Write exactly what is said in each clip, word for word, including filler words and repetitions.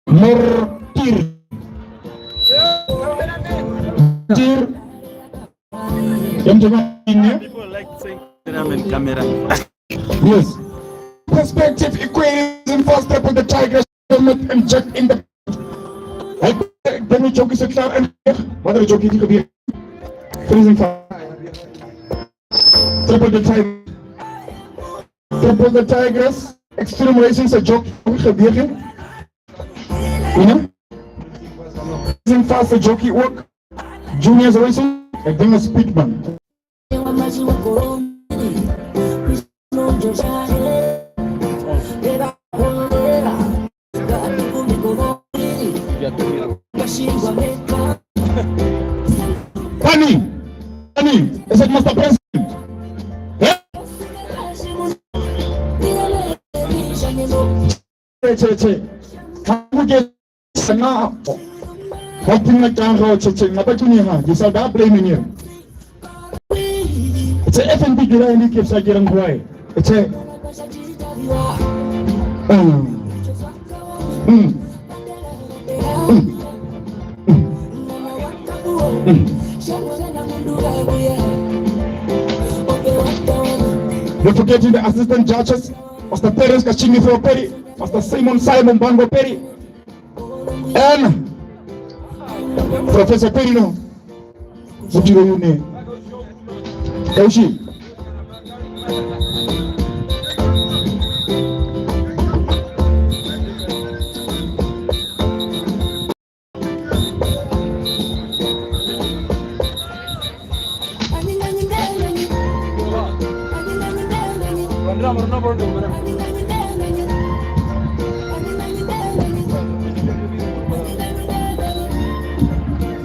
Mortir. Tir. Yamtema ine. People like saying cameraman, cameraman. Yes. Perspective equating first step with the Tigers helmet and jack in the. Hai, then you jockey sit down and what are you jockey to be? Freezing fire. Triple the Tigers. Triple the Tigers. Extreme Racing se jockey to be. You know? Freezing fast se jockey work. Juniors Racing, a Dino Speedman. Pani, pani, is it Master President? Eh? Che, che, che. Hakuke sana. Hoping na kanga o che, che, ngapa kini ha, you shall not blame me. It's a F N B July and you keep sa kira ngwai. It's a. Mm. Mm. Mm. Mm. Mm. Don't forget the assistant judges, Master Terence Kachingi Peri, Master Simon Simon Bango Peri, and Professor Perino Mutiro Yune. Kaushi.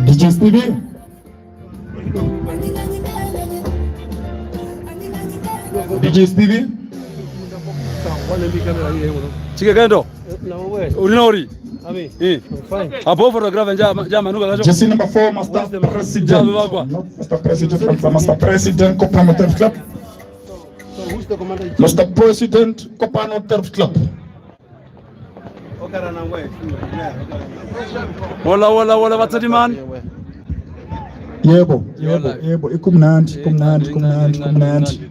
D J Stevie. D J Stevie. Chike kendo. Uri na uri? Ami. Eh. I'm fine. Apo photographer nja, nja manuka kacho. Jersey number four, Master President. Nja, wakwa. Not Master President, Master President, Kopano Turf Club. Master President, Kopano Turf Club. Wola, wola, wola, Batsadiman. Yebo, yebo, yebo. Ikumnandi, ikumnandi, ikumnandi, ikumnandi.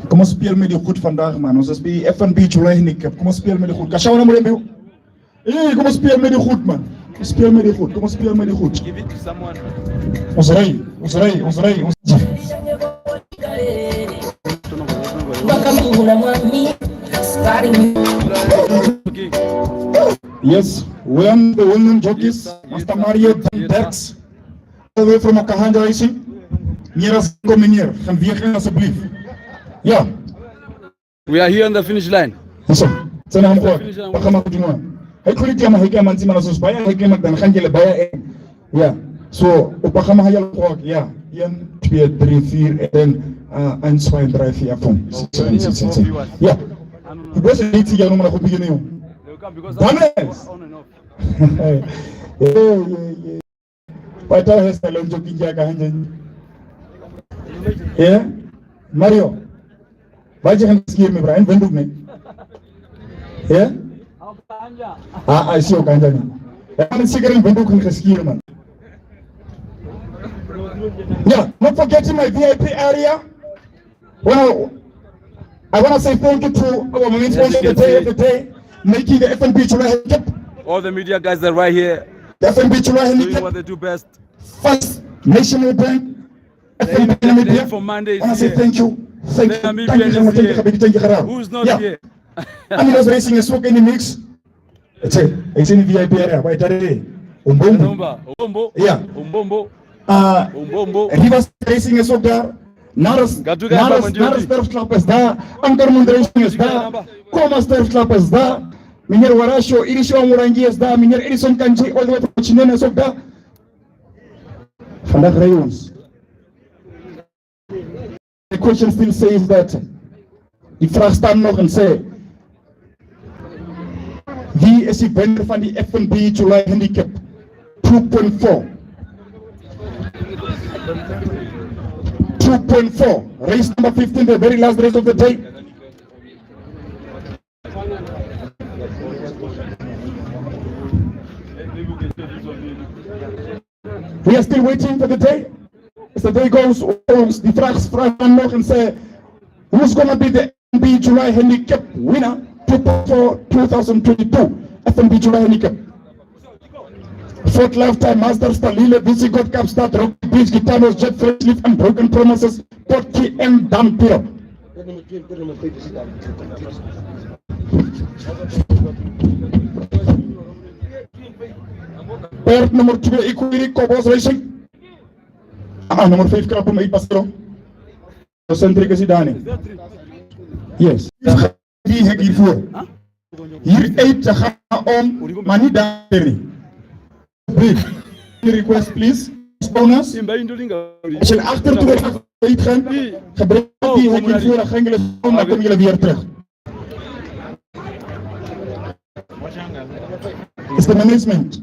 Comment speel met die goed vandaag, man? Ons is bij F N B July Handicap. Comment speel met die goed? Kashawana Mulembi. Eh, comment speel met die goed, man? Comment speel met die goed? Comment speel met die goed? Ons rij, ons rij, ons rij, ons. Yes, we are the women jockeys, Master Mario Derks. All the way from Okahanja, I see. Nyera siko minir, gaan vier gaan asseblief. Ja. We are here on the finish line. Zo, tsena hamkwa, pakama kudimwa. Hai kweli dia maheke amanzima na sos baya, heke magdan khanjele baya, eh. Ja. So, upakama haya kwa, ja. Ien, twee, drie, vier, en dan, uh, eins, twee, drei, vier, fünf, six, seven, six, six, six. Ja. Kubese iti ya numana kupige niyo. Dames. Eh, eh, eh. Pata hesta lonjo kinja kahanja. Eh? Mario. Baje han skir mi bra, en venduk ne. Eh? Ah, ah, sio kahanja ni. En sikir en venduk ni skir, man. Yeah, not forgetting my V I P area. Well, I wanna say thank you to our main sponsor of the day, of the day, making the F N B July Handicap. All the media guys that are right here, the F N B July Handicap, doing what they do best. First National Bank, F N B Media. Thank you. Thank you. Thank you. Thank you. Who's not here? Ami Los Racing is working in mix. Etse, etse ni V I P area, kwa itare. Umbombo. Umbombo. Yeah. Umbombo. Ah, Umbombo. Rivers Racing is up there. Naras, Naras, Naras Turf Club is there. Ankermund Racing is there. Comas Turf Club is there. Meneer Warasho, Irisho Amurangi is there. Meneer Edison Kanji, all the way from Chinene is up there. Vandaag rijden ons. The question still says that, die vraag staat nog en zei, wie is die winner van die F N B July Handicap two point four? Two point four, race number fifteen, the very last race of the day. We are still waiting for the day. As the day goes, ons die vraag, vraag dan nog en zei, who's gonna be the F N B July Handicap winner to, for two thousand twenty-two F N B July Handicap? Ford Lifetime, Mazda, Stalile, V C God, Capstart, Rocket Beach, Gitanos, Jet, Fresh Leaf, Unbroken Promises, Potki and Dampiro. Perd nummer twee, Equity Cobos Racing. Ah, nummer vijf, Krapum, Ipasero. Centric Zidane. Yes. Die heb hiervoor. Hier uit te gaan om Manida Ferry. Brief. Request, please. Bonus. Als je achter toe gaat gaan, gebruik die heb hiervoor, dan gaan jullie om, dan komen jullie weer terug. Is the management.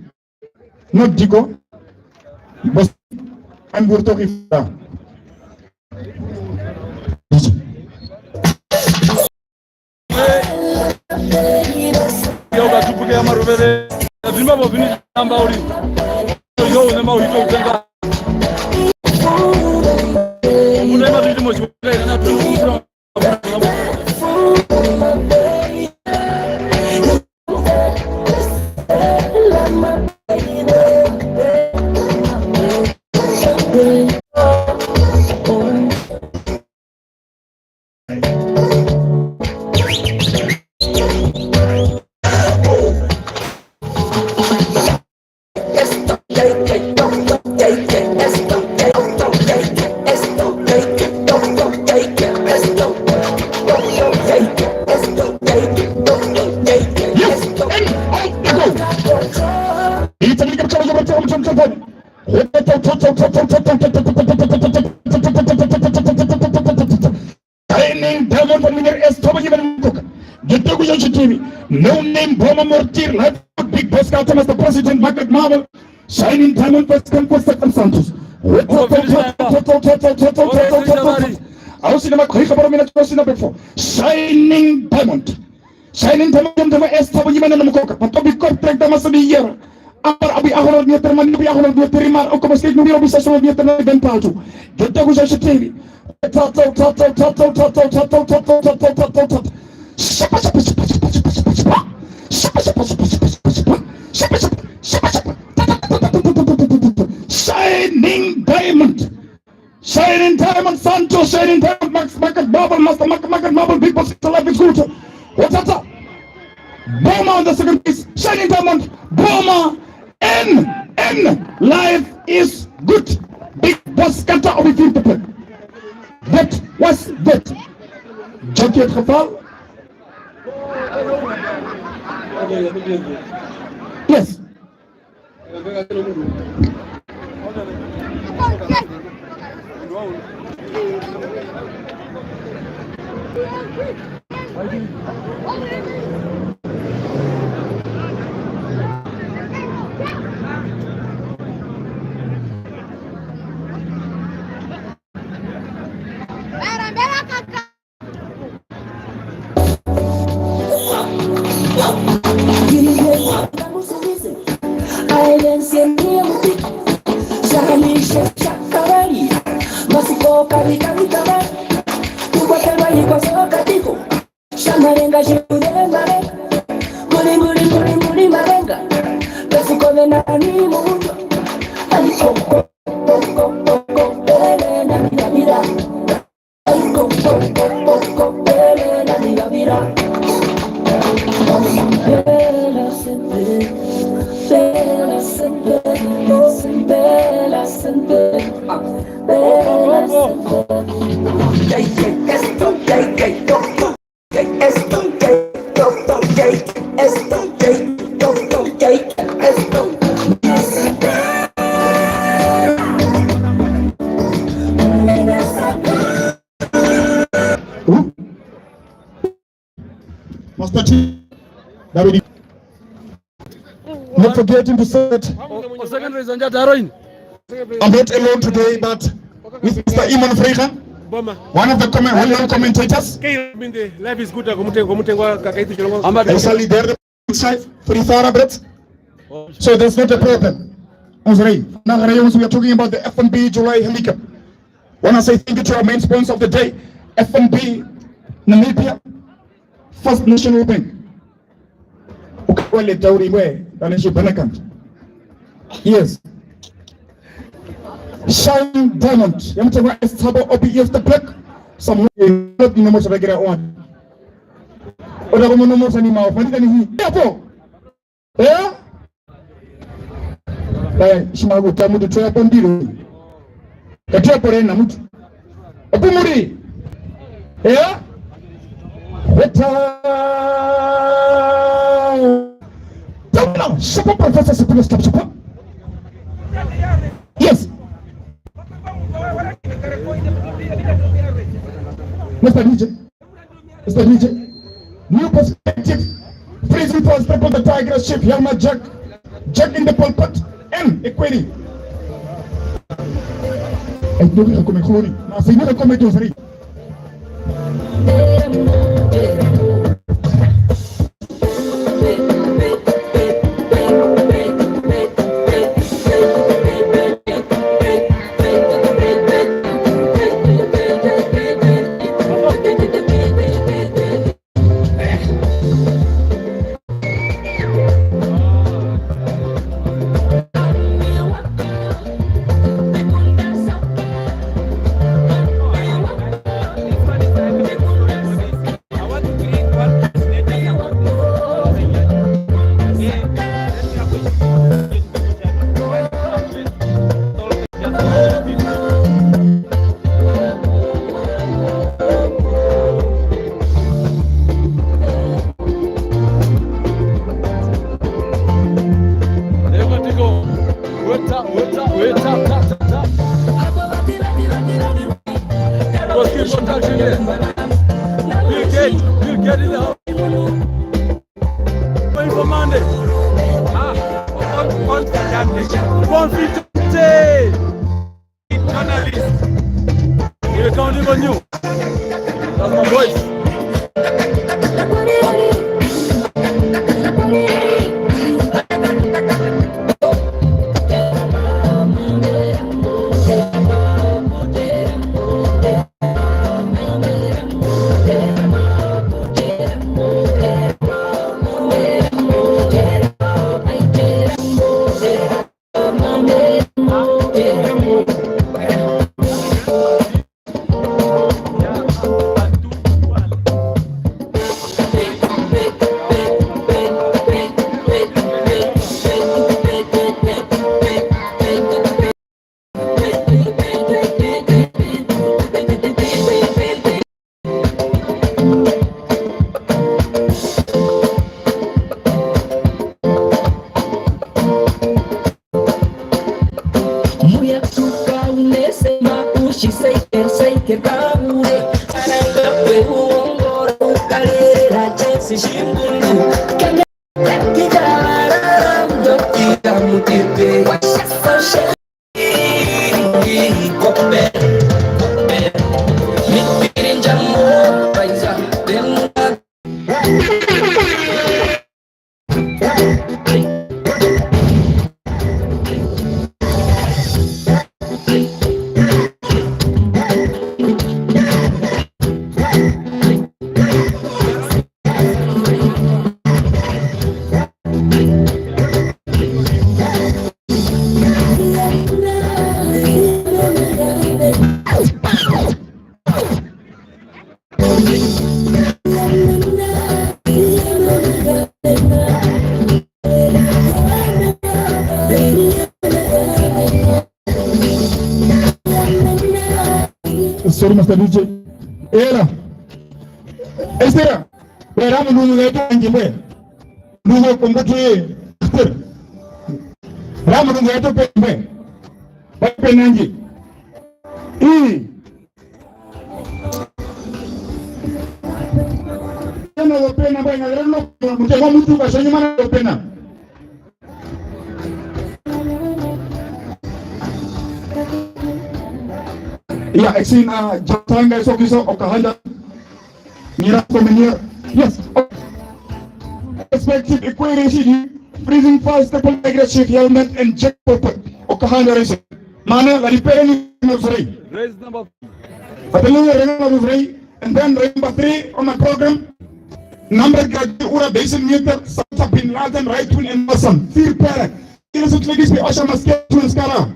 Not Diko. Bos, I'm going to give that. Yo, katupuke ya maruvere. Zimba bo vini namba uri. Yo, ne mau hito utenga. Mune ma vini mo shukele na tu. Shining Diamond, Mineiro S, Thabo Nyimene Mukoka. Ngeteko ya Chitivi. No name, Boma Mortir, Life, Big Boss, Kato, Master President, Margaret Marvel. Shining Diamond, President, Costa Santos. Au sina makoika, Boma Mina, Costa Before. Shining Diamond. Shining Diamond, Diamond, S, Thabo Nyimene Mukoka. Patobi Corporate, Dama Sabi Yero. Amar abi ahora dia termani, abi ahora dia terimar, o como se no hubiera visto solo dia termani ben patu. Yo te gusta ese tiri. Shining Diamond. Shining Diamond, Santos, Shining Diamond, Max, Market Marble, Master Market, Market Marble, Big Boss, the life is good. What's up? Boma on the second place, Shining Diamond, Boma, N, N, life is good. Big Boss Kata, we feel the pain. That was that. Jockey at Geval. Yes. Master T, David. Not forgetting to say that o-, o secondary za Njata Heroine. I'm not alone today, but with Mister Iman Freira, Boma. One of the comment-, well-known commentators. Kei, I mean, the life is good, komutengo, komutengo, kakaitu chilongo. Actually, they're the side, three thoroughbreds. So there's not a problem. Mozarei. Now, we are talking about the F N B July Handicap. Wanna say thank you to our main sponsor of the day, F N B Namibia, First National Bank. Ukakwale tauri mbwe, kana shi banakant. Yes. Shine Diamond, yamutengwa Estabo O P S the Black. Some no more to get on. Oda como no more ni mao, fandika ni hii. Yapo. Eh? Eh, shimaku ta mutu toya pondiro. Katoya porena mutu. Okumuri. Eh? Eta. Tabula, shapa professor, shapa, shapa, shapa. Yes. Mister D J. Mister D J, new perspective. Freezing for step on the tiger ship. Helma Jack. Jack in the pulpit. And Equity. I know the comment, Clooney. Now, say, you the comment, Jose. Weta, weta, weta, ta, ta, ta. Bill Gates, Bill Gates in the house. Going for Monday. Ah, on, on Saturday. Confident. Journalist. We're counting on you. That's my voice. Muyatuka unesema ushiseike seike kaure. Saranga kwe uongora ukarera chesi shimbundu. Kene kitarara mdoki ya mutipe. Washa sashe. Sorry, Master D J. Ela. Estera. Wera mundu ngeto anjimwe. Nduwe kombotu ye. Ramu nungu yetu pe mwe. Wape nanji. Ii. Ena lopena, mwe, na lero no, mutema mutu kwa shonyi mana lopena. Ya, exina, jatanga eso kiso, okahanda. Mira, come here. Yes. Respective equation, freezing fast, the polygraph, helmet, and jack purple. Okahanda raise. Mane, la ripere ni na zurei. Raise number. Atelele rena na zurei. And then remember three on the program. Number gaji ura basin meter, Sata bin Laden, right wing and Hassan. Fir pere. Ile sut legis bi asha maske tun skara.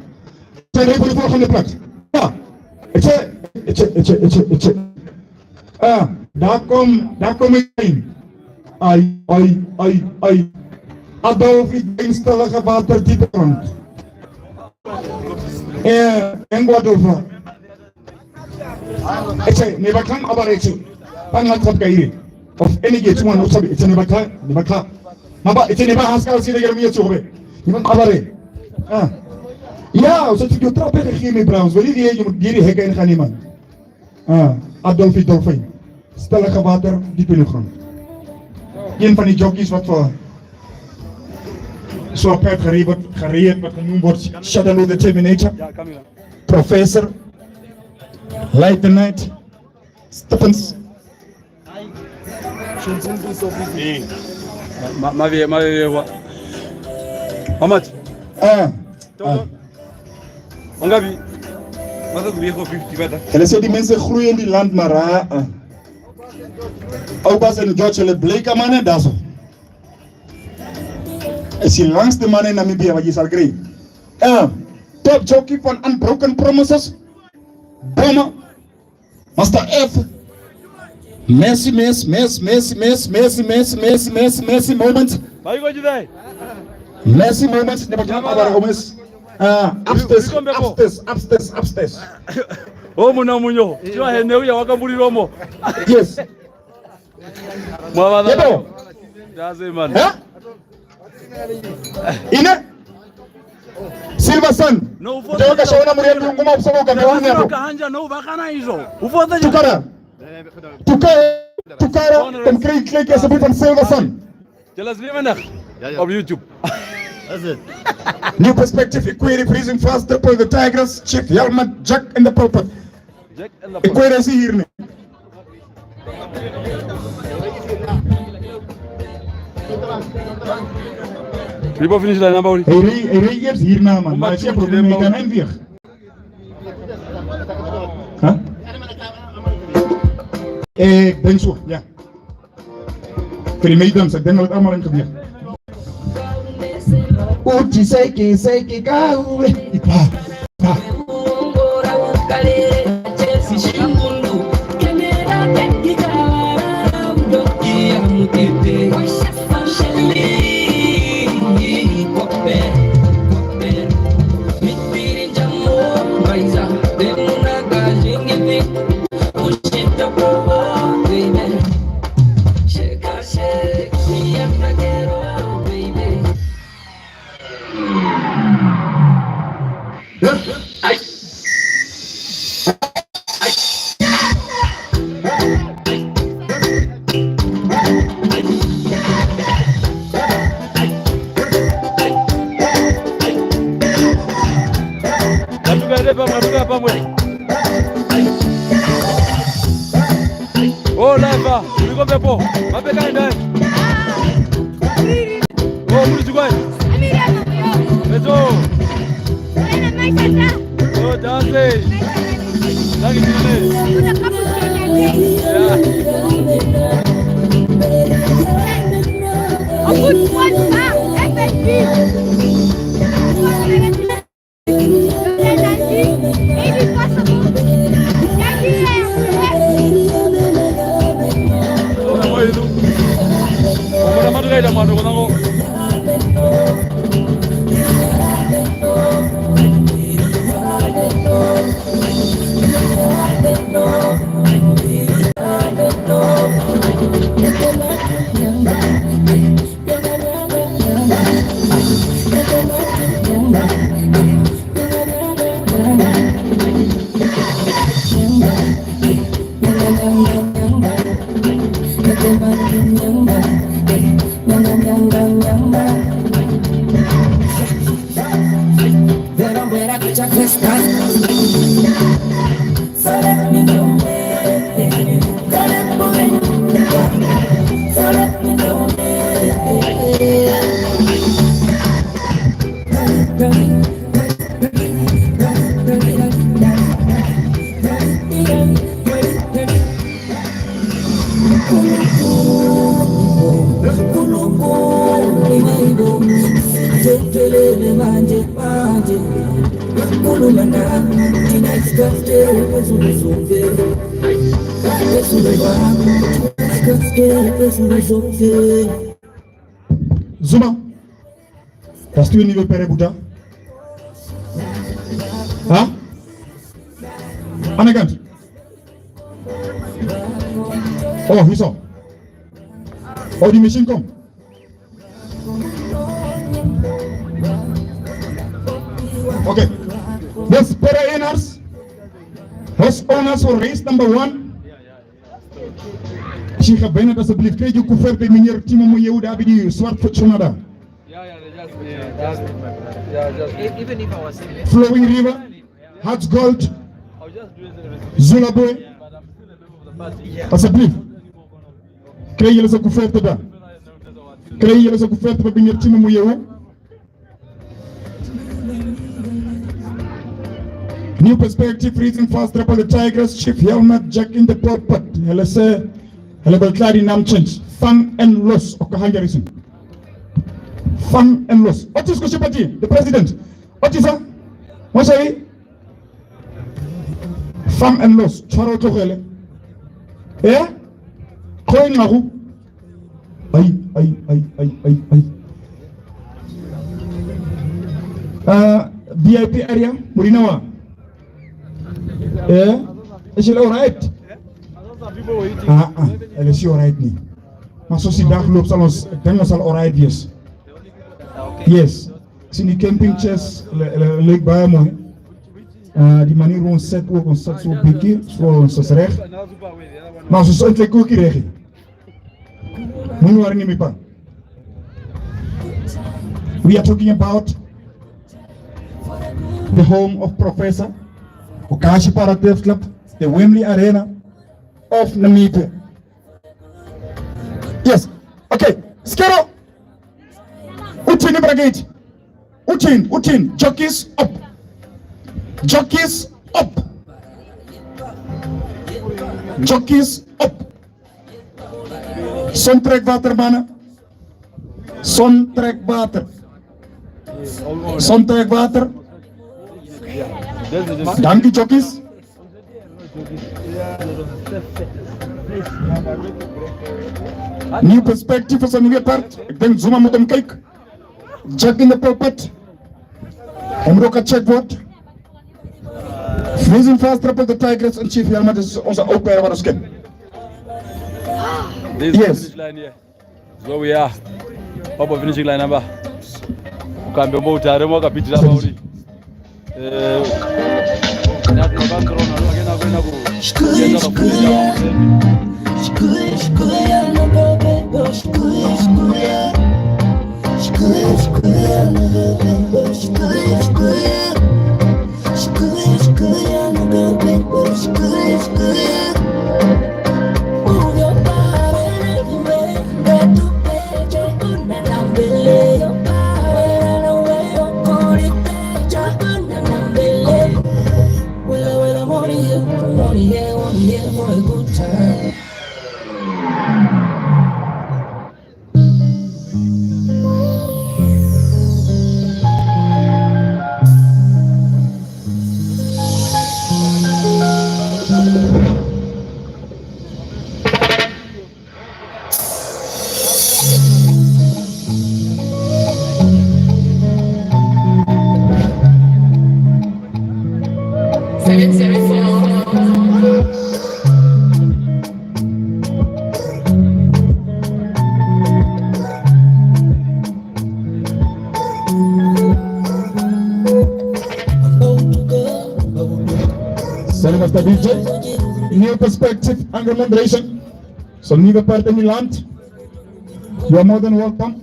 Tende puli four hundred plat. Ya. Eche, eche, eche, eche, eche. Ah, daar kom, daar kom ik in. Ai, ai, ai, ai. Adolf, ik ben stellige water die brand. Eh, en Guadova. Eche, ne bakang abar eche. Panga tap kaire. Of any gate one, of sabi, eche ne bakang, ne bakang. Maba, eche ne ba haskal si de germi eche obe. Ni man abar e. Ah. Ya, o sea, tu yo trape de Jimmy Browns. Veli die, yo diri heka en Haniman. Ah, Adolf Dolfijn. Stella Gewater, die binnengrond. Een van die jockeys wat voor zo'n pet gereden, gereden wat genoemd wordt Shadow the Terminator. Professor, Light the Night, Stephens. Ma-, ma-, mavie-, mavie-, wa-, how much? Ah, ah. Ongapi? Masa kubieko fifty bata. Hele se di mensen groeien die land maar, ah, ah. Ook als een George le Blake man, dat zo. Is die langste man in Namibia wat je zal krijgen. Ah, top jockey van Unbroken Promises. Bomber. Master F. Messi, Messi, Messi, Messi moment. Maiko jidai. Messi moment, ne bakina abara Gomez. Ah, upstairs, upstairs, upstairs, upstairs. Oh, muna munyo. Tiwa hene uya wakamburirwa mo. Yes. Mwa vana. Yebo. Daze man. Eh? Ine? Silver Sun. No, ufo. Ndio kashaona muri yangu nguma kusoma ukanda wangu hapo. Kahanja, no, bakana hizo. Ufo. Tukara. Tukara. Tukara. From Great Lake, yes, from Silver Sun. Tell us, live enough. Yeah, yeah. Of YouTube. That's it. New perspective, Equity, Freezing Fast, Triple the Tigers, Chief Yalma, Jack and the Prophet. Jack and the Prophet. Equity is here. People finish the number. Eri, eri, yes, here now, man. Number two, problem number. Huh? Eh, Bensu, yeah. Primei dan sa dengar amal yang kebiak. Uci seki seki kau. Ipa, ipa. Ngatu kare pamwe, ngatu kare pamwe. Oh, live, ah, uri kombepo, mape kaenda. Oh, muri tjikwai. Eto. Oh, danse. Dangi tine. Yeah. Zuma. Tjiri, nive pere buta. Ha? Anekant. Oh, hi so. Oh, die machine kom. Okay. Yes, Pere Einars. House owners for race number one. Tjiri, Bernard, alsjeblieft, krijg je couverte, meneer Timo Moyeu, David Swart, Fortuna. Yeah, yeah, they just, yeah, just, yeah, just. E-, even if I was in Flowing River, Hearts Gold, I'll just do it. Zula Boy, yeah, but I'm still a member of the party. Yeah. Alsjeblieft. Krijg je lesa couverte da. Krijg je lesa couverte, meneer Timo Moyeu. New Perspective, Freezing Fast, Triple the Tigress, Chief Helmet, Jack in the Pulpit. Helese, hele belklari nam change. Fun and loss, Okahandja Racing. Fun and loss. Otis Kushipati, the president. Otisa, Moshavi. Fun and loss, tjwara otjokele. Eh? Koe ngaku. Ai, ai, ai, ai, ai, ai. Ah, V I P area, mu ri nawa? Eh? Is it all right? Ah, ah, ele is all right ni. Maso si dak loops, alles, dan is all right, yes. Yes. Sien die camping chairs, le, le, le, bij mooi. Ah, die manier hoe ons zit, hoe ons zit zo bikkie, zo ons is recht. Maar ze zijn eigenlijk ook hier. Moet waar niet meer. We are talking about the home of Professor Okatjipara Deaf Club, the Wembley Arena of Namibia. Yes. Okay. Skero. Utin, Ibrahim. Utin, Utin. Jockeys up. Jockeys up. Jockeys up. Son trek water, mannen. Son trek water. Son trek water. Dank u, jockeys. New Perspective is a new part. Ik denk Zuma moet hem kijken. Jack in the Pulpit. Hem ook een checkboard. Freezing Fast, Triple the Tigress en Chief Helmet is onze oud-beheerder van ons kind. Yes. Zo, ja. Papa, finish line number. Ukambe mbo utare mo kapitira mauri. Eh, na, na, na, na, na, na, na, na, Sorry, Master D J. New Perspective and Remuneration. So, nieuwe partij in land. You are more than welcome.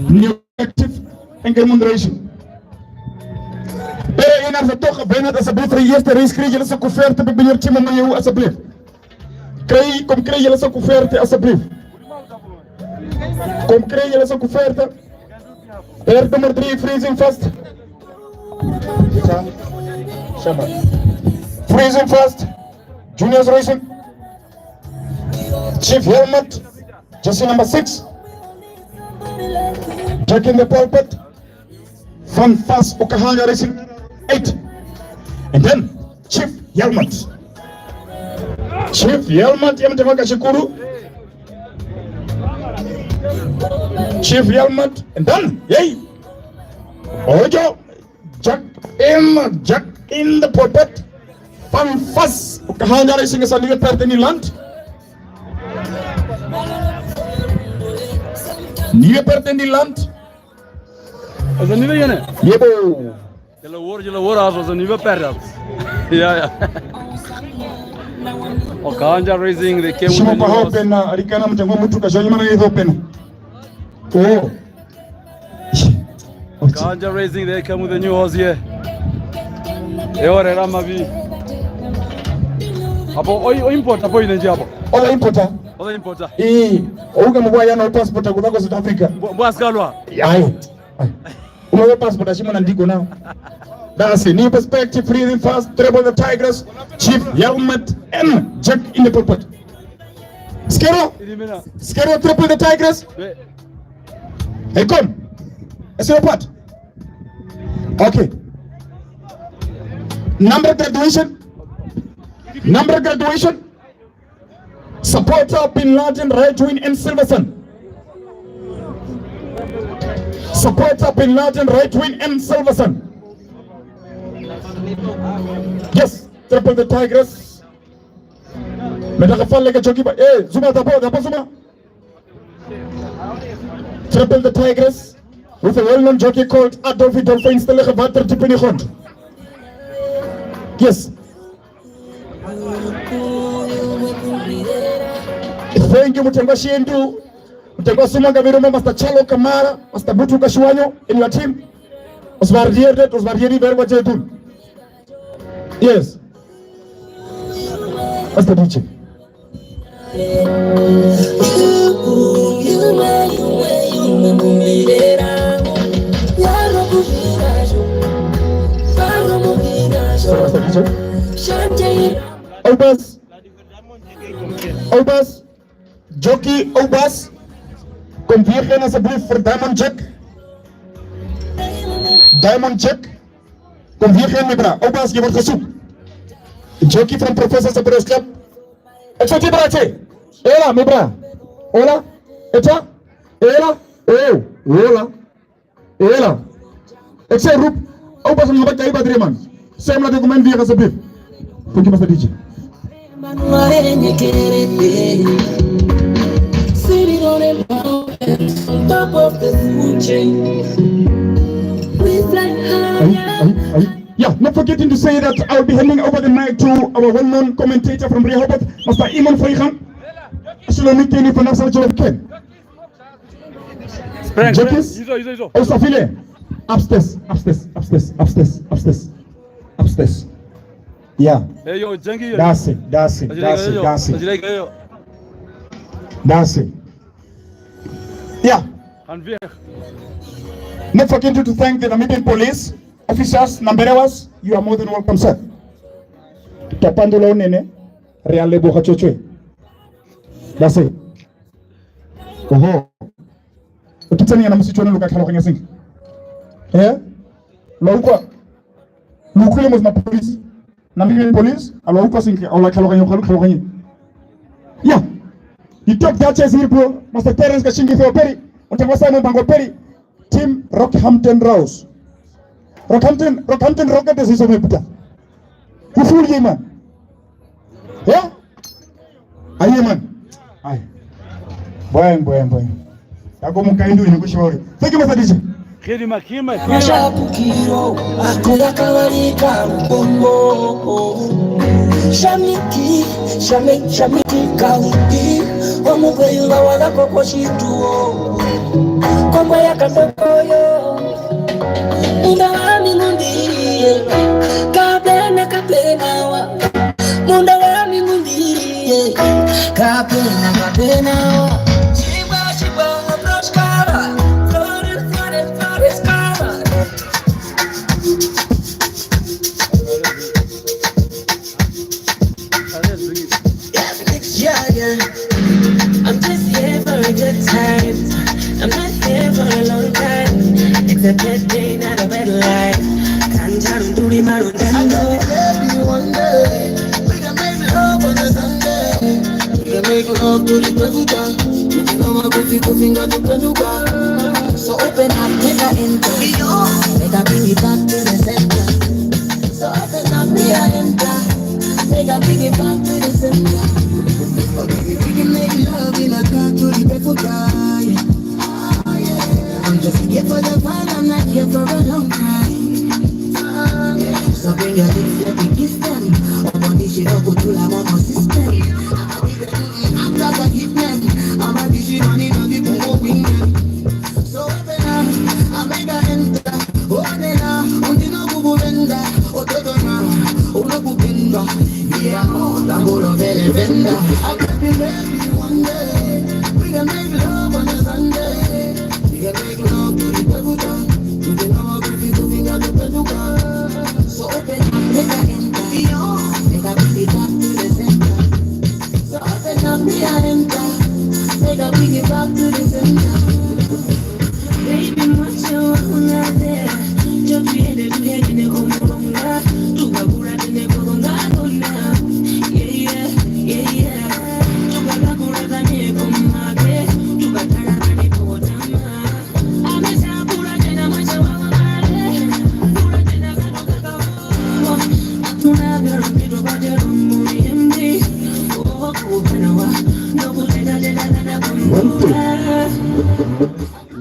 New Perspective and Remuneration. Pere Einars, toch, bijna, alsjeblieft, de eerste race krijg je lesa couverte, bij meneer Timo Moyeu, alsjeblieft. Krijg, kom krijg je lesa couverte, alsjeblieft. Kom krijg je lesa couverte. Paard nummer drie, Freezing Fast. Freezing Fast. Juniors Racing. Chief Helmet. Jersey number six. Jack in the pulpit. Van Vas Okahandja Racing, eight. And then Chief Helmut. Chief Helmut ya Mutema Katjikuru. Chief Helmut, and then, yay. Ojo, Jack in, Jack in the pulpit. Van Vas Okahandja Racing is a new person in land. New person in land. Ozonive yene? Yebo. Jelo wor, jelo wor, azo zonive per. Ya, ya. Okahandja Racing, they came with the new horse. Shimo pa hopena, arikana mtengo mutu ka shonyi mana yezo pena. Oh. Okahandja Racing, they came with the new horse here. Eore ramavi. Apo, oi, oi importa, apo ine nji apo. Ola importa. Ola importa. Ii, ouke mukwa yana o passport kuza ko South Africa. Mbo, mbo asikalwa. Ai. Ai. Uno passport ashimona ndiko now. That's a new perspective, breathing fast, treble the Tigress, Chief Helmut M, Jack in the pulpit. Skero, Skero, treble the Tigress. Hey, come. It's your part. Okay. Number graduation. Number graduation. Supporter of Bin Laden, Right Wing, and Silverson. Supporter of Bin Laden, Right Wing, and Silverson. Yes, Triple the Tigress. Metaka fale ke jockey ba. Eh, Zuma, tapo, tapo, Zuma. Triple the Tigress with a well-known jockey called Adolf Dolphin Stelege Vater Tipini Hond. Yes. Thank you, Mutengwa Shindu, Mutengwa Sumanga Viruma, Master Chalo Kamara, Master Butu Kashiwanyo, and your team. Osvardierde, osvardieri verwa jedun. Yes. Master D J. Obas. Obas. Jockey Obas. Kom weer gaan alsjeblieft voor Diamond Jack. Diamond Jack. Kom weer gaan, mi bra. Obas, je wordt gezocht. Jockey van Professor Sabreus Club. Ek sê, bra, tjé. Ela, mi bra. Hola. Eta. Ela. Oh, hola. Ela. Ek sê, roep. Au pas ngaba kai badri man. Sem la dokument via kasabir. Thank you, Master D J. Sitting on a mountain, top of the food chain. We fly higher. Ai, ai, ai. Yeah, not forgetting to say that I'll be handing over the mic to our well-known commentator from Rehoboth, Master Imon Freigang. Shalom, Kenny, for Nasser Jolofken. Frank, Jacques? Izo, izo, izo. Osafile. Upstairs, upstairs, upstairs, upstairs, upstairs, upstairs. Yeah. Hey, yo, Jengi, yo. That's it, that's it, that's it, that's it. That's it. Yeah. Not forgetting to thank the Namibian police. Officers, Namberewas, you are more than welcome, sir. Tapandula unene, reale boha chochwe. That's it. Oho. Okitani ya namusi chone luka kalo kanya singi. Eh? Lo ukwa. Lukule mos ma police. Namibian police, alo ukwa singi, alo kalo kanya, kalo kanya. Yeah. You talk that chase here, bro. Master Terence Kashingi Theo Perry. Utangwa Simon Bango Perry. Team Rockhampton Rouse. Rockhampton, Rockhampton Rocket is his own puta. You fool ye man. Yeah? Are you man? Aye. Boy, boy, boy. Yako mukaindu ino kushibori. Thank you, Master D J. Kiri makima. Mashapukiro, ako yakawarika ubongo. Shamiki, shame, shamiki kauti. Omukweyu wa wala koko shituo. Kombo ya katokoyo. Munda wami mundiye. Kapena, kapena wa. Munda wami mundiye. Kapena, kapena wa. Chibwa, chibwa, proskara. Flores, flores, flores, kara. Yeah, yeah. I'm just here for a good time. I'm not here for a long time. It's a bad day, not a bad life. Kanjaro nduri marundando. Baby, one day, we can make love on a Sunday. We can make love to the Prefuta. You know my coffee, coffee, got the Prefuta. So open up, make a enter. Make a bring it back to the center. So open up, me a enter. Make a bring it back to the center. Okay, we can make love in a car to the Prefuta. I'm just here for the fun, I'm not here for a long time. So bring your lips, let me kiss them. Upon this shit, I'll go to la mono system. I'm not a hitman. I'm a busy money, no people won't win them. So open up, I make a enter. Open up, I'm gonna go benda. Ototona, uno kubenda. Yeah, I'm gonna bend. I got the baby one day. We can make love on a Sunday. We can make love to the Prefuta. You can know how to be doing at the Prefuta. So open up, make a enter. Make a bring it back to the center. So open up, me a enter. Make a bring it back to the center. Baby, mucho una de. Yo quiere, quiere, como longa. Tu va a curar, tiene como longa, con la. Yeah, yeah, yeah, yeah. Tu va a curar, tiene como mate. Tu va a curar, tiene como tama.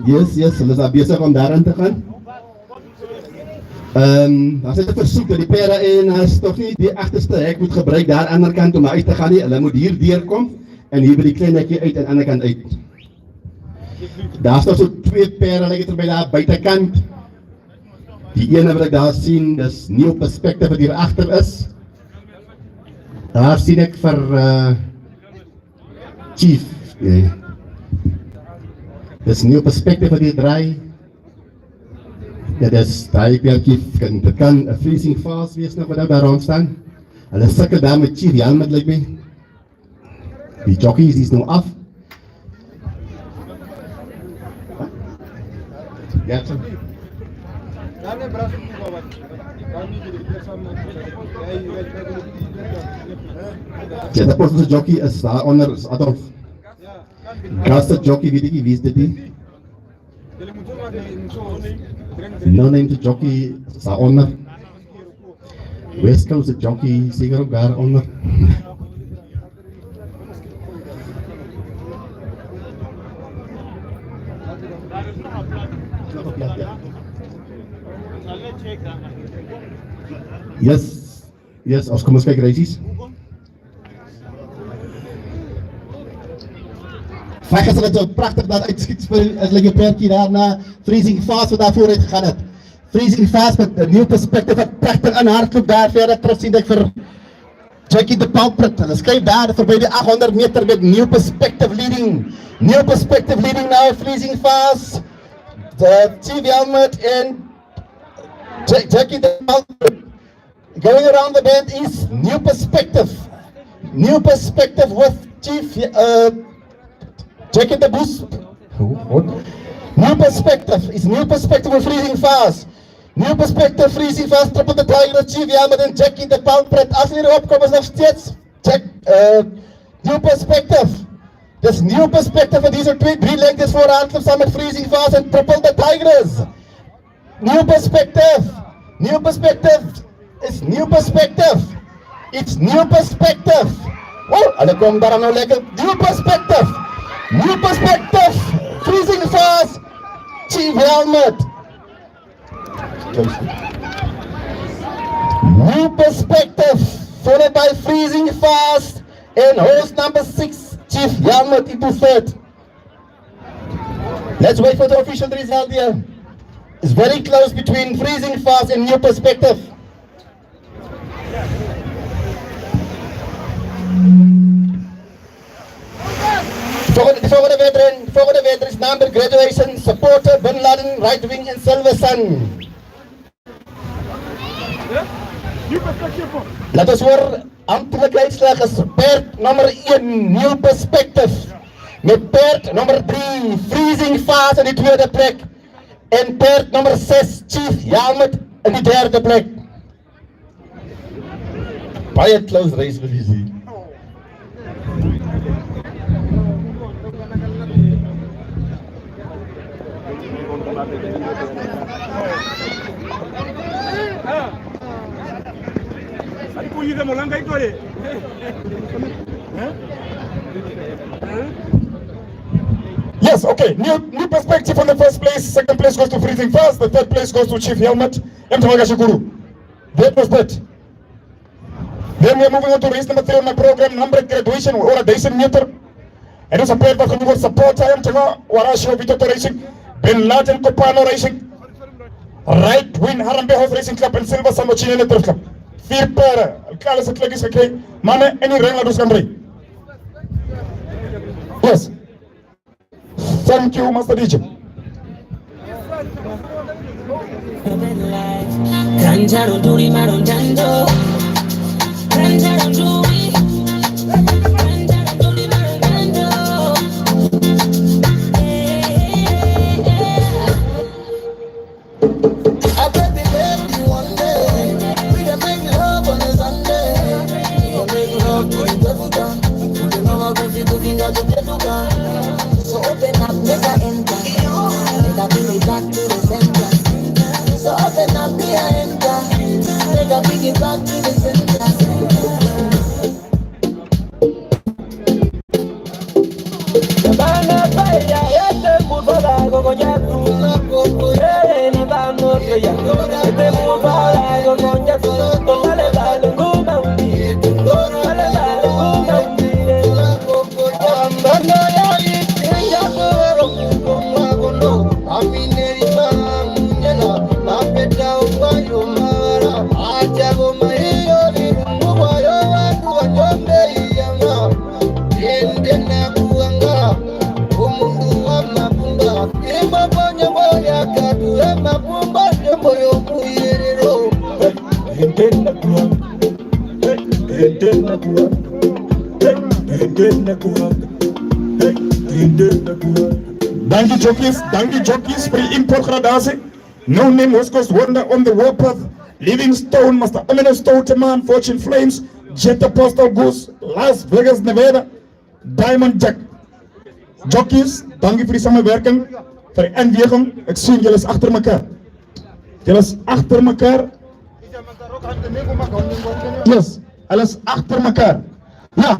Yes, yes, les abbiamo con Darren te gaan. Ehm, als het verzoek dat die pera in, als toch niet die achterste hek moet gebruiken, daar aan de andere kant om uit te gaan, hulle moet hier deur kom en hier by die klein hekkie uit en aan die andere kant uit. Daar staan so twee pere, lyk dit, by daai buitekant. Die ene wat ek daar sien, dis New Perspective wat hier agter is. Daar sien ek vir, uh, Chief. Nee. Dis New Perspective wat hier draai. Ja, dis daai pere, Chief, kan, dit kan 'n Freezing Fast wees nog wat daar rond staan. Hulle sukkel daar met Chief Jan met, lyk my. Die jockey is nou af. Ja, so. Ja, dat was de jockey is daar onder, is Adolf. Dat is de jockey, weet ik niet, wie is dit die? No name to jockey, is daar onder. West Coast jockey, zeker ook daar onder. Yes. Yes, als kom eens kijken, Regis. Vijf is het zo prachtig dat uitgeschiet voor het lekker perkie daarna. Freezing Fast wat daarvoor heeft gegaan. Freezing Fast met een nieuw perspectief. Het prachtig aan hardloop daar verder terug zien dat ik voor Jackie de Palpret. En dan schrijf daar voorbij de achthonderd meter met nieuw perspective leading. Nieuw perspective leading now, Freezing Fast. De T V helmet en Ja-, Jackie de Palpret. Going around the bend is New Perspective. New Perspective with Chief, uh, Jackie de Bus. What? New Perspective is New Perspective with Freezing Fast. New Perspective, Freezing Fast, Triple the Tiger, Chief Jan met een Jackie de Palpret. Als jullie erop komen, is nog steeds Jack, uh, New Perspective. Dus New Perspective, en deze twee, drie lengtes vooraan, samen met Freezing Fast en Triple the Tigers. New Perspective. New Perspective. It's New Perspective. It's New Perspective. Oh, hulle kom daar nou lekker. New Perspective. New Perspective. Freezing Fast. Chief Helmet. New Perspective. Followed by Freezing Fast. And horse number six, Chief Helmet, into third. Let's wait for the official result here. It's very close between Freezing Fast and New Perspective. Volgende, volgende wedren, volgende wedren is number graduation, Supporter, Bin Laden, Right Wing en Silver Sun. Laat ons hoor, amptelike uitslag is perd nummer een, New Perspective. Met perd nummer drie, Freezing Fast in die tweede plek. En third number zes, Chief Helmut, en die derde plek. Baie close race vir die sien. Yes, okay. New, new perspective on the first place. Second place goes to Freezing Fast. The third place goes to Chief Helmut. Em tawaka shukuru. That was that. Then we are moving on to race number three on my program, number graduation, or a Dyson meter. And also played by Konyugo supporter, I am Tengwa Warashi of Vitoto Racing, Bin Laden Kopano Racing, Right Wing Harambee House Racing Club, and Silver Sun Ochinene Turf Club. Firpara, Kala Setlekis Kake, Mane, any Rengla Duskandre. Yes. Thank you, Master D J. Kanjaro nduri marondando. Kanjaro nduri. Kanjaro nduri marondando. Eh, eh, eh, eh. I bet the baby one day we can make love on a Sunday. We can make love to the devil down. We can love our goofy goofy, not the devil down. So open up, make I enter. Make I bring it back to the center. So open up, make I enter. Make I bring it back to the center. Dankie jockeys, dankie jockeys, free import gradase. No name West Coast Wonder on the warpath. Livingstone, Master Amino Stouteman, Fortune Flames, Jet Apostle Goose, Las Vegas, Nevada, Diamond Jack. Jockeys, dankie vir die samewerking, vir die inwilliging. Ek sien julle is agter mekaar. Julle is agter mekaar. Yes, alles agter mekaar. Ja.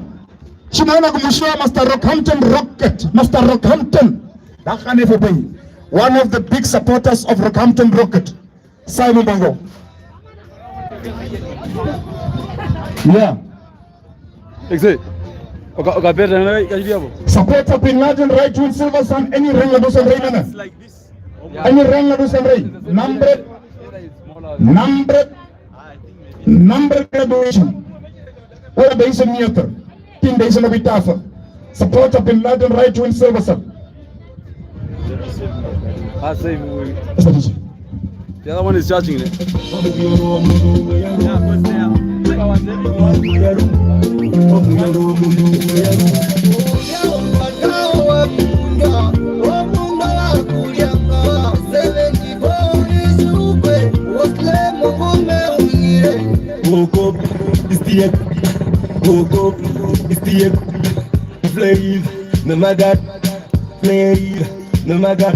Shimona kumushiwa Master Rockhampton Rocket. Master Rockhampton. Daar gaan even bij. One of the big supporters of Rockhampton Rocket. Simon Bongo. Yeah. Exe. Oka, oka peta na ka jibiabo. Supporter Bin Laden, Right Wing, Silver Sun, any Rengla Dusan Rei nana. Any Rengla Dusan Rei. Number, number, number graduation. Ora Dyson meter. Tin Dyson of Itafa. Supporter Bin Laden, Right Wing, Silver Sun. Ah, save. That's what he said. The other one is charging, eh? Woke up, it's the egg. Woke up, it's the egg. Slave, no matter. Slave, no matter.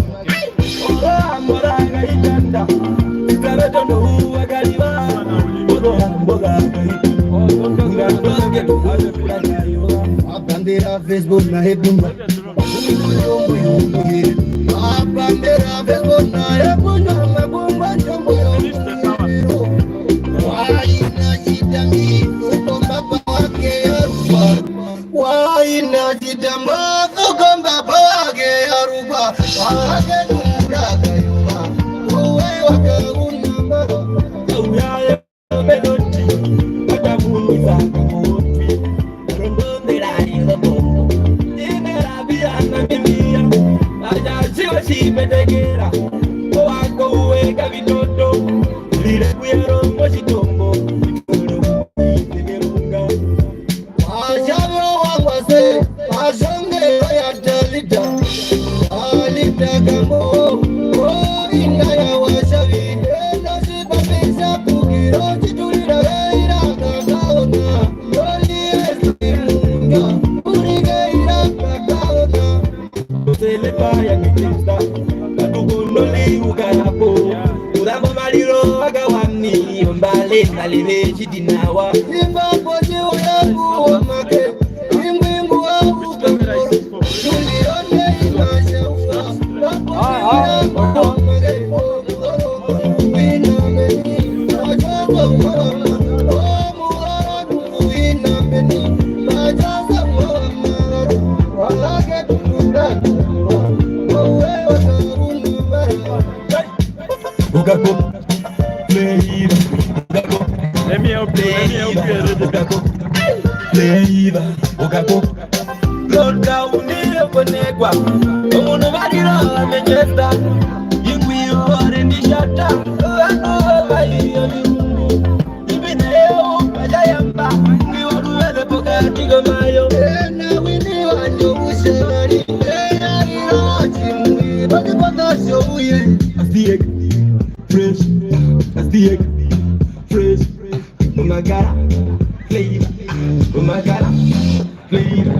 Apandera Facebook na hebumba. Apandera Facebook na hebumba. Waina chitamba kukomba pake aruba. Pake nura kayuma. Uwe wake unamba. Uyaye melodi. Atamunisa kamuti. Rondondera ilobo. Inera biana mimia. Aja chiwa chipetekera. Owako uwe kabitoto. Lile kuyero mochitombo. Ajabe owangwase, azonge oya Dalida, Dalida kamo, oh, Selepa ya Manchester, katukonoli ukarapo. Uramo mariro agawani, ombale, mbale, vechiti nawa. Ipapo chiuya kuomake, imbwingu wa ukakoro. Tulione imasha uwa, papo chiuya kuomake. Let me help you. Let me help you a little bit. Lockdown iri konekwa. Omundu mariro a Manchester. Ingwi ore ndishata. Vandu vavaiyo virungu. Ivine yo vayayamba. Ingwi oruveze pokati komayo. Ena wini wanje ovusheri. Ena riro chimwi. Vatikwata sho uye. Así es. Fresh. Así es. Fresh. Omagara, flavor, omagara, flavor.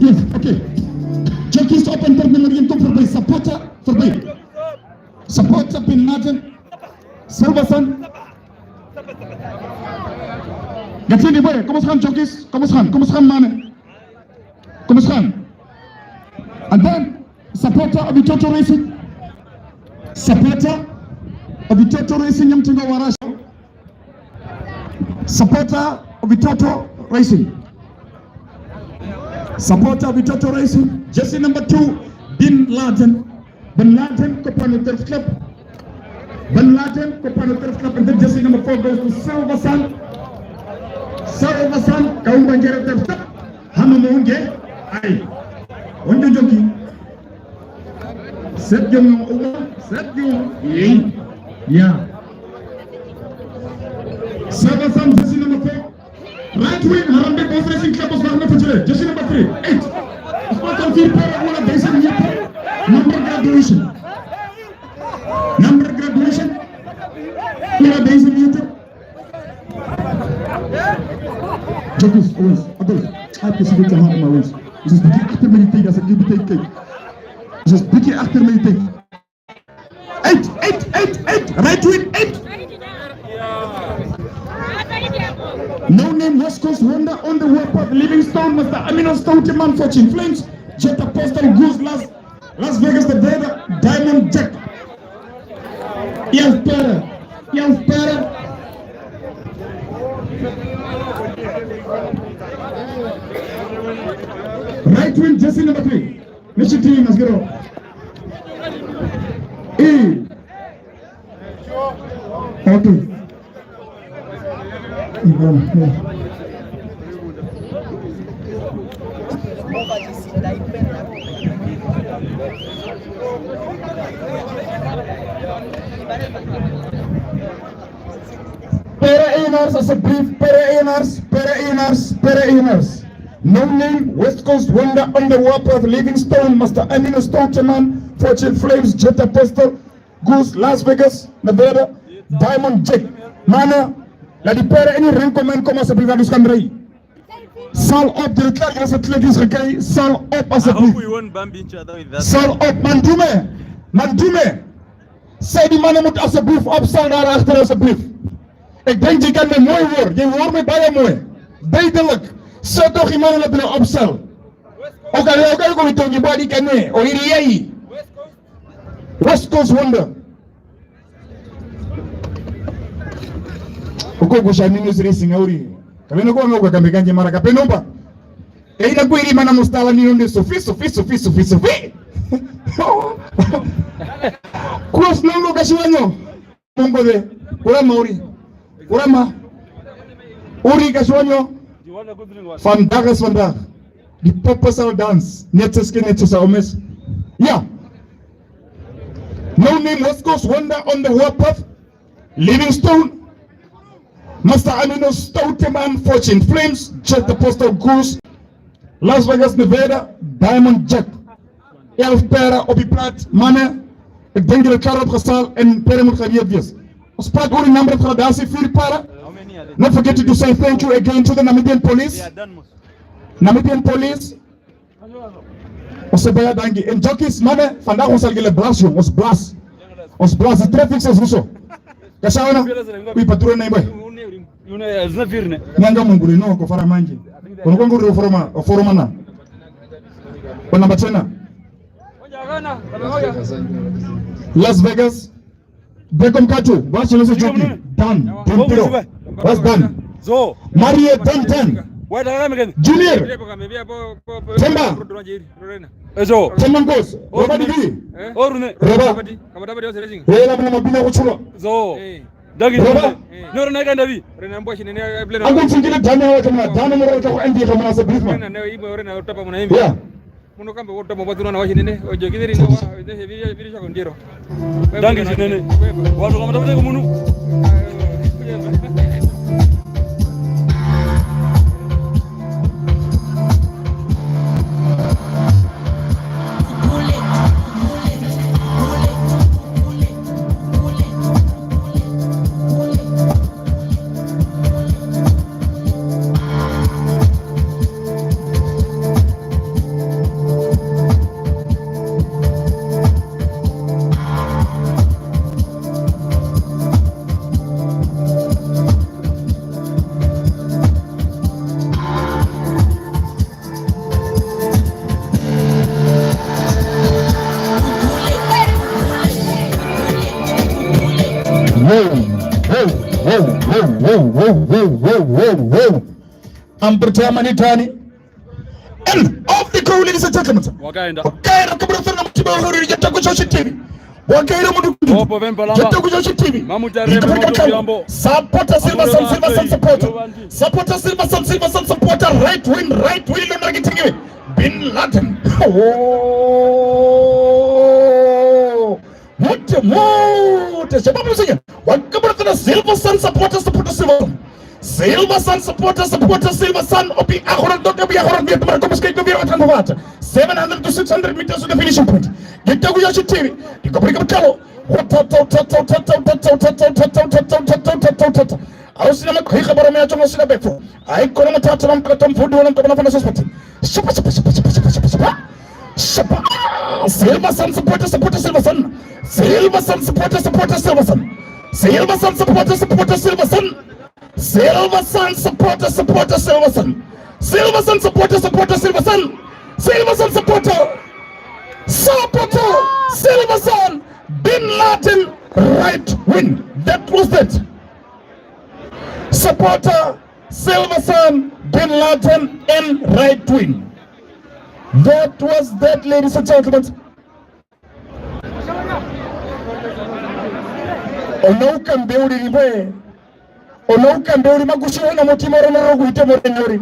Yes, okay. Jockeys open for Bin Laden, go for the supporter, for the supporter Bin Laden. Salvasan. Gatini boy, kom ons gaan, jockeys. Kom ons gaan, kom ons gaan, manne. Kom ons gaan. And then, supporter of Vitoto Racing. Supporter of Vitoto Racing, Nyamtingo Warasho. Supporter of Vitoto Racing. Supporter of Itoto Racing, jersey number two, Bin Laden. Bin Laden, Kopano Turf Club. Bin Laden, Kopano Turf Club, and then jersey number four goes to Silver Sun. Silver Sun, Kaumba Njere Turf Club. Hama Muhunge, ai. Onjo joki. Set jong, set jong. Yay. Yeah. Silver Sun, jersey number four. Right wing, Harambee Boys Racing Club, Oscar Mefutile, jersey number three, eight. Sponsor fee, Para Ula Basin Nyeto, number graduation. Number graduation, Ula Basin Nyeto. Jokis, always, always. Ape sibit sa hama always. Just biki achter me take, as a give take. Just biki achter me take. Eight, eight, eight, eight. Right wing, eight. No name, West Coast Wonder on the warpath, Livingstone, Master Amino, Stouteman, Fortune Flames, Jet Apostle, Goose, Las, Las Vegas, the Brother, Diamond Jack. Yes, better. Yes, better. Right wing, jersey number three. Mister T, let's get up. Eh. Okay. Pere Einars as a brief, Pere Einars, Pere Einars, Pere Einars. No name, West Coast Wonder on the warpath, Livingstone, Master Amino, Stouteman, Fortune Flames, Jet Apostle, Goose, Las Vegas, Nevada, Diamond Jack. Mana, la di Pere any rank command koma se priva dus kandrei. Sal op de klar, je se tlevis gekai, sal op as a brief. Sal op, mandume, mandume. Saidi mana mut as a brief, op sal daar achter as a brief. Ik denk je kan me mooi woord. Je woord me baie mooi. Duidelijk. Zo toch iemand dat me opstel. Oké, oké, kom ik toch die body kan nee. O hier jij. West Coast Wonder. Uko kusha nini siri singauri. Kameno kwa ngwa kambe kanje mara kapeno mba. Eina kwiri mana mustala ni onde sufi, sufi, sufi, sufi, sufi. Cross nongo kashiwanyo. Mongove, kurama uri. Kurama. Uri kashiwanyo. Vandaag is vandaag. Die proposal dance. Netjes ke netjes omes. Ja. No name West Coast Wonder on the warpath. Livingstone. Master Amino Stouteman, Fortune Flames, Jet Apostle Goose, Las Vegas Nevada, Diamond Jack. Elf Pere, Obi Plat, Mane, ik denk dat ik klaar heb gesteld en Pere moet gaan hier dus. Ons plat oor in number van de vier Pere. Not forget to say thank you again to the Namibian police. Namibian police. Ose baya dangi. En jockeys, Mane, vandaag ons al gele blas, jong. Os blas. Os blas. De traffic is zo. Kashawana. Ui patrona imbe. Yune, zina virne. Nanga mungure no ko fara manje. Kono kwa ngure forma, forma na. Kwa namba tena. Las Vegas. Beko mkatu, washi leso joki. Dan, Dempiro. Was Dan. Zo. Marie Dan Dan. Junior. Temba. Ezo. Temba Nkos. Roba Digi. Orune. Roba. Wela mna mabina kuchula. Zo. Dagi. Roba. Noro na kanda bi. Rena mbo shinene. Angu mfingile dana wa kamna dana moro ta ko endi kamna sa brief man. Yeah. Muno kambe wotomo kwa tunana wa shinene. Ojo kidiri na wa. Viri viri shako ndiro. Dangi shinene. Watu kama tapete kumunu. Wow, wow, wow. Ampertama ni tani. M O Ladies and gentlemen. Wakaenda. Wakaenda, kabla sana mtiba wa hori, yata kucho shitivi. Wakaenda mundu kundu. Opo vemba lamba. Yata kucho shitivi. Mamuta rebe moto kuyambo. Supporter Silver Sun, Silver Sun supporter. Supporter Silver Sun, Silver Sun supporter. Right wing, right wing, lo marketing. Bin Laden. Oh. Mute, mute. Shabab Museum. Wakaburkana Silver Sun supporter, supporter Silver Sun. Silver Sun supporter, supporter Silver Sun. Opi ahora, dok opi ahora, dia temar como es que tuviera otra novata. Seven hundred to six hundred meters to the finishing point. Get to your T V. You go break up talo. What, what, what. Ausina makaiha bara mea chongo sina beto. Ai kona matata na mpaka tom vudu na mkabana fana suspect. Shapa, shapa, shapa. Shapa. Ah, Silver Sun supporter, supporter Silver Sun. Silver Sun supporter, supporter Silver Sun. Silver Sun supporter, supporter Silver Sun. Silver Sun supporter, supporter Silver Sun. Silver Sun supporter, supporter Silver Sun. Silver Sun supporter. Supporter Silver Sun. Bin Laden right wing. That was it. Supporter Silver Sun, Bin Laden, and right wing. That was that, ladies and gentlemen. Onoukambe uriri mbwe. Onoukambe uri makushihona mutima oro noro kuhite moreni uri.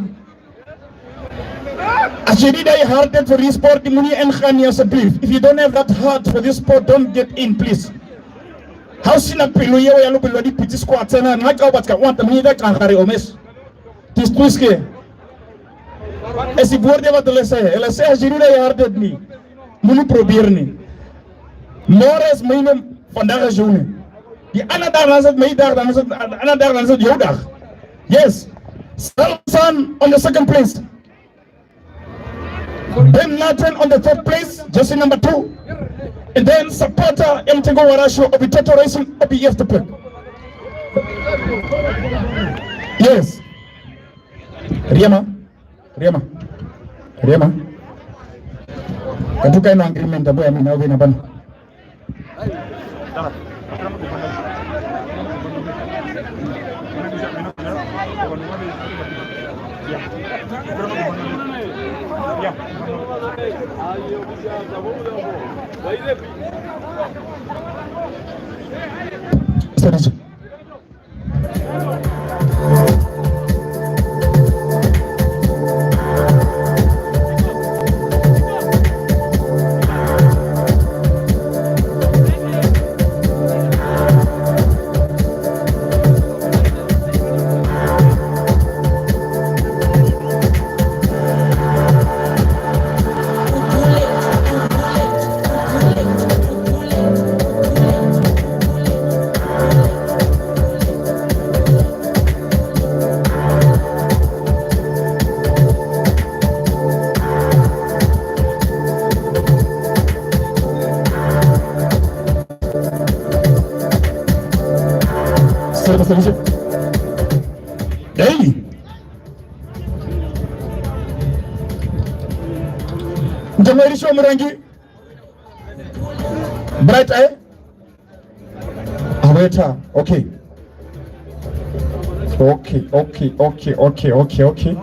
As you did, I hearted for this sport, muni enkhani as a brief. If you don't have that heart for this sport, don't get in, please. Hausina pilu yewe ya lupilwa di piti squats ena na ka batka wanta muni da kan hari omes. Tis tuiske. Esi borde va tele se, ele se has you did, I hearted me. Muni probeer ni. Mores mine vandaag jone. Die ander dag dan zit my dag dan zit ander dag dan zit jou dag. Yes. Silver Sun on the second place. Bin Laden on the third place, jersey number two. And then supporter M T G Warasho of Itoto Racing of the F T P. Yes. Riema. Riema. Riema. Katuka ino agreement ambayo mimi na wewe na bana. Hey! Ndjamairisho murangi. Bright, eh? Aweta, okay. Okay, okay, okay, okay, okay, okay.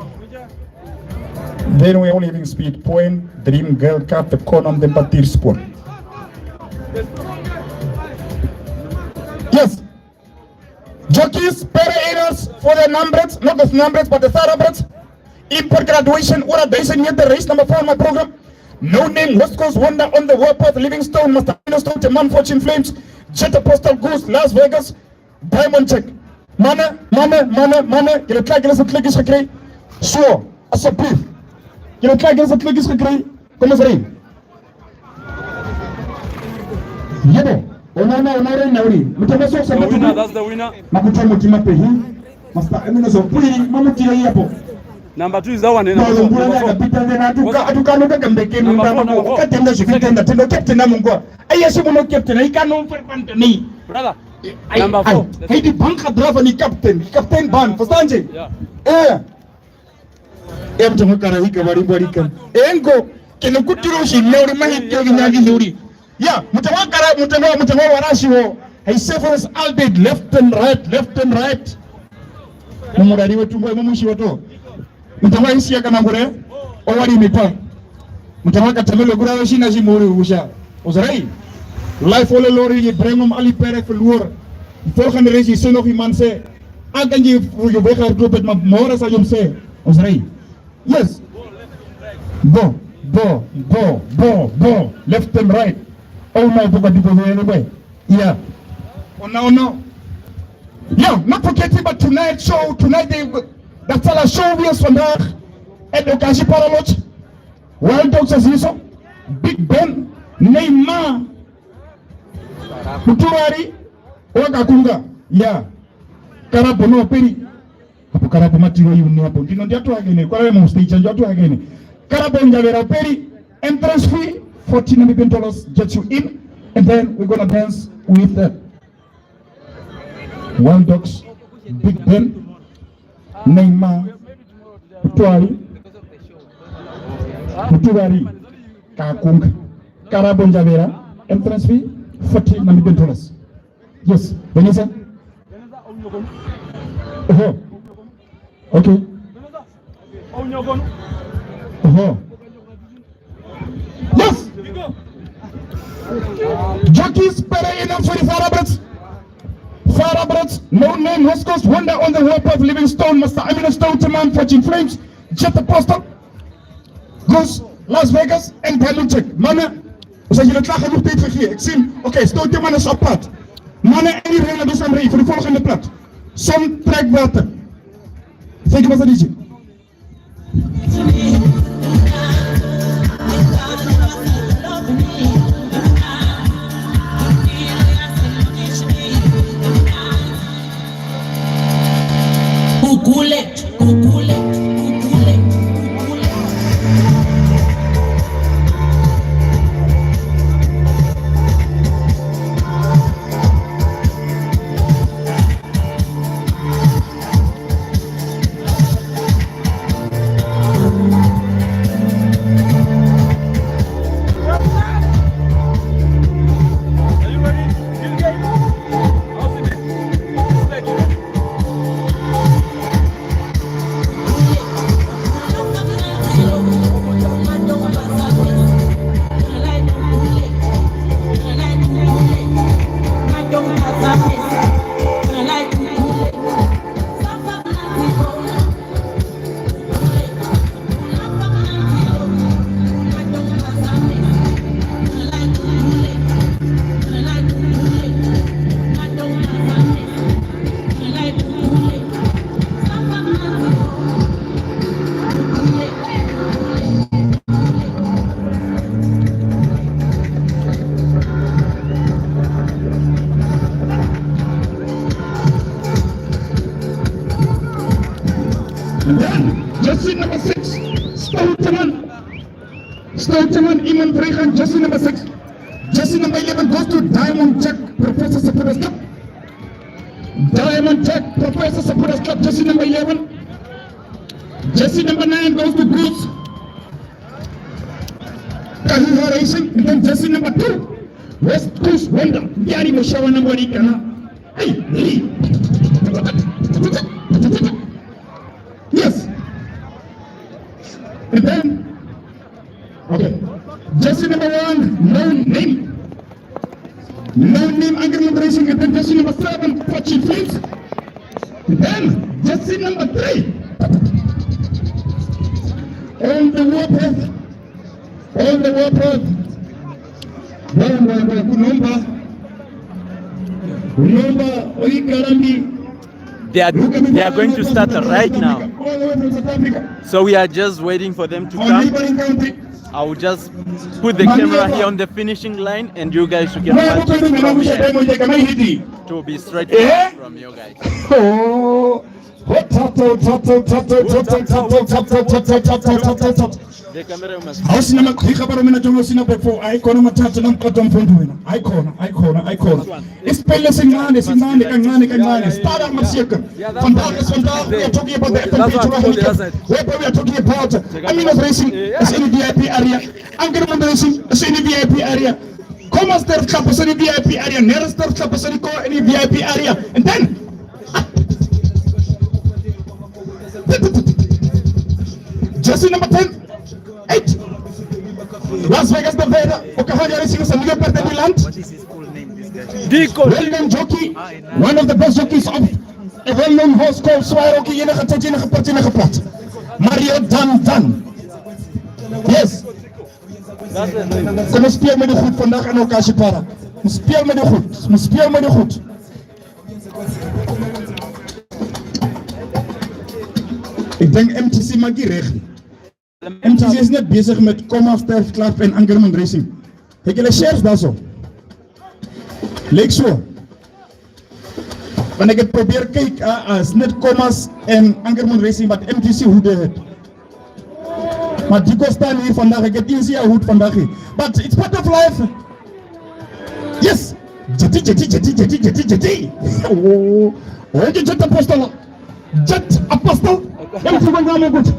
Then we are only having speed point, Dream Girl Cup, the corner on the Batir Sport. Yes. Jockeys, para areas for the numbrets, not the numbrets, but the thoroughbreds. Import graduation, ura daisen yet the race number four on my program. No name, West Coast Wonder on the Warpath, Livingstone, Master Stone, Teman Fortune Flames, Jet Apostle Goose, Las Vegas, Diamond Check. Mane, mane, mane, mane, kile tla, kile se tla, kisa kre. Sure, as a brief. Kile tla, kile se tla, kisa kre. Como se ríe? Yebo, ona, ona, ona, ona, uri. Mutembe so, the winner, that's the winner. Makuta mutima pehi. Master, emi no so, pui, mamutira yapo. Number two is that one, eh? Kwa mbura na kapita ndena, atuka, atuka, no kakambeke, number four, number four. Katenda, shikitenda, tendo, captain, amungwa. Aya, shi muno captain, I can't offer one to me. Brother, ai, number four. Ai, di banka driver ni captain, captain ban, verstehen Sie? Yeah. Eh. Emutemo kara hika bari bari ka. Engo, kene kutiro shi ne uri mahiti ovinya vihe uri. Ya, mutemo kara, mutemo, mutemo Warasho. Hai several Alded, left and right, left and right. Mumurari wetu ngwe mumushi wetu. Mutemo isi ya kana ngure. Owari mipa. Mutama katamelo kura shina shi muri usha. Ozrai. Life ole lori ye brengom ali pere fluor. Volgende reis je zon nog iemand se. Akan je voor je weg haar doet maar mora sa jom se. Ozrai. Yes. Bo, bo, bo, bo, bo. Left and right. Oh no, boka dito de anyway. Yeah. Oh no, no. Yeah, not forgetting about tonight show. Tonight they, that's all I show we us vandaag. En ook als je paralot. Wild Dogs as you saw. Big Ben. Neymar. Kutuwari. Wakakunga. Yeah. Karapo no peri. Hapo karapo matiro yuni hapo. Ndino ndia tu hagene. Kwa lemo stage ndio tu hagene. Karapo njavera peri. Entrance fee fourteen Namibian dollars gets you in. And then we're gonna dance with the Wild Dogs, Big Ben, Neymar, Twari, Mutubari, Kakunga, Karabo Njavera, entrance fee, forty Namibian dollars. Yes, Vanessa? Oho. Okay. Oho. Yes! Jockeys, pere ina for the Farabrats. Farabrats, no name, West Coast Wonder on the Warpath, Livingstone, Master Amino Stone, Taman, Fortune Flames, Jet Apostle, Goose, Las Vegas, and Diamond Check. Mana, o sea, je le traag genoeg tijd gegeven. Ik zie, oké, stoot de mannen zo apart. Mana, en die rennen dus aan rij, voor de volgende plaat. Zo'n track water. Thank you, Master D J. Kukule, kukule, kukule, kukule. And then, jersey number six, Stouteman. Stouteman, Iman Freihan, jersey number six. Jersey number eleven goes to Diamond Jack, Professor Sapuras Cup. Diamond Jack, Professor Sapuras Cup, jersey number eleven. Jersey number nine goes to Goose. Kahiha Racing, and then jersey number two, West Coast Wonder, Yari Mushawa number eight, kana. Hey, hey. Yes. And then, okay. Jersey number one, No Name. No Name, Angry Mood Racing, and then jersey number seven, Pachi Fleet. Then, jersey number three, On the Warpath. On the Warpath. Bamba, bamba, kunomba. Kunomba, oikarambi. They are, they are going to start right now. So we are just waiting for them to come. I will just put the camera here on the finishing line and you guys should get back from here to be straight from you guys. Hausina makhwika para mina jongo sina before aikona matata na mkato mfundu wina. Aikona, aikona, aikona. Isipele singane, singane, kangane, kangane. Start up, Masieka. Vandaag is vandaag. We are talking about the F N B Tour Handicap. We are talking about Amino Racing is in the V I P area. Angry Mood Racing is in the V I P area. Commaster Club is in the V I P area. Nerester Club is in the V I P area. And then, jersey number ten. Eight. Las Vegas, Nevada, Okahanja Racing, San Diego, Perte Land. Well-known jockey, one of the best jockeys of a well-known horse called Swire Oki, yena kata, yena kapat, yena kapat. Mario Dan Dan. Yes. Kom ons speel met die goed vandag en ook as jy para. Ons speel met die goed. Ons speel met die goed. Ik denk M T C maak die reg. M T C is net bezig met Comma Sterf Club en Ankerman Racing. Ik wil shares daar zo. Leek zo. Want ik het probeer, kijk, uh, uh, is net Commas en Ankerman Racing, but M T C hoe de het. Maar die kost staan hier vandaag, ik heb Insia hoed vandaag hier. But it's part of life. Yes. Jetty, jetty, jetty, jetty, jetty, jetty. Oh, oh, the jet apostle. Jet apostle. Everything went wrong good.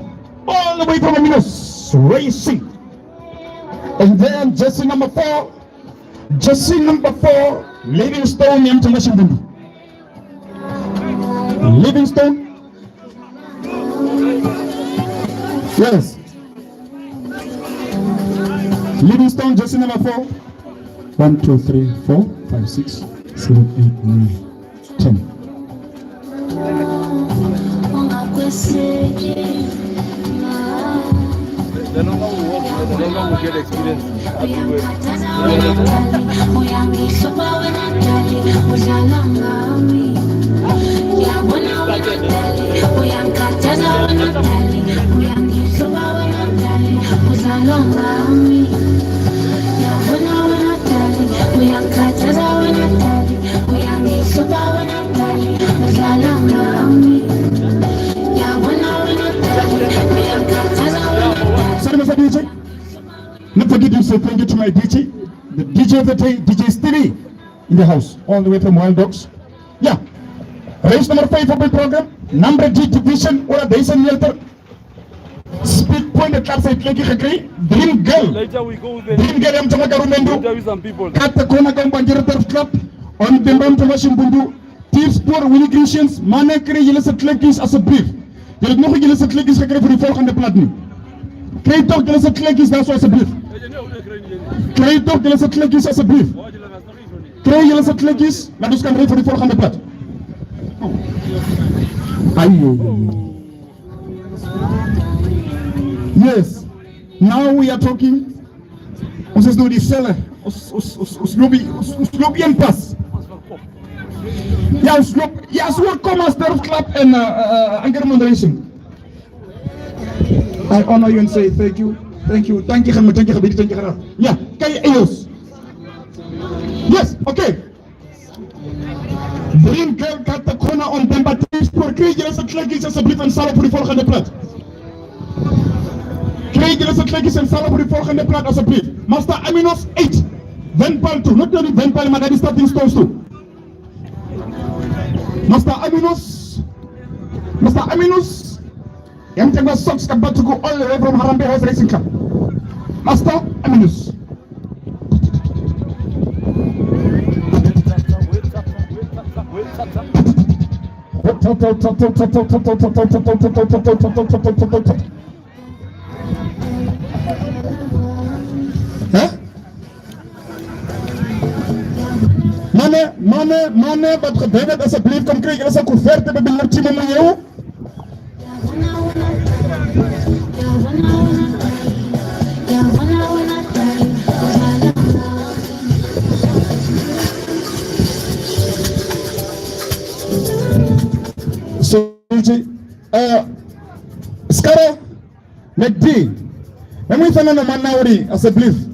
All the way from Aminos Racing. And then jersey number four. Jersey number four. Livingstone ya Mtanga Shimbundu. Livingstone. Yes. Livingstone, jersey number four. One, two, three, four, five, six, seven, eight, nine, ten. The longer we work, the longer we get experience. Sorry, Mister D J. Not forget to say thank you to my D J, the D J of the day, D J Stevie, in the house, all the way from Wild Dogs. Yeah. Race number five of the program, number D division, ora Dyson Yelter. Speed Point, the club side, Leki Khekri, Dream Girl. Later we go there. Dream Girl, I'm Tamaka Rumendu. Interview some people. Cut the corner, come Banjira Turf Club. On the Bam Tamashimbundu. Tief Sport, Willy Christians, Mane Kre, Yelese Tlekis, alsjeblieft. Je hebt nog een Yelese Tlekis gekregen voor die volgende plaat nu. Krijg toch Yelese Tlekis, dat is alsjeblieft. Krijg toch Yelese Tlekis, alsjeblieft. Krijg Yelese Tlekis, laat ons gaan rijden voor die volgende plaat. Ai, ai, ai. Yes. Now we are talking. Ons is door die cellen. Ons, ons, ons, ons lobby, ons, ons lobby en pas. Ja, ons lobby. Ja, so kom as Turf Club en, uh, uh, Anker Moderation. I honor you and say thank you. Thank you. Dankie, Germán. Dankie, Germán. Dankie, Germán. Ja, kan je E O S? Yes, okay. Dream Girl cut the corner on them, but Tief Sport, krijg Yelese Tlekis alsjeblieft en salo voor die volgende plaat. Krijg Yelese Tlekis en salo voor die volgende plaat alsjeblieft. Master Aminos eight. Van Pal two. Not only Van Pal, maar dat is starting stones too. Master Aminos. Master Aminos. Yamtengwa Socks Kabatuku all the way from Harambee Horse Racing Club. Master Aminos. Huh? Mane, mane, mane, wat gebeurt als het blijft concreet? Dat is ook ver te bedoelen, Timo Mujeu. So, uh, Skara, Medi. Memwisa nano manauri, alsjeblieft.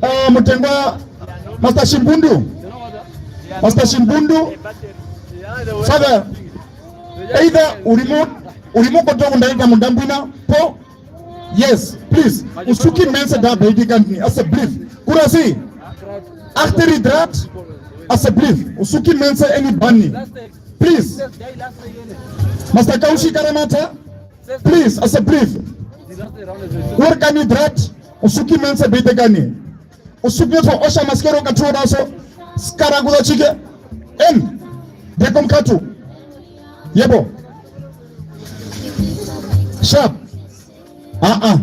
Uh, Mutengwa, Master Shimbundu. Master Shimbundu. Father, either urimo, urimo koto kundaika mundambwina, po. Yes, please. Usuki mense da beidi kantni, alsjeblieft. Kurasi. Achter die draad, alsjeblieft. Usuki mense eni bani. Please. Master Kaushi Karamata. Please, alsjeblieft. Work aan die draad. Usuki mense beide kani. Usuki to osha maskero katuo daso. Skara kuda chike. En. Dekom katu. Yebo. Sharp. Ah, ah.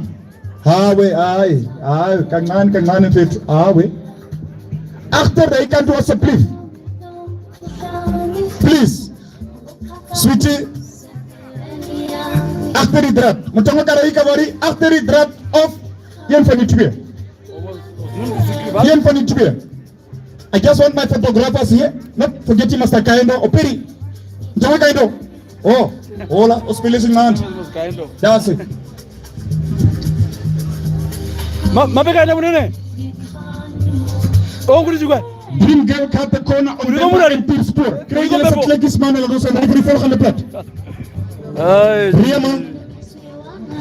Awe, ai, ai, kancane, kancane mfethu, awe. Achter de kant alsjeblieft. Please. Sweetie. Achter die draad. Moet je ook al even worry. Achter die draad of je van die twee. Je van die twee. I just want my photographers here, not forgetting Master Kaendo, Opiri. Njawe Kaendo. Oh, hola, hospitality man. That's it. Ma, mape Kaendo munene. Oh, kuri chikwa. Dream girl cut the corner on the Murari. Pir sport. Krijgen ze Tlekisman en los en de volgende plat. Ai. Riama.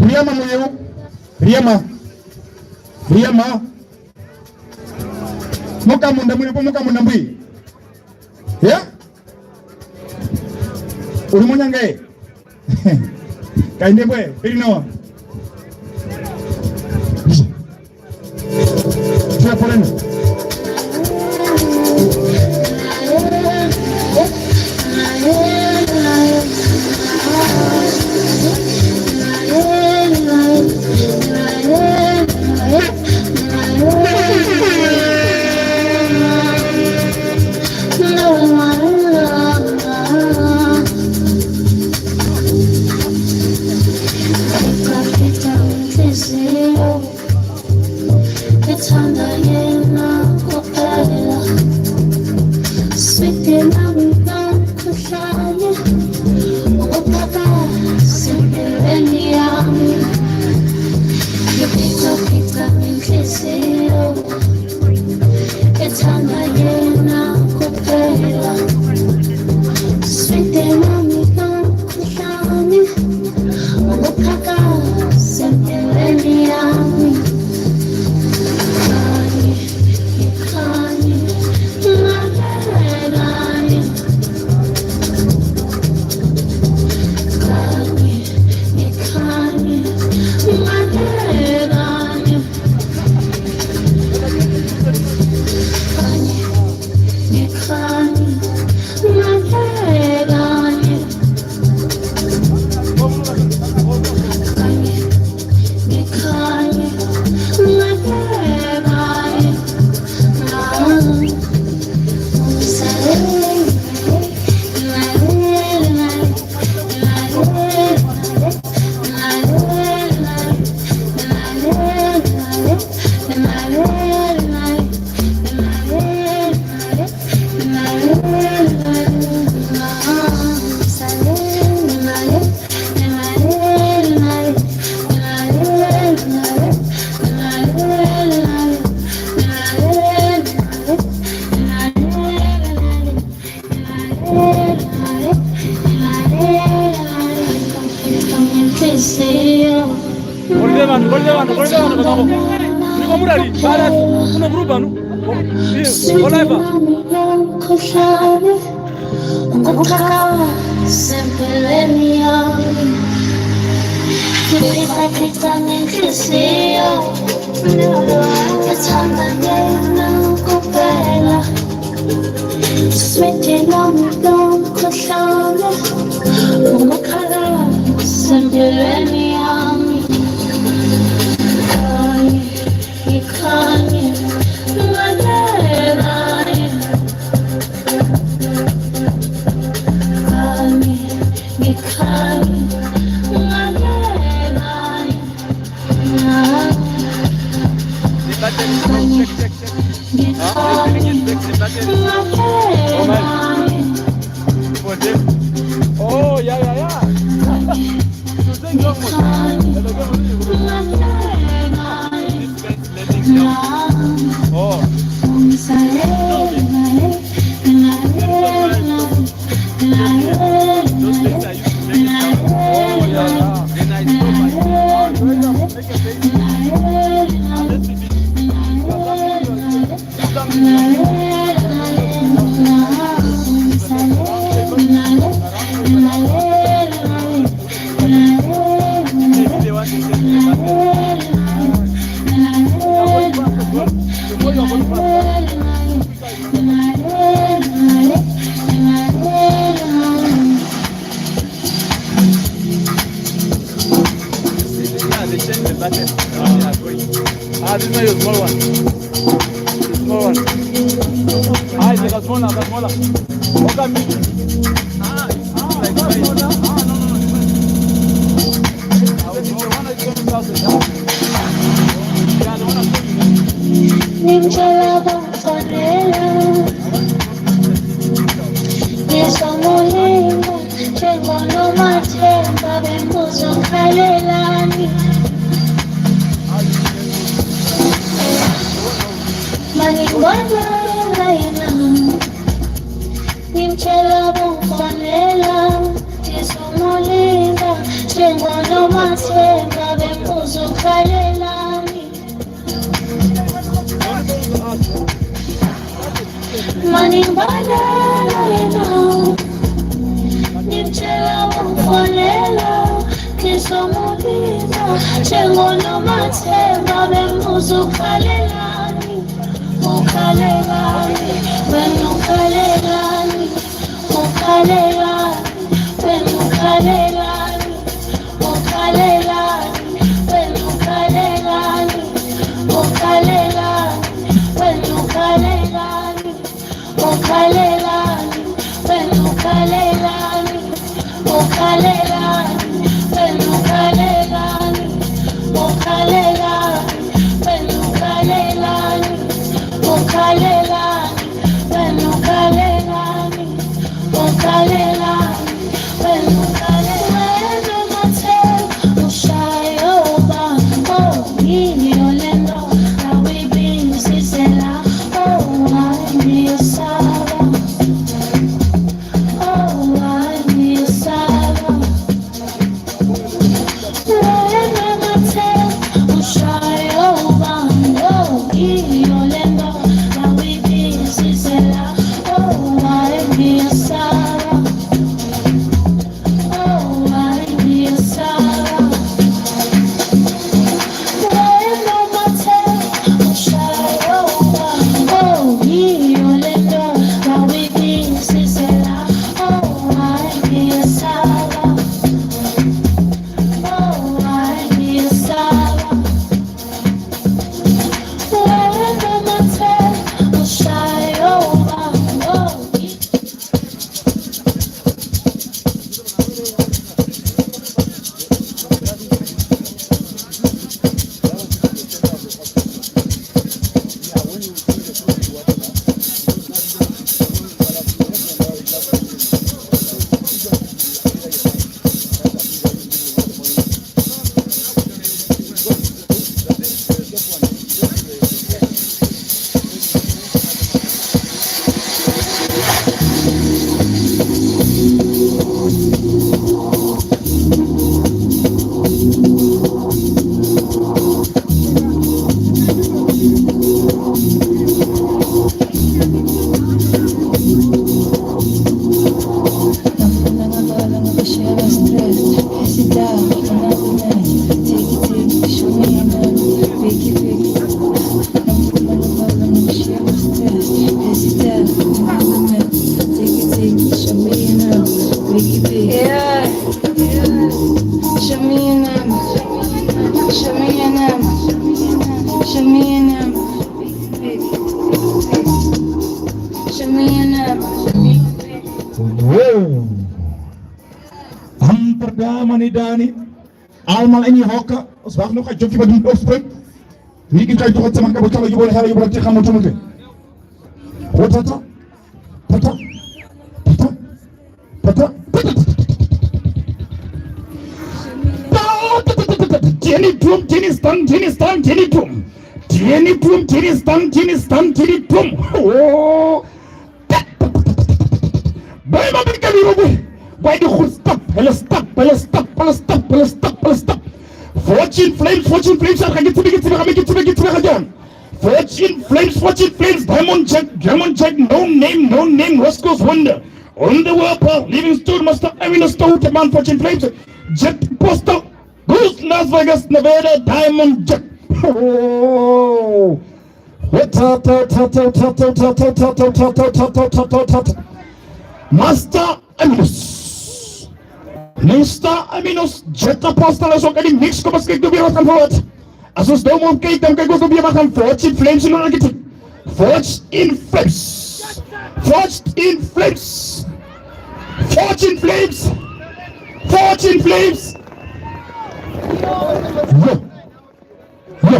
Riama moyo. Riama. Riama. Mokamunda mune po, mokamunda mbwi. Ya? Uri monyanga ye? Kaende mbwe, peri nawa. Tia poreno. Sweet, Kolide vanhu, kolide vanhu, kolide vanhu, pamako. Niko murari, bara, uno grupa, no? Ko live. Oh, yeah, yeah, yeah. Ai, se las mola, las mola. Oka mi. Ni mtjela bomfonela, yeso mulinga, tjengo nomatemba, bembuzo kalelani. Mani ngwanda ngaina. Ni mtjela bomfonela, yeso mulinga, tjengo nomatemba, bembuzo kalelani. Mani ngwanda ngaina. Ni mtjela bomfonela, yeso mulinga, tjengo nomatemba, bembuzo kalelani. Ukalelani, bembuzo kalelani. Ukalelani, bembuzo kalelani. Ukalelani, bembuzo kalelani. Ukalelani, bembuzo kalelani. Ukalelani, bembuzo kalelani. Ukalelani, bembuzo kalelani. Ukalelani, bembuzo kalelani. Ukalelani, bembuzo kalelani. Ukalelani, bembuzo kalelani. Weno mate, ushayo ba, oh, ni olendo, na wibin sisela, oh, ay, mi osaba. Oh, ay, mi osaba. Wow. Amsterdam, Annie Dani. Allemaal in je hokken. Als wacht nog een jokje bij de opspring. Wie kan je toch het zeman kabo chala jubal hara jubal teka motumute. Hotata. Tata. Tata. Tata. Tata. Tieni drum, tieni stand, tieni stand, tieni drum. Tieni drum, tieni stand, tieni stand, tieni drum. Oh. Bai mabika biro bwi. Bai di khur stop. Hele stop. Hele stop. Hele stop. Hele stop. Hele stop. Fortune Flames. Fortune Flames. Arka gitsi gitsi gitsi gitsi gitsi gitsi. Fortune Flames. Fortune Flames. Diamond Jack. Diamond Jack. No name. No name. West Coast Wonder. On the world path. Livingstone. Master Eminem. Stout man. Fortune Flames. Jet Postal. Goose, Las Vegas, Nevada, Diamond Jack. Oh. Master Aminos. Mister Aminos, Jet Apostle, as okay, mix, come on, skate to be rock and forward. As us don't move, Kate, I'm going to be a rock and forward. Fortune Flames, you know, like it. Forged in Flames. Forged in Flames. Forged in Flames. Forged in Flames. Yo. Yo.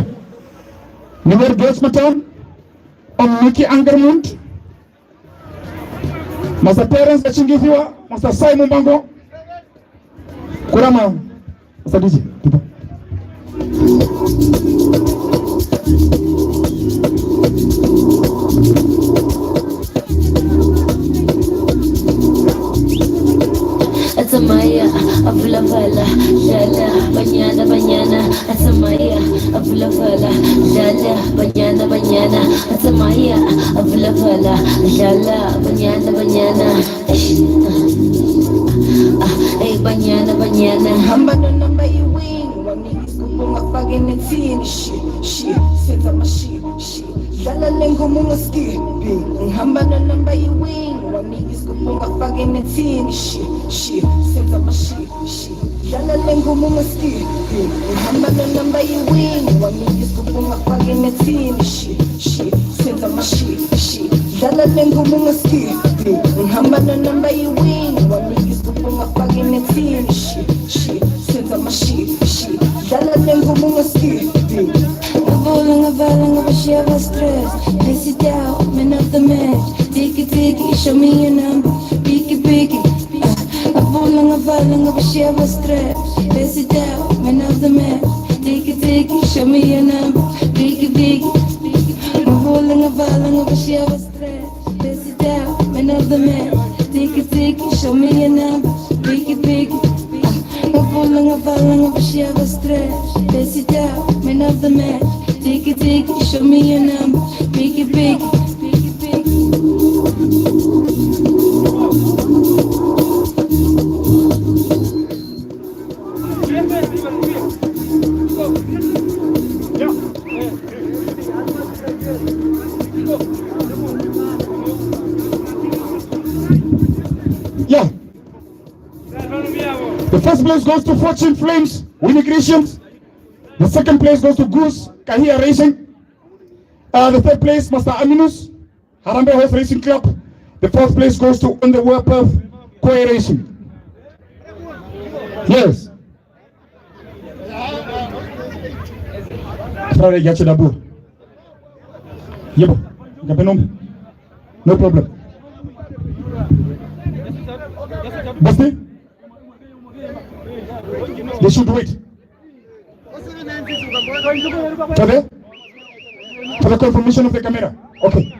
Ni weri George Matan. Om Mickey Angermund. Master Terence Katjingisiwa, Master Simon Mbango. Kurama, Master D J, tupa. Atamaya, avulavala, lala, banyana, banyana. Atamaya, avulavala, lala, banyana, banyana. Atamaya, avulavala, lala, banyana, banyana. Eish, ah, ah, eh, banyana, banyana. Hamba no number you win, wami is kupunga fagene team, shit, shit, senza ma shit, shit. Lala lengo munga ski, bing. Hamba no number you win, wami is kupunga fagene team, shit, shit, senza ma shit. Shi, yala lengo munga ski, hamba na number you win, wami is kupunga fagene team, shi, shi, senza ma shi, shi, yala lengo munga ski, hamba na number you win, wami is kupunga fagene team, shi, shi, senza ma shi, shi, yala lengo munga ski. Ngavala, ngavala, ngavashia va stress, this is down, man of the match, tiki, tiki, show me your number, biggie, biggie. Ngavala, ngavala, ngavashia va stress. Face it down, man of the man. Tiki, tiki, show me your number. Biggie, biggie. Ngavala, ngavala, ngavashia va stress. Face it down, man of the man. Tiki, tiki, show me your number. Biggie, biggie. Ngavala, ngavala, ngavashia va stress. Face it down, man of the man. Tiki, tiki, show me your number. Biggie, biggie. Yeah. The first place goes to Fortune Flames, Winnie Christians. The second place goes to Goose, Kahia Racing. Uh, the third place, Master Aminus, Harambee Horse Racing Club. The fourth place goes to On the Warpath, Koi Racing. Yes. Sorry, ya ce dabu. Yebo, nggak penuh. No problem. Basti? They should wait. For the, for the confirmation of the camera. Okay.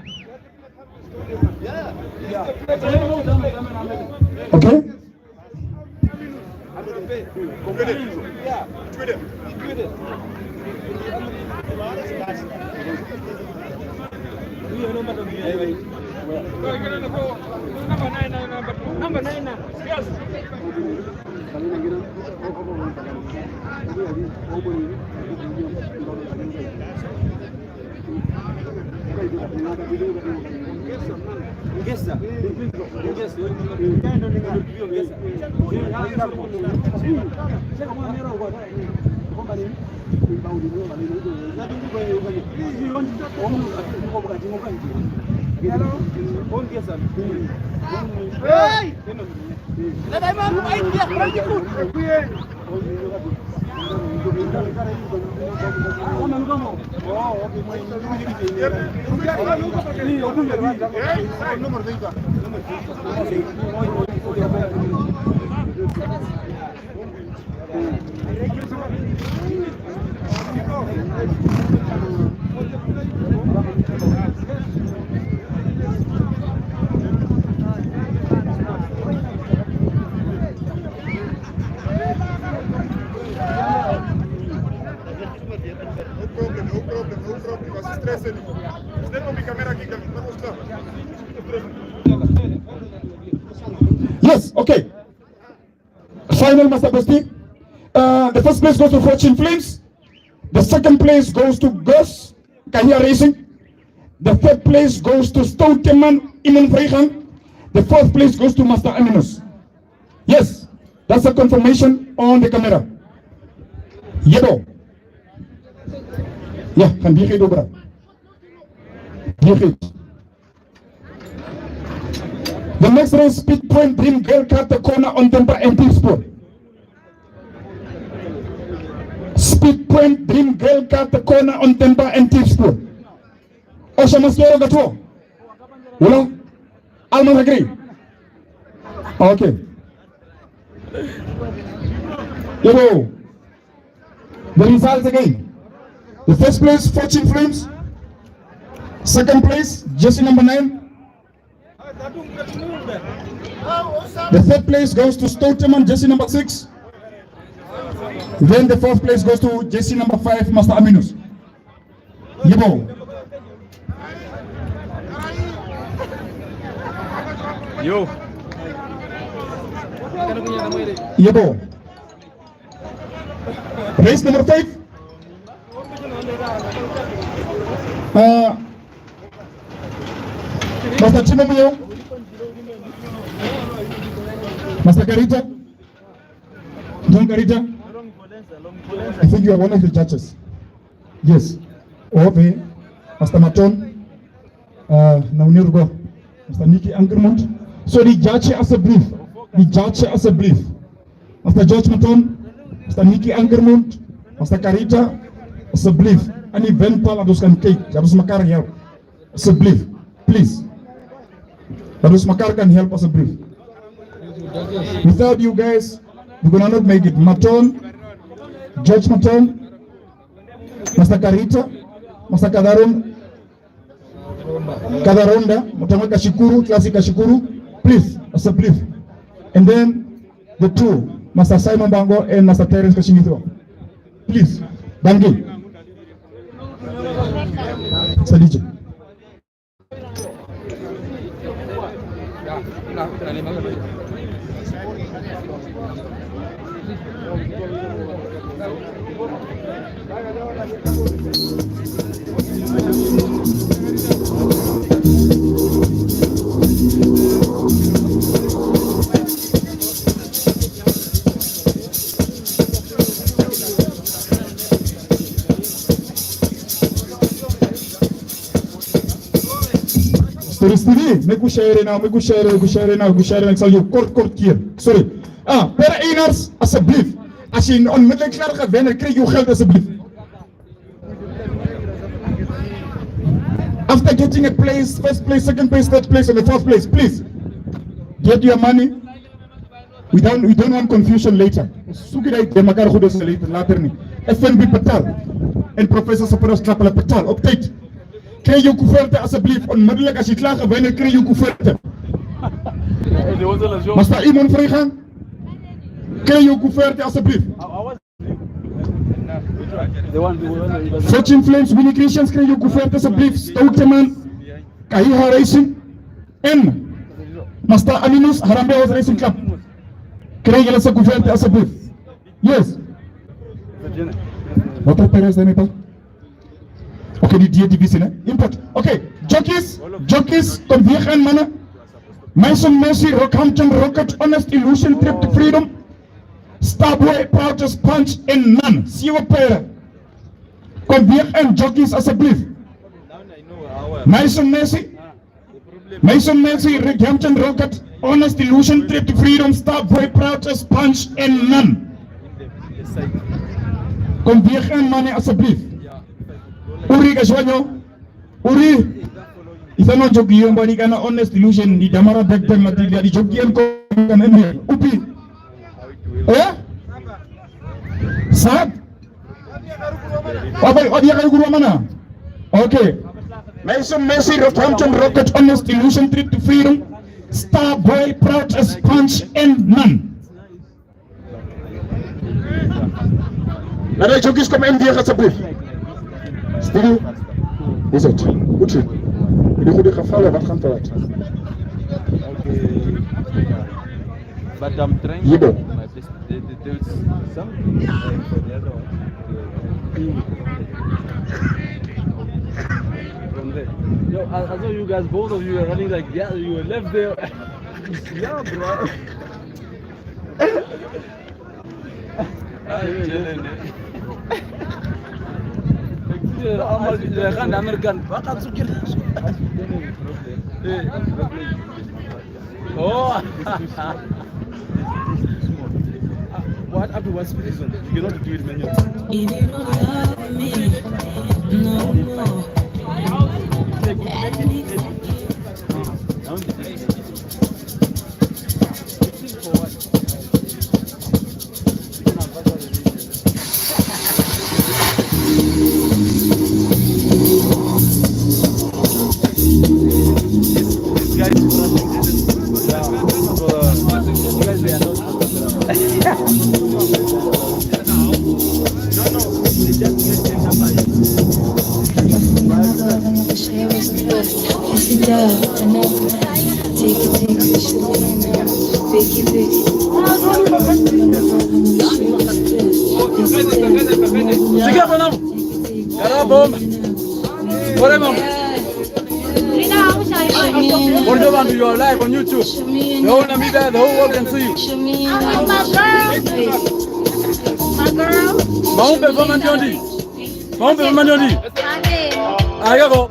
Okay. Number nine, yes. Hey! No problem, no problem, no problem. Vas a estresar. Tengo mi cámara aquí, Carlos. Vamos, claro. Yes, okay. Final, Master Bosti. Uh, the first place goes to Fortune Flames. The second place goes to Ghost Kahia Racing. The third place goes to Stouteman Imon Freihan. The fourth place goes to Master Aminus. Yes, that's a confirmation on the camera. Yebo. Ya, kan dia kayak itu, bro. Defeat. The next race, Speed Point Dream Girl, cut the corner on Temba and Tips Sport. Speed Point Dream Girl, cut the corner on Temba and Tips Sport. Osha Masioro Gato. Ulo? Alma Zagri. Okay. Yebo. The results again. The first place, Fortune Flames. Second place, jersey number nine. The third place goes to Stouteman, jersey number six. Then the fourth place goes to jersey number five, Master Aminus. Yebo. Yo. Yebo. Race number five. Uh, Master Timo Mio. Master Karita. John Karita. I think you are one of the judges. Yes. Ove, Master Maton, uh, na Unirgo, Master Nicky Angermund. So the judge as a brief. The judge as a brief. Master George Maton, Master Nicky Angermund, Master Karita, as a brief. An event pala dus kan cake, jabus makar yau. As a brief, please. Jabus makar can help as a brief. Without you guys, we're gonna not make it. Maton, George Maton, Master Karita, Master Kadaron, Kadaronda, Mutamwe Kashikuru, Classic Kashikuru, please, as a brief. And then the two, Master Simon Bango and Master Terence Kashingithwa. Please, danke. Sadije. Sorry, sorry, me kushaire now, me kushaire, me kushaire now, me kushaire now, so you court, court here. Sorry. Ah, Pere Einars, as a brief. As in, on middle clerk, when I create you held as a brief. After getting a place, first place, second place, third place, and the fourth place, please get your money. We don't, we don't want confusion later. Sukira ite makar khudo se later, later ni. F N B Patel and Professor Sapora Strapala Patel, update. Kre yo kuferte as a brief on Madula Kashitlacha, vene kre yo kuferte. Master Imon Freihan, kre yo kuferte as a brief. Fortune Flames, Winnie Christians, kre yo kuferte as a brief. Stouteman, Kahiha Racing, and Master Aminus, Harambee Horse Racing Club. Kre yo kuferte as a brief. Yes. Wat is Perez dan, pa? Okay, die, die, die wissen, hè? Import. Okay, jockeys, jockeys, kom weer gaan, mannen. Mason Mercy, Rockhampton Rocket, Honest Illusion, Trip to Freedom, Starboy, Proudest Punch, en Nan. Zie we pere. Kom weer gaan, jockeys, alsjeblieft. Mason Mercy. Mason Mercy, Rockhampton Rocket, Honest Illusion, Trip to Freedom, Starboy, Proudest Punch, en Nan. Kom weer gaan, mannen, alsjeblieft. Uri Kashwanyo, Uri. Isano jockey yombarikana Honest Illusion, di Damara Back Time, mati, di jockey en ko kan en upi. Eh? Sad? Oke, odia kari kurua mana. Okay. Mason Mercy, Rockhampton Rocket, Honest Illusion, Trip to Freedom, Starboy, Proudest Punch, en Nan. Nada, jockeys, kom en weer, alsjeblieft. Stevie, is it? Goed zo. Jullie goede gevallen, wat gaan we uit? But I'm trying Yibo. My best. They, they, there's something, uh, for the other one. From there. Yo, I, I saw you guys, both of you were running like, yeah, you were left there. Yeah, bro. Ah, you're chilling, eh? Ama-, eh, kan American, vakatsukira. Eh. Oh. What, up to what speed is on? You cannot do it manually. If you don't love me no more, Sikia, bwana. Karabomba. Pole, mama. Bonjour, bantu, you are live on YouTube. The whole Namibia, the whole world can see you. Maumbe, mama, ndiondi. Maumbe, mama, ndiondi. Aikako.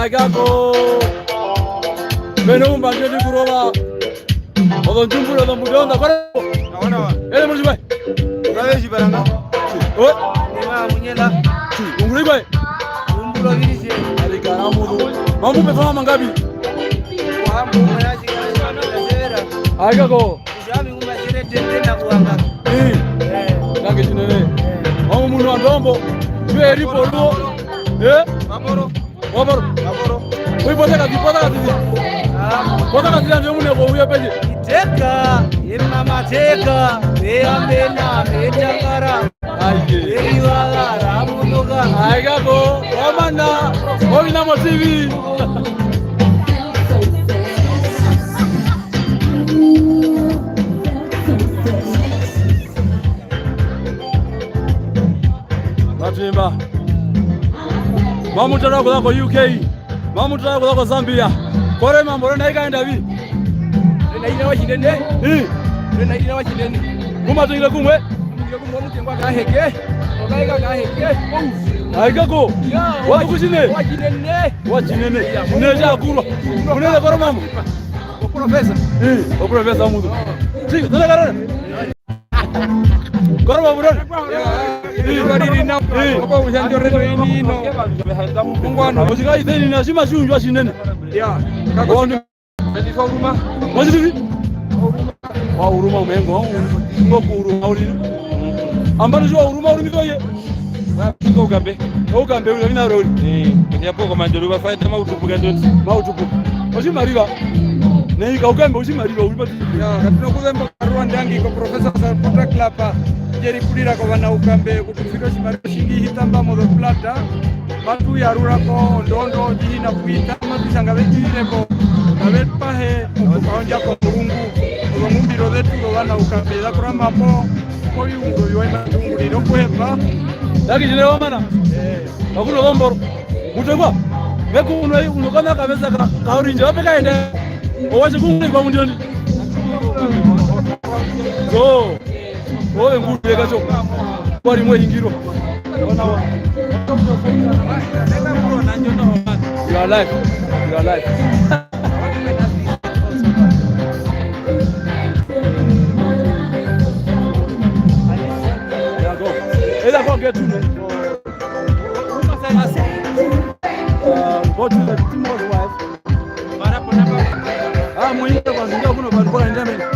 Aikako. Mene umba ndiondi kurova. Ozondjumbura, ozombuto, onda, kore. Awa, awa. Ere, muri tjikwaye? Ove tjiparanga? Owe? Nima munyela. Ungura tjikwaye? Umbura ovirisye. Arikana mutu. Mamu performa mangapi? Wambo, mwana tjikwaye, tjikwaye, tjikwaye. Aikako. Kutja ami ngumba tjere tete na kuwanga. Ii. Eh. Ndangi tjinene. Eh. Mamu munu wa ndombo. Tjwe ripo ruo. Eh? Vaporo. Waporo. Vaporo. Oi, pota kati, pota kati. Ah. Pota kati, ndio mune ko uya peje. Teka, ye mama teka, ye ambena, ye tangara. Aye. Ye iwagara, munoka. Aikako, wamana, Ovinamo T V. Matimba. Mamu tara okuza ko U K. Mamu tara okuza ko Zambia. Kore mambo, rona ikaenda vi? Rona ina wa tjinene. Ii. Rona ina wa tjinene. Kuma tungile kumwe. Tungile kumwe, omutengwa kaheke. Okaika kaheke. Oh. Aikako. Ya, wa tukushine. Wa tjinene. Wa tjinene. Ya, ne ja kurwa. Kunene kore mambo. O professor. Ii, o professor mutu. Si, tena karara. Koroba buroni. Ikariri na opo ujanjo reto inino. Mungwano. Osika iteni na shima shunjwa shinene. Ya. Kako. Moziti. Wa uruma umengo. Ngo kuruma uri. Ambani wa uruma uri mitoye. Wa ukambe. Ukambe uri vina rori. Eh, ya poko mandoro ba faita mautupuka ndoti. Mautupuka. Oshimariva. Nei ka ukambe oshimariva uri pati. Ya, katino kuzemba. Rwanda yangi ko Professor Salputa Klapa, ndjeri kurira ko vana ukambe, kutufika otjimariva otjingi hitamba mo the plata, matu yarura ko ondondo, ndji hina kuita, matu shanga vetjirire ko, kave pahe, okukaondja ko murungu, ozongumbiro zetu zovana ukambe, za kurama mo, koviungo viwa imatu ungurire okuhepa. Ndaki tjinene wamana. Eh. Akuru ozomboro. Mutekwa, veku uno, uno kana kavesa ka, ka orange, wape kaende. Owache kungurikwa mundioni. So, ove nguru yekacho. Kwari mwe hingirwa. You are live. You are live. Yeah, go. Eza kwa getu. Uh, go to the Timo's wife. Ah, muinda kwa ndugu kuno vandu kwa ndamene. Oh.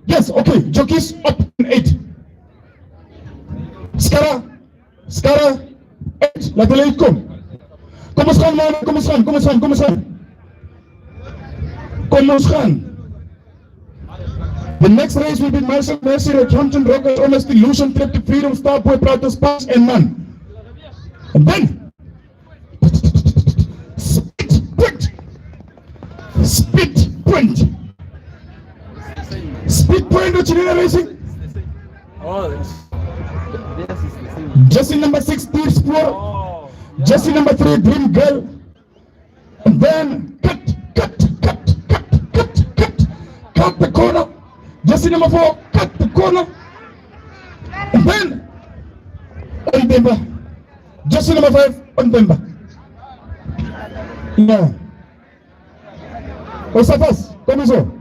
Yes, okay. Jockeys, up in eight. Skara, Skara, eight. Laat hulle uitkom. Kom ons gaan, man. Kom ons gaan, kom ons gaan, kom ons gaan. Kom ons gaan. The next race will be Marshall Mercy, Rockhampton Rockets, Honest Illusion, Trip to Freedom, Starboy, Proudest Punch, and None. And then, Speed Point. Speed Point. Speed Point, which is racing. Oh, yes. Yes, it's the same. Jersey number six, Deep Sport. Oh, yeah. Jersey number three, Dream Girl. And then cut, cut, cut the corner. Jersey number four, cut the corner. And then, Ondemba. Jersey number five, Ondemba. Yeah. Osafas, komiso.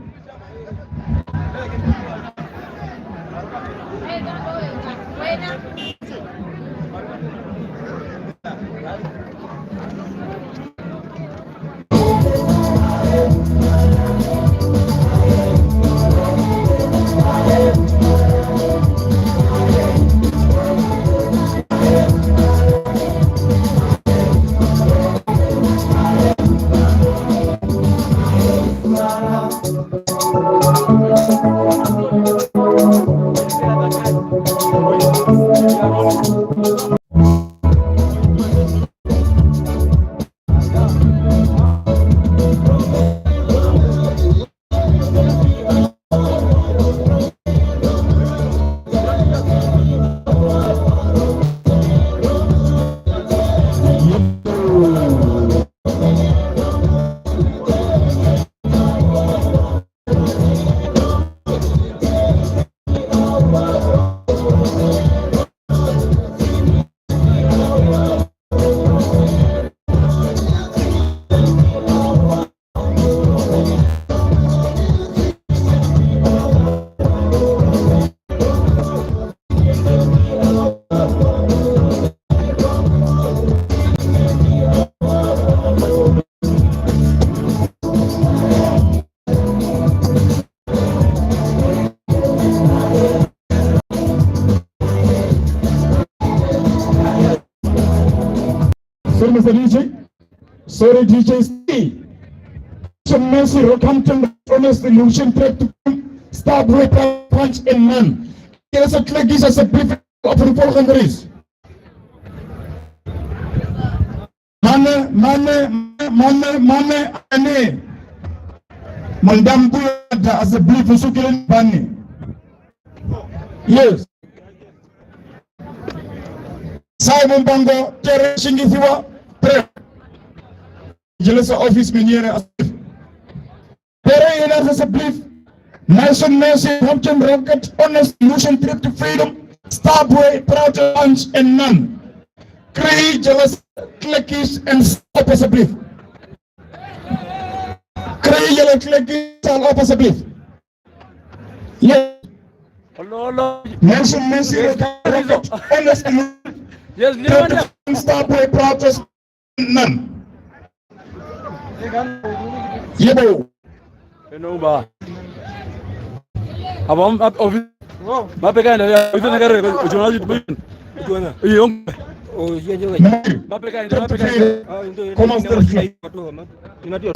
Sorry, Mister D J. Sorry, D J C. Mercy, Rockhampton, Honest Illusion, Trip to Starboy, Punch, and None. There is a click, is a brief of the four hundred. Mane, mane, mane, mane, ane. Mondambu ya da as a brief, usukile mane. Yes. Sai mumbango, tere shingisiwa, tere. Jelesa office meniere as a brief. Tere yena as a brief. Nice and messy, Hampton Rocket, Honest Illusion, Trip to Freedom, Starboy, Proud Punch, and None. Kri, Jealous, Clickish, and Stop as a brief. Kri, Yellow flag is all opposite, please. Yes. Hello, hello. Nelson Messi, yes, honestly. Yes, Star Boy Brothers. None. Yebo. Eno ba. Aba, ab-, ofi-, mape kaenda ya, ofi-, na kare, ojo na, ojo na. Iyo. Oh, iya, iya. Mape kaenda, mape kaenda. Ah, ndo, ndo, ndo, ndo, ndo, ndo, ndo, ndo.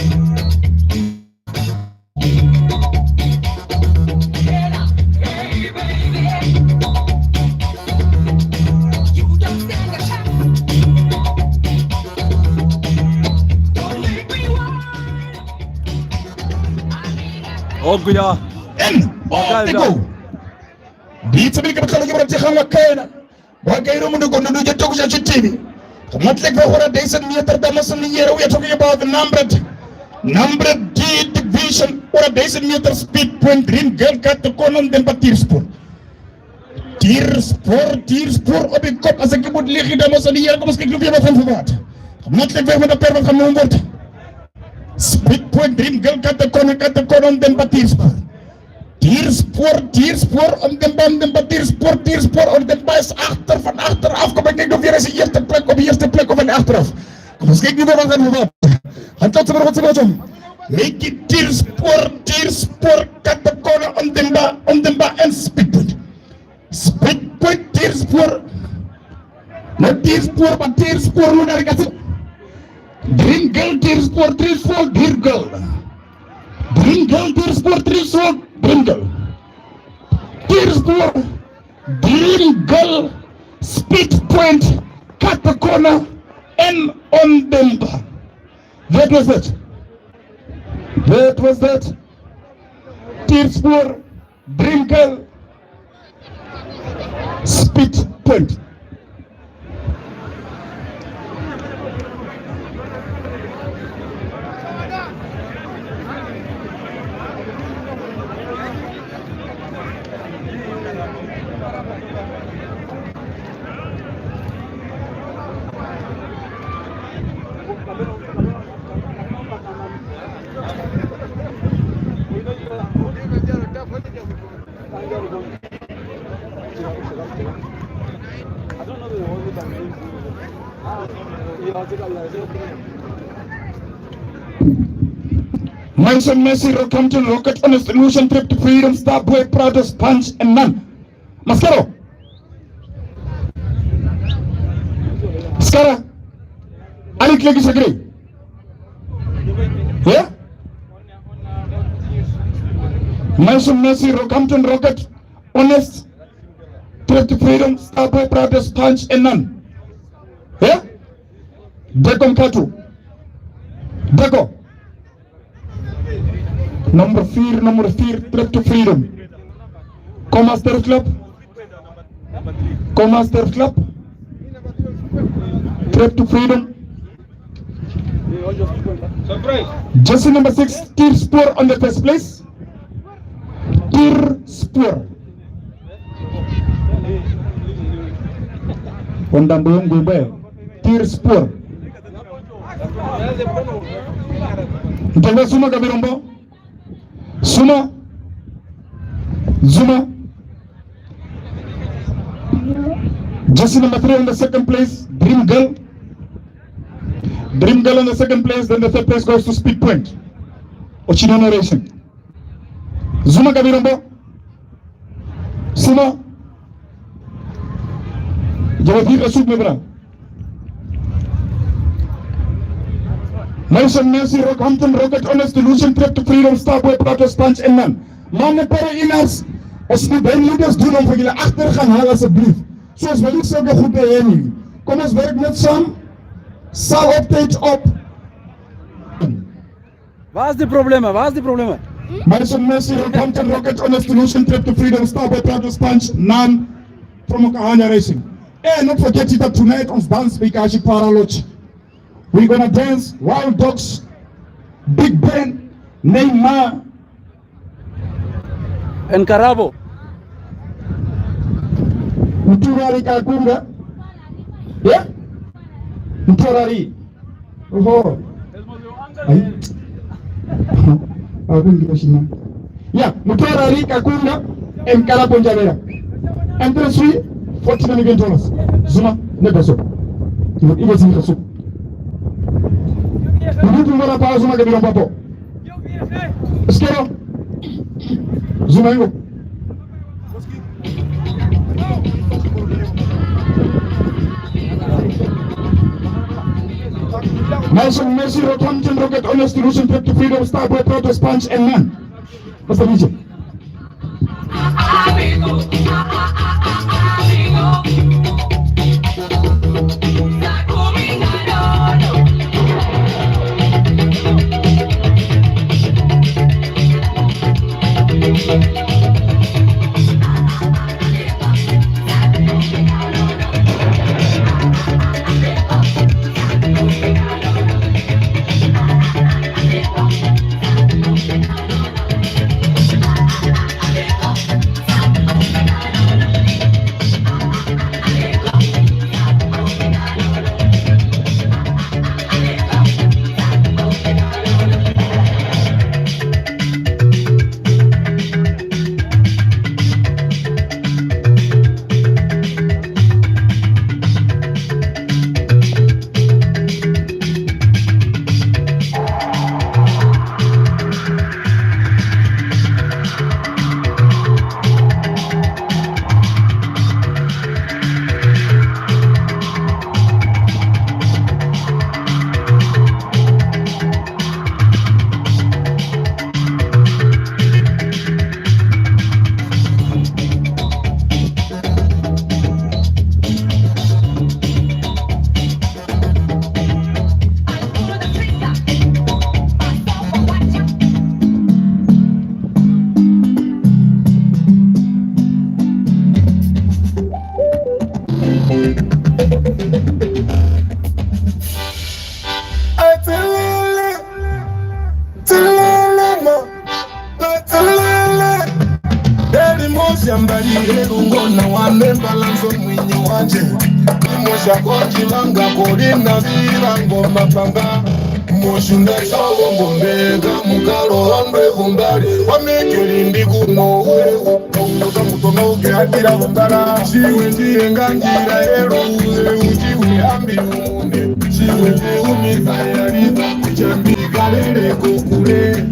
Okuya. En, oh, ego. Bitsa bilika bakala ke bara tihanga kena. Wa kaira omundu kondundu ndjo tokutja tjitivi. Komatlek va hora days and meter da mason yera, we are talking about the numbered, numbered D division, hora days and meter speed point, Dream Girl, cut the corner, then by Tirspor. Tirspor, Tirspor, obi kop, asa kibut ligi da mason yera, komas ke kluvia ba fan fubat. Komatlek va hora per va fan umbot. Speed point, Dream Girl, cut the corner, cut the corner, then by Tirspor. Tirspor, Tirspor, om den bam, den ba, Tirspor, Tirspor, om den ba is achteraf, achteraf, kom ik nog weer eens een eerste plek op, eerste plek op en achteraf. Kom eens kijken wie dat gaan doen. Gaan tot ze maar wat ze wat doen. Leki Tirspor, Tirspor, cut the corner, om den ba, om den ba en speed point. Speed point, Tirspor. Na Tirspor, ba Tirspor, nu dari kasi. Dream Girl, Tirspor, Tirspor, Dream Girl. Dream Girl, Tirspor, Tirspor, Dream Girl. Tirspor, Dream Girl, speed point, cut the corner, and on them. That was it. That was it. Tirspor, Dream Girl, speed point. Nelson Messi, Rockhampton Rocket, Honest Illusion, Trip to Freedom, Star Boy, Prados, Punch, and None. Maskaro. Skara. Ali kleki sakri. Yeah? Nelson Messi, Rockhampton Rocket, Honest, Trip to Freedom, Star Boy, Prados, Punch, and None. Yeah? Deko Mkatu. Deko. Number vier, number vier, Trip to Freedom. Kom Master Club. Kom Master Club. Trip to Freedom. Jersey number six, Tirspor on the first place. Tirspor. Ondambo yongwimbo. Tirspor. Ntonga Zuma Kavirombo. Zuma. Zuma. Jersey number three on the second place, Dream Girl. Dream Girl on the second place, then the third place goes to Speed Point. Otjinene Racing. Zuma Kavirombo. Zuma. Je vais dire, soupe, mes bras. Nelson Messi, Rockhampton Rocket, Honest Illusion, Trip to Freedom, Star Boy, Prados, Punch, and None. Mane pere inas, os ni ben ludes du non fokila achter gaan hala se blief. Zoals we lief zo gegoed bij hen. Kom ons werk met saam. Zal update op. Wat is die problema? Wat is die problema? Nelson Messi, Rockhampton Rocket, Honest Illusion, Trip to Freedom, Star Boy, Prados, Punch, None, Promo Kahanya Racing. And not forget it that tonight ons dans by Kashi Para Lodge. We're gonna dance Wild Dogs, Big Ben, Neymar, En Karabo. Mturari Kakunga. Ya? Mturari. Oho. Ai. Kakundi kotjina. Ya, mutwara ari Kakunga, enkara pondjavera. Entrance fee, forty Namibian dollars. Zuma, never so. Ivo, ivo zimika so. Ivo zimika so. Skero. Zuma ingo. Nice and mercy, Rockhampton Rocket, Honest Illusion, Trip to Freedom, Starboy, Proto, Sponge, and Man. Master D J. Atselele, tselele, ma, atselele. Eli mosha mbali elungo na wane mbalanzo mwinyo wanje. Imosha konji vanga kolina virango mapanga. Moshunda shawo ngombe kamukalo ondwe kumbali. Wamekeli mbikuno uwe. Omutoka mutono uke atira kumbala. Shiwe ndiye nganjira eru. Uwe ujiwe ambi umune. Shiwe ndiye umisa yalita. Kuchambi kalele kukule.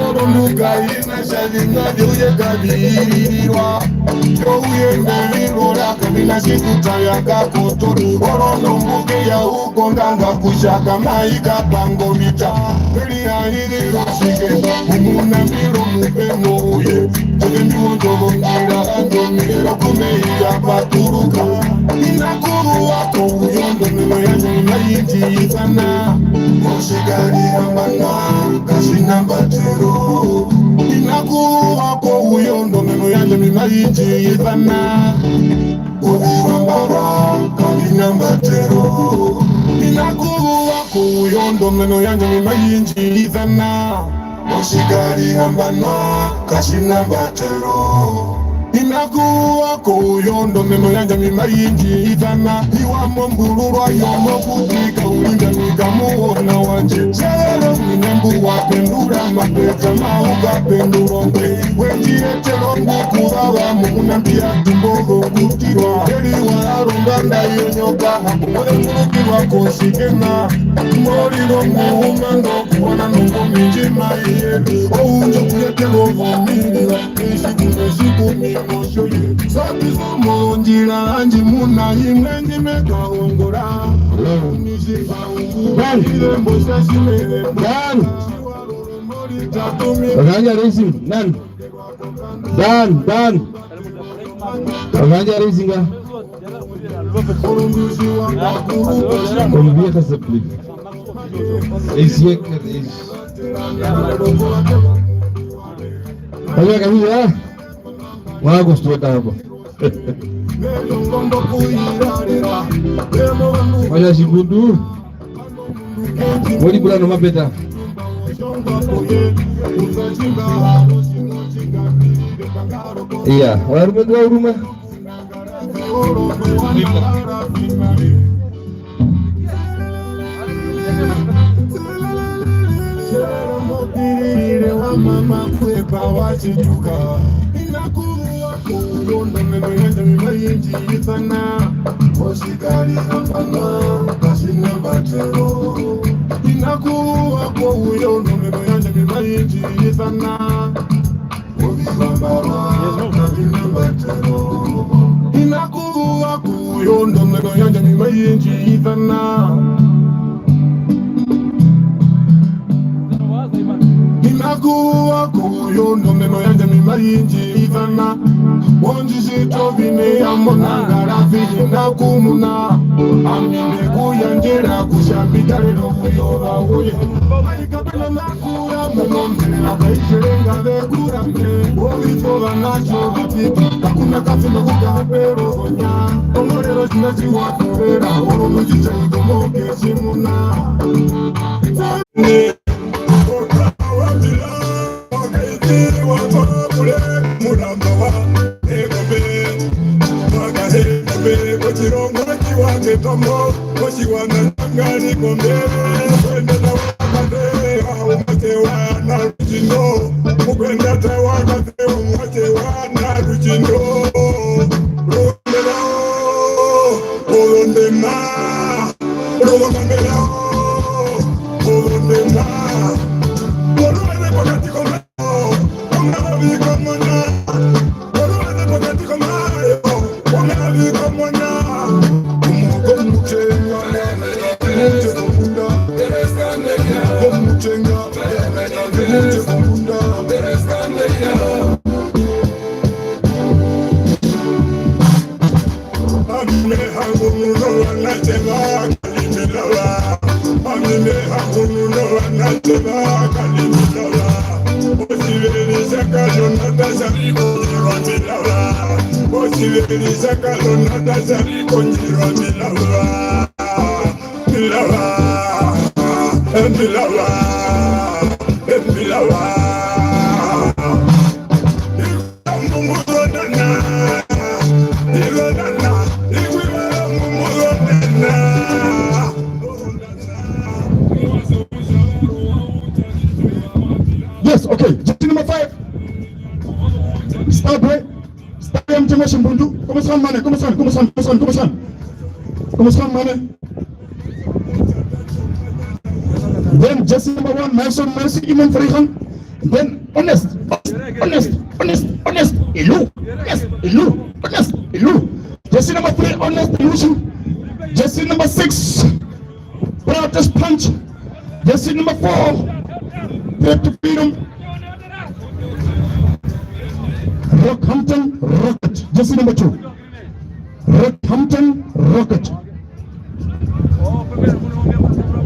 Oro nduka ina shavinga vyoye kavirirwa. Vyoye ndevirora kavina shikuta ya kakotoru. Oro nombuke ya u kondanga kushaka maika pango mita. Eli airi roshike, umuna mbiro mupemo uye. Tete ndiwo ndogo ngira ando miro kume ya paturuka. Inakuru wako uyondo meno ya nyuma yinji itana. Oshikari ambana, kashina mbatero. Inakuru wako uyondo meno ya nyuma yinji itana. Kuvira mbara, kavina mbatero. Inakuwa kuyondo meno yanje mimayinji ithana. Oshikari hambana, kashina mbatero. Inakuwa kuyondo meno yanje mimayinji ithana. Iwa mombululwa yomo kutika ulinda mikamuona wanje. Shalelo minembu wapendura mapeta mauka pendura ombe. Wenji etero nguku baba muna mbia tumbo kutirwa. Eli wa arunga nda yonyoka. Ore ngurukirwa koshikena. Moriro muuma ndo kuona nungu minji maiye. Ounjo kuyetero vomirira. Eshiku neshiku mimoshoye. Sabizo monjira anji muna imwe njimeka ongora. Done. Done. Okanja racing, nani? Done, done. Okanja racing, ah. Olivia Kaseplik. Eisiekere, eisi. Okanja kahiya. Mwa kustuta hapo. Oya Tjimbundu. Mori pura nomapeta. Iya, ovarume ndu va uruma. Mama kwepa wa tjituka. Ina kuwa kuyondo meno yandje mima yindji isana. Osikari ambana, kasina batero. Ina kuwa kuyondo meno yandje mima yindji isana. Ovivambara, kasina batero. Ina kuwa kuyondo meno yandje mima yindji isana. Ina kuwa kuyondo meno yandje mima yindji isana. Wondjisi tjovine ya monangara vihina kumuna. Ami mbe kuyandjera kutja mbi tarere omuyova woye. Mai kapena makura muno mbelela kaisherenga ve kurambe. Ovitova natjo vatiti. Kakuna kasina kukapero onya. Ongorero tjina tjiwa kuvera. Oro mutjitja ikomoke tjimuna. Ami me hangununa ovanatje va Kalimilava. Ami me hangununa ovanatje va Kalimilava. Otjiveri tja Kalonata tja ri kondjirwa milava. Otjiveri tja Kalonata tja ri kondjirwa milava. Milava. Milava. Milava. Yes, okay. Jersey number five. Start, right? Start, I'm Timothy Mbundu. Come on, man. Come on, come on, come on, come on, come on. Come on, man. Then jersey number one, Nelson Mercy, Imam Farihan. Then Honest, Honest, Honest, Honest, Ilu, Honest, Ilu, Honest, Ilu. Jersey number three, Honest Ilushi. Jersey number six, Protest Punch. Jersey number four, Bread to Freedom. Rockhampton Rocket, jersey number two. Rockhampton Rocket.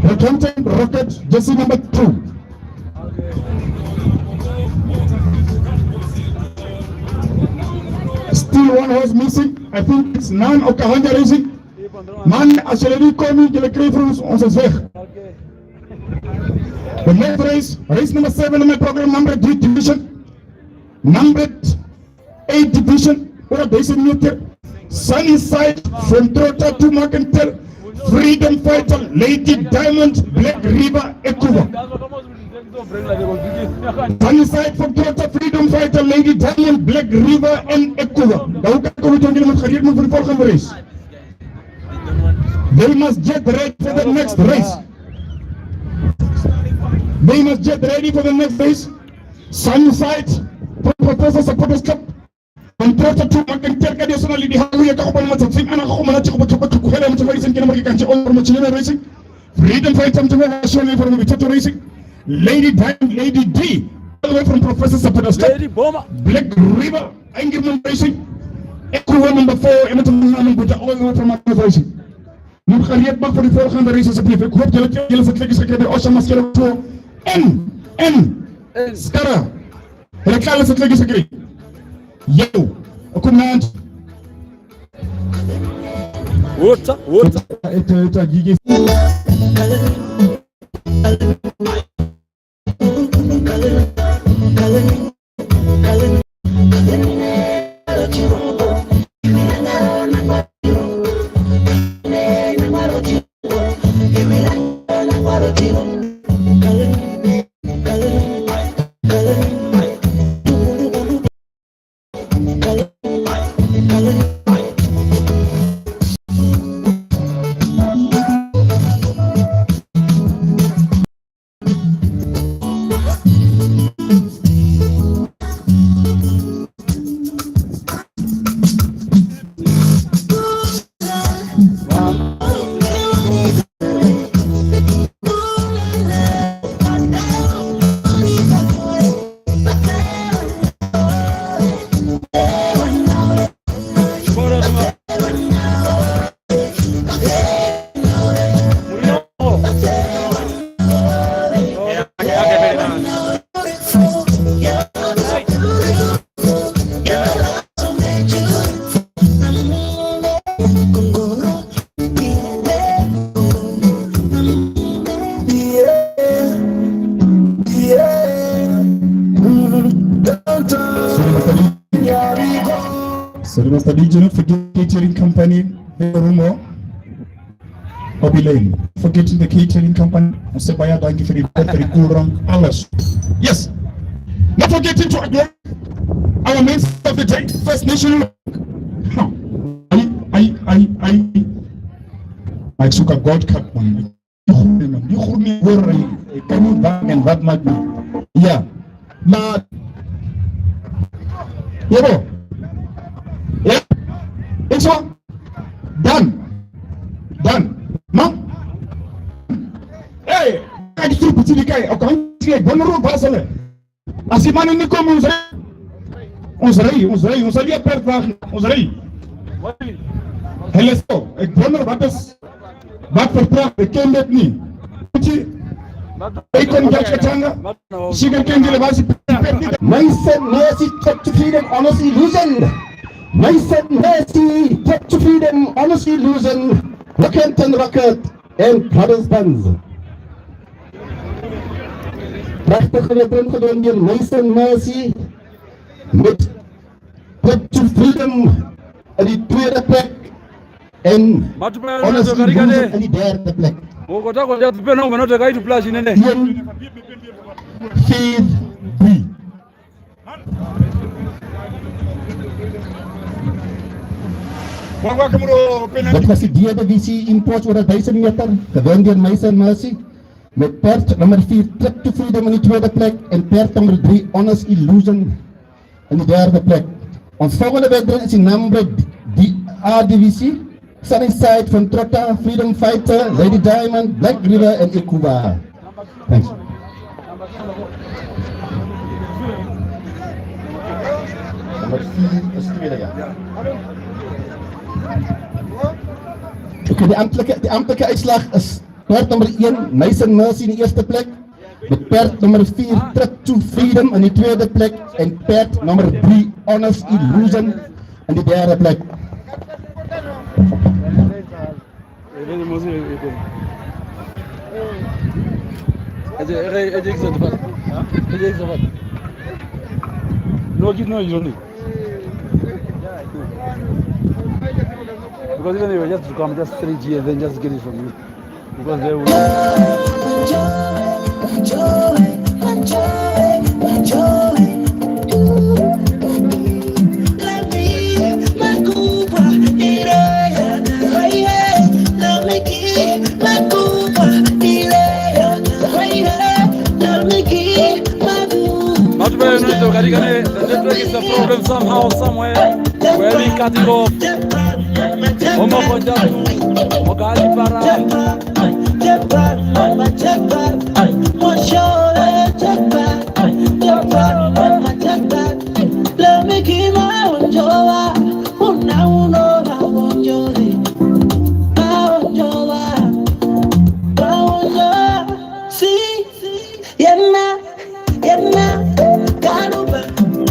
Rockhampton Rocket, jersey number two. Still one horse missing. I think it's Nan Okahanja Racing. Man, actually, coming to the Grey Fruits on the Zeh. The next race, race number seven on my program, number eight division. Number eight division, what are they saying here? Sunnyside from Trota to Markentel, Freedom Fighter, Lady Diamond, Black River, Ekuva. Sunnyside from Trota, Freedom Fighter, Lady Diamond, Black River, and Ekuva. Ngauka ko witongile muthariyet mu for the fourth race. They must get ready for the next race. They must get ready for the next race. Sunnyside, Pro-, Professor Supporters Club. From Trota to Markentel, Kadia Sona Lady Hallelujah, Kakopana Matsatsin, Ana Kakopana Chikopa Chikopa Chukuhela, Mutavali Sen Kena Marki Kanche, Omar Machilena Racing. Freedom Fighter, Mutavali Shona from Mitoto Racing. Lady Diamond, Lady D, all the way from Professor Supporters Club. Lady Bomber. Black River, Angirman Racing. Ekuwa number four, Emerson Namunguta, all the way from Matoto Racing. Mukariet bak for the four hundred races of P F A. Kuhop jala jala sa tleki sa kebe osha maskero tuo. En, en, skara. Rekala sa tleki sa kebe. Yo, okumand. Water, water. Eta, eta, gigi. Sorry, Master D J, not forget catering company, Rumo, Obileni. Forgetting the catering company, Mosebaya, dankie very, very cool run. Alles. Yes. Not forgetting to acknowledge our main star of the day, First Nation. Huh. I, I, I, I. Mike Suka, God cut one. Can you that man, that madman? Yeah. Ma. Yebo. Yeah. It's one. Done. Done. Ma. Hey, I just put it kai. Okay, bonro basale. Asi mani ni kom ons ry. Ons ry, ons ry, ons sal jou per dag, ons ry. Hulle so, ek wonder wat is, wat vertraag de kind dit nie. Weet je, ik kon Dutch Katanga, zeker kinderen was het. Mason Mercy, Trip to Freedom, Honest Illusion. Mason Mercy, Trip to Freedom, Honest Illusion. Rockhampton Rocket. En Protestants. Prachtige wedren gedoen deur Mason Mercy met Trip to Freedom in die tweede plek. En Honest Illusion in die derde plek. Okota kota tupena umwe note kaitu plus inene. Ian Faith B. Dat was de derde divisie in Portsmouth, duizend meter. Gewonnen door Mason Mercy. Met paard nummer vier, Trip to Freedom in de tweede plek. En paard nummer drie, Honest Illusion, in de derde plek. Ons volgende wedren is in nummer drie A divisie. Sunnyside van Trotta, Freedom Fighter, Lady Diamond, Black River en Ekuba. Thanks. Nummer vier is tweede, ja. Oké, de ambtelijke, de ambtelijke uitslag is paard nummer één, Mason Mercy in de eerste plek. Met paard nummer vier, Trip to Freedom in de tweede plek. En paard nummer drie, Honest Illusion in de derde plek. No, give no, you don't need. Because even if you just come, just three G and then just get it from you. Because they will. But we know the network is a problem somehow, somewhere. We're being cut off. Omo konjatu, okalipara. Yena, yena, Kaluba,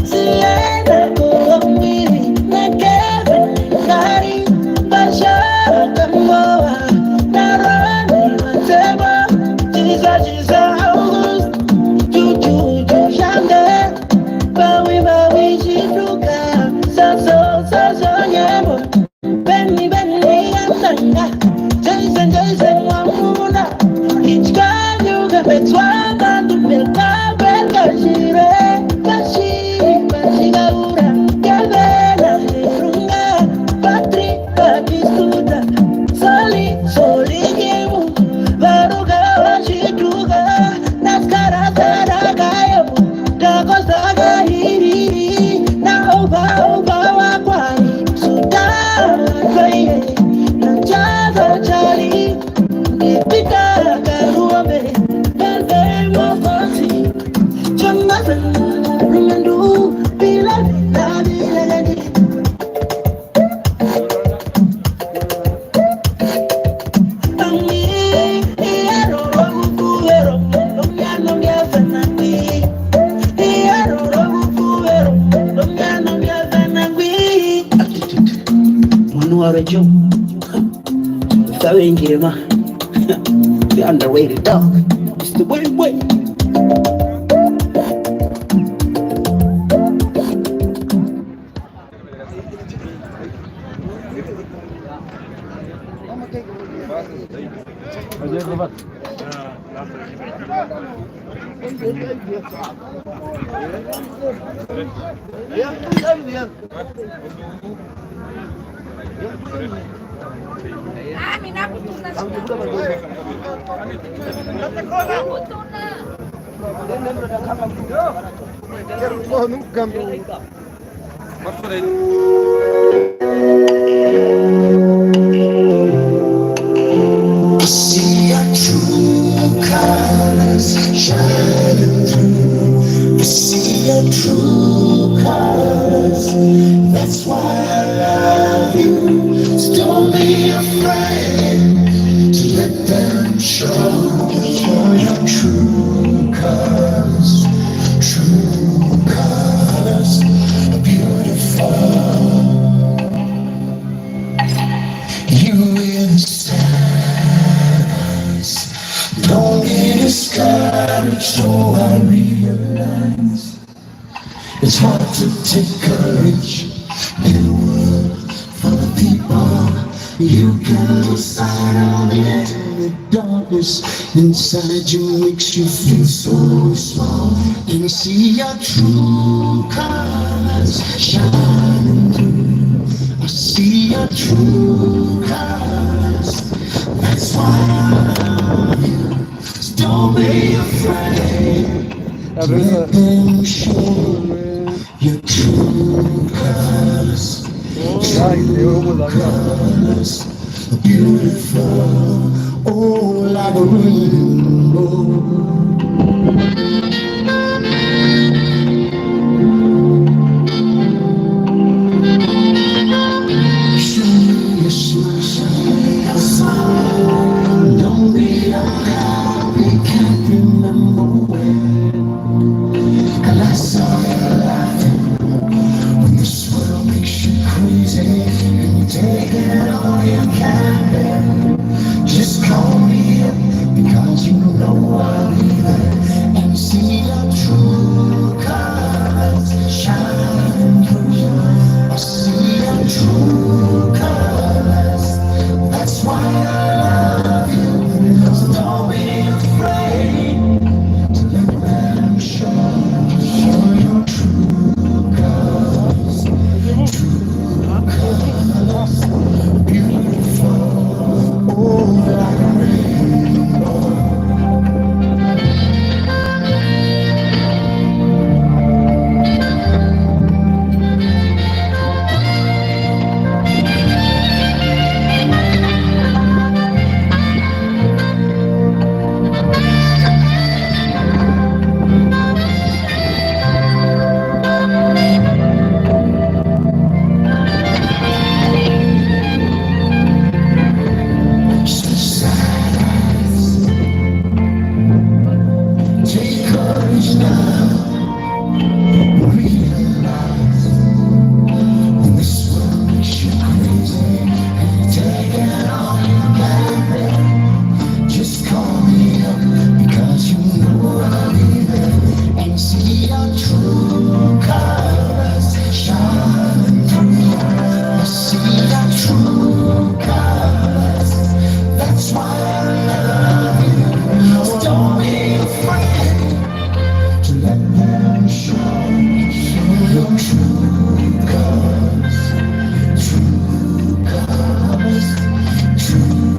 Siena, Kolombiri, Nekebe, Kari, Bashara, Kamoa, Narani, Matebo, Jiza, Jiza, August, Juju, Jujande, Bawi, Bawi, Jituka, Saso, Saso, Nyebo. Beni, beni, yasanga. Jason, Jason, wamuna. Kichkanyu, kapetswa, bantu, pelka, pelka, shire. Bashi, bashi, gaura. Kevela, herunga. Patri, patisuta. Soli, soli, kimu. Baruga, bashituga. Naskara, sara, kayo. Dago, saga, hiriri. Na, oba, oba, wa, kwani. Suta, Zaire, na Chaza Chali, Nipita Karuobe, Bebe, Ore Joe. Sabe injirema. The underrated dog. It's the way, way. I see your true colors shining through. I see your true colors. That's why I love you. So don't be afraid to let them show. Show your true colors. True colors are beautiful. You inside us. Don't be discouraged, so I realize it's hard to take courage in a world full of people. You can lose sight of it in the darkness. Inside you makes you feel so small. And I see your true colors shining through. I see your true colors. That's why I love you. So don't be afraid. Let them show your true colors. True colors. Beautiful, oh, like a rainbow. Show me your smile, show me your smile. Don't be unhappy, can't remember when. And I saw you laughing when this world makes you crazy and you take it all you can bear. Just call me up because you know I'll be there and see your true colors shining through. I see your true colors. That's why I love you. So don't be afraid to let them show, show your true colors. True colors, beautiful, oh, like a rainbow. Take courage now. Realize when this world makes you crazy and you take it all you can bear, just call me up because you know I'll be there and see your true colors shining through. I see your true colors. That's why I love you. So don't be afraid. To let them show, show your true colors, true colors, true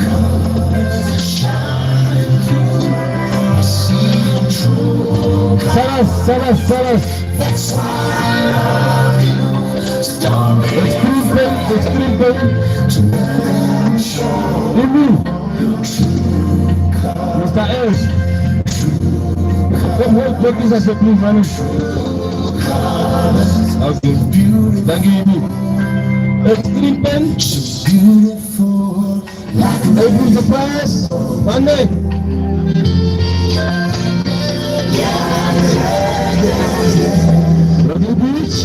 colors shining through. I see your true colors. Salas, salas, salas. That's why I love you. So don't be Extreme pain, extreme pain. To let them show. Give me. Mister S. Come hold, take this as a please, man. Okay. Thank you, Ibu. Extreme pain. Beautiful. April surprise. Monday. Rocky Beach.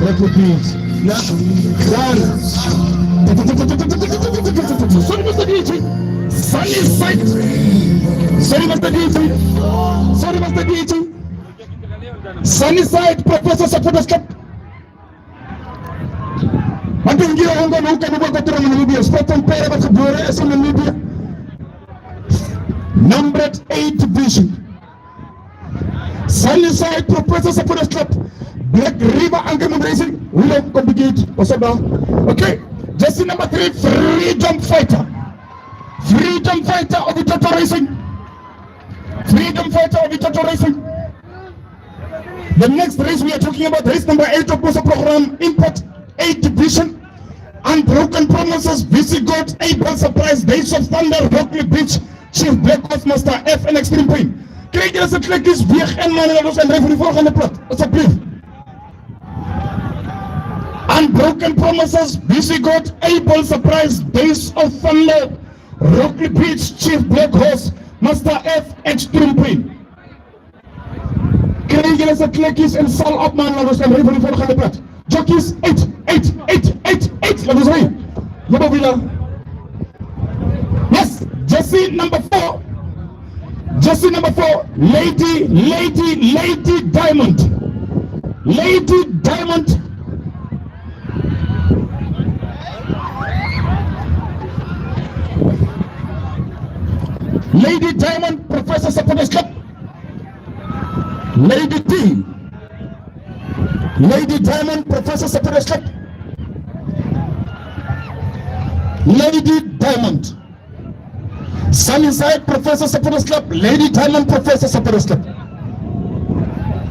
Rocky Beach. One. Sorry, Master D J. Sunny Side. Sorry, Master D J. Sorry, Master D J. Sunny Side, Professor Supporters Club. Matu hungira hongo na uka nubwa kotura mu Namibia. Sport on pere batu bore eso Namibia. Number eight division. Sunny Side Professor Supporters Club. Black River Anke Mundu Racing. We don't complicate. What's up now? Okay. Jersey number three, Freedom Fighter. Freedom Fighter of Itoto Racing. Freedom Fighter of Itoto Racing. The next race we are talking about, race number eight of Bosa Program, Impact eight Division, Unbroken Promises, Visigoth, Able Surprise, Days of Thunder, Rockly Beach, Chief Black Horse, Master F and Extreme Pain. Krijg is a click is Vier en Manila Dos en Referee volgende plat. Alsjeblieft. Unbroken Promises, Visigoth, Able Surprise, Days of Thunder, Rockly Beach, Chief Black Horse, Master F, Extreme Pain. Krijg is a click is en Sal Opman, laat ons hem even voor gaan de plat. Jockeys, eight, eight, eight, eight, eight, laat ons rijden. Jabba Villa. Yes, jersey number four. Jersey number four, Lady, Lady, Lady Diamond. Lady Diamond. Lady Diamond, Professor Supporters Club. Lady D. Lady Diamond, Professor Supporters Club. Lady Diamond. Sunny Side Professor Supporters Club, Lady Diamond Professor Supporters Club.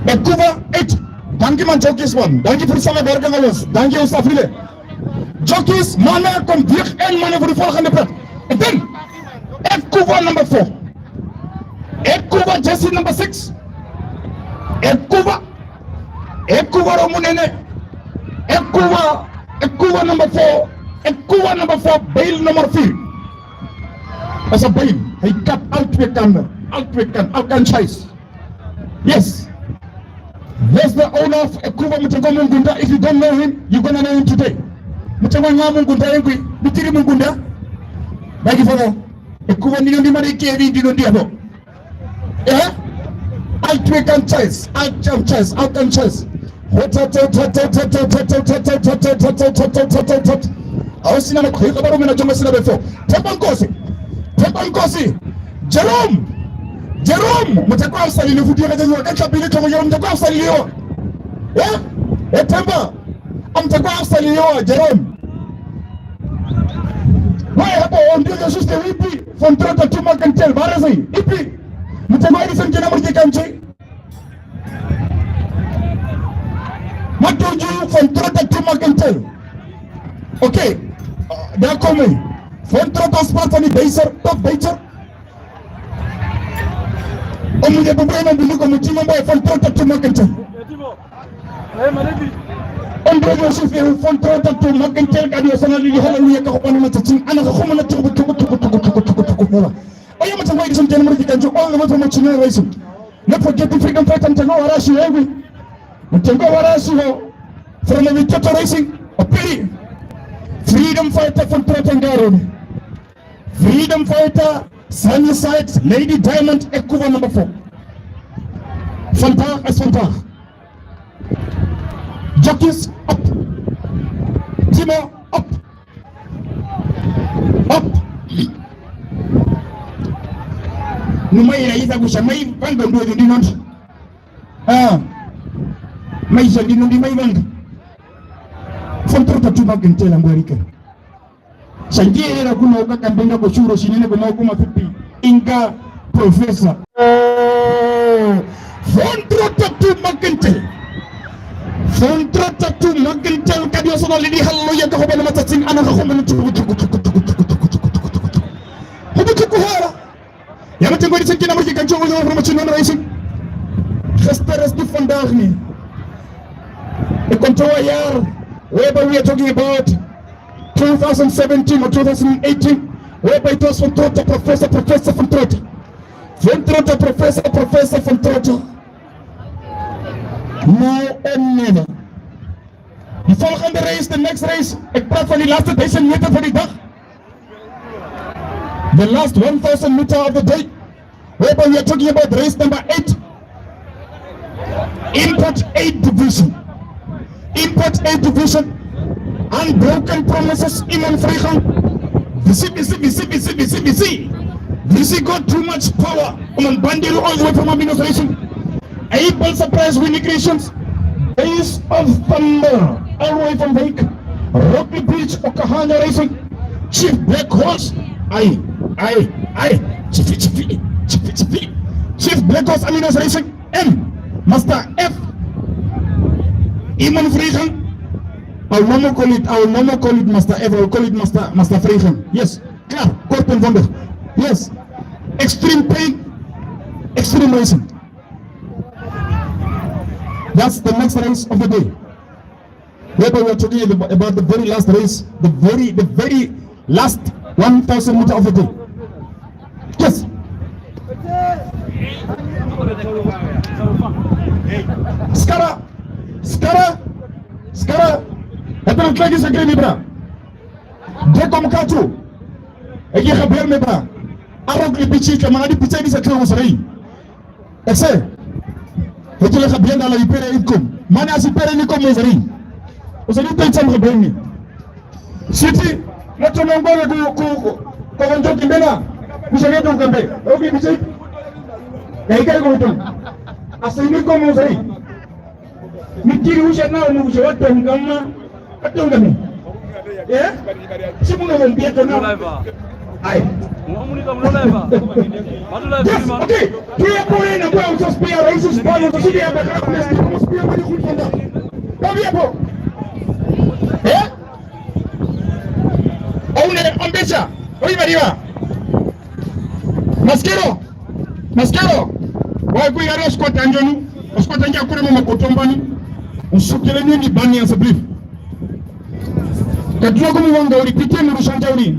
Ekuva eight, dankie man, jockeys one, dankie voor samenwerken alles, dankie ons afile. Jockeys, mannen, kom dicht en mannen voor de volgende plek. En dan, Ekuva number four. Ekuva jersey number six. Ekuva Ekuva romunene. Ekuva, Ekuva number four. Ekuva number four, bale number three. That's a bale. He cut out we can, out we can, out can choice. Yes. That's the owner of Ekuva Mutengo Mungunda. If you don't know him, you're gonna know him today. Mutengo nga Mungunda engwi, Mitiri Mungunda. Baki fana. Ekuva nino ndi mari kevi ndino ndi abo. Eh? Altwe kan chance, Alkan chance, Alkan chance. Hot, hot, hot, hot. Ausina na kuhika baru mena jonga sina before. Temba nkosi. Temba nkosi. Jerome. Jerome, mutakwa usali ni futi ya kajanyo, kacha bile tomo Jerome, mutakwa usali yo. Eh? Eh, temba. Am mutakwa usali yo, Jerome. Why hapo ndio Yesu ste wipi? Von Trotter to Magentel, barezi, ipi? Mutengo Edison kena murje kanchi. Matoju Von Trotter to Magentel. Okay. Uh, da kome. Von Trotter Spartan Beiser, top Beiser. Omunje bubwena mbiliko mutima mbo Von Trotter to Magentel. Ondroyo shufi Von Trotter to Magentel kadi osana lili haleluya kahopana matsatsin ana kahomana tuku tuku tuku tuku tuku tuku tuku hela. Oya Mutengo Edison kena murje kanchi all the way from China Racing. Not forgetting Freedom Fighter Mutengo wa Rashi ewi. Mutengo wa Rashi ho. From the Toto Racing. Opiri. Freedom Fighter Von Trotter ngaroni. Freedom Fighter, Sunny Side, Lady Diamond, Ekuva number four. Vandaag is vandaag. Jockeys up. Timo up. Up. Numaira isa kusha mai vanga ndozi ndinondi. Ah. Maisha ndinondi mai vanga. Von Trotter to Magentel ngwarika. Tjandjeerera kuna ukakambenga kotjiuru tjinene komaoko mafupi inga Professor. Von Trotter to Magentel. Von Trotter to Magentel kadi osana lili haleluya kahopana matsatsin ana kahopana tuku tuku tuku tuku tuku tuku tuku tuku tuku tuku tuku. Hubu tuku hara. Ya Mutengo Edison kena murje kanchi all the way from Chinhono Racing. Gisteren is die vandaag niet. Ik onthoud een jaar whereby we are talking about two thousand seventeen or two thousand eighteen, whereby it was Von Trotter, Professor, Professor Von Trotter. Von Trotter, Professor, Professor Von Trotter. Now and never. De volgende race, the next race, ik praat van die laatste duizend meter van die dag. The last one thousand meter of the day. Whereby we are talking about race number eight. Import aid division. Import aid division. Unbroken promises, Iman Vreigang. Visi, visi, visi. Visi got too much power. Ombandero all the way from administration. Able surprise winning creations. Ace of Thunder, all the way from Hake. Rocky Beach, Okahanja Racing. Chief Black Horse. Ai, ai, ai. Chief, chief, chief, chief. Chief Black Horse, Aminos Racing. M. Master F. Iman Vreigang. I will no more call it, I will no more call it Master F, I will call it Master, Master Vreigang. Yes. Klaar, kort en bondig. Yes. Extreme pain, extreme racing. That's the next race of the day. Whereby we are talking about the very last race, the very, the very last one thousand meter of the day. Yes. Skara, skara, skara. Eta klagi sa greni bra. Deko mkatu. Eki khaber me bra. Arok li pichi ke mangadi pichi di sa kyo sarai. Ese. Eki le khaber da la ipere itkom. Mana si pere ni kom sarai. Usari pe tsam khaber ni. Siti, na tono ngore ku, ku, ku, ku njoki mbena. Kushake to kambe. Oki pichi. Ya ikai ko to. Asai ni kom sarai. Mitiri usha nao ni usha watongama. Atongame. Eh? Simuno vombieto nao. Ai. Yes, okay. Tuye pole na kwa uso spia, uso spia, uso spia, uso spia, uso spia, uso spia, uso spia, uso spia, uso spia. Pavia po. Eh? Oune ombesa, oivariva. Maskero, maskero. Wa kuya ro skota njonu, skota nja kure mo makotombani. Usukire nini bani ya sabrif. Katula ko muwanga uri pite mu rushanja uri.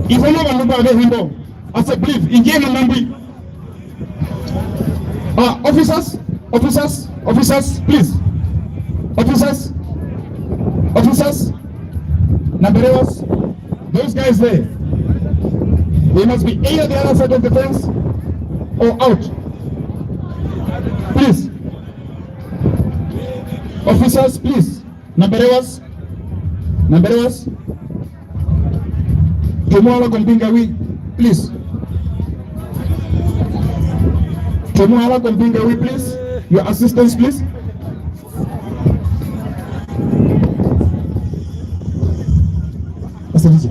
Ivono vandu ba vehindo. Asa brief, ingie na mambi. Uh, officers, officers, officers, please. Officers, officers, Naberewas, those guys there, they must be either the other side of the fence or out. Please. Officers, please. Naberewas. Naberewas. Tomuala kombinga wi, please. Tomuala kombinga wi, please. Your assistance, please. Asante.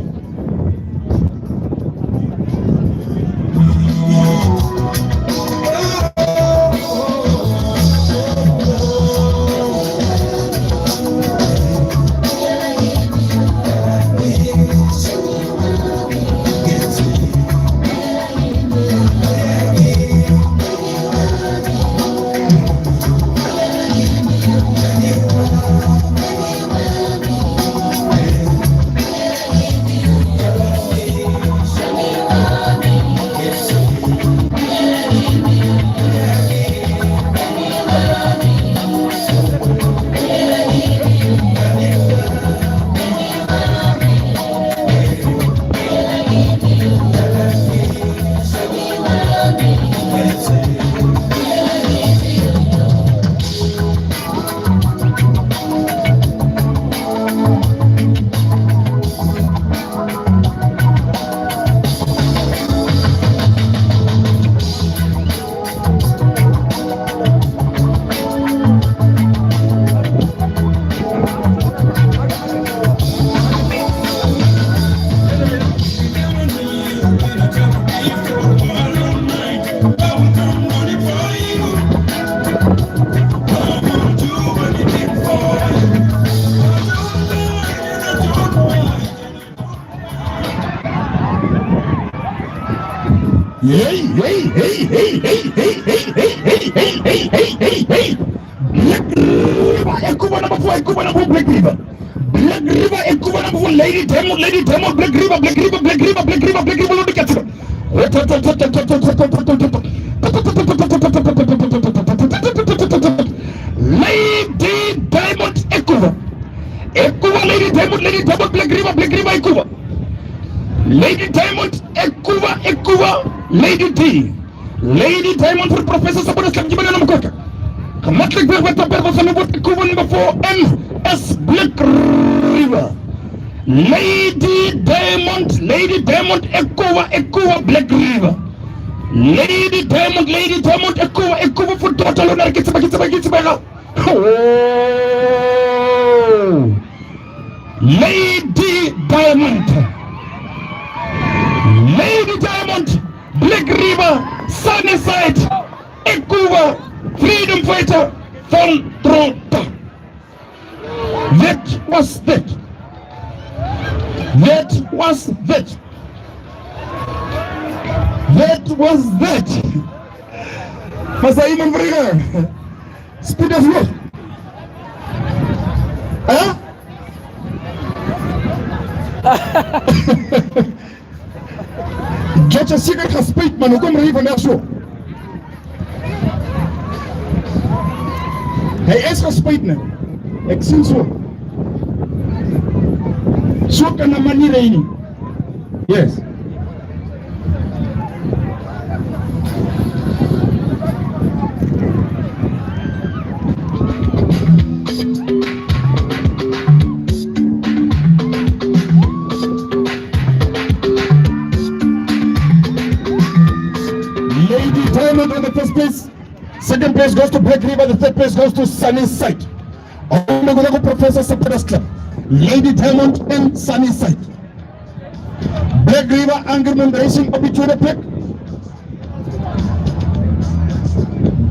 Hey, hey, hey, hey. Black River, ekuva na mavua, ekuva na mavua, Black River. Black River, ekuva na mavua, Lady Diamond, Lady Diamond, Black River, Black River, Black River, Black River, Lady Diamond, ekuva. Lady Diamond, Lady Diamond, Black River, Black River, Ekuva. Lady Diamond, Ekuva, Ekuva, Lady D. Lady Diamond for Professor Sabonis Club, Jimmy Namukota. Kamatlik Black River, Ekuva, number four, M S Black River. Lady Diamond, Lady Diamond, Ekuva, Ekuva, Black River. Lady Diamond, Lady Diamond, Ekuva, Ekuva, for Tota Lunar, Kitsiba, Kitsiba, Kitsiba. Oh! Lady Diamond. Lady Diamond, Black River, Sunnyside, Ekuva, freedom fighter, from Trota. That was that. That was that. That was that. Masa Imam Brega. Speed of law. Huh? George Secret has paid, man. Kom maar even naar zo. Hij is gespeeld, man. Ik zie zo. Zo kan een manier heen. Yes. Lady Diamond on the first place. Second place goes to Black River. The third place goes to Sunnyside. Ombe kuda ku Professor Supporters Club. Lady Diamond and Sunnyside. Black River, Angry Moon Racing, Obi Chura Black.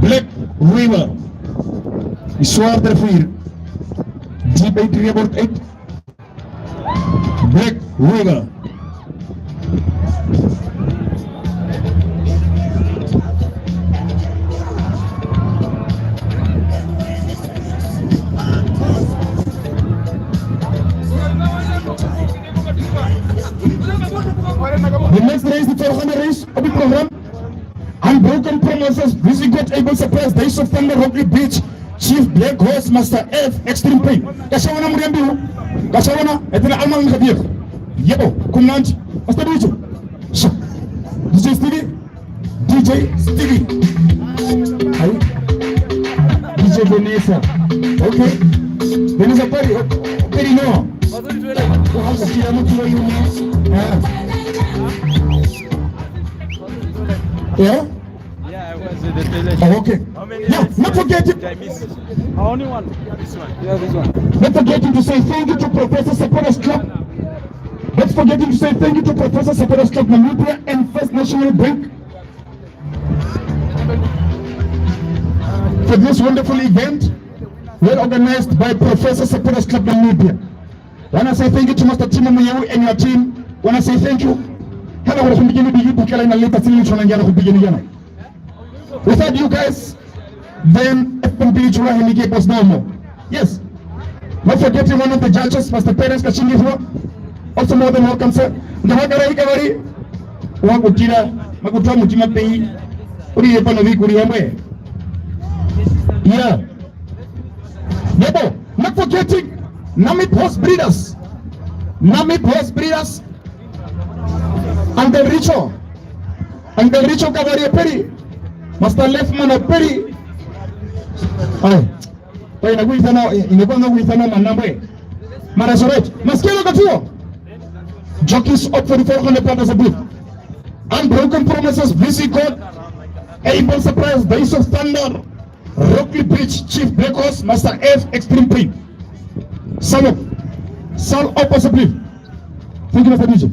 Black River. Histoire de fuir. Deep eight, Rear Board eight. Black River. The next race, the four hundred race of the program. Unbroken Promises, Busy God, Able Surprise, Days of Thunder, Rocky Beach, Chief Black Horse, Master F, Extreme Pain. Katja wana Muriambiu, katja wana, etena Alma Javier. Yebo, kumnandi, Master Ducho. Sha. D J Stevie, D J Stevie. Ai. D J Vanessa. Okay. Vanessa Pari, oh, Pari no. Kuhamba kila mtu wa yuma. Ah. Yeah? Yeah, I was in the village. Oh, okay. How many? Yeah, years not forgetting. Did I miss? Only one. This one. Yeah, this one. Not forgetting to say thank you to Professor Supporters Club. Not forgetting to say thank you to Professor Supporters Club Namibia and First National Bank for this wonderful event, well organized by Professor Supporters Club Namibia. Wanna say thank you to Master Timo Muyeu and your team. Wanna say thank you. Hela kwa kumbijini bigi bukela ina leta sini chona ngana kumbijini yana. Without you guys, then F M B Chura Henike was no more. Yes. Not forgetting one of the judges, Master Perez Kachingizwa. Also more than welcome, sir. Ndahagara ikavari. Wakutira, makutua mutima pei. Uri yepano vikuri yamwe. Yeah. Yebo, not forgetting Namib Horse Breeders. Namib Horse Breeders. Uncle Richo. Uncle Richo Kavaria Peri. Master Lefman Peri. Ai. Kwa ina kuithana, ina kwa kuithana manambwe. Mara sorry. Maskelo Katuo. Jockeys up for the four hundred pound as a booth. Unbroken Promises, Busy God. Able Surprise, Days of Thunder. Rocky Beach, Chief Black Horse, Master F, Extreme Pain. Sal up. Sal up as a brief. Thank you, Master D J.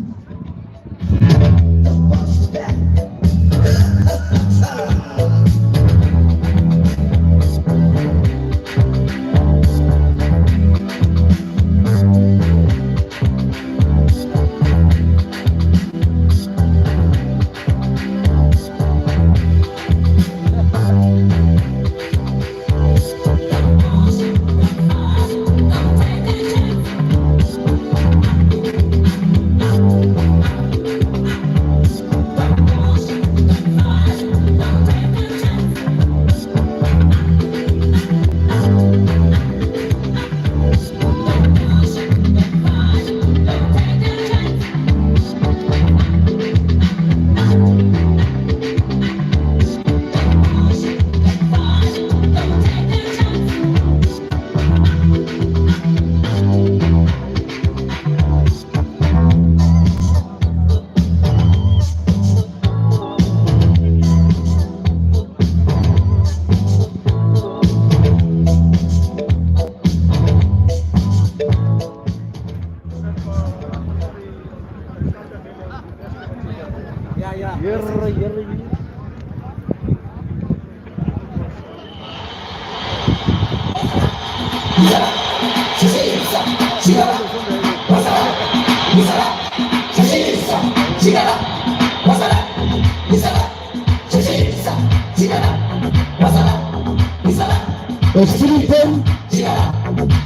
Extreme pain.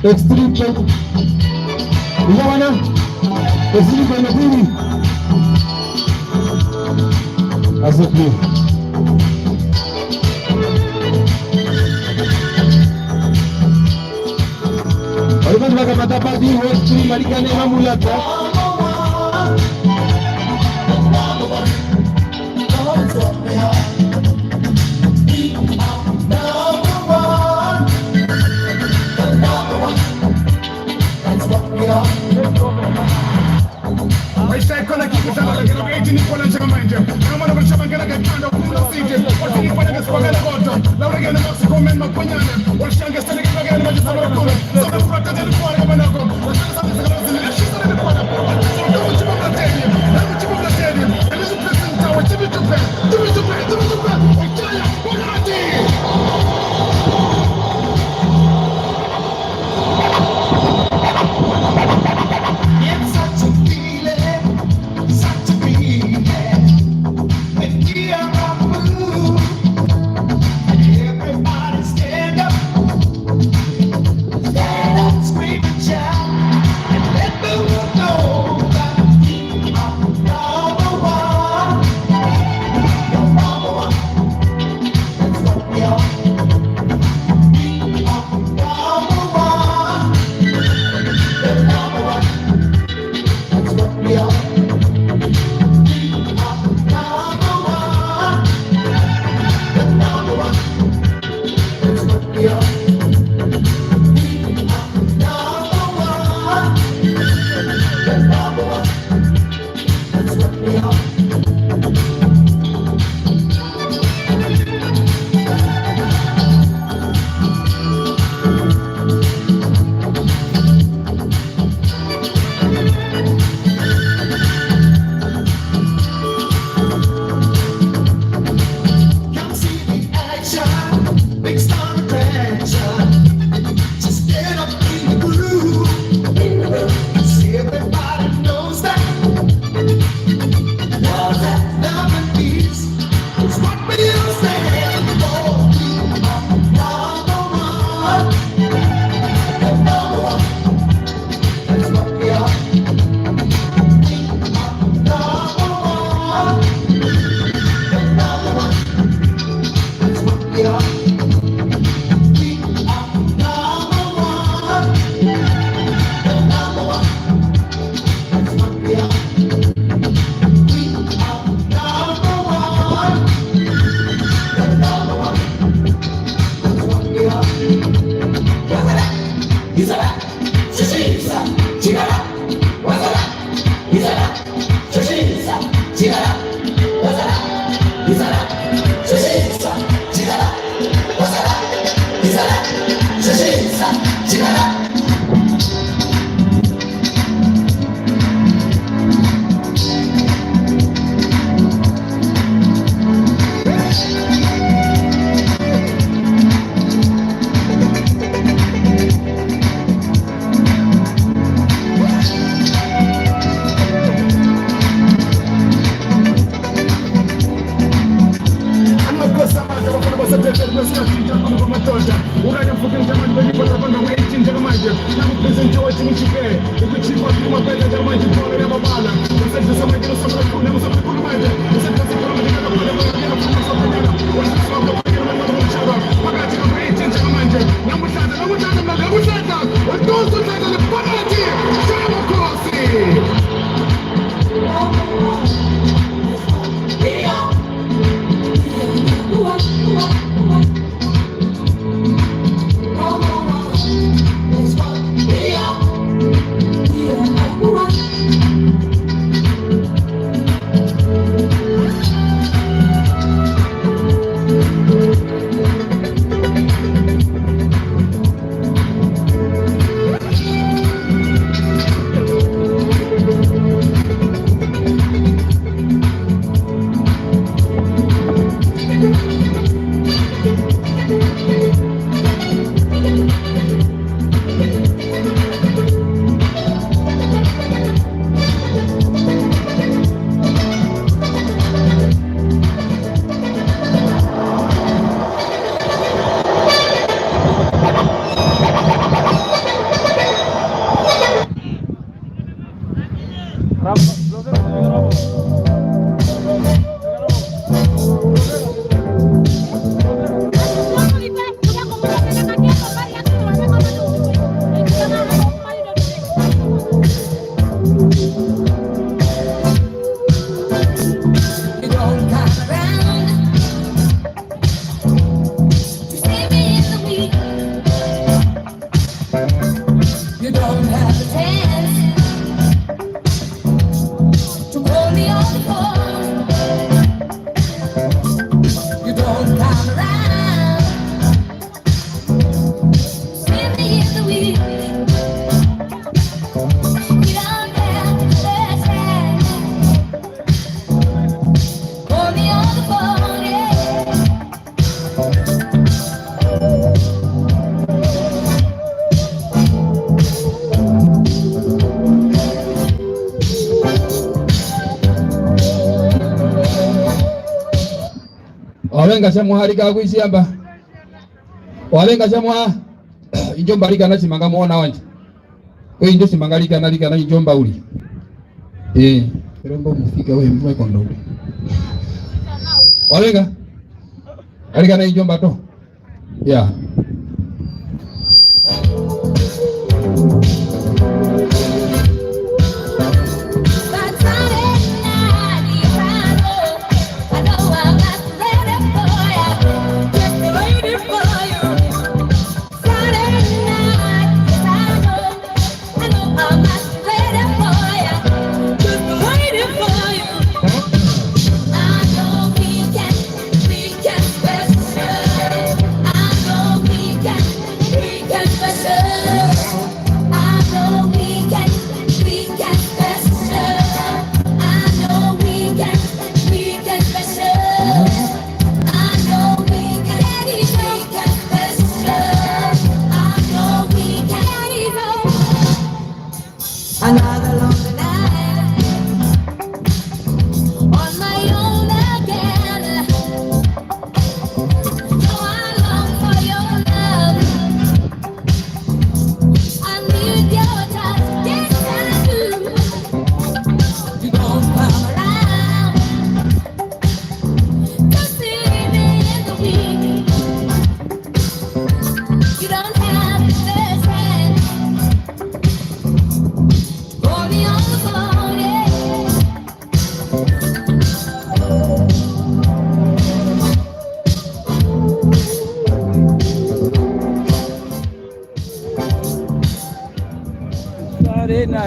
Extreme pain. Unaona? Extreme pain ya pili. Asante. Ovandu va kamata pati, Western Marikana, Mamulata. Maisha ikona kikutala lakini kwa iti ni kwa nchama manje. Kama na kwa shama ngena kwa chanda kuna sije. Kwa tini kwa nge kwa ngena koto. Laura ngena kwa siku men makonyane. Kwa shanga sani kwa ngena maji sabara kuna. Sabara kwa kata ni kwa ngena nako. Kwa shanga sani kwa ngena sisi ni kwa. Kwa shanga sani kwa ngena sisi ni kwa. Kwa shanga sani kwa ngena sisi ni kwa. It's such a feeling, such a feeling. When we are on the move, everybody stand up, stand up, scream and shout, and let the world know that we are number one. You're number one. That's what we are. We are number one. We're number one. That's what we are. We are number one. We're number one. That's what we are. We are number one. We're number one. That's what we are. Come see the action, big star attraction. Just get up in the groove. In the groove. 'Cause everybody knows that. Knows that love and peace is what we all stand for. We are number one. Number one. That's what we are. We are number one. Number one. That's what we are. We are number one. Number one. That's what we are. We are number one. Number one. That's what we are. Isara, Shisha, Chigara, Wasara, Isara. Shisha, Chigara, Wasara, Isara, Shisha, Chigara, Wasara, Isara, Shisha, Chigara. Wavenga tja muha rika ku isi yamba. Wavenga tja muha. Indjo mba rika na tjimanga muhona wandje. Kwe indjo tjimanga rika na rika na indjo mba uri. Eh, pero mbo mufika we mwe kondo uri. Wavenga. Arika na indjo mba to. Yeah. Another long night on my own again. Oh, I long for your love. I need your touch, yes, I do. You don't come around to see me in the week. You don't have the first hand. Call me on the phone, yeah.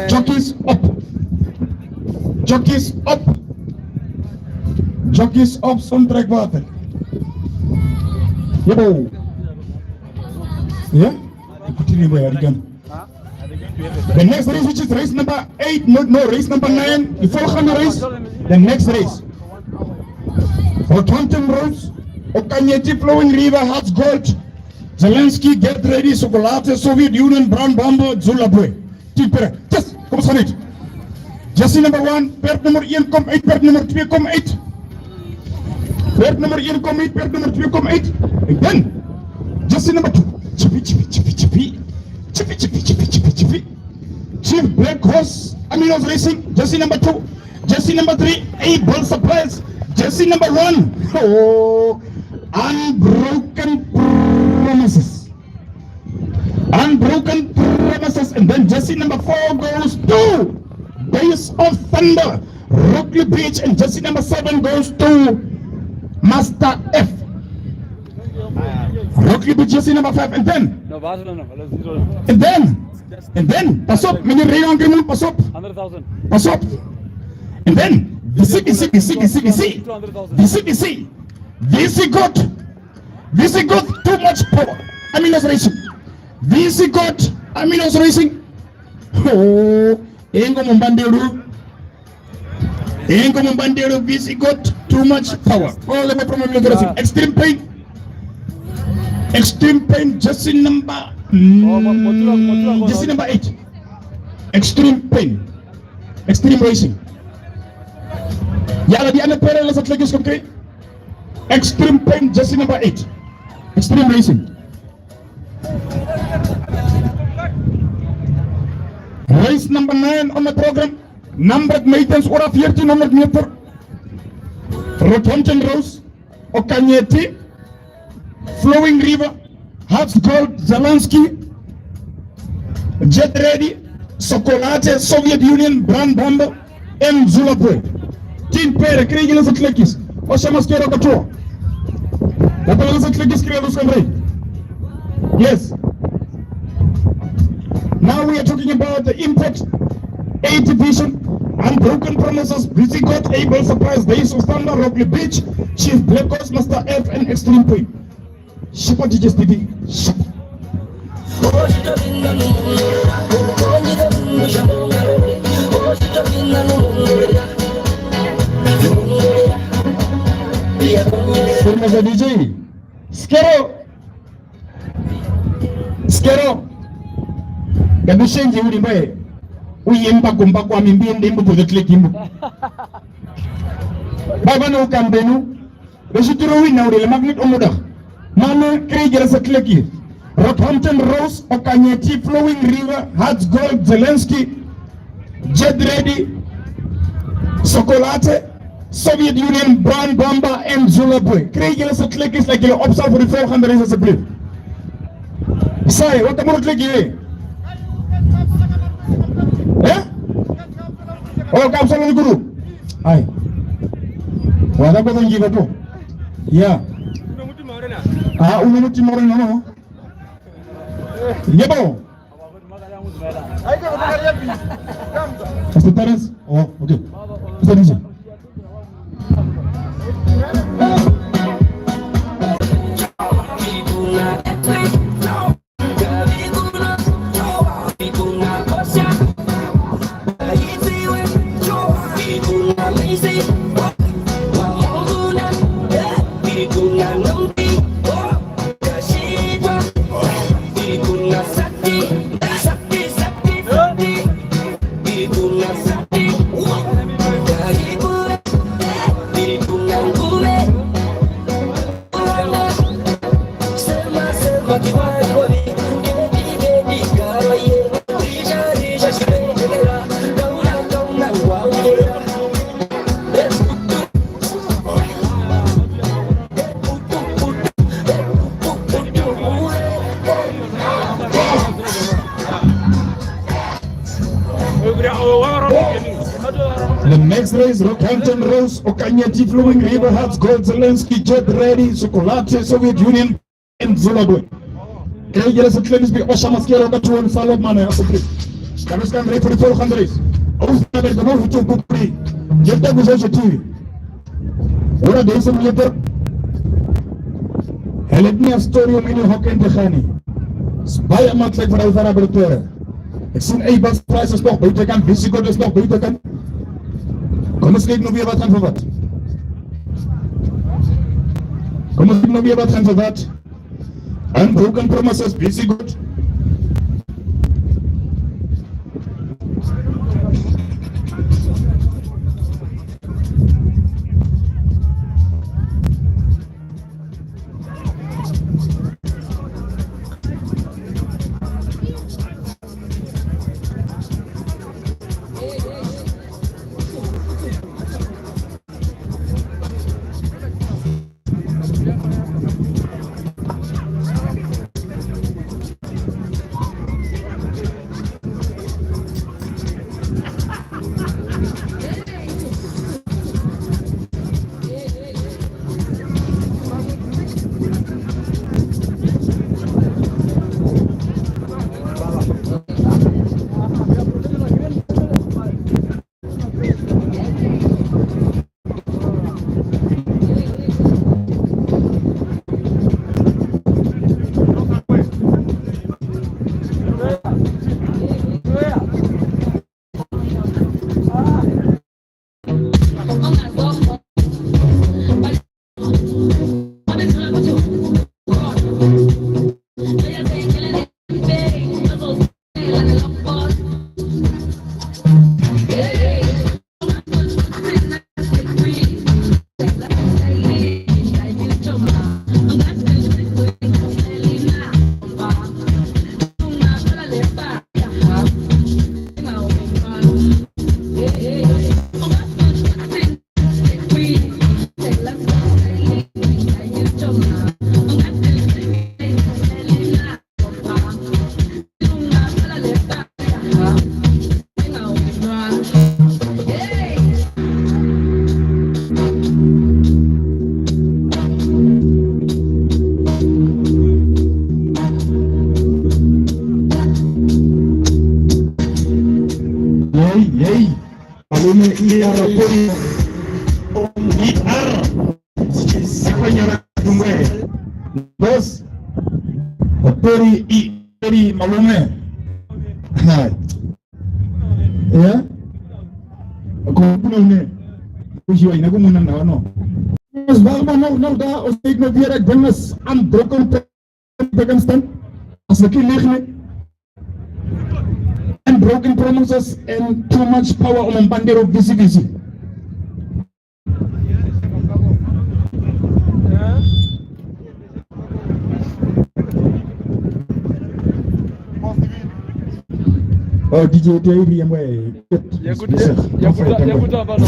Jockeys op. Jockeys op. Jockeys op, soundtrack water. Yebo. Yeah? Ikutiri mbo ya ligana. The next race, which is race number eight, no, no, race number nine, the fourth race, the next race. Rockhampton Roads, Okanyeti, Flowing River, Hearts Gold, Zelensky, Get Ready, Sokolate, Soviet Union, Brown Bomber, Zula Boy. Team Pere, yes, come on it. Jersey number one, perd nummer één, kom uit, perd nummer twee, kom uit. Perd nummer één, kom uit, perd nummer twee, kom uit. En dan, jersey number two. Chippy, chippy, chippy, chippy. Chippy, chippy, chippy, chippy, chippy. Chief Black Horse, Aminos Racing, jersey number two. Jersey number three, Able Surprise. Jersey number one, oh, Unbroken Promises. Unbroken Promises, and then jersey number four goes to Days of Thunder, Rockley Beach, and jersey number seven goes to Master F. Rockley Beach, jersey number five, and then, no, Barcelona, let's zero. And then, and then, pas op, meneer Renan Grimond, pas op. Hundred thousand. Pas op. And then, the C, the C, the C, the C, the C. Two hundred thousand. The C, the C. This he got. This he got too much power. Aminos Racing. This he got. Aminos Racing. Oh, engo mumbandero. Engo mumbandero. This he got too much power. Oh, let me promote you. Extreme Pain. Extreme Pain, jersey number, mm, jersey number eight. Extreme Pain. Extreme Racing. Ya, la Diana Pérez, la Atlético, okay? Extreme Pain, jersey number eight. Extreme Racing. Race number nine on the program. Nambrek Maidens, ora veertien honderd meter. Rockhampton Roads, Okanyeti, Flowing River, Hearts Gold, Zelensky, Jet Ready, Sokolate, Soviet Union, Brown Bomber, en Zula Boy. Team Pere, krijgen is a click is. Oshama skero kato. Kapela is a click is, krijgen is a click. Yes. Now we are talking about the import A division. Unbroken Promises, Busy God, Able Surprise, Days of Thunder, Rockley Beach, Chief Black Horse, Master F, and Extreme Pain. Shipwa D J Stevie, shipwa. Firma za D J. Skero. Skero. Ngandushenji uri mbae. Uye mbaku mbaku ami mbi ende mbu pozo click mbu. Baba no ukambenu. Ve tjitire owina uriri, magnet omuda. Mane, Kreigeres Athletics, Rockhampton Rose, Okanyeti, Flowing River, Hearts Gold, Zelensky, Jet Ready, Sokolate, Soviet Union, Brown Bomber, and Zulabwe. Kreigeres Athletics, like, you know, obstacle for the four hundred is a belief. Sae, wata moro tleki we. Eh? Oh, kapsala ni guru. Ai. Wata kwa ngi kato. Ya. Ah, uno mutima ore no. Yebo. Hasta Paris. Oh, okay. Hasta Paris. The next race, Rockhampton Rose, Okanyeti, Flowing River, Hearts Gold, Zelensky, Jet Ready, Sokolate, Soviet Union, and Zimbabwe. Kreigeres Athletics bi Osha Maskero ka tuon Salomon ya Supri. Kamis kan rei puri four hundred. Aus na berda no hutu pupri. Jeta guzo je T V. Ora de ese mujeter. Help me a story of mini hoken de khani. Spaya matlek vara vara berter. Eksin ei bas prices toch beter kan, visigotes toch beter kan. Komm es geht nu weer wat gaan verwat. Komm es geht nu weer wat gaan verwat. Unbroken promises, visigote. Yei, yei. Alume, I R pori. I R. Sikonyara kumwe. Boss. Pori I R malume. Hai. Ya? Ko kuna une. Kujiwa ina kumuna na wano. Boss, baba, no, no, da, o state no viera dengas, I'm broken. Pakistan, as a key magnet, and broken promises and too much power on Mbandero V C V C. Oh, D J Tairi yamwe. Yakuta, yakuta, yakuta pano.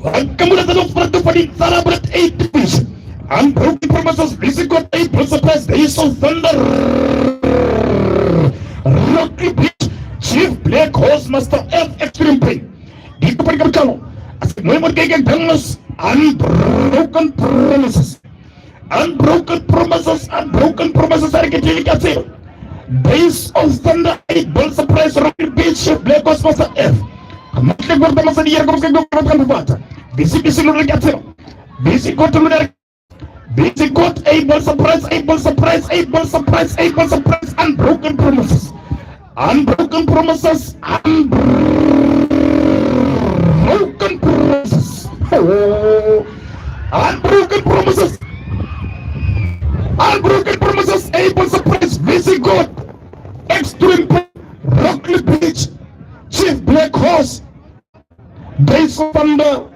Welcome to the Freedom Party, Sarabret eight Division. Unbroken Promises, Busy God, Able Surprise, Days of Thunder, Rocky Beach, Chief Black Horse, Master F, Extreme Pain. Dito pa ri ka mutalo. Asi, Moimon Keke Dangos, Unbroken Promises. Unbroken Promises, Unbroken Promises, ari kete ri ka tsero. Days of Thunder, Able Surprise, Rocky Beach, Chief Black Horse, Master F. Kamatle gorda masani yera kamaske gorda kambata. Busy, Busy, lura ka tsero. Busy God, lura Busy God, Able Surprise, Able Surprise, Able Surprise, Able Surprise, Unbroken Promises. Unbroken Promises, Unbroken Promises. Oh. Unbroken Promises. Unbroken Promises, Able Surprise, Busy God, Extreme Pain, Rocky Beach, Chief Black Horse, Days of Thunder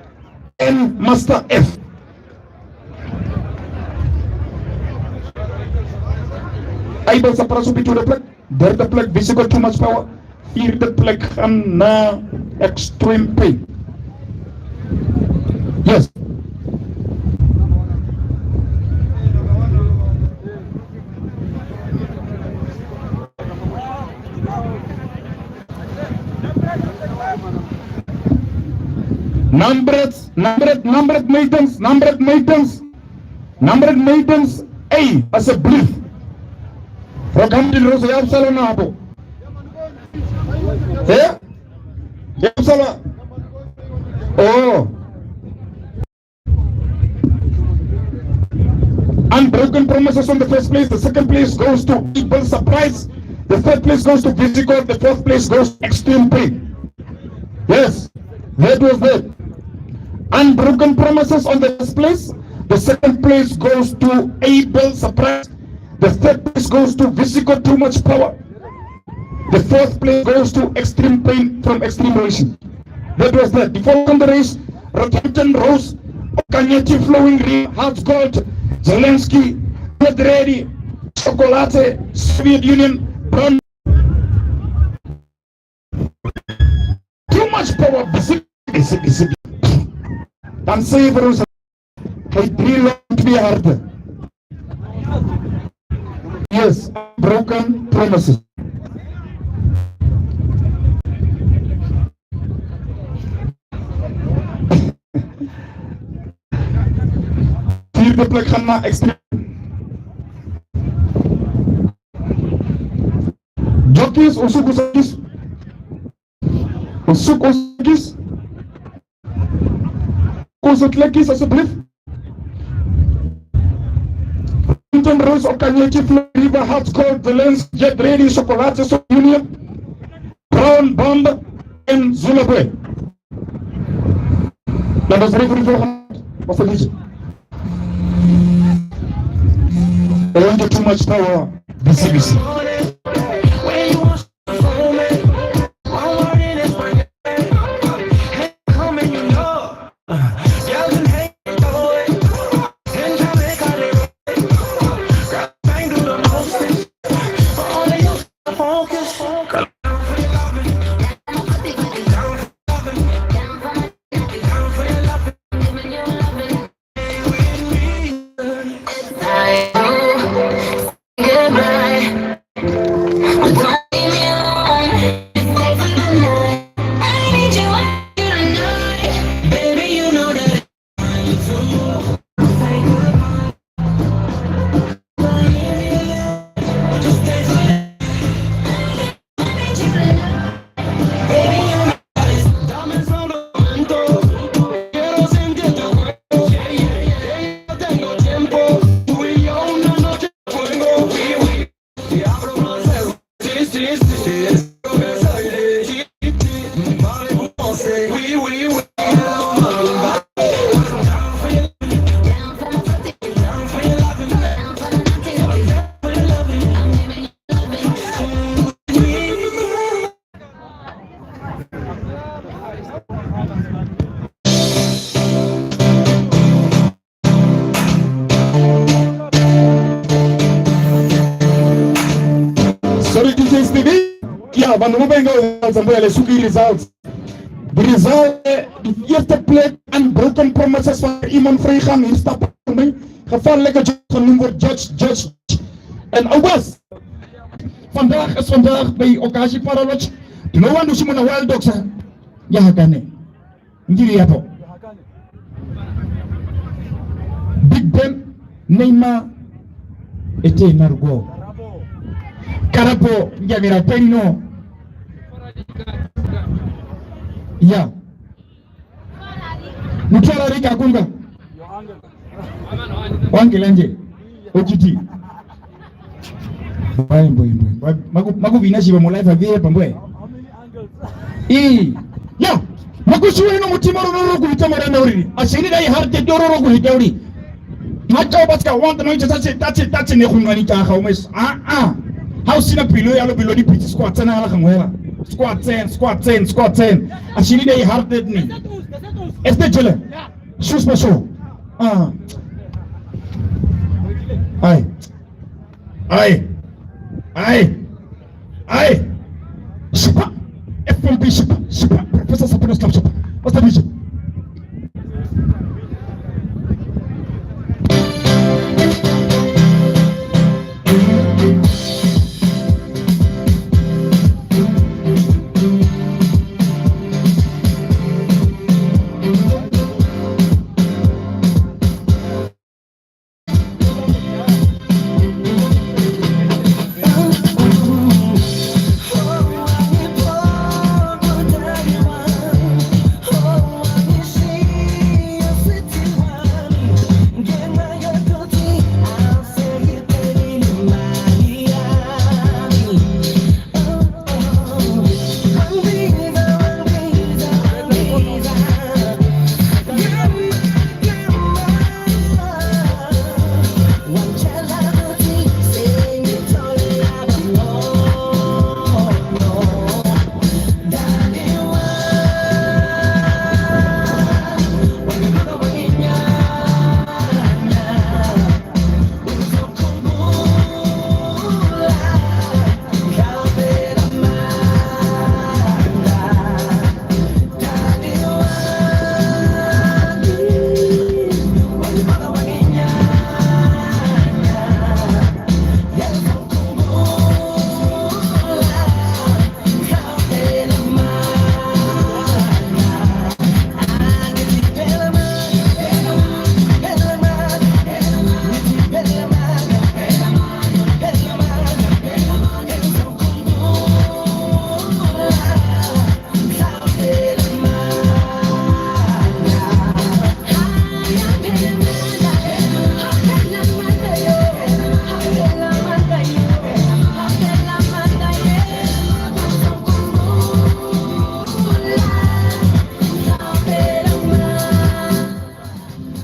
and Master F. Able Surprise will be to the black. There the black, Busy God, Too Much Power. Here the black, Hannah, Extreme Pain. Yes. Numbers, numbers, numbers, maidens, numbers, maidens, numbers, maidens, A, as a brief. Rokamti Rose ya Absalom hapo. Eh? Ya Absalom. Oh. Unbroken Promises on the first place. The second place goes to Able Surprise. The third place goes to Busy God. The fourth place goes to Extreme Pain. Yes, that was that. Unbroken Promises on the first place. The second place goes to Able Surprise. The third place goes to Busy God, Too Much Power. The fourth place goes to Extreme Pain from Extreme Relation. That was that. Before on the race, Rockhampton Rose, Okanyeti, Flowing River, Hearts Gold, Zelensky, Get Ready, Chocolate, Soviet Union, Brown. Too Much Power, Busy, Busy, Busy. Can say everyone. I really want to be a harder. Yes, Broken Promises. Feel the black hammer extreme. Jockeys, Usuku Sakis. Usuku Sakis. Usuku Sakis, I believe. Clinton Rose, Okanyeki, River, Hearts Gold, the Lens, Get Ready, Chocolate, So Union, Brown Bomb, and Zula Boy. That was referee for Master D J. Thank you, Too Much Power, B C B C. Ovandu mbu ve nga o results, mbu ya le suki results. De results, eh, de eerste plek, unbroken promises van Iman Vreigang, hier stappen mee. Gevaarlijke judge, genoemd wordt judge, judge. En alles. Vandaag is vandaag bij Okashi Paralodge. Toen we aan de Simona Wild Dogs, hè. Ja, kan niet. Ndiri yapo. Big Ben, Neymar, ete Margo. Karapo, njamira peni no. Ya. Mutwara rika kunga. Wange lanje. Okiti. Mbwae, mbwae, mbwae. Mbwae, maku-, makuvina shiva mu life avihe pambwe. Ii. Ya. Makushiwa ino mutima rororo kuhita murana uriri. Ashiri dai harte dororo kuhita uri. Hata obaska wanta no ita tachi, tachi, tachi ne kunga ni taha umes. Ah, ah. Hau sina pilo ya lo pilo di piti squat sana ala kangwela. Squat ten, squat ten, squat ten. Ashiri dai harte ni. Este jele. Shush pa sho. Ah. Ai. Ai. Ai. Ai. Shipa. F M P Shipa. Shipa. Professor Sapinos Club Shipa. What's the vision?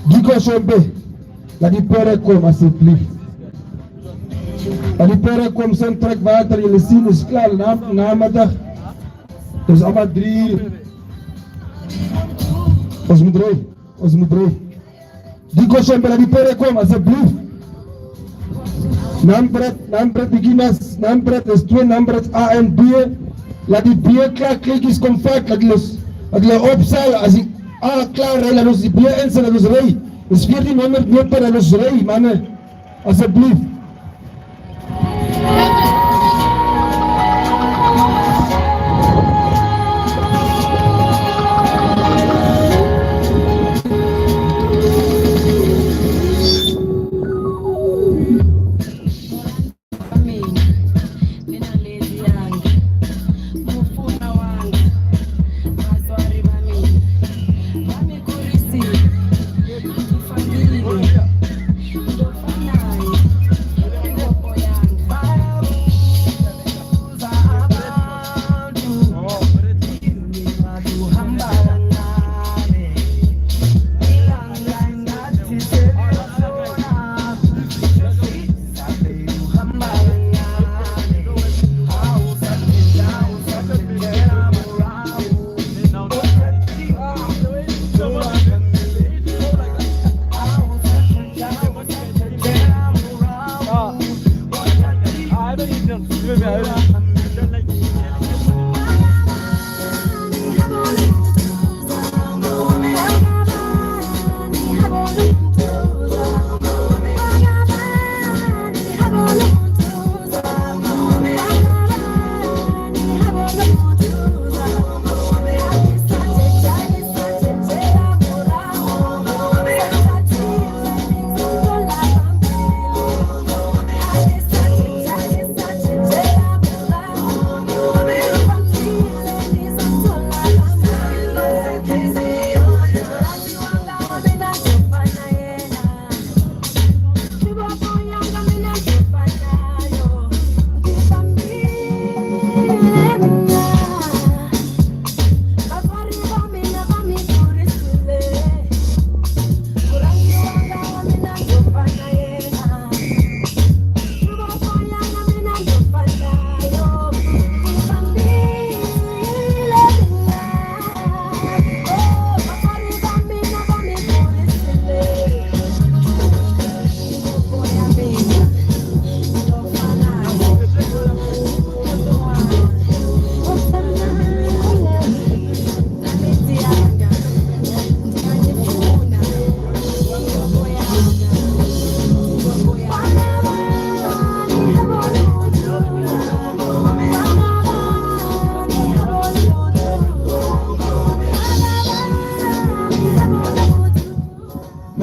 Dikos Ombe, la di pere kom alsjeblieft. La di pere kom, soundtrack water, jullie zien is klaar, na, namiddag. Dus allemaal drie. Ons moet rij, ons moet rij. Dikos Ombe, la di pere kom alsjeblieft. Nampret, Nampret beginners, Nampret is twee, Nampret A en B. La di B klaar, klik is compact, la di los, la di los opsal, als ik A klaar rij, la los die B en, la los rij. Is veertienhonderd meter, la los rij, mannen. Alsjeblieft.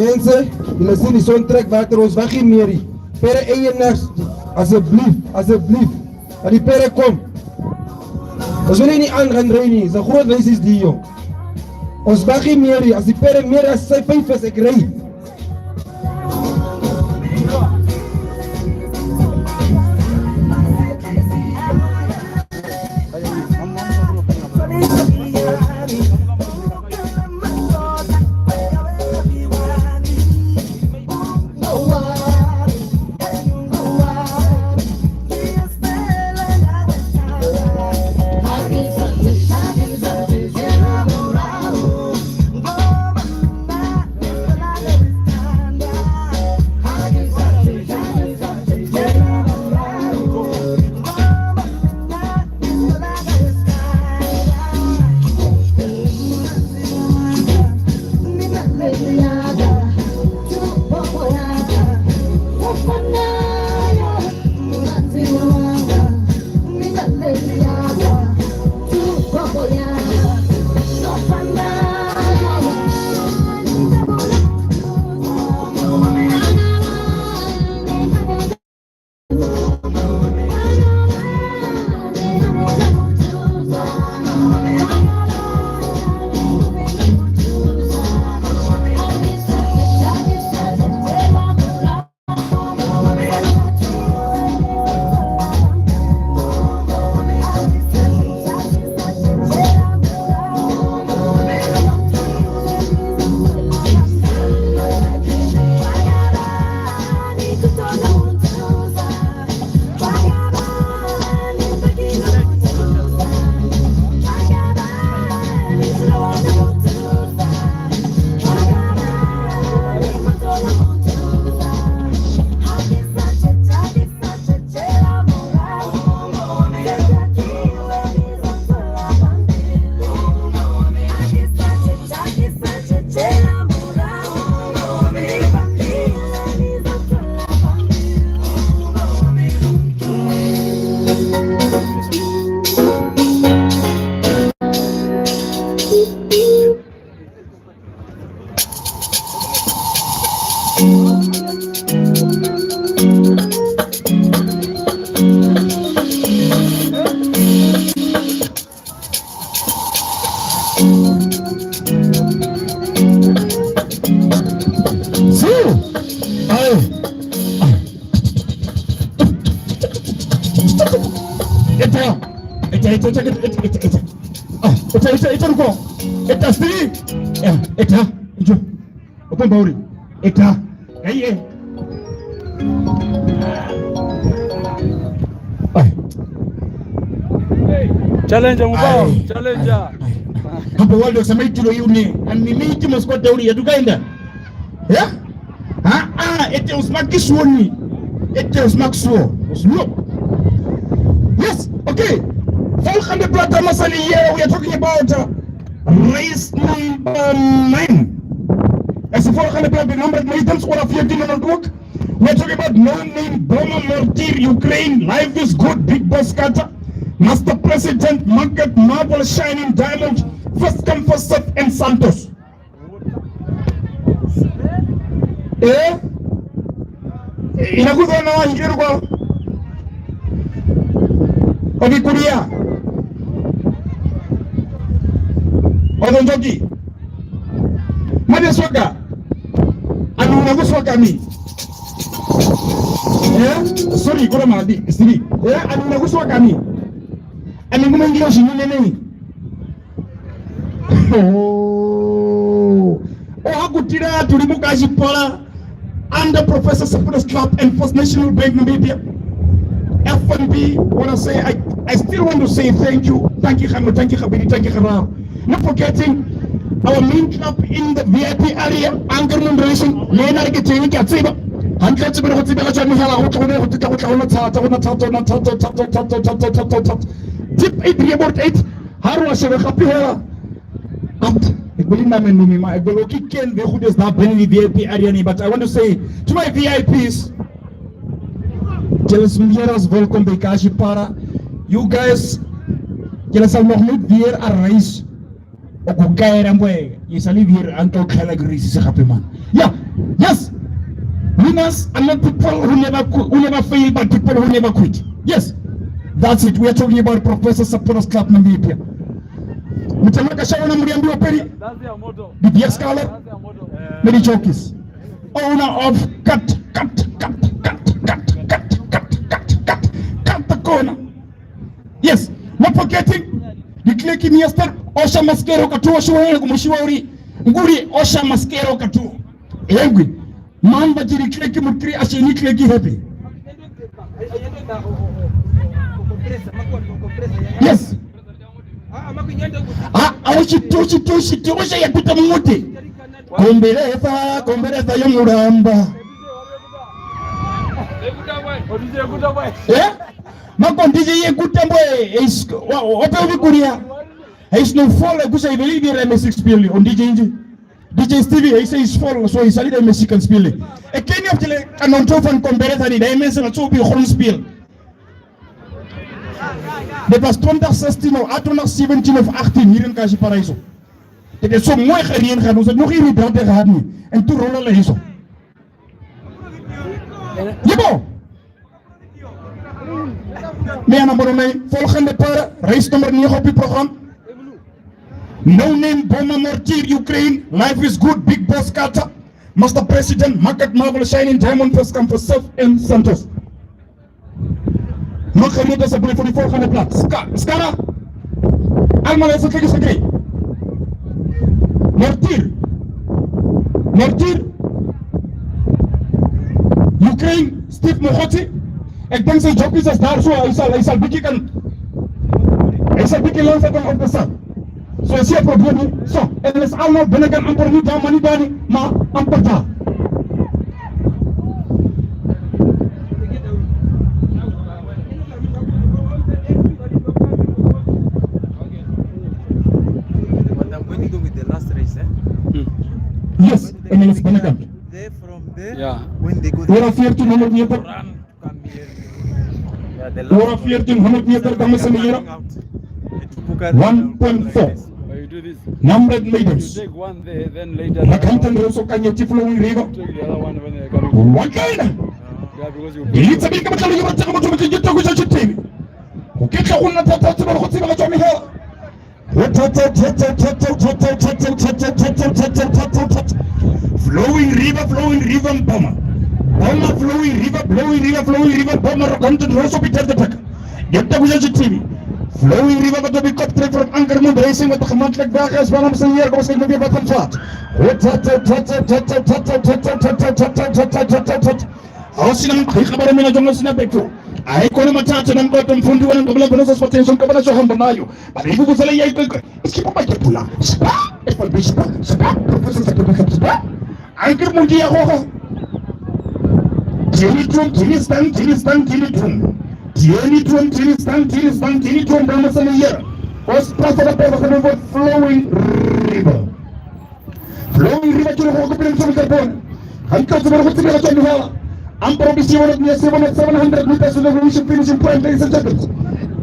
Mense, in de zin is zo'n trek water, ons waggie meri. Pere eye nas, as a belief, as a belief. En die pere kom. Ons wil nie aan gaan rijden, is een groot reis is die, jong. Ons waggie meri, as die pere meri, as sy vyf is, ek ry. Eta, eta, eta, eta, eta, eta, eta. Ah, eta, eta, eta, ruko. Eta, siri. Ya, eta, ijo. Opo mba uri. Eta. Aiye. Ai. Challenger, mubao. Ai. Challenger. Ai, ai, ai. Hapo wale wasema itiro yune. Ani mimi iti mosquad dauri ya tukaenda. Ya? Ah, ah, ete usmakiswoni. Ete usmakiswo. Uslo. Yes, okay. Volgende plaat, dames en heren, we are talking about, uh, race number nine. As a volgende plaat, the number nine, thanks for a few things on the book. We are talking about No Name Bomber, Mortir, Ukraine, Life is Good, Big Boss Kata, Master President, Market, Marvel, Shining Diamond, First Come, First Serve, and Santos. Eh? Ina kuzona wa hingire rukwao. Ovikuria. Ozondjoki. Mane swaka. Anu una kuswaka mi. Eh? Sorry, kura madi. Siri. Eh, anu una kuswaka mi. Ani ngume ngira oshinene nei. Oh. Ohakutira tuli mukashipala under Professor Sepulus Club and First National Bank Namibia. F N B, wanna say, I, I still want to say thank you. Thank you, Hano, thank you, Habiri, thank you, Harao. Not forgetting our main club in the V I P area, Anchor Remuneration, Lena Rikitini Katsiba. Hantle Tsibira Kutsiba Chami Hala, Hotone, Hotita, Hotona, Tata, Hona, Tata, Hona, Tata, Tata, Tata, Tata, Tata, Tata. Tip eight, Rebord eight. Harua Shebe Kapihela. At Equilina Menumima, Equilo Kiken, the Hudes, the Benny V I P Ariani. But I want to say to my V I Ps, Jealous Mieras, welcome, Bekashi Para. You guys, Jealous Al Mahmoud, Vier Arais. Okukaera mbwe, you shall live here until Calgary is happy man. Yeah, yes. Winners are not people who never qu-, who never fail, but people who never quit. Yes. That's it. We are talking about Professor Supporters Club Namibia. Mutamaka shawana muliambi wa peri. That's your motto. The dear scholar. That's your motto. Mary Chokis. Owner of cut, cut, cut, cut the corner. Yes, not forgetting the clerk in Esther, Osha Maskero Katuo, shiwa yeye kumushiwa uri, nguri Osha Maskero Katuo. Engwi, mamba jiri clerk mukiri, ashe ni clerk happy. Yes. Ah, aushi tushi tushi tushi ya pita mumuti. Kombeleza, kombeleza yomuramba. Eh? Mako D J yekuta mbwe, eis-, wa, wa, ope ubikuria. Eis no fall, kusa ibeli bira M six spiel, on D J inji. D J Stevie, he says fall, so he salida M six spiel. Ekeni of chile, kanon tofan kombeleza ni, da M S na tsobi horn spiel. De was twintig zestien of, ah, twintig zeventien of achttien hier in Kasi Paraiso. Dit is so mooi gereden gaan, ons het nog geen hydrate gehad nie. En toe rollen hulle hierso. Jebo! Mea na mbono nai, volgende paar, reis nummer negen op die program. No name Boma Mortier, Ukraine. Life is good, big boss Qatar. Master President, market marvel, shining diamond, first come for self in Santos. Makarita sa bule forty-four hundred blood. Ska, skara. Alma la sakri sakri. Martir. Martir. Ukraine, Steve Mohoti. Ik denk zijn job is als daar zo. Hij zal, hij zal bekijken. Hij zal bekijken langs de kant op de zand. So is hier probleem, hè? So, en is allemaal binnenkant amper niet aan, maar niet aan, maar amper daar. What I'm going to do with the last race, eh? Yes, en is binnenkant. There from there, yeah. When they go there, veertien honderd meter. Ora veertien honderd meter, dames en heren. One point four. Namred maidens. Rakanta nroso kanye tiflo wirigo. Wakaina. Ilitsa bika matalo yura tsaka mutu mutu jita kuja chitimi. Ukitla kuna tata tiba kutsiba kachwa mihela. Flowing river, flowing river, Boma. Boma, flowing river, flowing river, flowing river, Boma, Rockhampton, Rosso, Peter the Tucker. Jetta kuja chitivi. Flowing river, but we got three from Anchor Moon Racing with the Khamat Lake Vagas, Balam Sayer, Gomes, Kevin, Batam Fat. Ausina mkhaikha bara mina jonga sina betu. Aikona matata na mkoto mfundi wana ngobela bonosa spatensho kabana sho hambo nayo. Bari ibu kuzala ya ikwe. Iskipa pa kepula. Spa. Espa bispa. Spa. Professor Spa. Spa. Aikir mundi ya hoho. Tieni tum, tieni stang, tieni stang, tieni tum. Tieni tum, tieni stang, tieni stang, tieni tum. Brahma sana yera. Os pasa la pesa sana for flowing river. Flowing river, kilo kwa kupira msomi kariboni. Hamka zubara kutsibira kwa mihala. Amparo bisi wana mia seven, seven hundred meters in the revolution finishing point, ladies and gentlemen.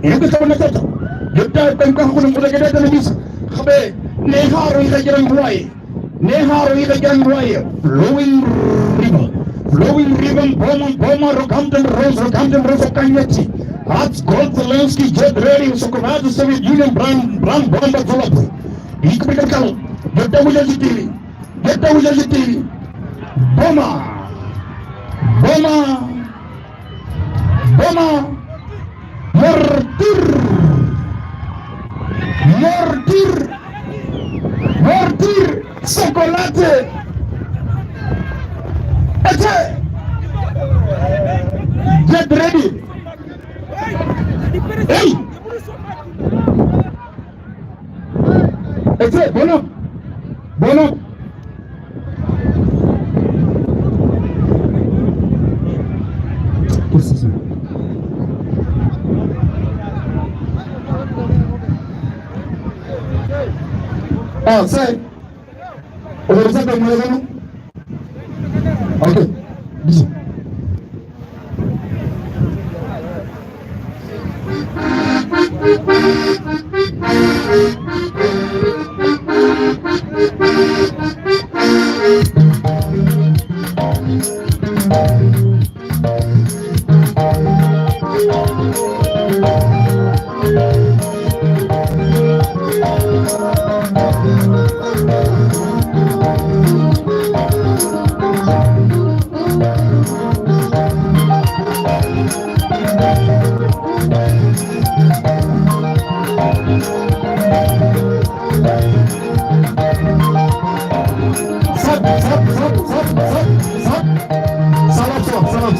Ina kwa sabana sata. Yota kwa mkaha kuna mkuta kedata na bisa. Khabe, ne haro ika kira ngwaye. Ne haro ika kira ngwaye. Flowing river. Flowing river, Boma, Boma, Rockhampton Rose, Rockhampton Rose, Kanyeti. Hearts, Gold, Zelensky, Jet Ready, Sokovatu, Soviet Union, Brand, Brand, Brand, Brand, Ikupika kalo. Jota kuja chitivi. Jota kuja chitivi. Boma. Boma. Boma. Mortir. Mortir. Mortir. Chocolate. Ete. Get ready. Hey. Ese, bueno, bueno. Ah, sí. Okorusa kwa mwana kano? Okay. Busy.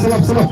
Stop, stop.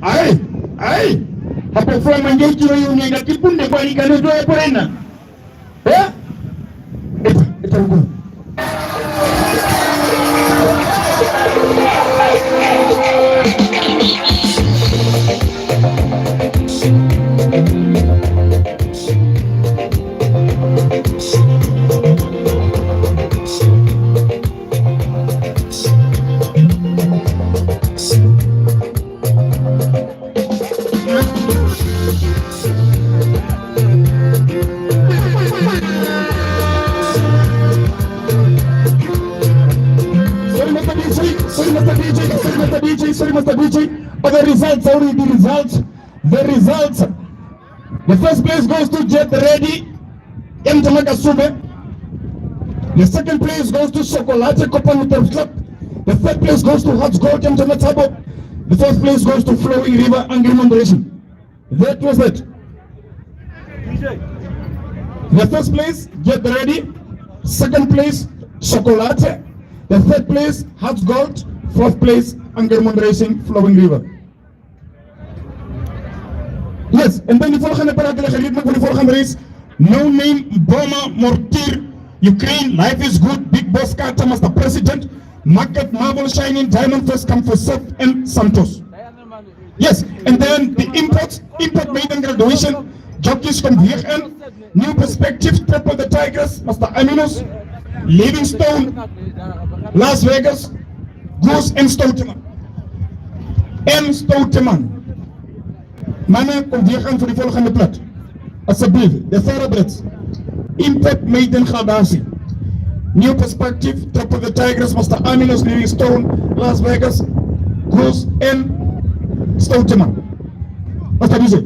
Ai, ai. Hapo fula manje kiro yo nyenga kipunde kwa lika no toya porena. Eh? Eta, eta rugo. Sorry, Mister D J, sorry, Mister D J, sorry, Mister D J, sorry, Mister D J. But the results, already the results, the results. The first place goes to Jet Ready, Mtama Kasube. The second place goes to Chocolate Copa Nutter Club. The third place goes to Hearts Gold, Mtama Tabo. The fourth place goes to Flowing River, Angry Moderation. That was it. The first place, Jet Ready. Second place, Chocolate. The third place, Hearts Gold. Fourth place, Angry Moderation, Flowing River. Yes, and then the four hundred para que le ritmo con the four hundred is No Name, Bomber, Mortir, Ukraine, Life is Good, Big Boss Kata, Master President, Market, Marvel, Shining, Diamond, First Come, First Serve, and Santos. Yes, and then the imports, Import Maiden Graduation, Jockeys from V F N, New Perspective, Triple the Tigress, Master Aminos, Livingstone, Las Vegas, Goose and Stouteman. And Stouteman. Mana con vieja en Furifol Hameplat. Asabiv, The Thoroughbreds. Import Maiden Khadasi. New Perspective, Triple the Tigress, Master Aminos, Livingstone, Las Vegas, Goose and Stouteman. Hasta dice.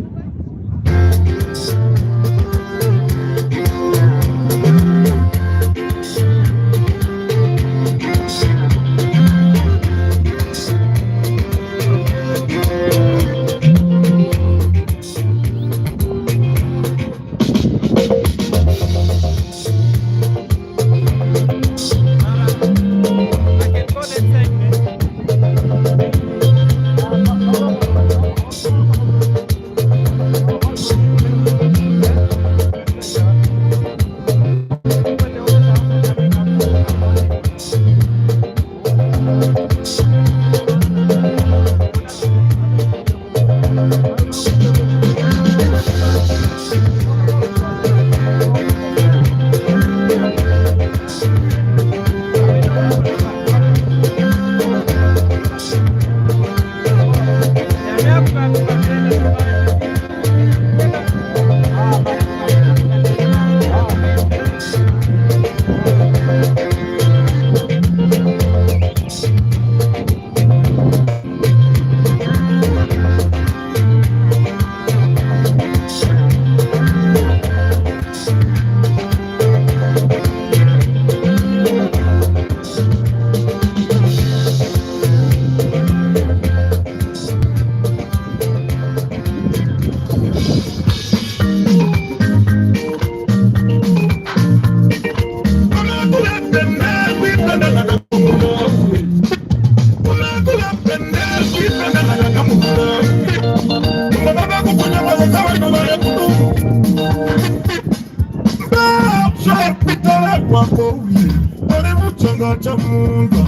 Ore muchanga cha munda,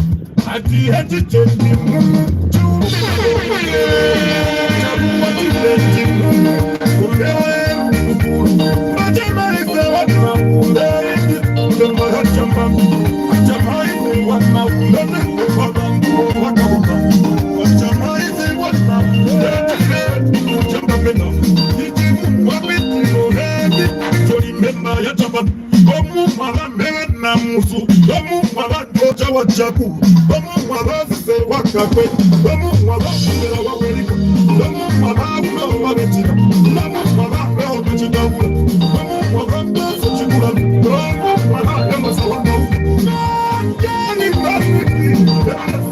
ati ati chendi munu, chumbi, chabuwa chipendi munu, kulewe mukuru, machama ise wana munda, chamba chamba, chamba ise wana munda, chamba ise wana munda, chamba pena, iti munu wapiti, ore, chori mema ya chamba. Omumwa va mena musu, omumwa va tocha wa chaku, omumwa va zise wa kakwe, omumwa va sumera wa weriko, omumwa va uno wa betira, omumwa va meo kachitavula, omumwa va mbeso chikula, omumwa va yamasa wa mau. Nani, nani, nani,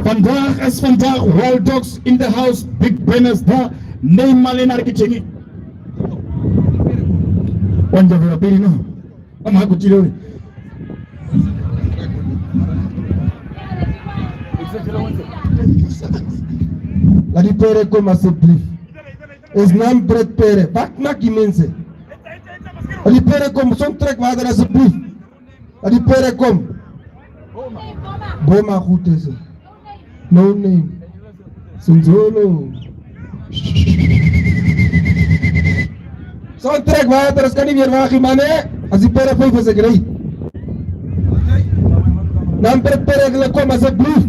Vandaag is vandaag, Wild Dogs in the house, Big Banners daar, Neymar Lennar Kitchengi. Wanja vya pili, no? Kama hakutile ule. Laat die pere komen, alsjeblieft. Is naam Brett Pere. Wat maak die mensen? Laat die pere komen, zo'n trek waar er alsjeblieft. Laat die pere komen. Boma goed is het. No name. Sinzolo. Zo'n trek waar er is kan niet meer wagen, man, hè? Als die pere vijf is, ik rijd. Dan per pere komen, alsjeblieft.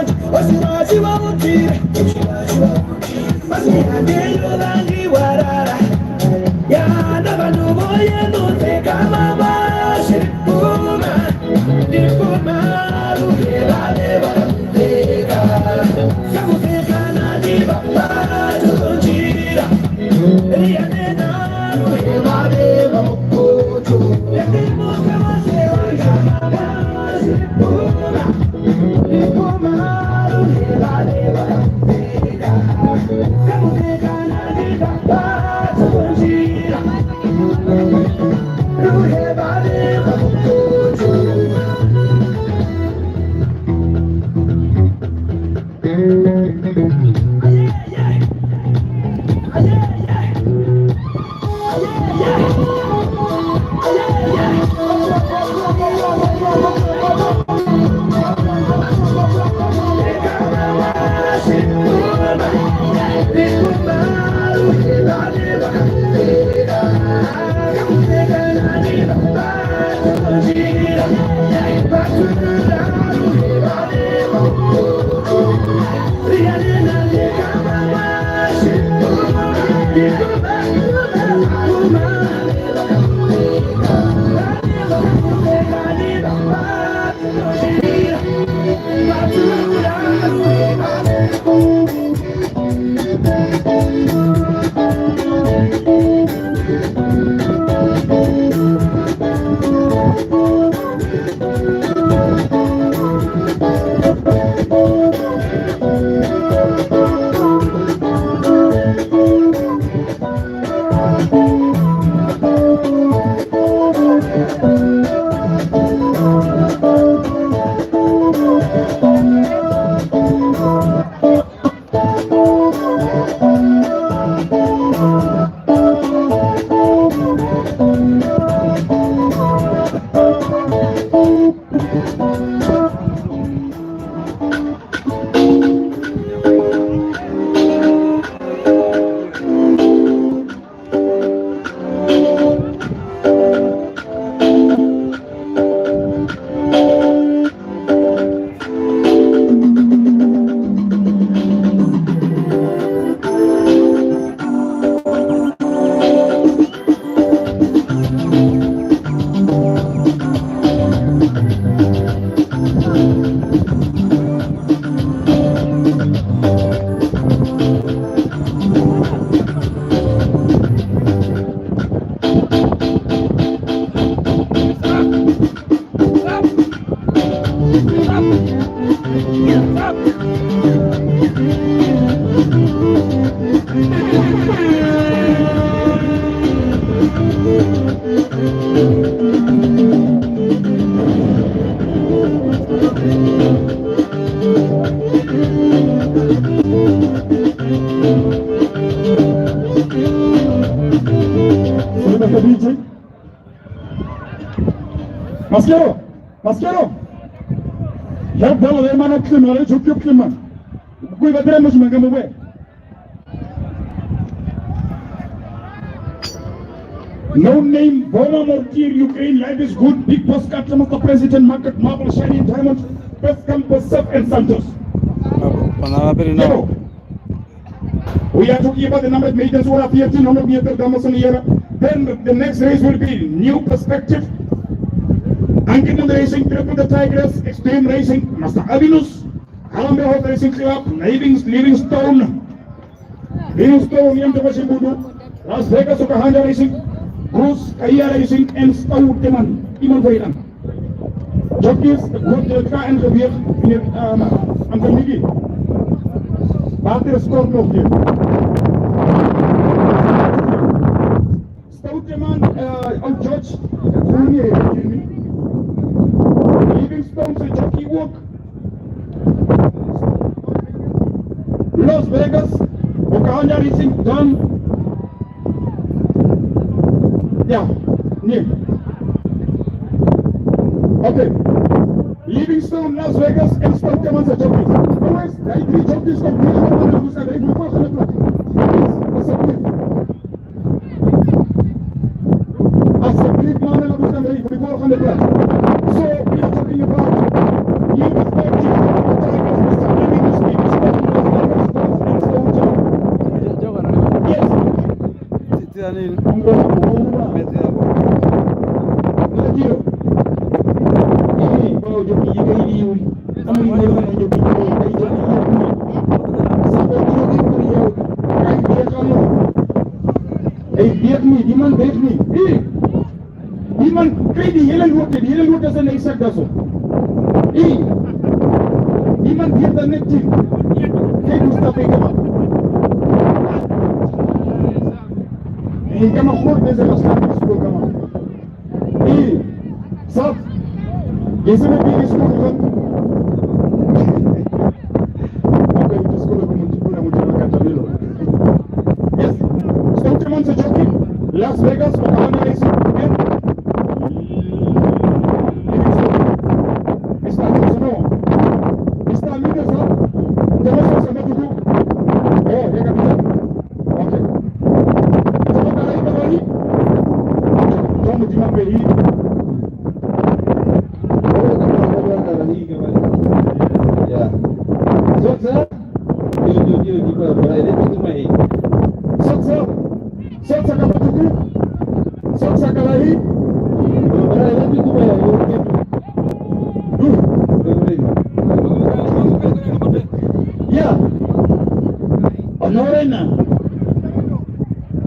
wandje, otjiwa tjiwa utire, otjiwa tjiwa utire. Masiya ngeyo vangi warara. Yana vandu voye nuteka mama, shipuma, shipuma, ruhe vale vakuteka. Vakuteka nani vapatu njira. Riya nena ruhe vale vakutu. Yatimuka wase wanga mama, shipuma. D J. Maskero, Maskero. Help the other man up, Clement, let's hook you up, Clement. Kuivatera mutjimanga mubwe. No name, Boma Mortir, Ukraine, life is good, big boss, Katra, Mister President, market, marble, shining diamond, best campus, Sef and Santos. Pana va pere nao. Yebo. We are talking about the number of meters who are fifteen hundred meters, Damason Yera. Then the, the next race will be New Perspective. Anki Munde Racing, Triple the Tigress, Extreme Racing, Master Avinus, Harambee Horse Racing Club, Living, Livingstone, Livingstone, Yamteva Shimbudu, Las Vegas, Okahanda Racing, Bruce, Kaya Racing, and Stouteman, Iman Freedom. Jockeys, good, uh, and the beer, um, and the Miki. But the score no here. Stouteman, uh, out George, Livingstone, the jockey walk. Las Vegas, Okahanda Racing, done. Yeah, nie. Okay. Livingstone, Las Vegas, and Stouteman, the jockeys. Always, I agree, jockeys compete for the Lucas Andrei, we work on the track. Please, accept it. As a big man, Lucas Andrei, we work on the track. So, we are talking about new perspective of the Tigers, Mister Livingstone, Stouteman, Las Vegas, and Stouteman. Yes. Tira nini? Metri yako. Hey, beat me, die man beat me. Hey. Die man, kei die hele luote, die hele luote sene isak daso. Hey. Die man beat the next team. Kei du stap ikama. Ii, kama khor deze la start school kama. Ii, sap. Yese me big school kama. Okay, school kama mtu kuna mtu anakata milo. Yes. Stouteman se jockey. Las Vegas, Okahanda Racing. Mister Lucas, no. Mister Lucas, no. Ndamaso sa matuku. Oh, ya kapita. Okay. Tjamukara hii kabari. Tjamutima pe hii. Ya. Sotsa. Dio, dio, dio, dio, kwa, kwa, ele pituma hii. Sotsa. Sotsa kamatuku. Sotsa kara hii. Kwa, kwa, ele pituma ya, yo, yo. Du. Ya. Honorena.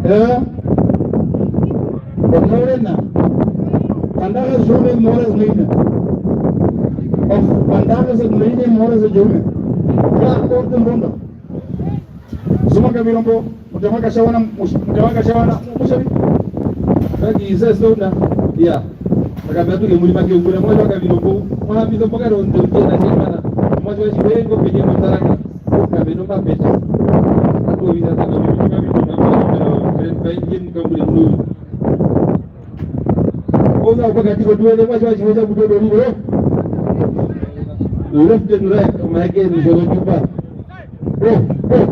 Eh? Honorena. Vandaag is Johannes Morris Leine. Of vandaag is Leine Morris Johannes. Klaar, korte ronde. Zuma Kavirombo, Mutamaka Shawana, Mush-, Mutamaka Shawana, Mushavi. Kaki isa sona. Ya. Akambatuke muri make ungura mwana wa Kavirombo. Mwa hamizo mboka ndo ndio na shemana. Mwa shwa shiwengo penye mtaraka. Kaveno mapeta. Atu ovisa tano, vitu kavino mapeta, mapeta, mapeta, mukambure mnuru. Oza kwa katiko tuwele kwa shwa shiwe cha kutoto lilo. Left and right, my game is on the bar. Oh, oh.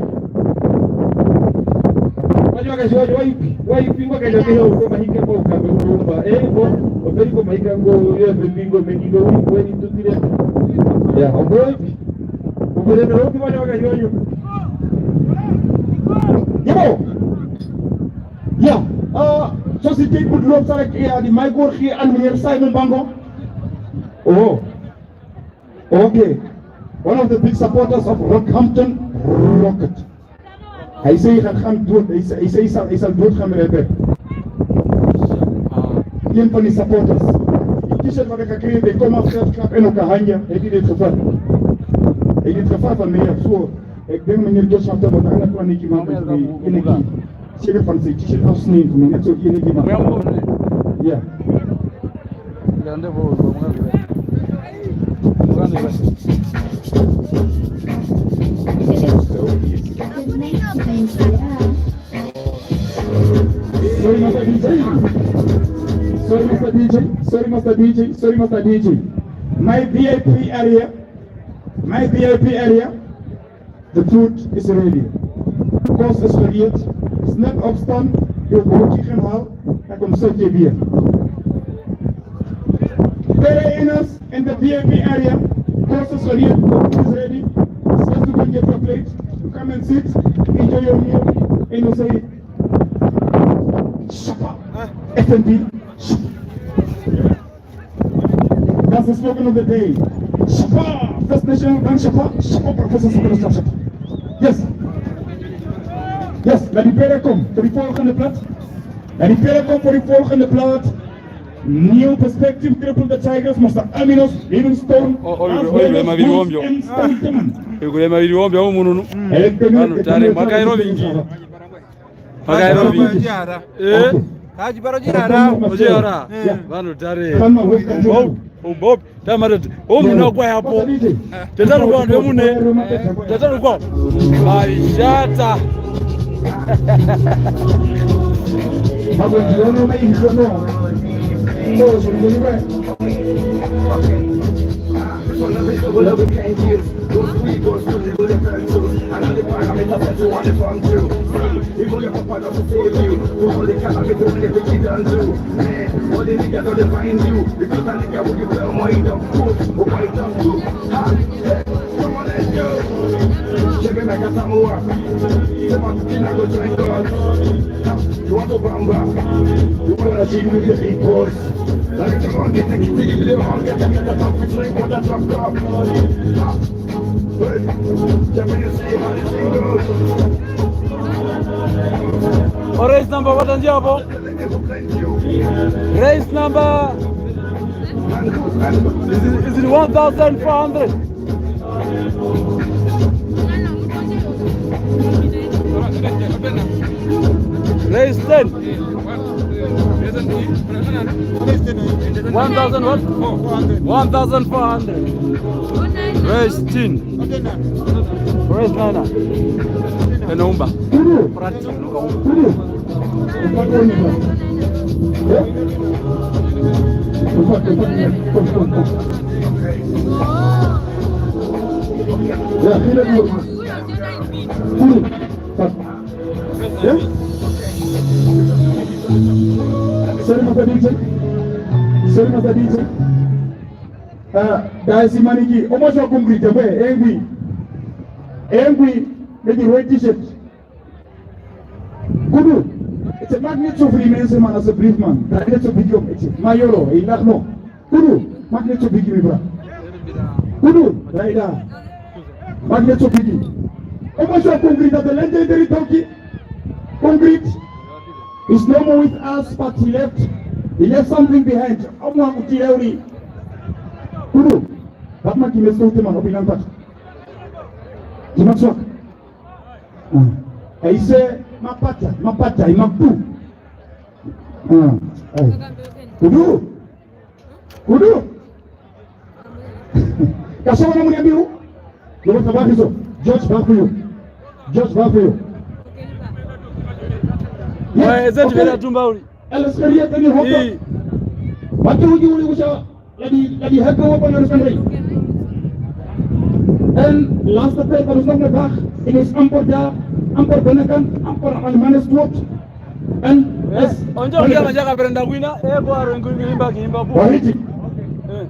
Manje wakati wacho waipi, waipi ngwakaja kehe uko mahike kwa ukambe urumba. Eh, bo, operiko mahika ngo, yo, pepingo, mekiko, wi, weni, tutire. Ya, obo waipi. Operendo, opi manje wakati wacho. Yebo. Ya, uh, so si take good looks like, yeah, the Michael here and here Simon Bango. Oh. Okay. One of the big supporters of Rockhampton, Rocket. I say Rockhampton, I say, I say, I say, I say, Rockhampton. Ien van die supporters. Die t-shirt wat ik gekregen, ik kom af, zelf knap in elkaar hangje. Hij deed het gevaar. Hij deed het gevaar van mij, zo. Ik denk, meneer Josh had dat wat aan het plan niet gemaakt, die energie. Zeker van zijn t-shirt afsnijden, maar net zo die energie maken. Ja. Sorry, Sorry, Master D J. Sorry, Master D J. Sorry, Master D J. My V I P area. My V I P area. The food is ready. Kos is ready. Snack opstaan. You're working hard. I can say J B N. Pere Enos in the V I P area. Kos is ready. The food is ready. It's just to go and get your plate. Come and sit. Enjoy your meal. And you say, Shapa. F N B. Shapa. That's the slogan of the day. Shapa! First National Bank Shapa! Shapa, Professor Sokolo Shapa! Yes! Yes, ngari pere kom, forty-four hundred plat. Ngari pere kom, forty-four hundred plat. New perspective, cripple the Tigers, Master Aminos, Livingstone, as well as Bruce M. Stanteman. Oyo kurema viri wombyo, omununu. Vanhu tare, makairo vingi. Makairo vingi. Eh? Kachiparo chihara. Ochihara. Eh. Vanhu tare. Umbop, umbop. Tamarete. Omuna kwa hapo. Tetaru kwa ndo mune. Tetaru kwa. Baishata. Race number, what is your Race number is, is it one thousand four hundred? Race ten. One thousand what? One thousand four hundred. Race ten. Race nine. Eno umba. Practice. Sorry, Master D J. Sorry, Master D J. Ah, guys, maniki, omo sha kumbrita kwe, engwi. Engwi, maybe red t-shirt. Kudu, it's a magnitude of immense man as a brief man. That is a big job, it's a mayoro, ilakno. Kudu, magnitude big mi bra. Kudu, raida. Magnitude big. Omo sha kumbrita the legendary donkey. Concrete is no more with us, but he left, he left something behind. Amwa kutira uri. Kudu, batma ki mesu te mano binan pat. Kimatswak. Ah. Aise, mapata, mapata, imapu. Ah. Ai. Kudu. Kudu. Kasoma na mwenye mbiru. Yoko tabakizo. George Bakuyo. George Bakuyo. Yes, okay. Tumba uli. Alex Maria tani hoka. Ii. Watu uji uli kusha. Ladi, ladi happy open your Sunday. And last of all, but it's not my back. It is amper da, amper benekan, amper almanes quote. And yes, onjo kia manja kaperenda kwina, eh, kwa rengu imba kimba bu. Wahiti. Eh.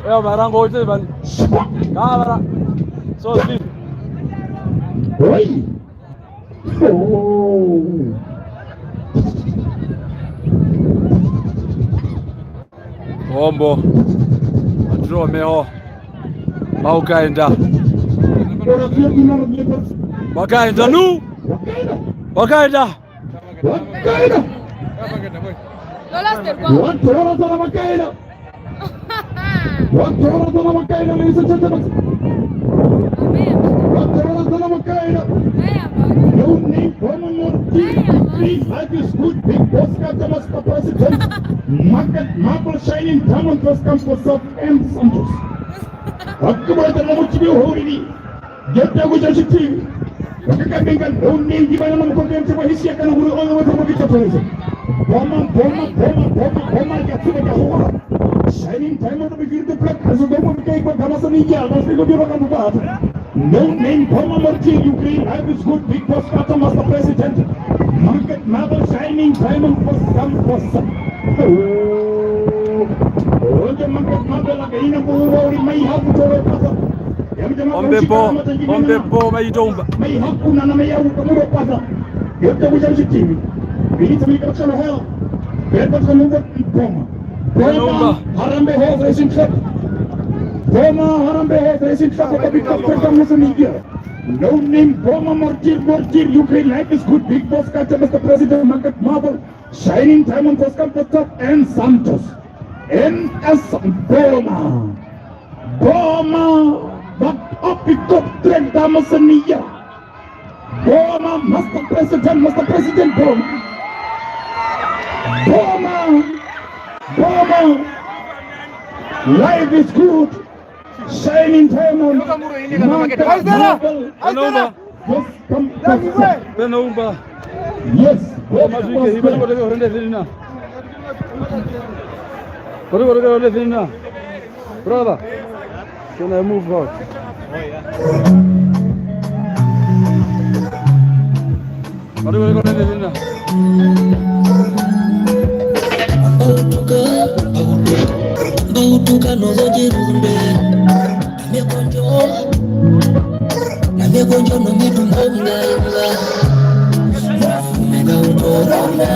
Eh, barango ote bani. Ka bara. So sweet. Oi. Oh. Ombo. Aturo meho. Maukaenda. Wakaenda nu. Wakaenda. Wakaenda. Wakaenda. Wakaenda. Wakaenda, ladies and gentlemen. Wakaenda, wakaenda. Your name, Roman Morty, big life is good, big boss, Katamas, President, Market, Marble Shining, Diamond, First Come for South, M Santos. Wakaenda, Roman Morty, Holy. Jeta kuja shiti. Kaka benga no name, ndji vana na mukoko ya mtsekwa hisi ya kana kuri ongo wetu kwa kicha tuweze. Boma, boma, boma, boma, boma, ya tuwa ya hora. Shining Diamond of the Beauty Black, as a dog of the cake, but Hamas and India, that's the good luck on the part. No name, Boma Morty, Ukraine, life is good, big boss, Kata, Master President. Market Mother, Shining Diamond, boss, come, boss. Oh, the Market Mother, like a ina, who already may have to tell us. Ombepo, ombepo, mai toumba. Mai hakuna na mai yauka muro pata. Yote kuja mshitimi. Binita mika chalo hell. Beba kamuka Boma. Boma, Harambe Horse Racing Club. Boma, Harambe Horse Racing Club, kwa bika pesa musu nigia. No name, Boma, Mortir, Mortir, Ukraine, life is good, big boss, Kata, Mister President, Market Marble, Shining Diamond, Pascal Pastor, and Santos. N S Boma. Boma, but up it up, Trent Damasenia. Boma, Master President, Master President, Boma. Boma, Boma. Life is good. Shining Diamond. Market Marble. Yes, come, come, come. Peno umba. Yes, very good. Peno umba. Brother, can I move out? Mari, mari, mari, mari, mari. Bautuka, bautuka, bautuka, nozonjerumbe. Namekonjo, namekonjo, nomitumba, mngainga. Mega utorona.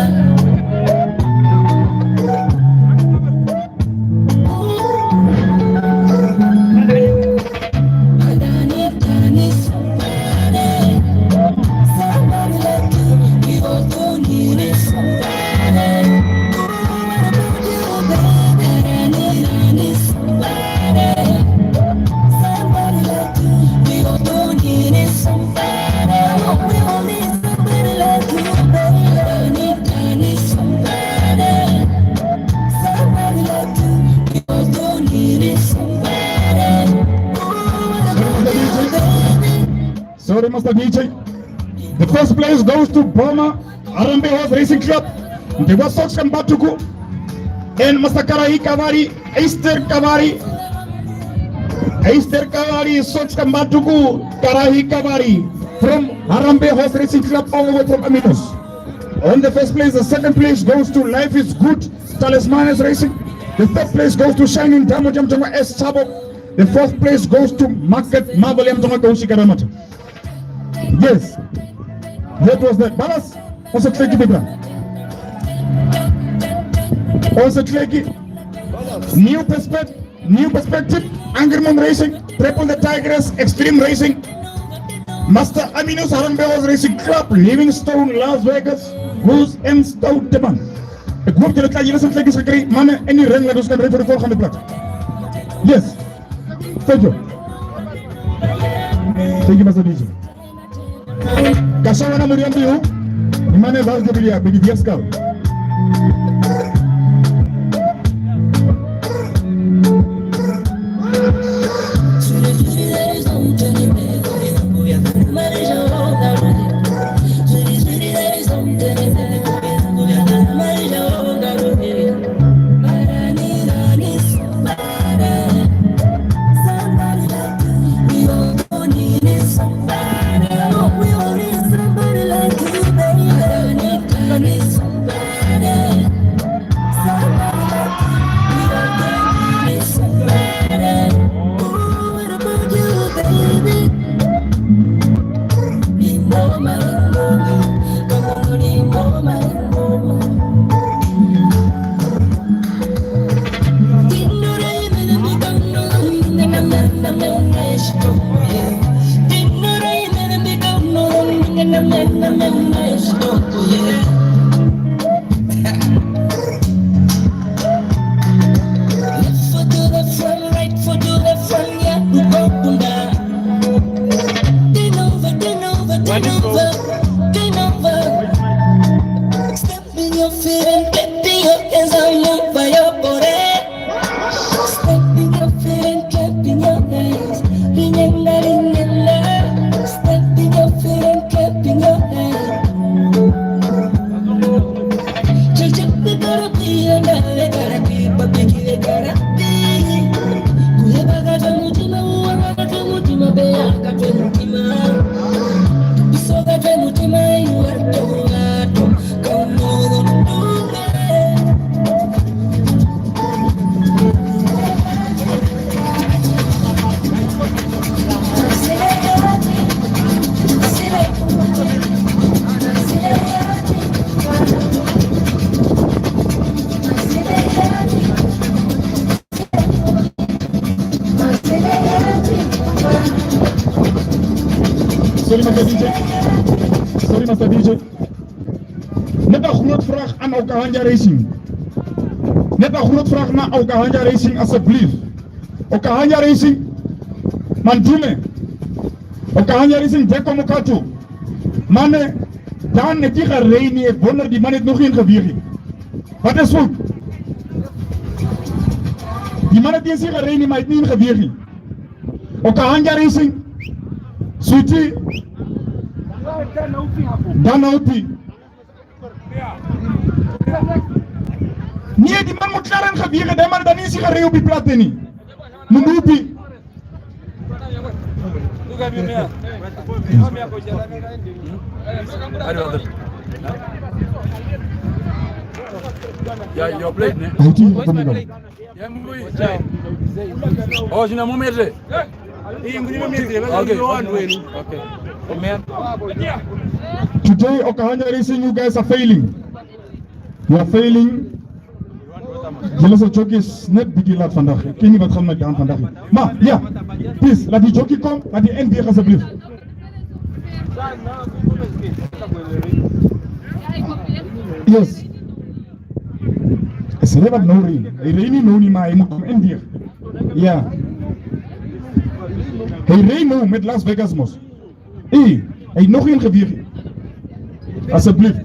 Sorry, Master D J. The first place goes to Boma Harambe Horse Racing Club. Ndeva Sox Kambatuku. And Master Karahi Kavari, Esther Kavari. Esther Kavari, Sox Kambatuku, Karahi Kavari. From Harambe Horse Racing Club, all the way from Aminos. On the first place, the second place goes to Life is Good, Talisman Racing. The third place goes to Shining Diamond, Jamjama S Sabo. The fourth place goes to Market Marble, Jamjama Kaushi Karamata. Yes. That was the balance. Also, Tleki Bibra. Also, Tleki. New perspective. New Perspective, Angerman Racing, Triple the Tigress, Extreme Racing, Master Aminus Harambe Horse Racing Club, Livingstone, Las Vegas, Goose and Stouteman. A group de la Tlaji Racing Flag is secretary, Mane, any ring that was can ready for the four hundred blood. Yes. Thank you. Thank you, Master D J. Kasha wana muri ambiu, imane za ke bilia, bidi diaskal. Left foot to the front, right foot to the front, yeah, we go up and down. Bend over, bend over, bend over, bend over. Step in your feet and clap in your hands and move by your body. Step in your feet and clap in your hands. Rinyanga, rinyanga. Step in your feet and Sorry, Master D J. Sorry, Master D J. Net 'n groot vraag aan Okahandja Racing. Net 'n groot vraag na Okahandja Racing, asseblief. Okahandja Racing, mandume. Okahandja Racing, deko mukatu. Mane, dan het je gereini, ik wonder die man het nog geen geweer. Wat is goed? Die man het niet gereini, maar het niet geweer. Okahandja Racing, Sweetie, dan Naughty. Nie die man moet klaar en gebieden, die man dan is hier heel die platte niet. Mundupi. Ja, your plate, ne? Haiti, Oh, zina momete. Okay. Today, Okahandja Racing, you guys are failing. You are failing. Jullie zijn jockeys net bietje laat vandaag. Ik weet niet wat gaan met dan vandaag. Maar ja, please, laat die jockey komen, laat die N B A alsjeblieft. Yes. Is er wat nou rin? Hij reed niet nou niet, maar hij moet hem indien. Ja. Hij reed nou met Las Vegas mos. Hey, hij nog in gebied. Alsjeblieft.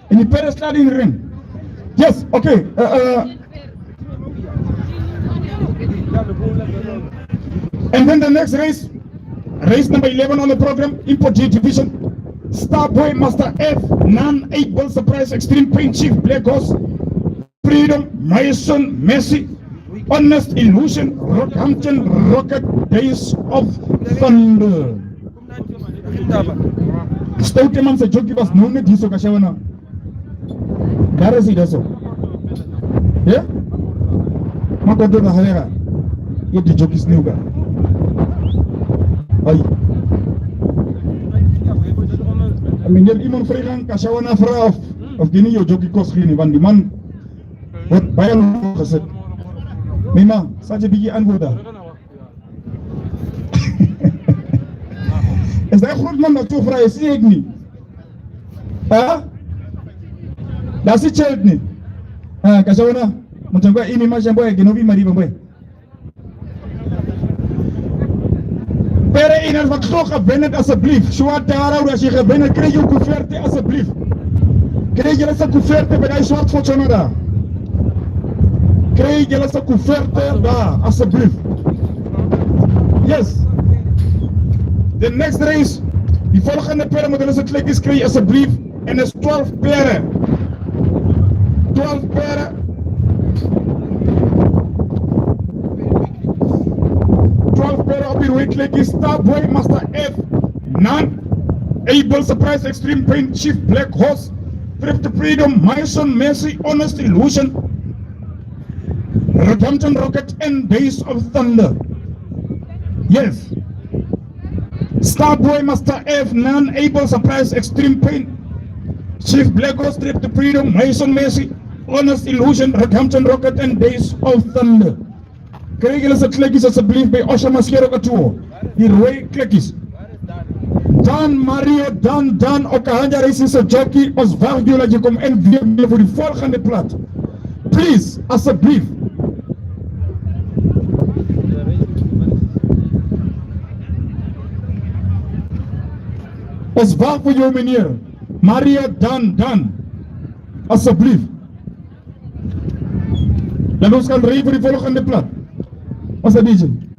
En die Perez laat in ring. Yes, okay. Uh, uh, And then the next race, race number eleven on the program, Import G Division. Starboy Master F, non-able surprise extreme pain chief, Black Horse, Freedom, Mason, Messi, Honest Illusion, Rockhampton, Rocket, Days of Thunder. Stoute man se joki bas nune diso kashawana. Dare si daso. Ya? Mako dona halega. Ye di joki sniuga. Ai. Aminger imon fregan kashawana fra of. Of gini yo joki kos gini van die man. Wat bayan gezet. Mima, saje bigi anvoda. Is dat goed man, dat toe vrouw is het niet. Hè? Dat is het niet. Ah, kashawana. Mutangwa ini mashambo ya ginobi mari bambo. Pere in het verkroeg gewennet alsjeblieft. Shua dara ura shi gewennet, krijg je couverte alsjeblieft. Krijg je lesa couverte bij de zwart voor Canada. Krijg je lesa couverte daar, alsjeblieft. Yes. The next race. Die volgende pere moet lesa klikjes krijg je alsjeblieft. En is twaalf pere. Twaalf pere. Twaalf pere op je rode klikjes. Starboy Master F. Non-able surprise extreme pain chief Black Horse. Trip to Freedom, Mason, Messi, Honest Illusion, Redemption Rocket, and Days of Thunder. Yes. Starboy Master F, non-able surprise extreme pain. Chief Black Horse, Trip to Freedom, Mason, Messi, Honest Illusion, Redemption Rocket, and Days of Thunder. Krijg je lesa klikjes alsjeblieft bij Osha Maskero Katuo. Die rode klikjes. Dan Mario, dan, dan, Okahandja Racing se joki, os wagdiola je kom en weer voor die volgende plat. Please, alsjeblieft. Os wag voor jou meneer. Mario, dan, dan. Alsjeblieft. Laat ons gaan rijden voor die volgende plat. Wat is dat, D J?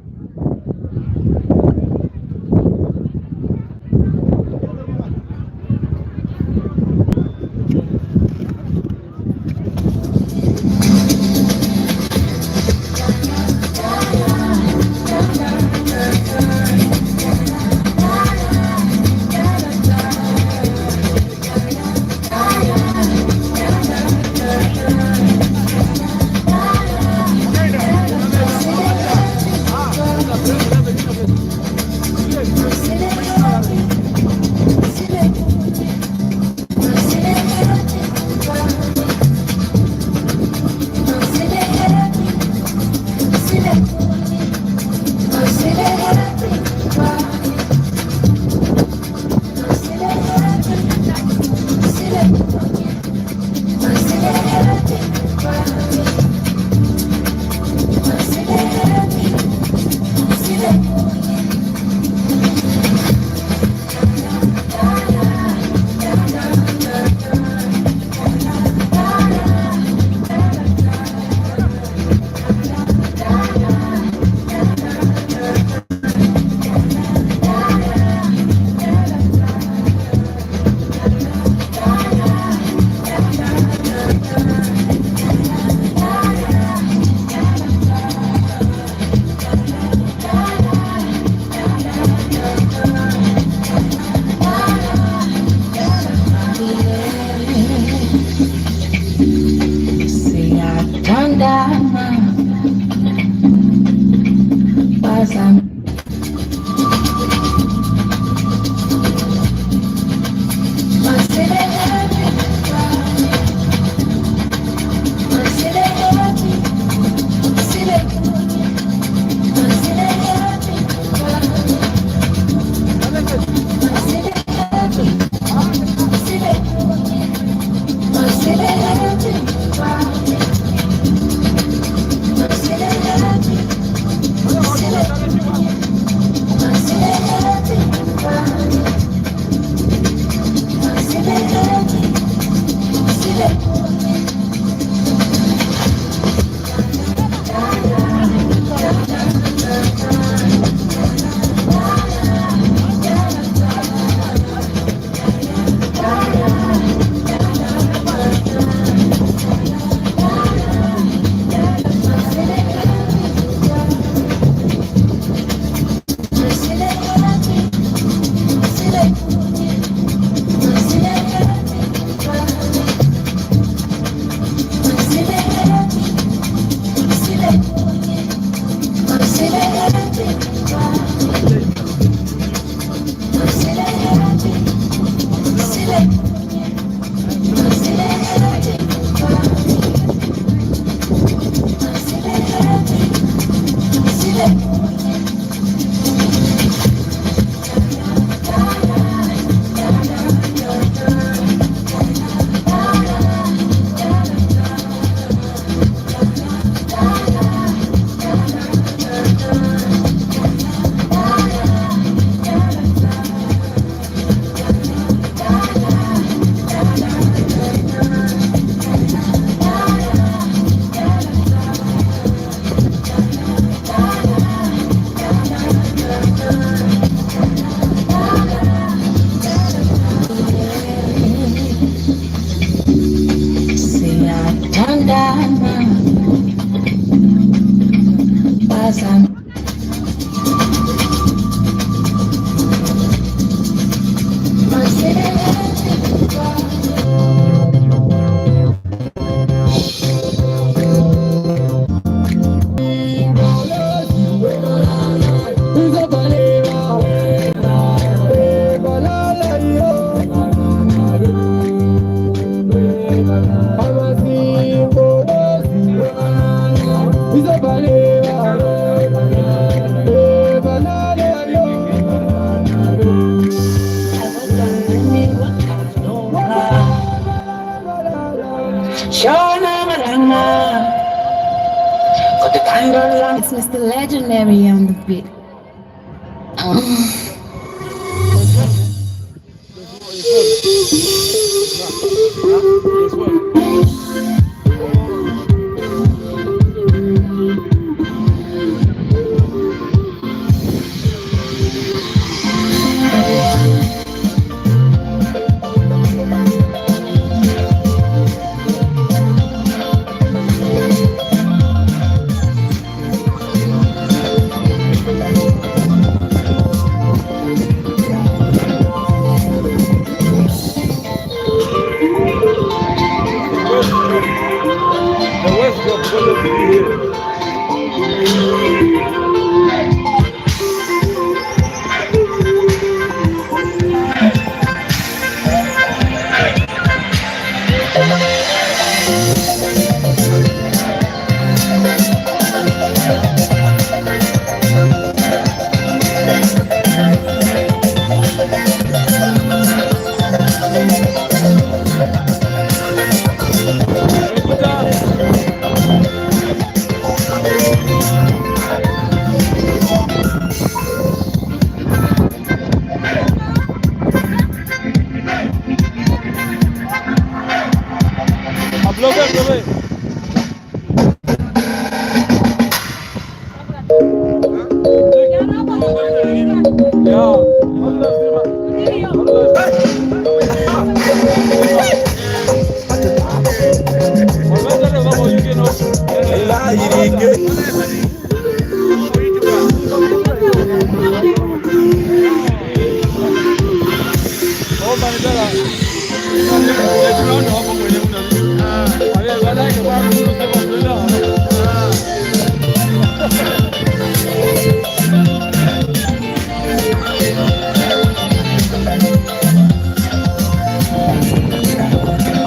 It's Mister Legendary on the beat.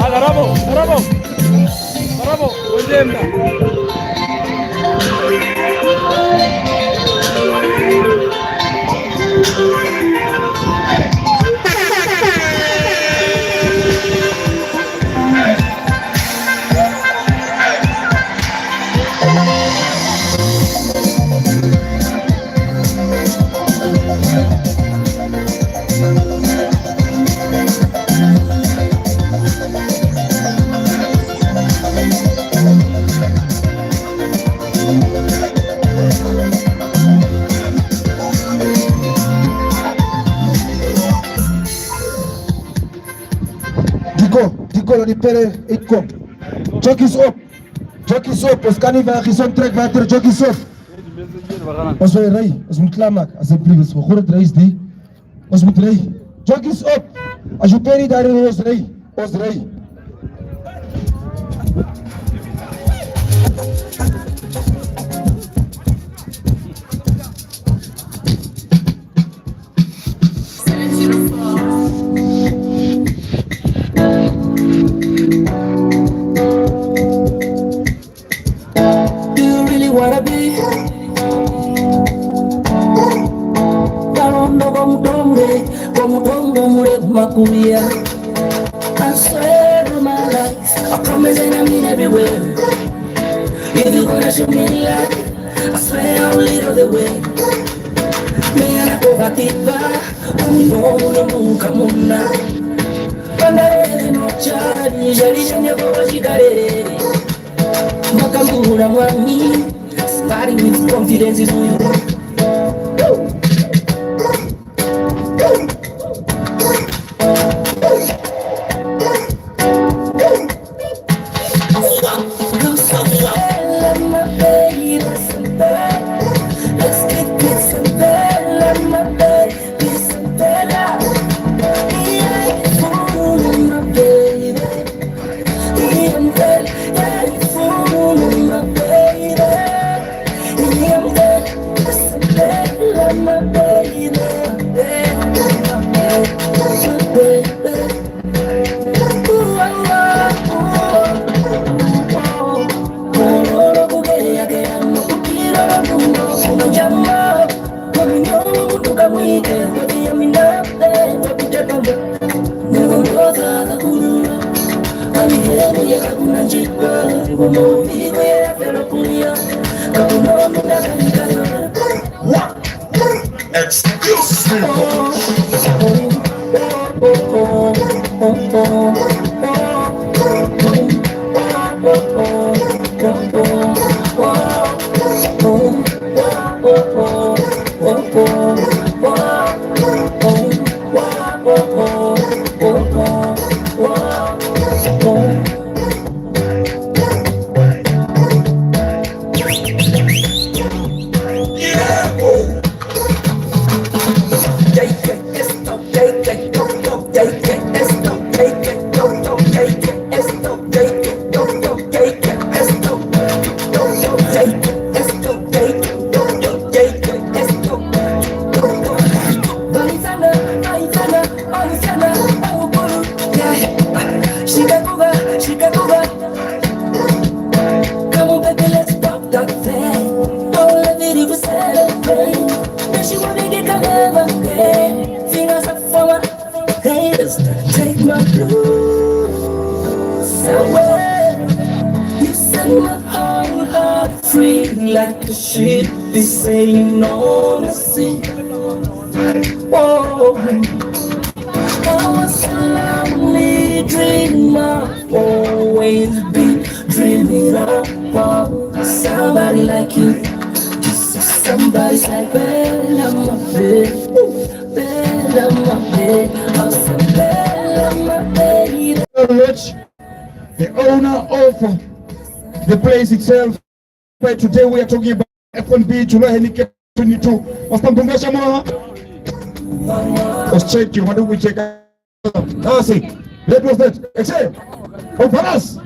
Ah, bravo, bravo. Bravo, ondjemba. Diko, diko lo di pere itko. Jokis op. Jokis op, os kan niet van gezond trek water, jokis op. Os wil rij, os moet klaarmaak, alsjeblieft, os vergroot reis die. Os moet rij. Jokis op. Als je peri daar is, os rij. Os rij. Do you really wanna be? Karondo komutonge, komutongo mure kumakuya. I swear on my life, I promise and I mean every word. If you gonna show me love, I swear I'll lead all the way. Me and I go back it back, I'm no, no, no, come on now. Pandare no chari, jari janya kwa shikarere. Makambura mwami, somebody with confidence is who you want. Excuse me. Come on, baby, let's pop that thing. All of it, it was celebrate. Then she wanna get come over, yeah. Fingers up for my haters, take my blues away. You set my whole heart free like a ship is sailing on the sea. Whoa. I was a lonely dreamer, always been dreaming about somebody like you. Just somebody's like Bella, my baby. Bella, my baby. I'm so Bella, my baby. Lodge, the owner of the place itself. But today we are talking about F N B July Handicap twenty-two. Pastor Mbunga Shamwa. Let's check you. What do we check? That's it. That was that. Excellent. Ovalas.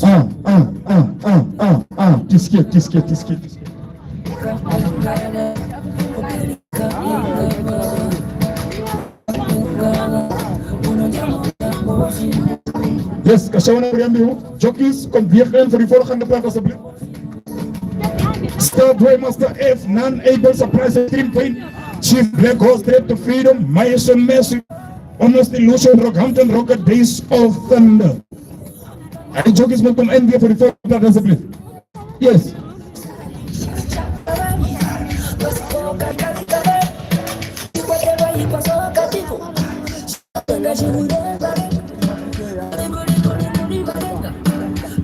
Ah, ah, ah, ah, ah, ah. Tiske, tiske, tiske, tiske. Yes, Kashawana Priambiu. Jockeys, kom weer in voor die volgende plaat, alsjeblieft. Star Boy Master F, non-able surprise, extreme pain. Chief Black Horse, Trip to Freedom, Maestro Messi, Honest Illusion, Rockhampton, Rocket, Days of Thunder. Ai jockeys, moet kom in weer voor die volgende plaat, alsjeblieft. Yes.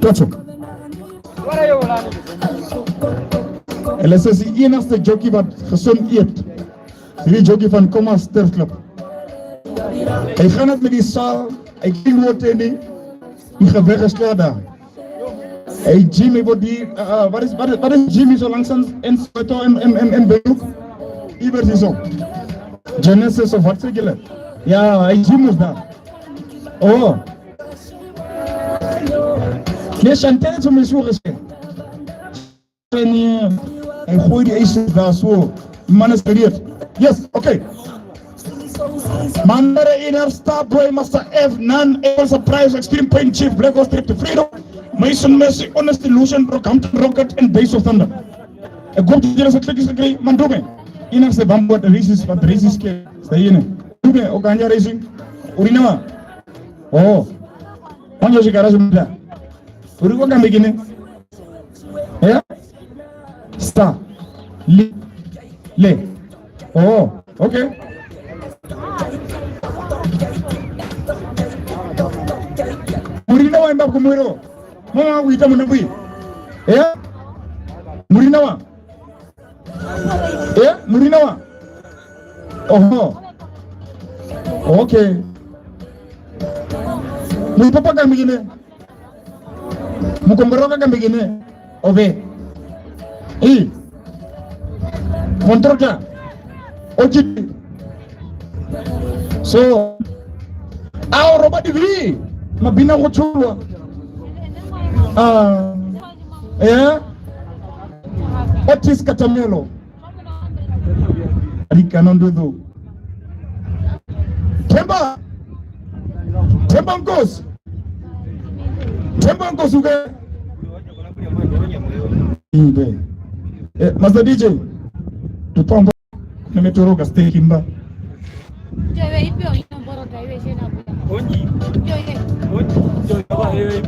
Plaatje. L S S, enigste jockey wat gesond eet. Hierdie jockey van Commas Turf Club. Hy gaan net met die saal, hy ken nooit nie. Die gewig is klaar daar. Hy gym, hy word die, uh, wat is, wat is, wat is gym so langs in, in Soweto, in, in, in, in Windhoek? Iewers hierso. Genesis of wat sê julle? Ja, hy gym is daar. Oh. Nee, Chantel het vir my so gesê. En, eh, hy gooi die aces daar so. Man is geleerd. Yes, okay. Mandere Inner, Star Boy, Master F, non-able surprise, Extreme Pain, Chief Black Horse, Trip to Freedom, Maestro Messi, Honest Illusion, Rockhampton Rocket, en Days of Thunder. Ek hoop dat julle se klik is gekry, man, doe mee. Inner se bambo wat races, wat races ke, sta hier nie. Doe mee, ok, Anja Racing. U ri nawa? Oh. Anja Shikara Shimita. U ri kwa Kambikine. Eh? Star. Li. Le. Oh, okay. Mu ri nawa imba ku Muhero? Mama wa kuita muna mbwi. Eh? Mu ri nawa? Eh? Mu ri nawa? Oho. Okay. Mu ri papa Kambikine. Mu kongorera Kambikine, ove. I. Kontrota. Otjiti. So, ao Robert Vili, mabina kutjulwa. Ah, eh? Otis Katamelo. Arikana ndudu. Themba. Themba Nkosi. Themba Nkosi uke. Imbe. Eh, Master D J. Tupambo. Nimetoroka stake mba. Onji. Onji.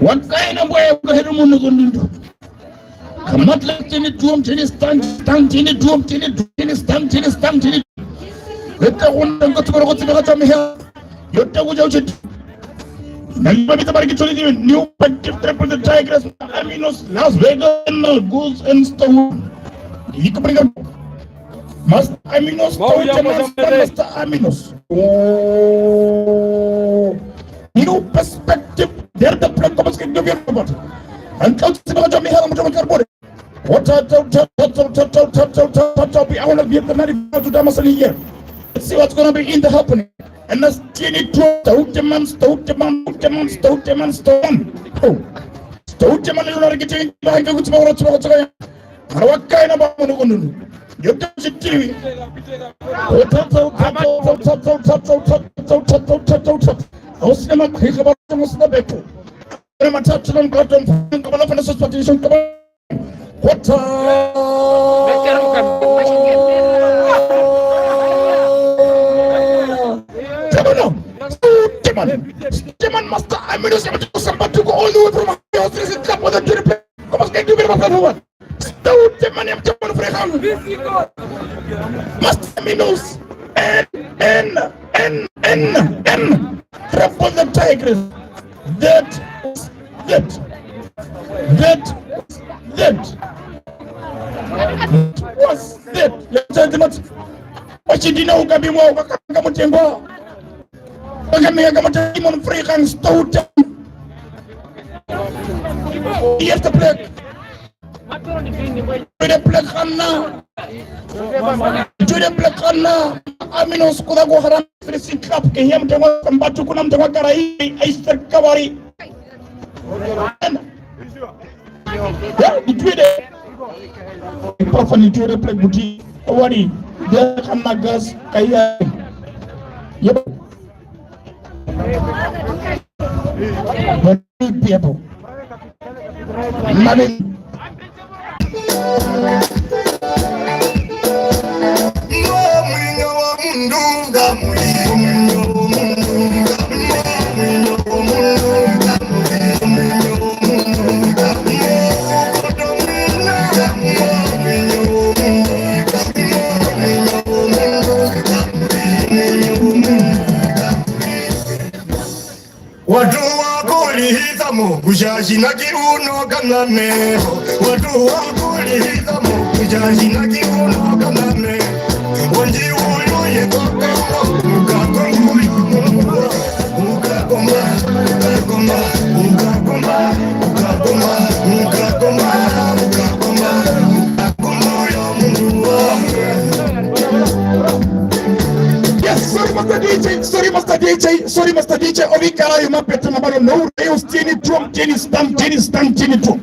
Wat kan je nou boeien? Kamatla tene duom tene stang tang tene duom tene duom tene stang tene stang tene. Leta wonda ngoto koro kotsi baka tami hel. Yota kuja uche. Nani ba bita bariki tole ni new active triple the Tigers, Aminos, Las Vegas, and Goose and Stone. Iko bringa. Master Aminos, Master Aminos. Oh. New perspective. There the play comes can give you about. And comes to the Mihaela Mutombo Carbone. What a tau tau tau tau tau tau tau tau tau tau be our Vietnam to Damasani here. Let's see what's gonna be in the happening. And that's Tini Tro, Tauteman, Tauteman, Tauteman, Tauteman, Tauteman. Oh. Utemane luna rikiti, bahanga kuti bahora tsuba kutsaka. Hara wakaina ba munu kununu. Yoka sitiri. Utatsa, utatsa, utatsa, utatsa, utatsa, utatsa, utatsa, utatsa, utatsa. Ausina makhika ba musina betu. Ena matatu na mkato mfanga bala fana sosipati shonka ba. Hota. Tebona. Steeman. Steeman Master Amino Sambatuko all the way from Australia. Come on, can you do better than one? Steeman, I'm coming for him. Master Aminos. N, N, N, N, N. Triple the Tigris. That, that, that, that was that. Ladies and gentlemen, wachidina ukabimwa, ukakamutengwa. Ukamenya kama Timon Freekan Stout. Yes, the black. To the black Anna. To the black Anna. Aminos kuda ko haram Frisi Club ke hiam tengwa Sambatu kuna mtengwa karai. Aister kavari. Ya, nitwire. Ipafa nitwire plek buti. Awari. Dia kamagas kaya. Yep. But people. Mami. Watu wakulihitamo kutja tjina ki uno kanameho. Watu wakulihitamo kutja tjina ki uno kanameho. Wonji uyo ye kokako, ukakongo uyo mungu. Ukakomba, ukakomba, ukakomba, ukakomba, ukakomba, ukakomba, ukakomba uyo mungu wangu. Yes, sorry, Master D J, sorry, Master D J, sorry, Master D J, ovikara yomapeta na bano, no, Reus tiene drum, tiene stamp, tiene stamp, tiene drum.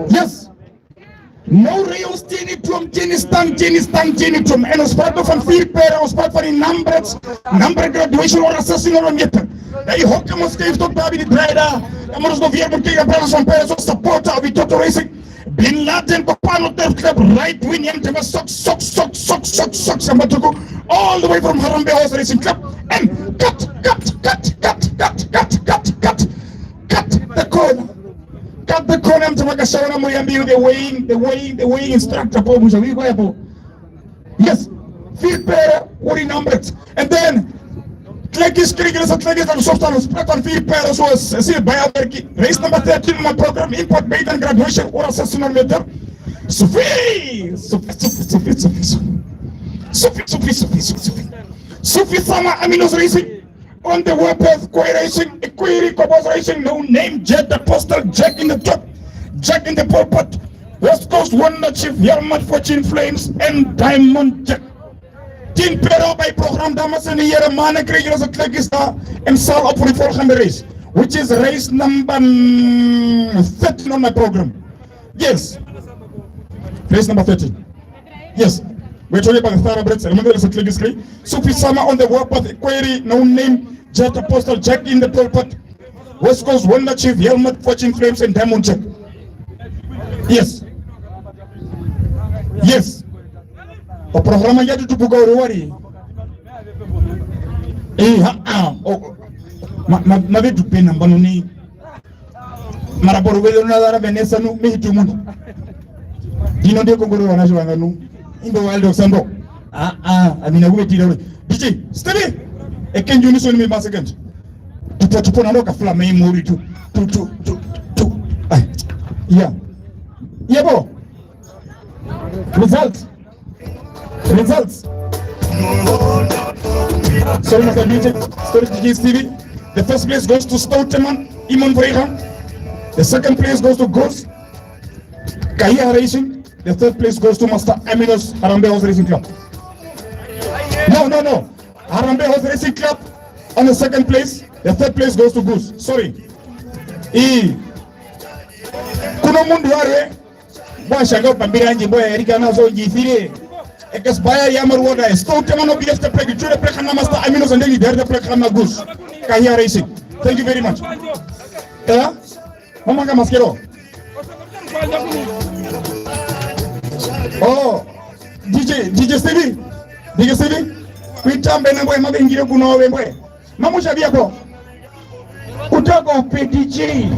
Yes. No, Reus tiene drum, tiene stamp, tiene stamp, tiene drum. En ons praat van vier pere, ons praat van die numbers, number graduation or assassin or meter. Dai hoke mos keif tot babi di draida. Amor os no vier moet kijken, brothers van pere, so supporter, abi toto racing. Bin Laden, Kopano, Death Club, Right Wing, M T M, Sok, Sok, Sok, Sambatuku, all the way from Harambee Horse Racing Club. And cut, cut, cut, cut, cut, cut, cut, cut, cut the corner. Cut the corner, M T M, Kashawana, Muyambi, the weighing, the weighing, the weighing instructor, po, musa, we go, po. Yes, vier pere, forty numbers. And then, Tlekis, Kirikiri, Tlekis, and Softan, Spretan, vier pere, so, Cecil, Bayaberki, race number thirteen on my program, import, maiden, graduation, or assassin on meter. Sufi! Sufi, Sufi, Sufi, Sufi, Sufi. Sufi, Sufi, Sufi, Sufi, Sufi. Sufi Sama, Aminos Racing. On the warpath, Koi Racing, Ikwiri, Kobos Racing, no name, Jet Apostle, Jack in the Top, Jack in the Pulpit, West Coast Wonder Chief, Yarmat Fortune Flames, and Diamond Jack. Tin Pero by program Damascene Yere Mane Kregras Atlekista, and Sal Opuri four hundred race, which is race number mm, thirteen on my program. Yes. Race number thirteen. Yes. We're talking about the thoroughbreds. Remember the Atlekis Kri? Sufi Sama on the warpath, Ikwiri, no name, Jet Apostle, Jack in the Pulpit. West Coast Wonder Chief, Helmet, Fortune Flames, and Diamond Check. Yes. Yes. O programa ya tutupuka uri wari. Eh, ha, ah, oh. Ma, ma, ma vetu pena mbano ni. Mara por ver una dara Vanessa nu, me hitu mundo. Dino de kongoro wana shwana nu. Indo waldo sando. Ah, ah, amina kuvetira uri. D J, steady. Ekenju ni so ni mi ma second. Tupo, tupo na loka fula me mori tu. Tu, tu, tu, tu. Ah, yeah. Yeah, bo. Results. Results. Sorry, Master D J. Sorry, D J Stevie. The first place goes to Stouteman, Imon Vreha. The second place goes to Ghost. Kahia Racing. The third place goes to Master Aminos Harambee Horse Racing Club. No, no, no. Harambee Horse Racing Club on the second place. The third place goes to Goose. Sorry. E. Omundu warwe, mbwa tjanga opambira yandje, mbwa yarika nazo ndjisire. Ekespaya ya maruoda, stout mano bieste plek, chure plek na master, amino zandeli derde plek na gus. Kahia Racing. Thank you very much. Eh? Mama ka maskero. Oh, D J, D J Stevie. D J Stevie. Kuitambe na mbwe, mabengire kuno we mbwe. Mamusha biako. Utako pe D J.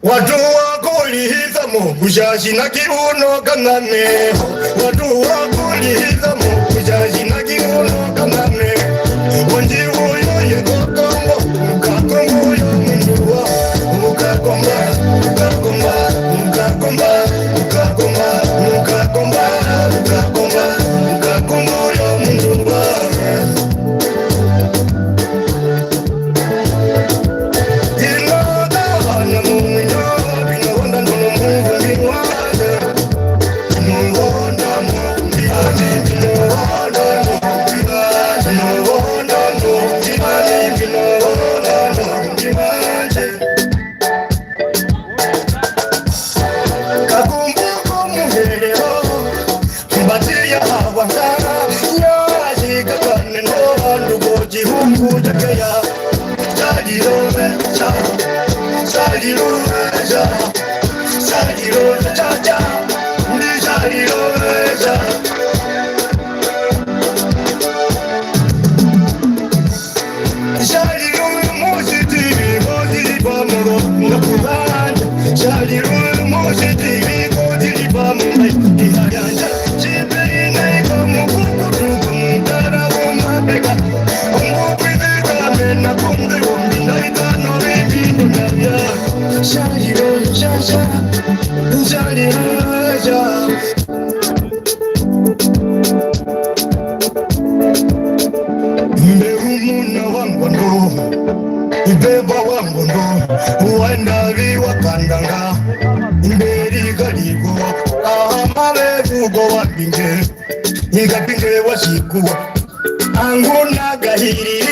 Watu wakulihizamo, kutja tjina kiuno kanane. Watu wakulihizamo, kutja tjina kiuno kanane. Ondjiwo yoye kokongo, ukakongo yo mundu wa. Ukakomba, ukakomba, ukakomba, ukakomba, ukakomba, ukakomba, ukakongo yo mundu wa. Kakumbuka omuherero. Mbatiya wangara, ya, tjikakane novandu kotjihungu tjakeya. Tjalirove, tja, tjalirove, tja, tjalirove, tja, tja, ndi tjalirove, tja. Tjalirove mositivi, mositivi pamoro, ngakuvande. Tjalirove mositivi, kotiri pamoro, ihayanja. Tjipeinaika mukukutu, kumutara kumapeka. Ongupwizika mena kumbe wombinda itano vipindu navya. Tjalirove, tja, tja, tjalirove, tja. Mbe rumuna wa ngondo, mbeba wa ngondo, waenda vi wa kandanga, mberi kaliko, ahama ve vuko wa pinge, inga pinge wa shikuwa. Anguna kahiri,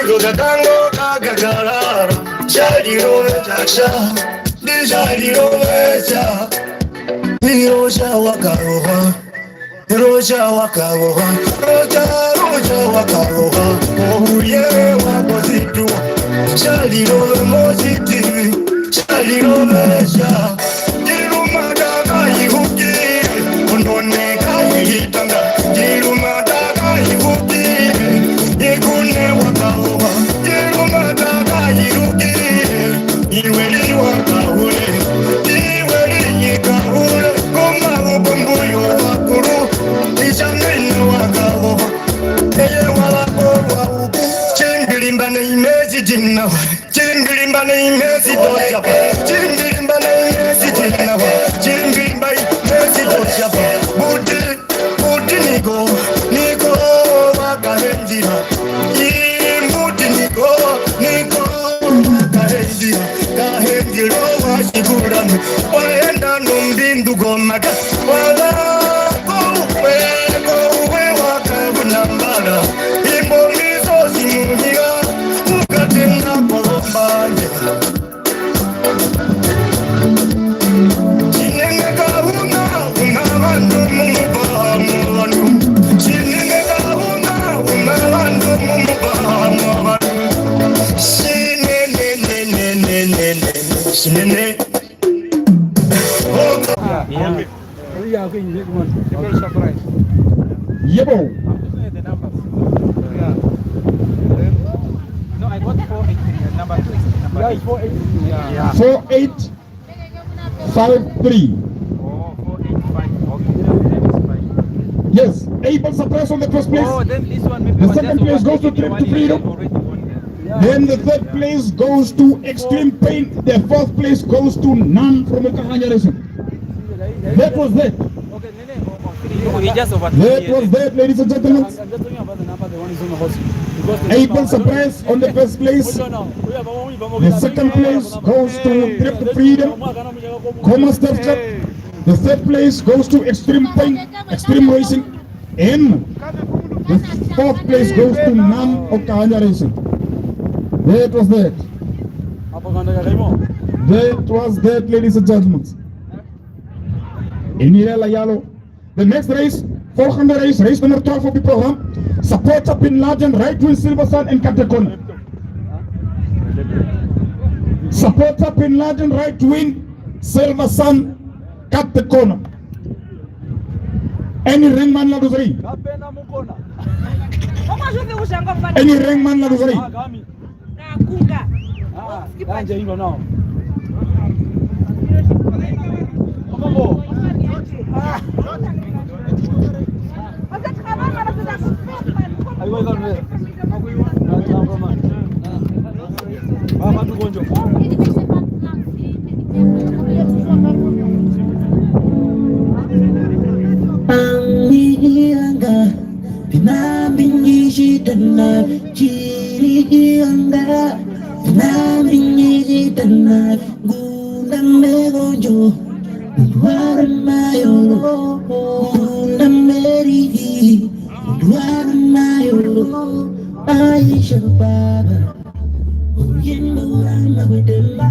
ko kakango kakakarara, tjalirove tja tja, ndi tjalirove tja, iro tja wakaroha. Roja wakaroha, roja, roja wakaroha, ouye wakozituwa, tjaliro mozitivi, tjaliro meja, irumada kaihukire, onone kaihitanga, irumada kaihukire, ikune wakaroha, irumada kaihukire. Iwe liwa kahule, iwe linyika hule, koma ukombuyo wakuru, ichamina wakaho, eye walakolwa uku, chimbilimba ne imezi jinawa, chimbilimba ne imezi dojaba, chimbilimba ne imezi jinawa, chimbilimba imezi dojaba, buti. Mbuti niko, niko wakahendjira. Ii, mbuti niko, niko wakahendjira. Kahendjira wa Sikurame. Waenda nombindu komaka. Wala kouwe, kouwe wakavuna mbala. Imbo misozi muhiga. Ukatenda kolombanje. Tjinene Kahunga, una vandu mumupaha mu vandu. Tjinene Kahunga, una vandu mumupaha mu vandu. Tjinene, nene, nene, nene, tjinene. Numbers. Yeah. Then, no, I got four eight three. Number two is number eight. Yeah, it's four eight three. Yeah. Four eight five three. Oh, four eight five. Okay, that is fine. Yes, Abel Surprise on the first place. Oh, then this one maybe was just overtaking the one he already won there. The second place goes to Trip to Freedom. Yeah. Then the third place goes to Extreme Pain. The fourth place goes to Nam from Okahanja Racing. That was that. Okay, Nene, oh, oh, three. You, you just overtook me. That was that, ladies and gentlemen. Abel Surprise on the first place. The second place goes to Trip to Freedom, Coma Step Club. The third place goes to Extreme Pain, Extreme Racing. And the fourth place goes to Nam Okahanja Racing. That was that. That was that, ladies and gentlemen. Inilela yalo. The next race, four hundred race, race number twelve of the program. Supporter Bin Laden, right wing, Silver Sun, and Katekona. Supporter Bin Laden, right wing, Silver Sun, Katekona. Any ring man la duzari. Any ring man la duzari. Nakunga. Ah, ah, yanje ino nao. Amambo. Ah. Aiwa, aiwa, aiwa. Mama tukonjo. Angiyanga, pinambi ngishitana. Chirianga, nami nyitana, ngunda megonjo, ngunda mayolo, ngunda meriki, ngunda mayolo, Aisha Baba, oyendo rama wedemba,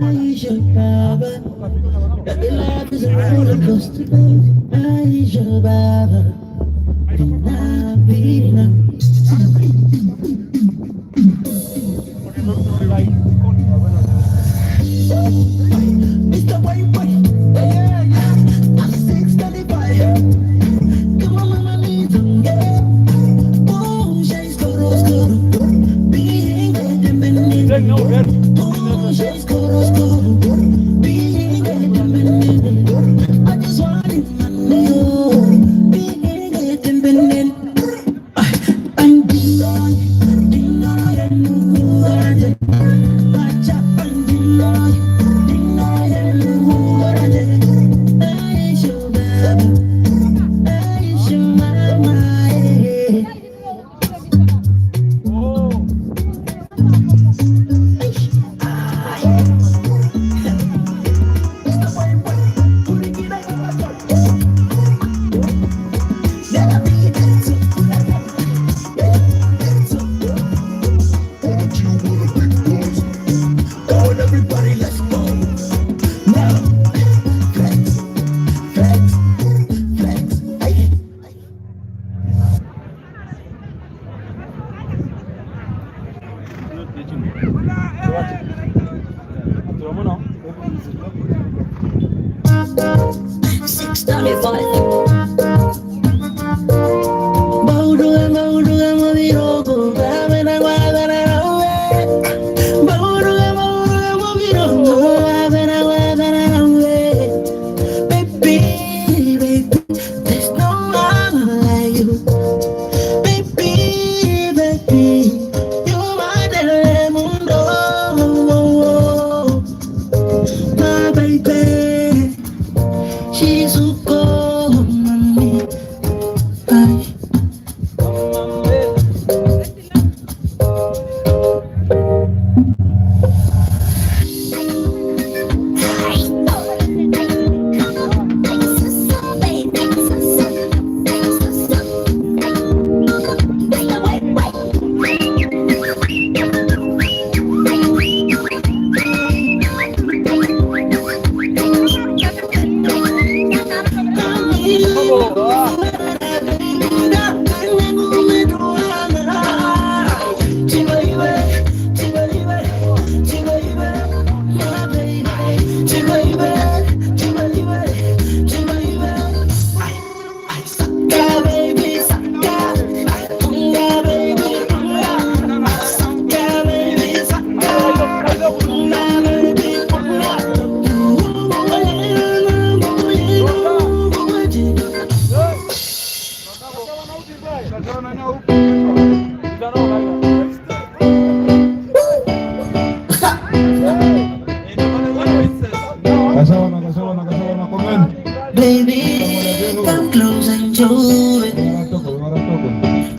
Aisha Baba, that the life is a roller coaster, Aisha Baba. Baby, baby, there's no one like you. Baby, baby, you're my Telemundo. My baby, she's so cold. Kashawana, kashawana, kashawana, komeni. Baby, come close and enjoy.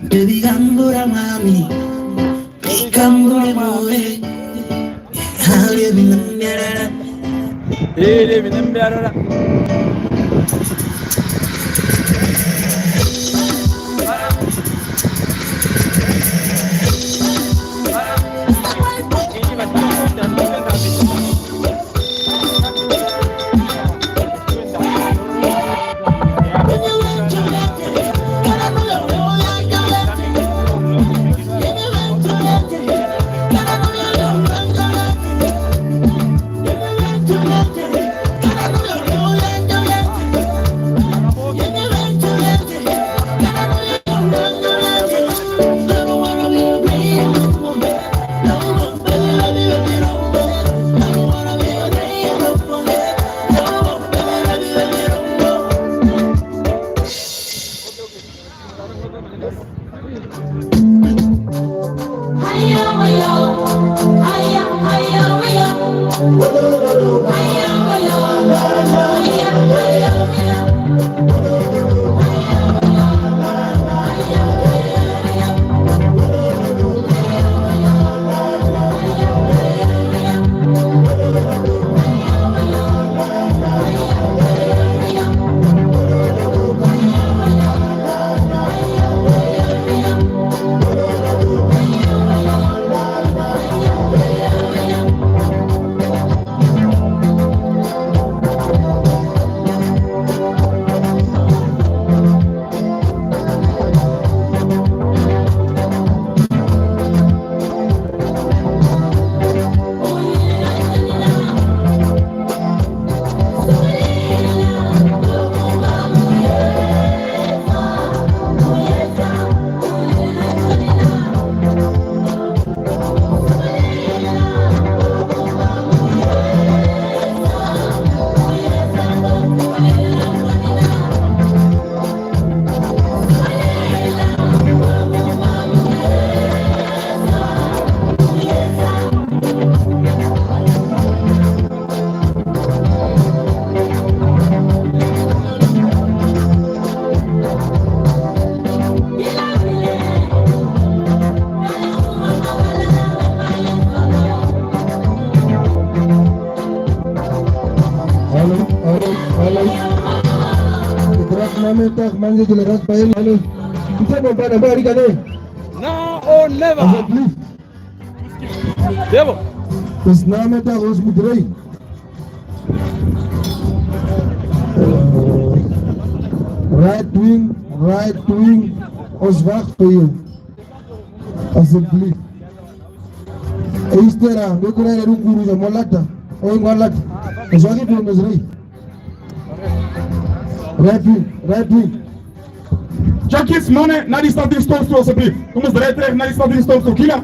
Baby, come put on mommy. Baby, come put on mommy. Hale mina mberara. Hale mina mberara. Hallo, hallo, hallo. Ik raak namiddag, mensen, jullie raak bij jullie. Kita mau pada balik kan, eh? Now or never. Alsjeblieft. Yebo. Is namiddag ons moet rijden. Right wing, right wing, ons wacht voor je. Alsjeblieft. Eistera, mbe ku raere rukuru, ja mo lata. Oye ngwa lata. Ons wacht voor ons rij. Right wing, right wing. Jacques Mone, naar die stad in Stolstroos, alsjeblieft. Kom eens rijden terug naar die stad in Stolstroos. Kila.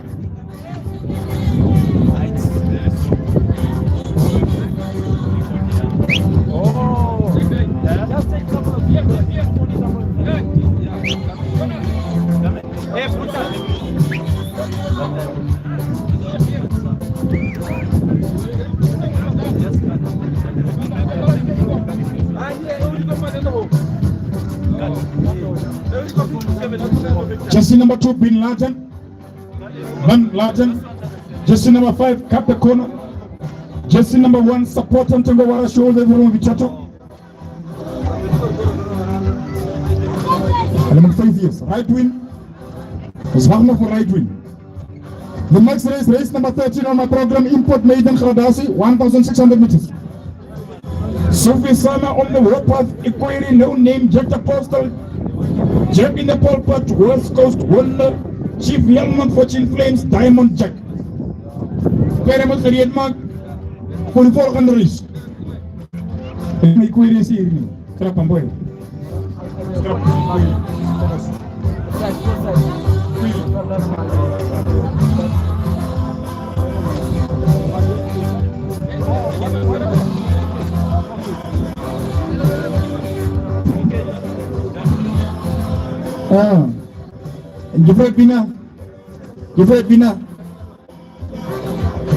Jersey number two, Bin Laden. Bin Laden. Jersey number five, cut the corner. Jersey number one, support Antengo Wara, show the room, Vichato. And number five years, right wing. It's Wagner for right wing. The next race, race number thirteen on my program, Import Maiden Gradasi, one thousand six hundred meters. Sophie Sana on the warpath, Ikwiri, no name, Jack Apostle, Jack in the pole part, West Coast Wonder, Chief Yelman, Fortune Flames, Diamond Jack. Pere mo seriet mak, forty-four countries. Ikwiri siri, kerapamboe. Ah. Ndjifwe pina. Ndjifwe pina.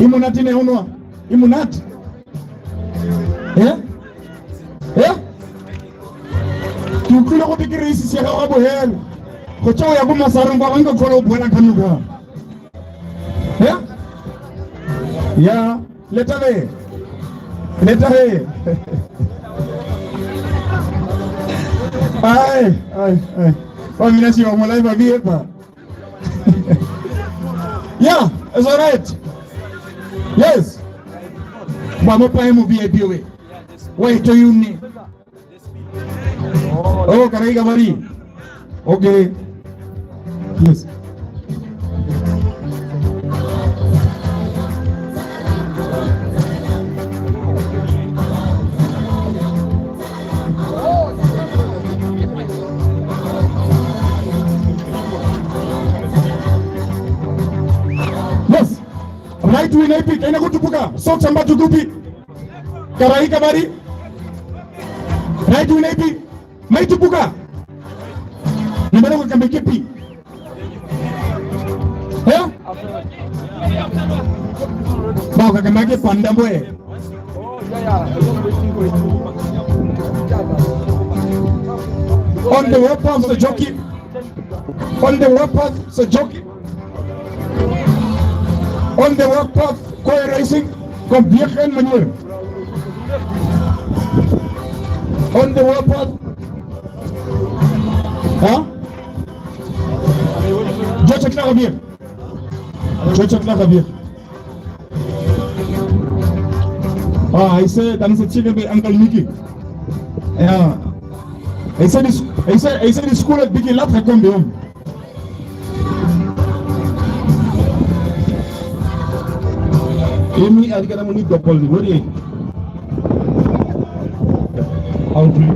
Imunati ne unwa. Imunati. Eh? Eh? Tukilo kutikiri isi siaka wabuhele. Kocha uya kumasarungwa wanga kola ubwela kanuka. Eh? Ya, leta ve. Leta ve. Ai, ai, ai. Wa mina si wa mulai ba biepa. Yeah, it's all right. Yes. Vamos para him V I P we. Wait till you need. Oh, Karaika Mari. Okay. Yes. Yes. Right wing A P, kaina kutupuka. Socks amba tukupi. Karaika Mari. Right wing A P. Maitupuka. Nambara kwa kambe kepi. Eh? Bao kakamake panda mbwe. On the warpath, the jockey. On the warpath, the jockey. On the warpath, Koi Racing, kom Biergen meneer. On the warpath. Huh? George Klaverbier. George Klaverbier. Ah, I said, I'm a chicken by Uncle Nicky. Yeah. I said this, I said, I said this school at Biki Lab had come home. Imi arikana muni double ni wori. Outri.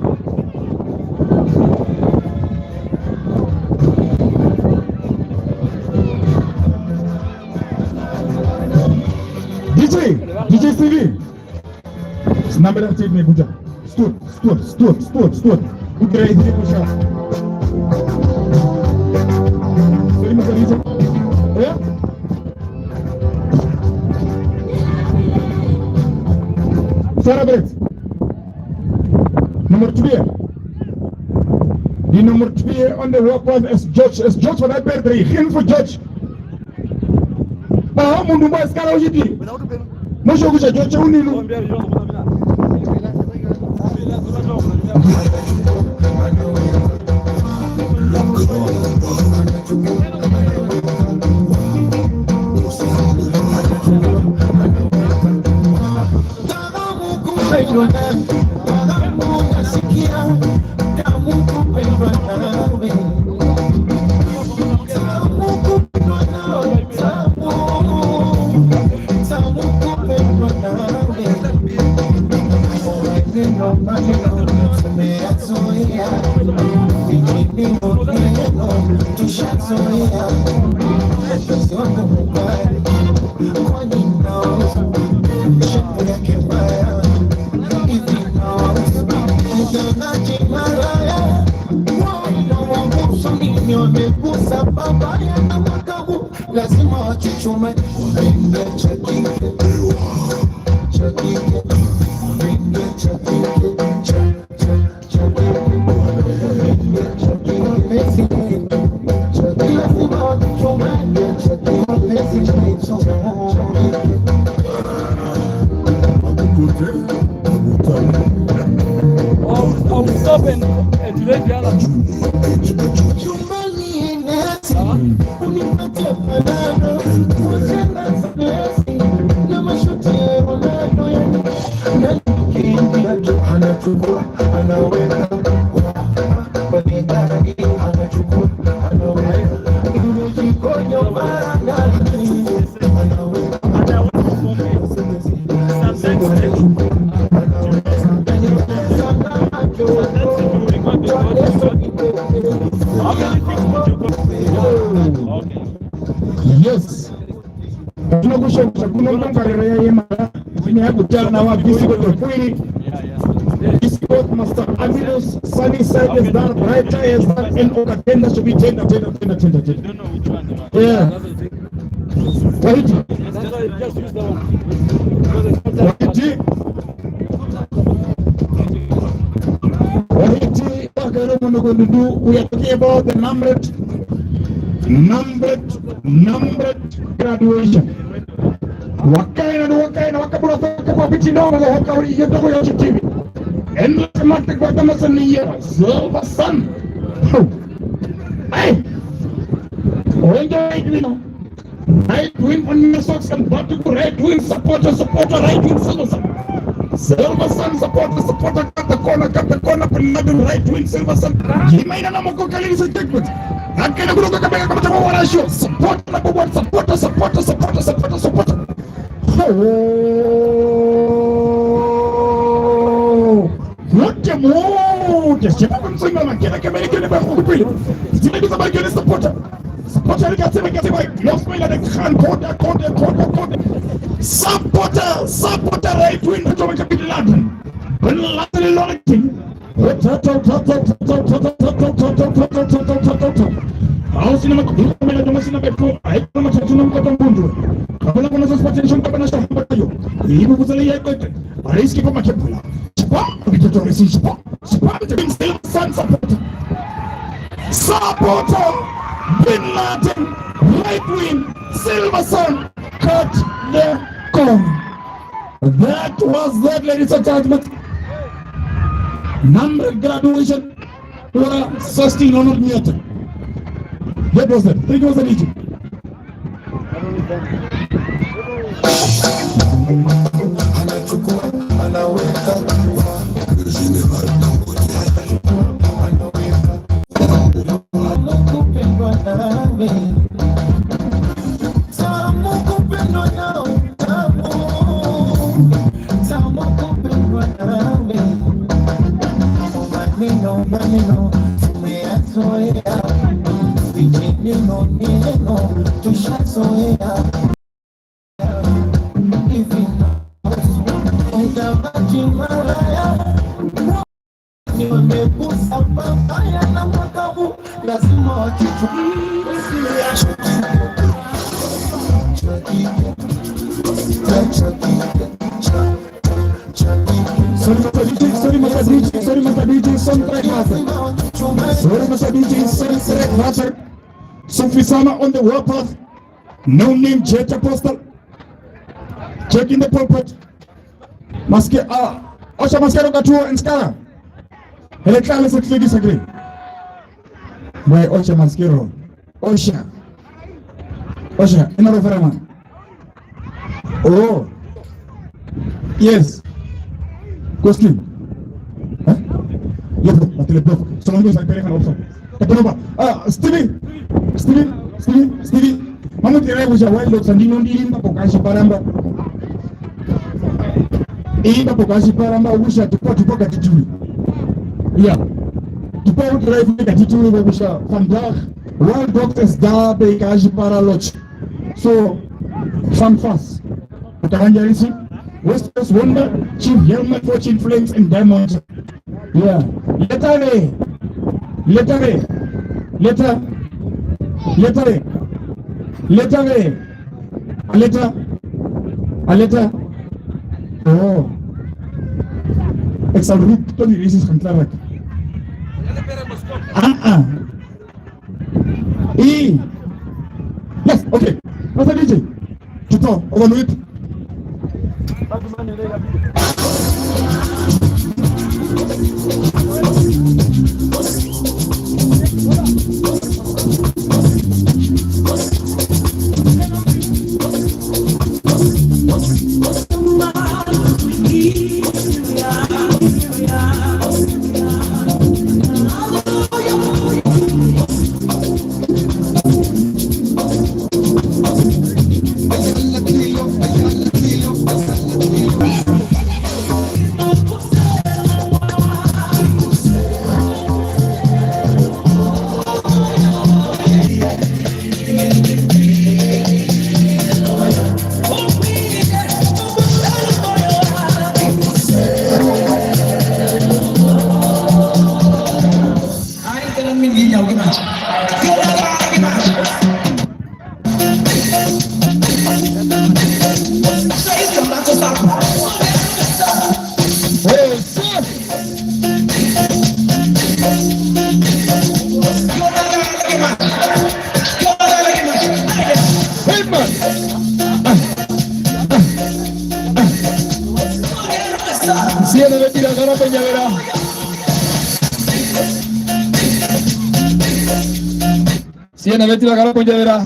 D J, D J Stevie. Number of team me buja. Stop, stop, stop, stop, stop. Good guy, he push up. Sorry, Mister D J. Yeah? Sarah Brett. Number two here. The number two here on the walk was as George, as George for that birthday. Him for George. Paha omundu mbwa sikara otjiti. Mosho kutja tjo tjo uninu. Lazima wachuchume. Yes. Tuno kushokisha kuno mbangariro ya yema. Ine ya kutana wa bisiko to kwiri. Bisiko Fourth Master Ambrose, Sunny Side has done, Brighter has done, and Okatenda should be tender, tender, tender, tender, tender. Yeah. Wahiti. Wahiti. Wahiti, wakare mono kondundu, we are talking about the Namret, Namret, Namret graduation. Wakaenda, wakaenda, wakabura, wakabura, piti, no, no, wakauri, yetoko ya chitivi. Endless Matic, Guatemala, Senior, Silver Sun. Hey! Owenjo, hey, you know. Right wing on your socks and Batuku, right wing supporter, supporter, right wing Silver Sun. Silver Sun supporter, supporter, cut the corner, cut the corner, Bin Laden, right wing Silver Sun. Jimaina na moko kalili sa jekut. Akena kuno kakabeka kama chama warasho. Supporter na kubwa, supporter, supporter, supporter, supporter, supporter. Oh. Wote, wote. Siapa kumsonga makena kemele kene ba kupili. Zile bisa ba kene supporter. Supporter rika sema kene ba. Los mela de khan koda, koda, koda, koda. Supporter, supporter right wing kutoka Bin Laden. Bin Laden lolokin. Ausina makubila mela joma sina betu. Ai kama tatu na mkota mbundu. Kabla kuna sasa patension kabla shamba tayo. Ibu kuzali ya kote. Ariski pa makepula. Chapa, bitoto resi chapa. Chapa, Bin Silver Sun supporter. Supporter, Bin Laden, right wing, Silver Sun, cut the corner. That was that, ladies and gentlemen. Namret graduation. Ora sixteen, ono nyota. That was it. Thank you, Mister D J. Maneno, maneno, tumeyazoea. Vijineno, neno, tushazoea. Hivi, utawala malaya. Nimegusa pabaya na makavu, lazima wakitu. Sorry, Mister D J, sorry, Mister D J, sorry, Mister D J, some track master. Sorry, Mister D J, some track master. Sufi Sama on the warpath. No name, Jet Apostle. Checking the pulpit. Maske, ah, osha maskero katuo enskara. Hele klale se klegi sagre. Bwae, osha maskero. Osha. Osha, ina ro ferama. Oh. Yes. Question. Huh? Yes, matele block. So long as I pay, I can also. Katonova. Ah, Stevie. Stevie. Stevie. Stevie. Mamu tira ya kusha wild dogs and ino ndi imba pokashi paramba. Imba pokashi paramba kusha tupo tupo katitui. Yeah. Tupo drive katitui kusha vandaag. Wild dogs is daar bij Kashi Para Lodge. So, van vast. Utakanjarisi. West Coast Wonder, Chief Helmet, Fortune Flames and Diamonds. Yeah. Leta ve. Leta ve. Leta. Leta ve. Leta ve. Aleta. Aleta. Oh. Exal Rook, Tony Reeses, Contract. Ah, ah. Ii. Yes, okay. Mister D J. Tuto, ovandu vetu. Ena vetira kara pondjavera.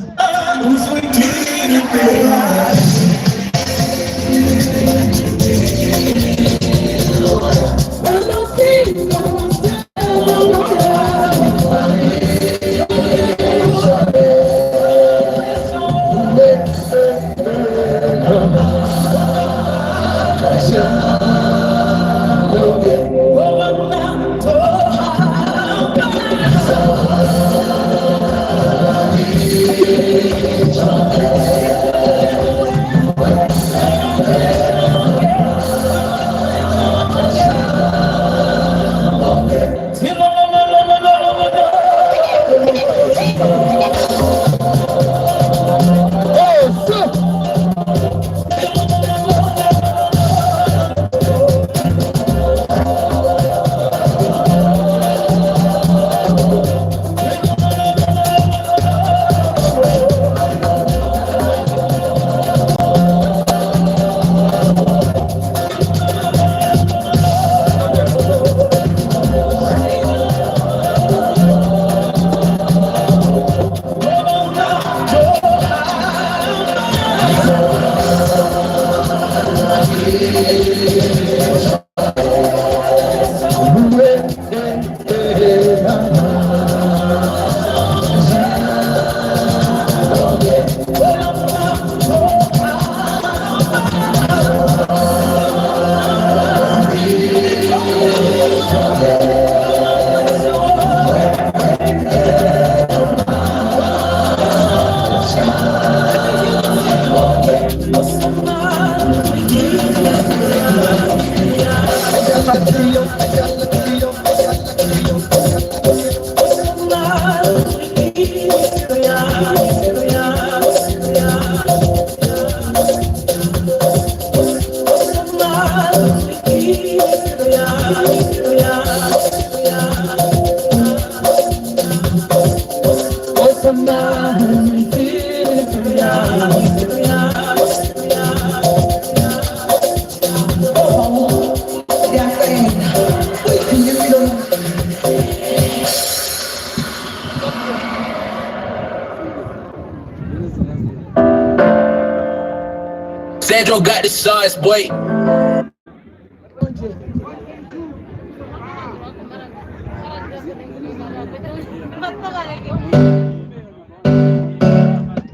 Sandro got the sauce, boy.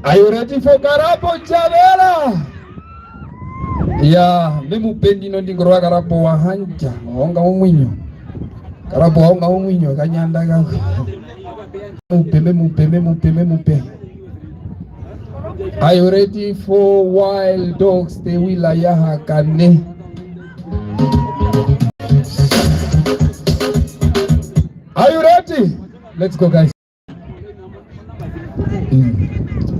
Are you ready for Karapo Chavera? Ya, me mu pe ndino ndingorwa Karapo wa handja, wa honga omuinyo. Karapo wa honga omuinyo, kanyanda kako. Mupe, me mupe, me mupe, me mupe. Are you ready for Wild Dogs, the Willa Yahakane? Are you ready? Let's go, guys. Mm.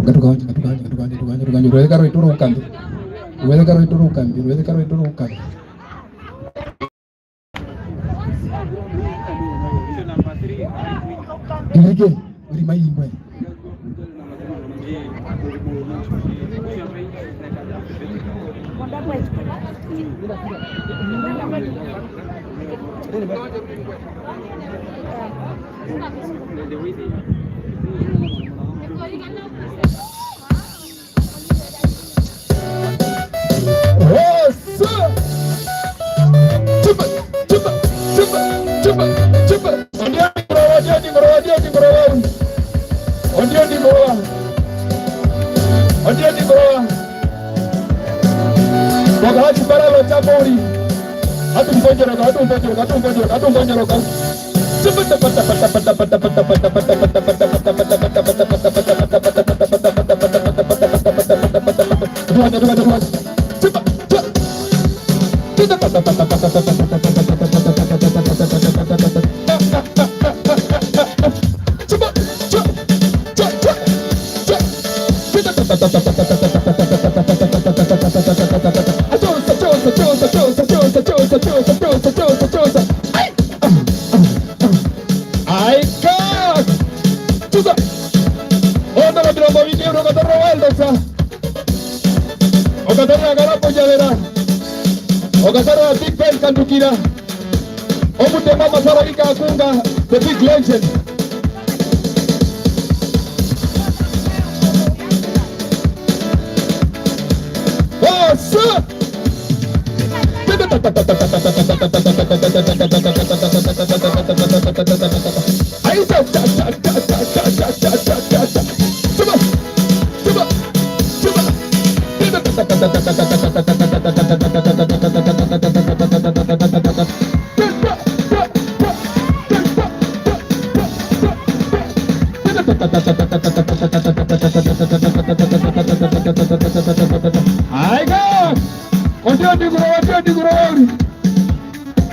Ngatuka wanje, ngatuka wanje, ngatuka wanje, ngatuka wanje, ngatuka wanje. Rweze karwe toro ukambi. Rweze karwe toro ukambi. Rweze karwe toro ukambi. Irike, uri mai imbwa. Oso! Tjupa, tjupa, tjupa, tjupa, tjupa. Ondio ndingorova, ondio ndingorova, ondio ndingorova. Ondio ndingorova. Ondio ndingorova. Wakahati paralo tjambo uri. Atu mbonjero, atu mbonjero, atu mbonjero, atu mbonjero. Aika! Tusa! Onda la mirongo vine euro okatarera Wild Dogs. Okatarera Karapo Javera. Okatarera Big Ben Kandukira. Omutemba Masara Ika Akunga, the big legend. Aiga! Otjo ndikuro, otjo ndikuro uri.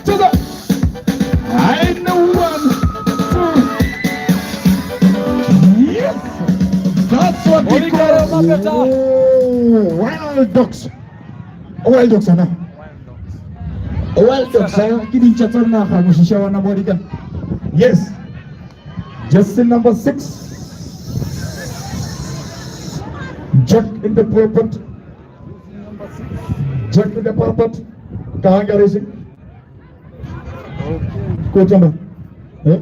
Tjuka. I know one, two. Yes. That's what we call wild dogs. Wild dogs, ana. Wild dogs, ana. Kini chatsana ha mushisha wana mwarika. Yes. Jersey number six. Jack in the purple. Jack in the purple. Kahanga Racing. Kutamba. Eh?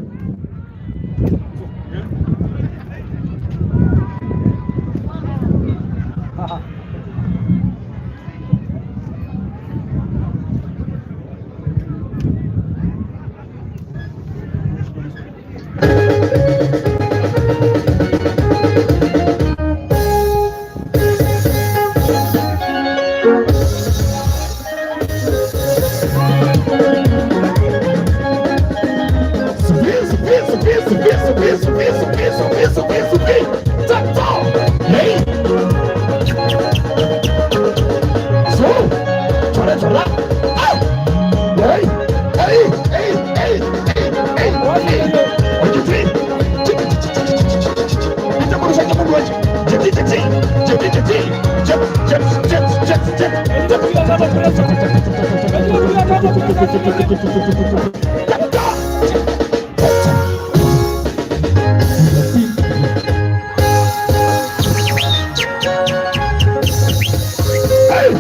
Hey!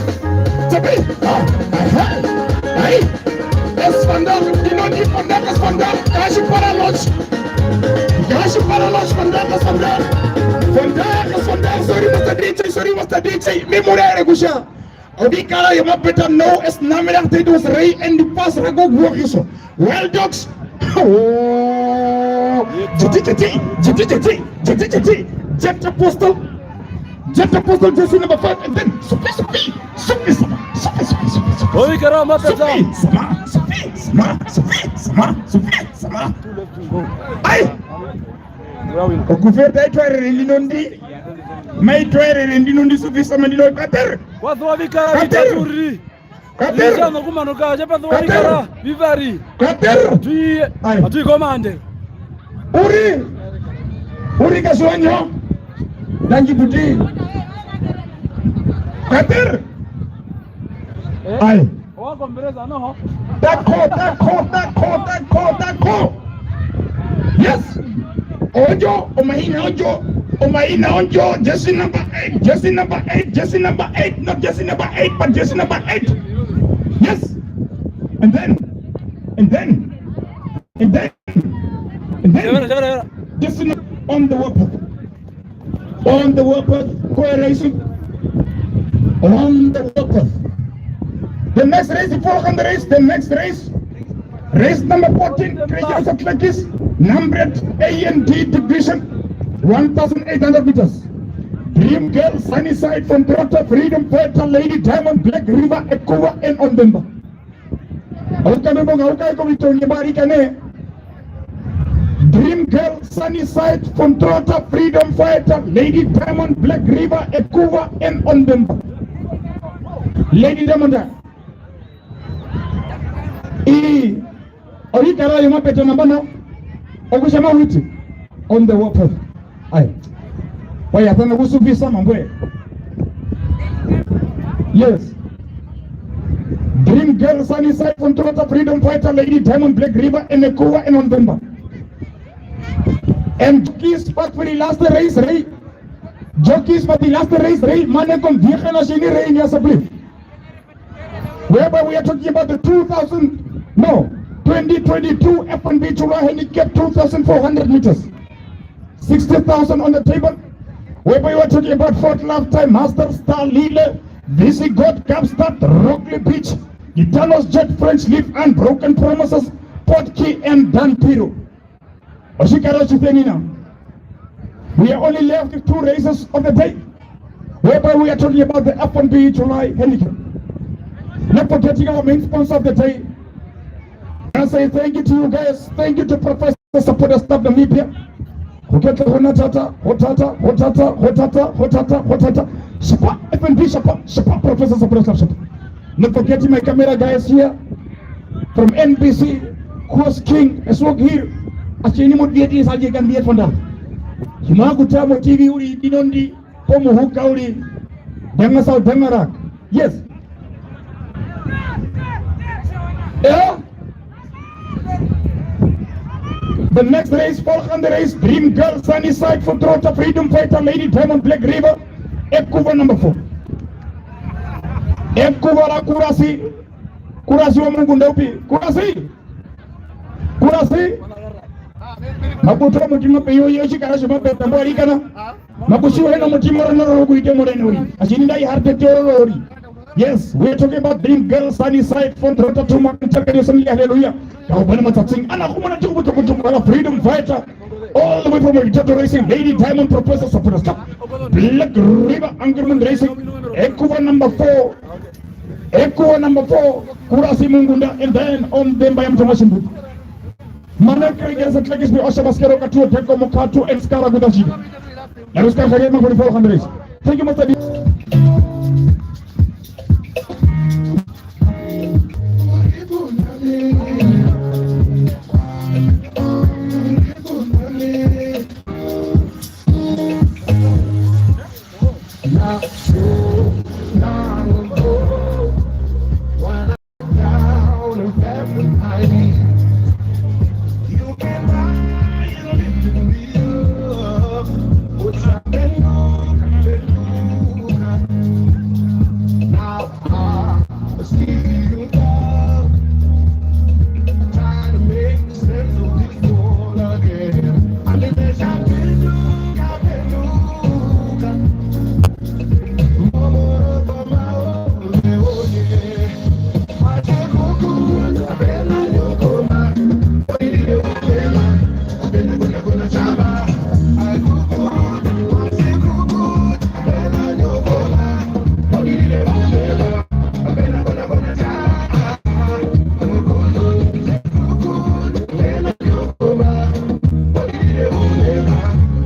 Tjapi! Ah, ah, hey! Hey! Yes, Van Dam, you know, you Van Dam, yes, Van Dam, Kashi Paralodge. Kashi Paralodge, Van Dam, yes, Van Dam. Van Dam, yes, Van Dam, sorry, Mister D J, sorry, Mister D J. Memorare kusha. Ovikara yomapeta no, es namera te dos rei and pas rako guokiso. Wild Dogs. Oh. Jiti, jiti, jiti, jiti, jiti, jiti. Jet Apostle. Jet Apostle, jersey number five, and then Supi, Supi, Supi, Supi, Supi, Supi, Supi. Ovikara mapeta. Supi, sama, Supi, sama, Supi, sama, Supi, sama. Ai. Okuverda itwaerere ndino ndi. Maitwaerere ndino ndi Supi sama ndino. Kater. Kwazo ovikara vitatu ri. Kater! Izama kumanuka, chapazo walikara, vivari. Kater! Atui, ai, atui komande. Uri, uri kasuanyo. Dangi buti. Kater! Eh? Ai. Owakombereza noho. Tako, tako, tako, tako, tako. Yes. Ojo, omahina ojo, omahina ojo, jersey number eight, jersey number eight, jersey number eight, not jersey number eight, but jersey number eight. Yes. And then, and then, and then, and then, jersey number on the warpath. On the warpath, Koya Racing. On the warpath. The next race, before on the race, the next race. Race number fourteen, Creatures of Lakis, numbered A and D division, one thousand eight hundred meters. Dream Girl, Sunnyside from Toyota, Freedom Fighter, Lady Diamond, Black River, Ekuva, and Ondemba. Auka membo ngauka iko vitongi mbari kane. Dream Girl, Sunnyside, Fontrota, Freedom Fighter, Lady Diamond, Black River, Ekuva, and Ondemba. Lady Diamond. I, ovikara yomapeta nambano. Okusema witi. On the warpath. Ai. Wayasana kusupisa mambwe. Yes. Dream Girl, Sunnyside, Fontrota, Freedom Fighter, Lady Diamond, Black River, and Ekuva, and Ondemba. And jockeys, but for the last race, right? Jockeys, but the last race, right? Mane kom viejena shini, right? Yes, please. Whereby we are talking about the two thousand, no, twenty twenty-two F N B July handicap two thousand four hundred meters. Sixty thousand on the table. Whereby we are talking about Fort Love Time, Master Star Lile, Visigoth, Kapstad, Rockley Beach, Itanos Jet French Live Unbroken Promises, Port Key and Dan Piru. Otjikara otjitenina. We are only left with two races of the day, whereby we are talking about the F N B July Handicap. Not forgetting our main sponsor of the day. I say thank you to you guys. Thank you to Professor Supporter Staff Namibia. Hotata, hotata, hotata, hotata, hotata, hotata. Shapa, F N B, shapa, shapa, Professor Supporter Staff, shapa. Not forgetting my camera guys here from N B C, Cross King, as well here. Acheni mo D T S aje kan dia fanda. Hima kutamo T V uri binondi, pomu huka uri. Danga sao, danga rak. Yes. Yeah. The next race, four hundred race, Dream Girl, Sunny Side, Foot Trotter, Freedom Fighter, Lady Diamond, Black River, Ekuva number four. Ekuva la Kurasi, Kurasi wa Mungu ndaupi, Kurasi, Kurasi. Makuto mutima pe yo yo chikara shima pe tambo alikana. Makusiwa hena mutima rona ro kuite morene uri. Achini ndai harte teoro uri. Yes, we are talking about Dream Girl, Sunny Side, Foot Trotter, Tuma, Chakari, Sunny, Hallelujah. Kau bana matatsing. Ana kumana tuku tuku tuku ala Freedom Fighter. All the way from Itoto Racing, Lady Diamond, Professor Supporter Staff, Black River, Angerman Racing, Ekuva number four, Ekuva number four, Kurasi Mungunda, and then on the Mbaya Mtoma Shimbu. Mana kregeza tlekis bi osha baskero katuo teko mokatu and skara kutashi. Yaruska kagema for the four hundred. Thank you, Master D.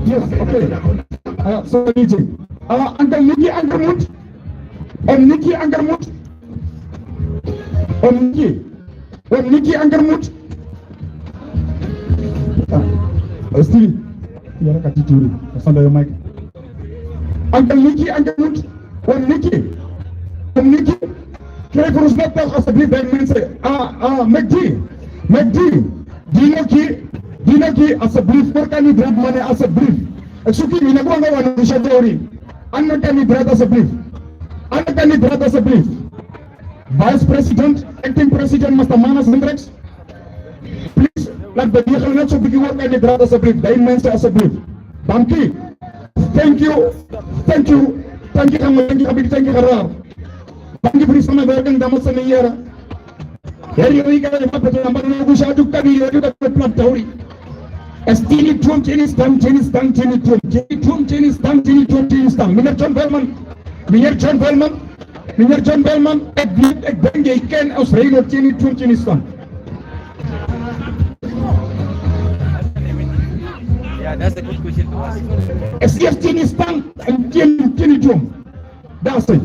Yes, okay. Uh, so, D J. Uh, Uncle Nicky Ankermund. Um, Nicky Ankermund. Um, Nicky. Um, Nicky Ankermund. Ah, uh, Stevie. Yara katituri. Asanda yo mic. Uncle Nicky, Uncle Nicky, Uncle Nicky, Uncle Nicky, krijg voor ons net nog alsjeblieft bij mensen. Ah, ah, McD, McD, Dinoki, Dinoki, alsjeblieft, voor kan niet druk, man, alsjeblieft. Ik zoek je, ik wil gewoon een shot, sorry. Ander kandidaat, alsjeblieft. Ander kandidaat, alsjeblieft. Vice President, Acting President, Master Manus Hendricks. Please, laat de diegene net zo biki work en de draad alsjeblieft. Bij mensen alsjeblieft. Dank u. Thank you. Thank you. Thank you, thank you, thank you, thank you, thank you. Dank u voor die samenwerking, dames en heren. Heri wika ya mapeto na mbano kusha tu kabi ya tu kabi plan tauri. Estini tuom tini stan tini stan tini tuom tini tuom tini stan tini tuom tini stan. Meneer John Velman. Meneer John Velman. Meneer John Belman, ik weet, ik ben, ik ken als Reino Tini Tun Tini Stan. Yeah, that's a good question to ask. S F Tini Stan en Tini Tini Tun. That's it.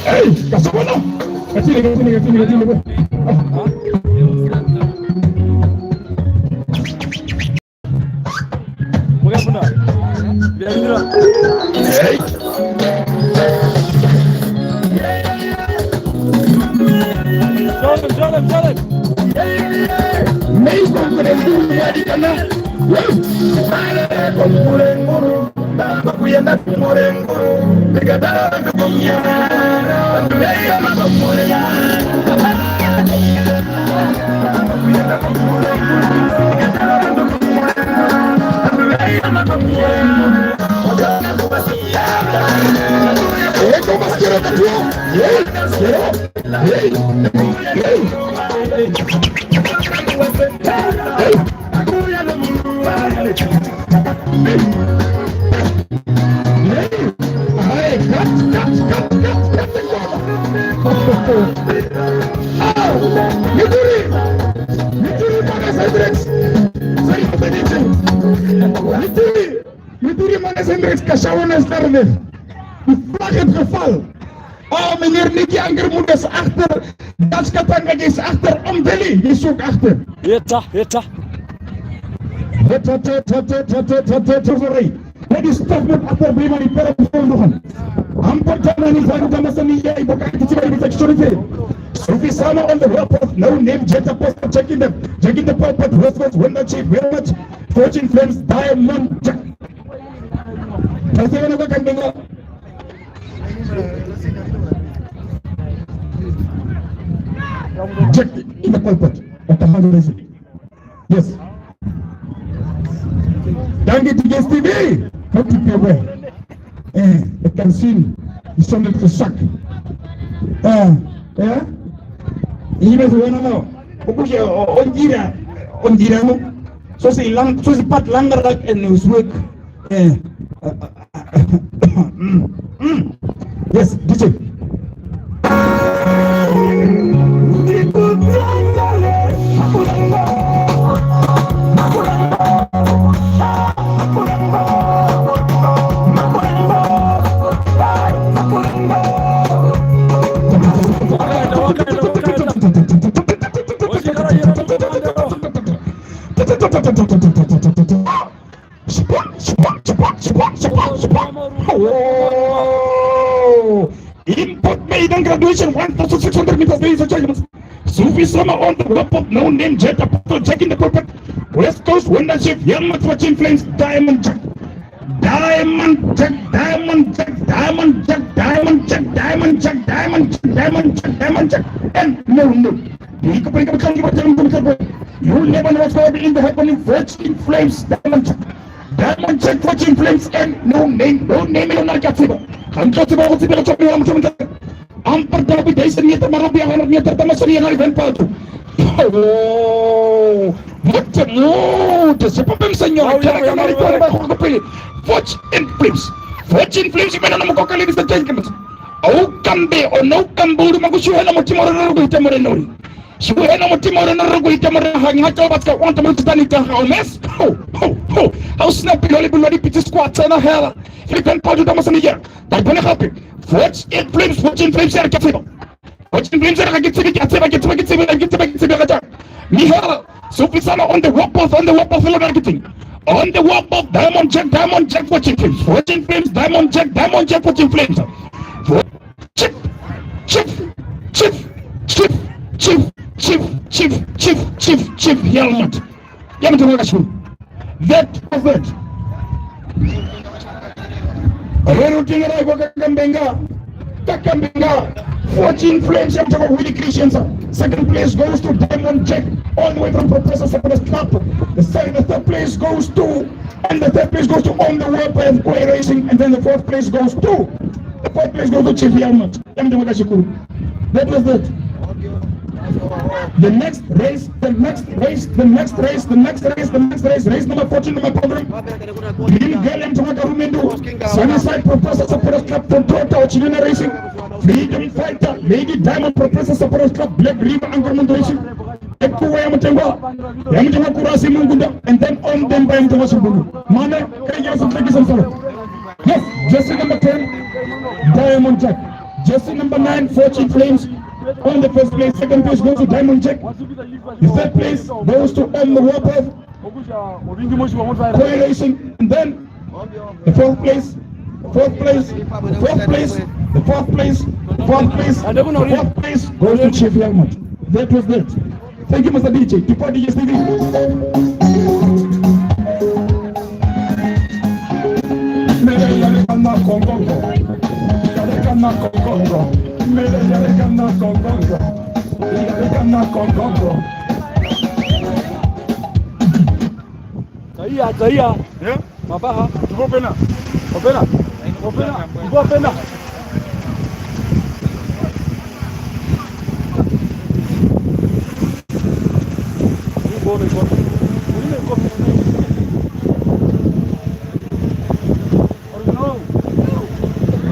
Hey, kasabona. Katini, katini, katini, katini. Ah. Mei kongure nguru ya dikana. Mare kongure nguru. Mama kuyenda kongure nguru. Mikatara kongure. Mei ama kongure. Mituri! Mituri, Moses Hendricks! Sorry for the name. Mituri! Mituri, Moses Hendricks, Kashawana is there. Die vlak heeft geval. Oh, meneer Nicky Ankermoeders achter. Dutch Katanga is achter. Om Valley is ook achter. Heta, heta. Heta, heta, heta, heta, heta, heta, sorry. Ladies, stop it after Brimani, para por favor. Amportana ni Fanta Masani ya iboka kitiba ibi security. Sufi Sama on the rope of no name, Jet Apostle, checking them, checking the pulpit, West Coast, when the chief, very much. Fortune Flames, Diamond Jack. Tasirana kwa Kandenga. Jack in the pulpit. At the hundred. Yes. Danke, D J Stevie. How to pay well. Eh, the canteen is something to suck. Eh, eh? Ine zuwana no. Okutja o-, ondjira, ondjira no. So si lang, so si pat langer dak en Newsweek. Eh. Mm, mm. Yes, D J. Shipwa, shipwa, shipwa, shipwa, shipwa, shipwa. Oh! Import made and graduation, one thousand six hundred meters, ladies and gentlemen. Sufi Sama on the rope of no name, Jet Apostle, Jack in the pulpit. West Coast, Wonder Chief, Young Match Watching Flames, Diamond Jack. Diamond Jack, Diamond Jack, Diamond Jack, Diamond Jack, Diamond Jack, Diamond Jack, Diamond Jack, Diamond Jack. And no, no. You never know what's going to be in the happening. Fortune Flames, Diamond Jack. Diamond Jack, Fortune Flames, and no name, no name, no name, no name. Ampa dabi dai sani eta marabi yang anak nyata tama sani yang anak dan paltu. Oh, macam muda siapa pem senyora cara yang dari kuat bah kok kepilih. Fortune Flames, Fortune Flames, gimana nama kok kali bisa jadi kemet. Au kambe, oh no kambe, udah maku shuhena mau timur, udah timur nuri. Tji u hi na omutima uriri nokuhita murira hangi ha tja ovatwa onde mututani ka ha omes. Ho, ho, ho. Hau sina pilo li bilo li piti squat sana hela. Filipen paju da masani ya. Dai pone happy. Fortune Flames, Fortune Flames ya katsiba. Fortune Flames ya katsiba, katsiba, katsiba, katsiba, katsiba, katsiba, katsiba. Mihela. Sufi Sama on the warpath, on the warpath, on the warpath, on the warpath, Diamond Jack, Diamond Jack, Fortune Flames, Fortune Flames, Diamond Jack, Diamond Jack, Fortune Flames. Chief, chief, chief, chief, helmet. Ya mtu mwaka shuru. That was it. Rero tingera kwa Kakambenga. Kakambenga. Fortune Flames ya mtu kwa Willie Christiansen. Second place goes to Diamond Jack, all the way from Professor Seppala's Club. The second, the third place goes to, and the third place goes to On the World by Koi Racing, and then the fourth place goes to, the fourth place goes to Chief Helmet. Emnde wakashukuru. That was it. The next race, the next race, the next race, the next race, the next race, race number fourteen, number program. Green Girl and Tongaka Rumendu, Sunnyside Professor Supporters Club, Control Tower, Chilena Racing, Freedom Fighter, Lady Diamond Professor Supporters Club, Black River, Anchorman Racing, Ekuwa ya Mutengwa, ya Mutengwa Kurasi Mungunda, and then on them by Mutengwa Sumbulu. Mane, can you just take some solo? Yes, jersey number ten, Diamond Jack. Jersey number nine, Fortune Flames. On the first place, second place goes to Diamond Jack. The third place goes to On the Warpath. Koi Racing. And then the fourth place, the fourth place, the fourth place, the fourth place, the fourth place, the fourth place goes to Chief Helmut. That was that. Thank you, Mister D J. Tupa D J Stevie. Mere yarekana kongongo. Yarekana kongongo. Mere yarekana kongongo. Yarekana kongongo. Taiya, taiya. Eh? Mapaha. Tupo pena. Opena. Opena. Tupo pena.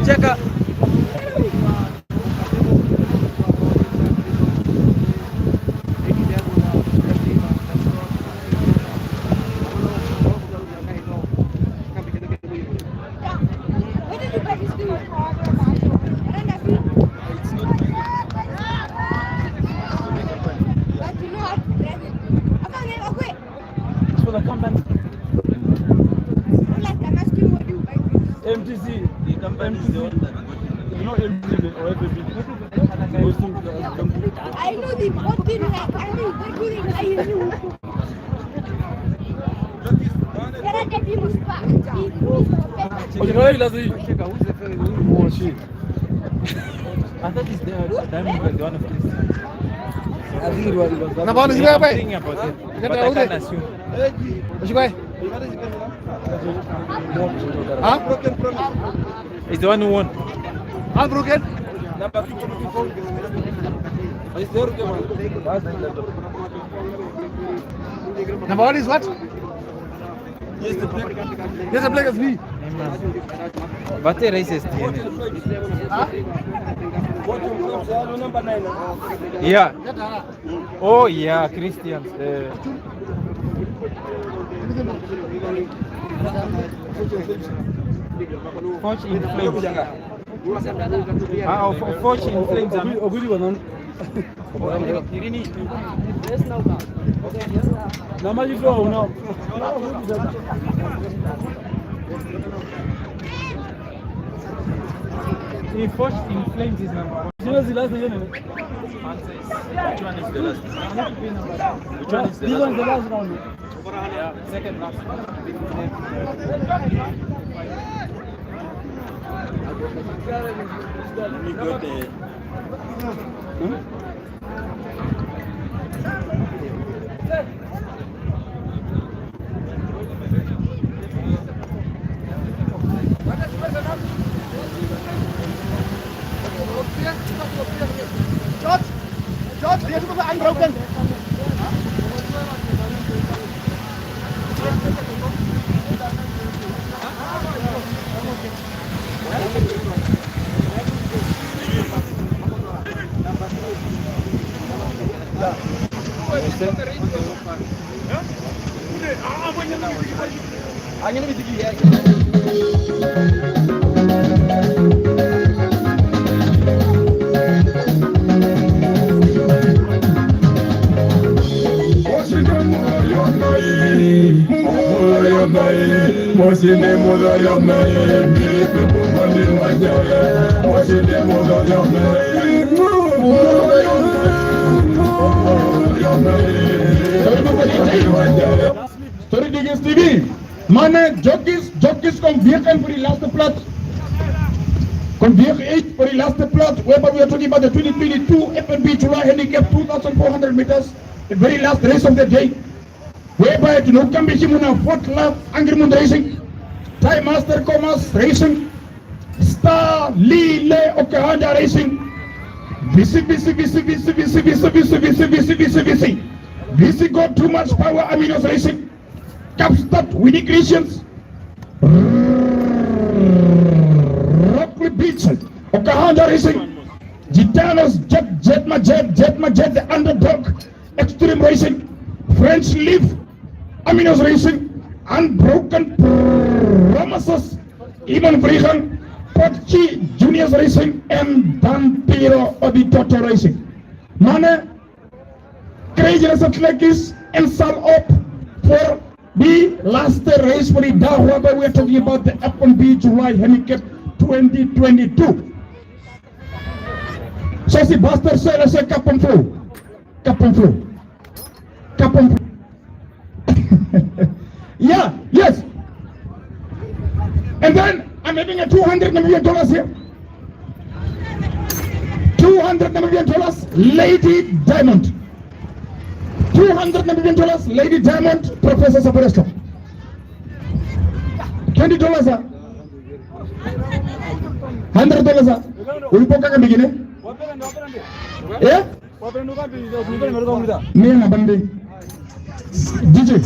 Cheka. It's for the company. M T C. The company is the one that got it. You know M T C or F F B? I know the both thing, like, I mean, I knew. Can I get him a spot? He, he's the best. Oh, you know, he doesn't. Oh, shit. I thought he's there. That means the one of this. I think it was, it was. Na bwana, zile hapa. I'm thinking about it. But I can't assume. Ushikwae? Huh? He's the one who won. Unbroken? Number one is what? Yes, the black. Yes, the black is me. But the race is D N A. Huh? Yeah. Oh, yeah, Christians. Eh. Forge in Flames. Ah, oh, Fo-, Forge in Flames, um, Forge in Flames is number one. Zero is the last one. Which one is the last one? Which one is the last one? This one is the last round. Yeah, second last. Let me go there. Hmm? George, George, dia itu unbroken. Sorry, D J Stevie. Mane, jockeys, jockeys, kom virgen voor die laatste plaats. Kom virgen voor die laatste plaats. Whereby we are talking about the twenty twenty-two F N B July Handicap two thousand four hundred meters. The very last race of the day. Whereby tinokambe tjimuna Fort Love, Angry Moon Racing, Time Master Commerce Racing, Star Lile Okahanda Racing, Visi, Visi, Visi. Visi got too much power, Aminos Racing, Kapstad, Winnie Creations, Rockly Beach, Okahanda Racing, Gitanos, Jet, Jet Majet, Jet Majet, the underdog, Extreme Racing, French Leaf, Aminos Racing, Unbroken Promises, Iman Frihan, Potchi Juniors Racing, and Vampiro Oditoto Racing. Mane, Craziness Athletics, and Sal Op for the last race for the Dahua, but we are talking about the F N B July Handicap twenty twenty-two. So si Buster Sele se kapon fu. Kapomfo. Kapomfo. Yeah, yes. And then I'm having a two hundred Namibian dollars here. Two hundred Namibian dollars, Lady Diamond. Two hundred Namibian dollars, Lady Diamond, Professor Saporesto. Twenty dollars, ah. Hundred dollars, ah. Ulipoka kambikine? Eh? Mira na bande. D J.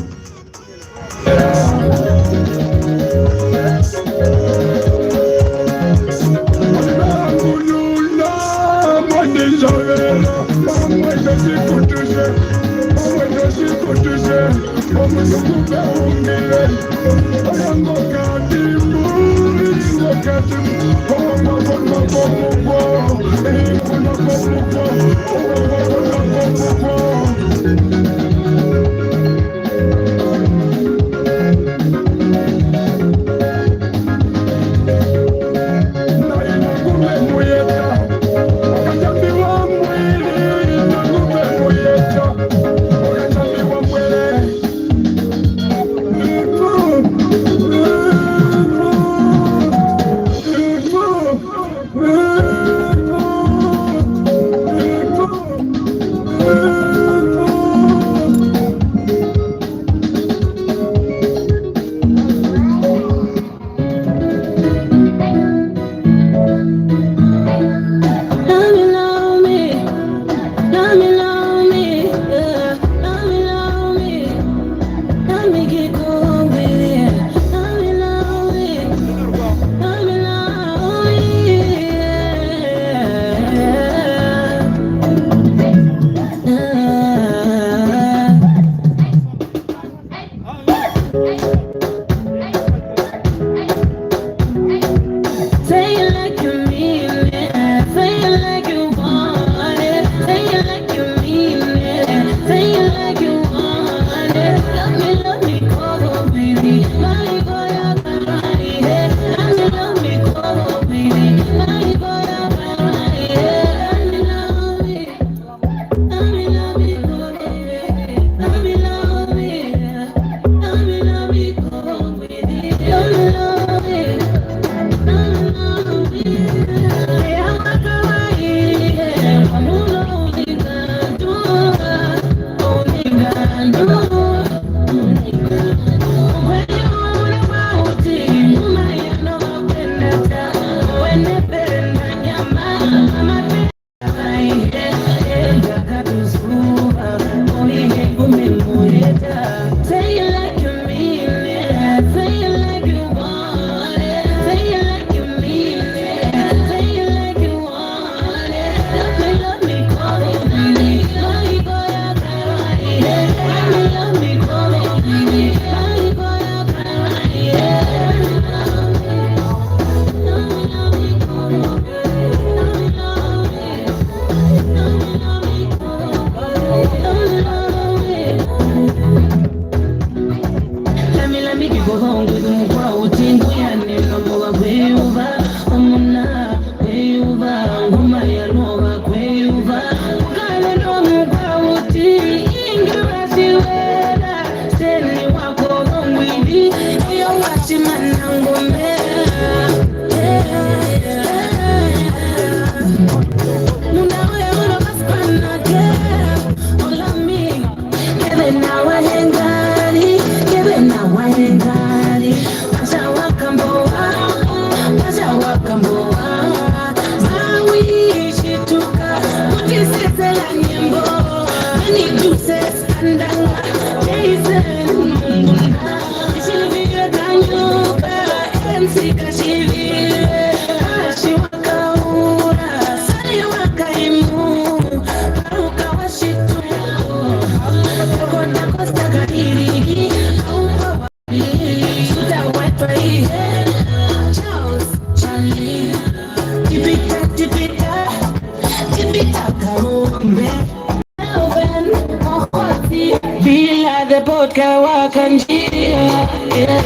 Bila the vodka wakanjia. Yeah,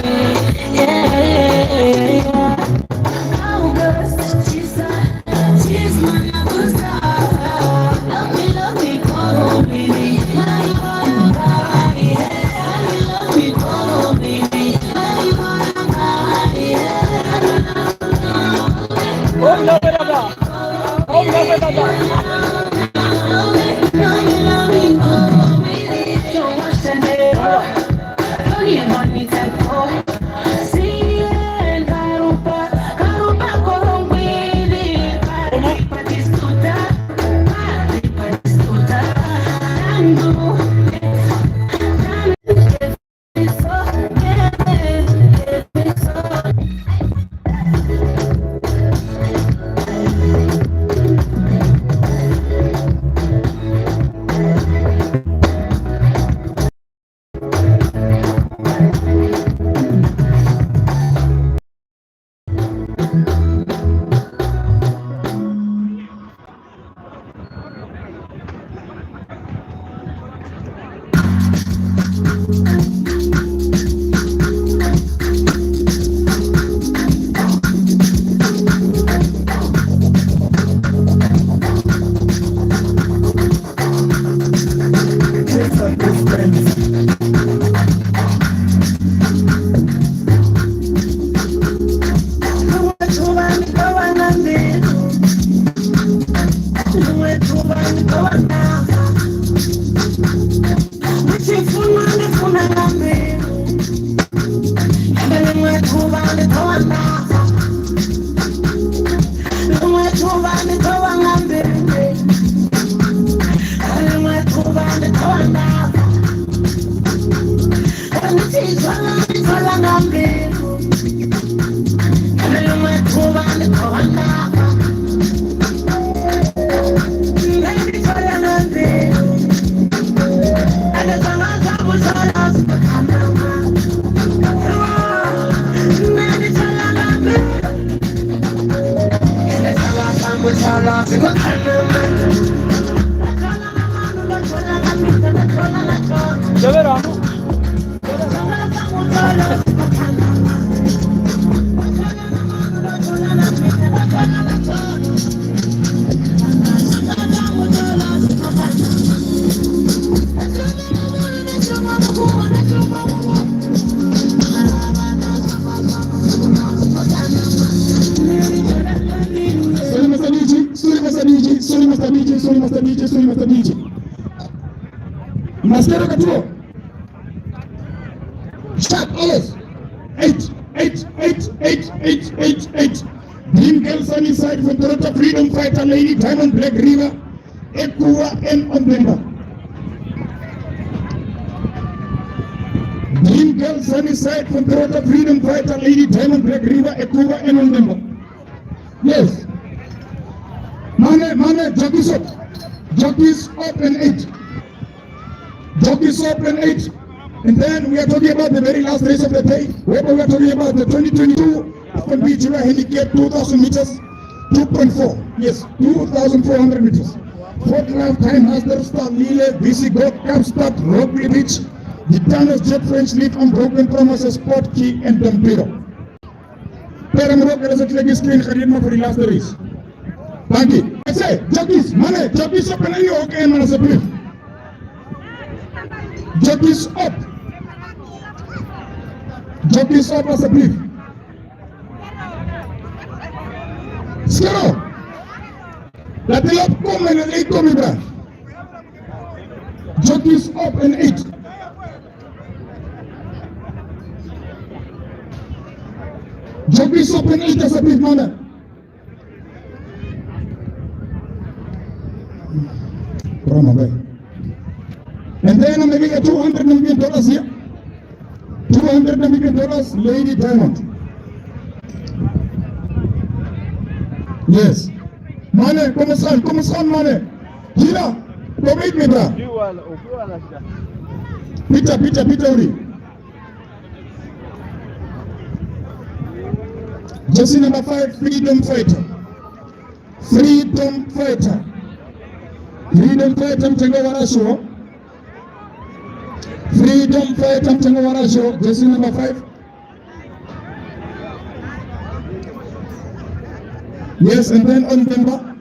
yeah, yeah, yeah. August, Jesus, Jesus, man, I go star. Love me, love me, call me. Sorry, Master D J, sorry, Master D J, sorry, Master D J, sorry, Master D J. Master Katuo. Sharp, always. Eight, eight, eight, eight, eight, eight. Dream Girl Sunnyside from Toyota Freedom Fighter, Lady Diamond, Black River, Ekuwa and Ondemba. Dream Girl Sunnyside from Toyota Freedom Fighter, Lady Diamond, Black River, Ekuwa and Ondemba. Yes. Mane, mane, Jockeys Up. Jockeys Up and eight. Jockeys Up and eight. And then we are talking about the very last race of the day, whereby we are talking about the twenty twenty-two Open Beach River Handicap two thousand meters, two point four. Yes, two thousand four hundred meters. Fourth Love, Time Hustler, Star Lile, V C Gold, Capstart, Rock Beach, the Thanos Jet French Leaf, Unbroken Promises, Sport Key, and Dompiro. Pero muro que les explique screen, Javier, for the last race. Thank you. I say, Jockeys, mane, Jockeys Up and eight, okay, man, as a brief. Jockeys Up. Jockeys Up as a brief. Skero. That they have come and they come with that. Jockeys Up and eight. Jockeys Up and eight as a brief, mane. Kurama, bye. And then I'm gonna get two hundred Namibian dollars here. Two hundred Namibian dollars, Lady Diamond. Yes. Mane, ¿cómo están? ¿Cómo están, mane? Hila, come with me, bra. Pita, pita, pita, uri. Jersey number five, Freedom Fighter. Freedom Fighter. Freedom Fighter, mutengo wa rasho. Freedom Fighter, mutengo wa rasho. Jersey number five. Yes, and then Ondemba.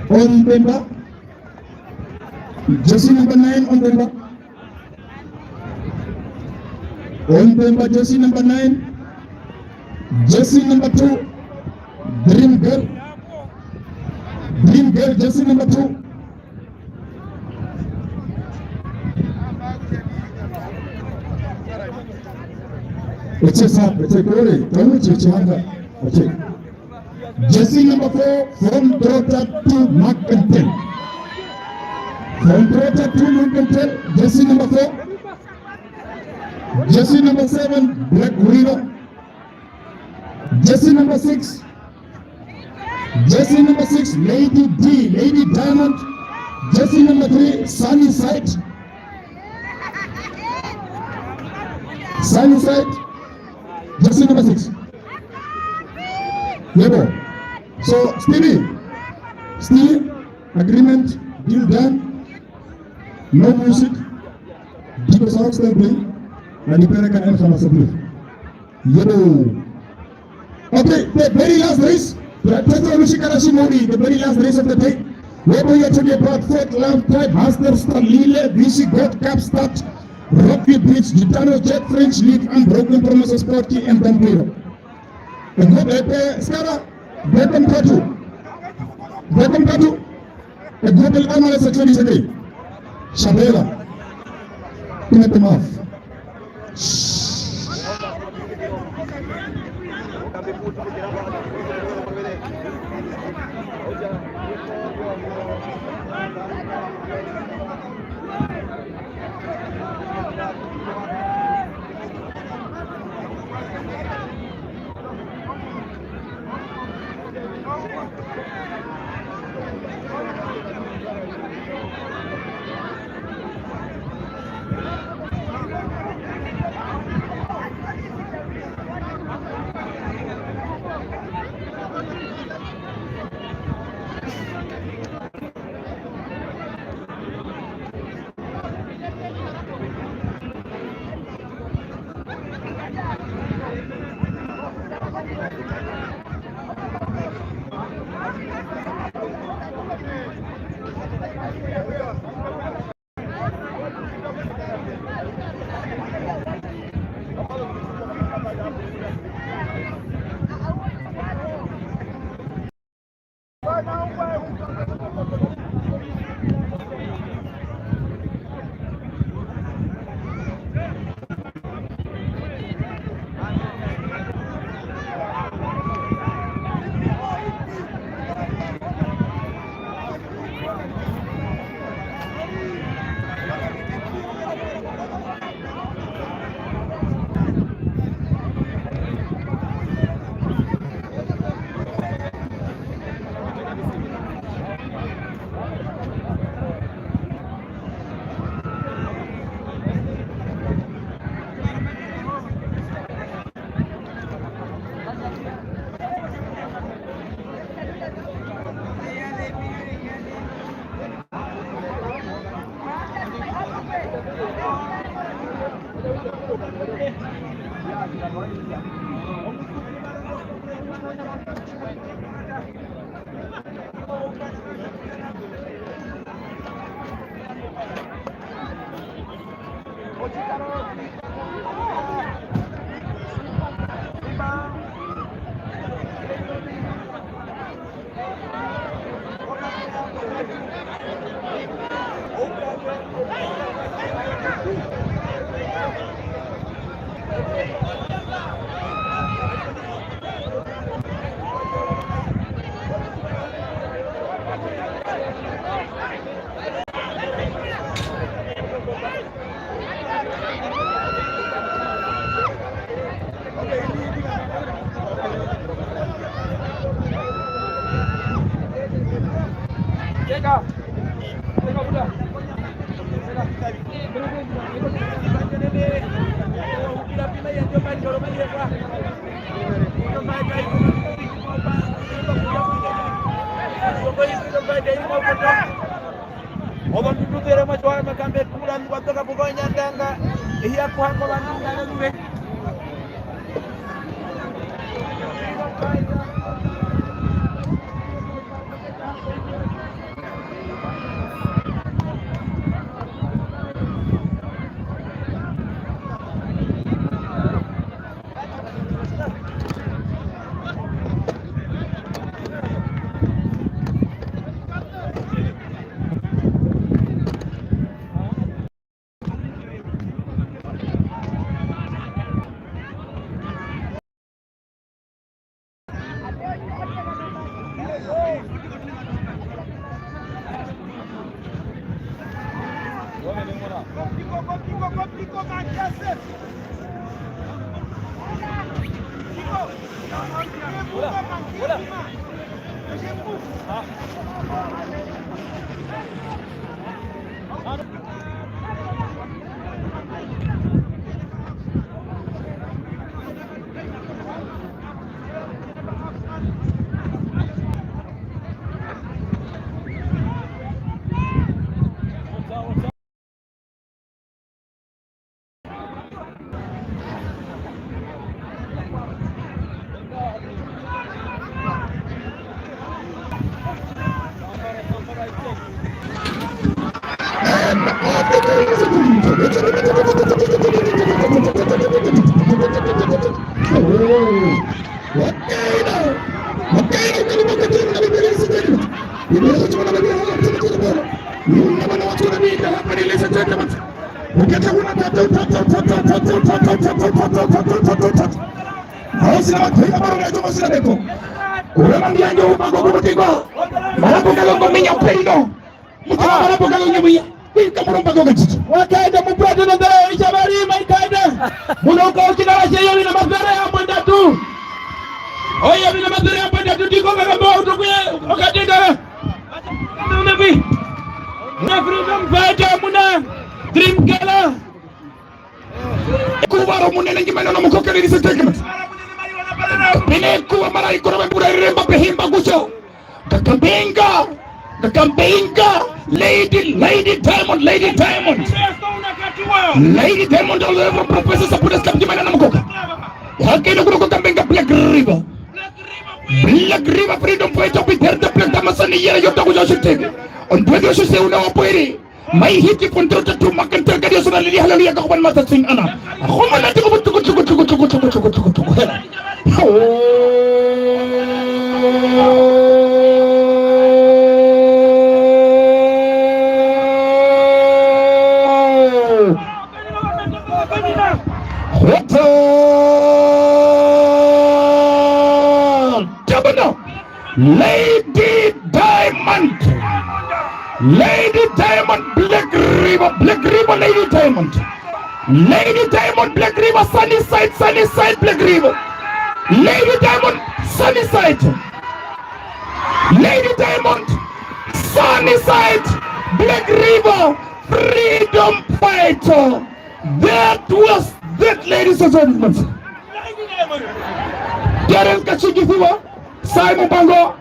Ondemba. Jersey number nine, Ondemba. Ondemba, jersey number nine. Jersey number two, Dream Girl. Here, jersey number two. It's a sub, it's a goal. Don't you, Chihanga? Okay. Jersey number four, from Trota to Mercantile. From Trota to Mercantile, jersey number four. Jersey number seven, Black River. Jersey number six. Jersey number six, Lady D, Lady Diamond. Jersey number three, Sunnyside. Sunnyside. Jersey number six. Yebo. So, Stevie. Stevie, agreement, deal done. No music. People sound still playing. Na nipeleka Elsa Masabri. Yebo. Okay, the very last race. Turatesa rushikara shimori, the very last race of the day. Where we are talking about Fort Love Tribe, Hustler Star, Lille, Vichy, Gold Cup Start, Rocky Beach, Gitano, Jet French, Leaf, Unbroken Promises, Sporty, and Vampiro. Egupe epe, Skara, Beton Katu. Beton Katu. Egupe epe, Amala Security Security. Shabela. Clean up the mouth. Ovandu tu tere mwa tjwa makambe kula ndu kwatoka puko nyandanga. Ehi ya kuhanga ovandu ngale luve. Ausina makhwenya marunga eto masina beko. Urema ndiyange upango kumutikwa. Marapu kalongo minya peino. Mutara marapu kalongo minya. Kuika murumba kwa kachiti. Wakaenda mu Brighton mbere ya Ishabari, maikaenda. Muno kwa uchikara sheyo ina mapere ya mwendatu. Oyo ina mapere ya mwendatu, tiko kakamba utukuye, okatenga. Muna freedom fighter, muna dream killer. Kuvaro munene ngimana no mukokele ni setekna. Pine kuwa mara ikoro mbura iremba pehimba kucho. Kakambenga, Kakambenga, Lady, Lady Diamond, Lady Diamond. Lady Diamond all over Professor Sapudas Club ngimana no mukoka. Hakene kuno Kakambenga Black River. Black River Freedom Fighter with her the Black Damasani yere yota kujo shiteke. Ondwedi oshise una wapwere. Mai hiti control tu makantar kadi osona lili haleluya ka kuban mata sing ana. Homa na tuku tuku tuku tuku tuku tuku tuku tuku tuku hela. Hota. Tabana. Lady Diamond. Lady Diamond, Black River, Black River, Lady Diamond. Lady Diamond, Black River, Sunnyside, Sunnyside, Black River. Lady Diamond, Sunnyside. Lady Diamond, Sunnyside, Black River, freedom fighter. That was that, ladies and gentlemen. Darren Kachiki Fiwa, Simon Bango,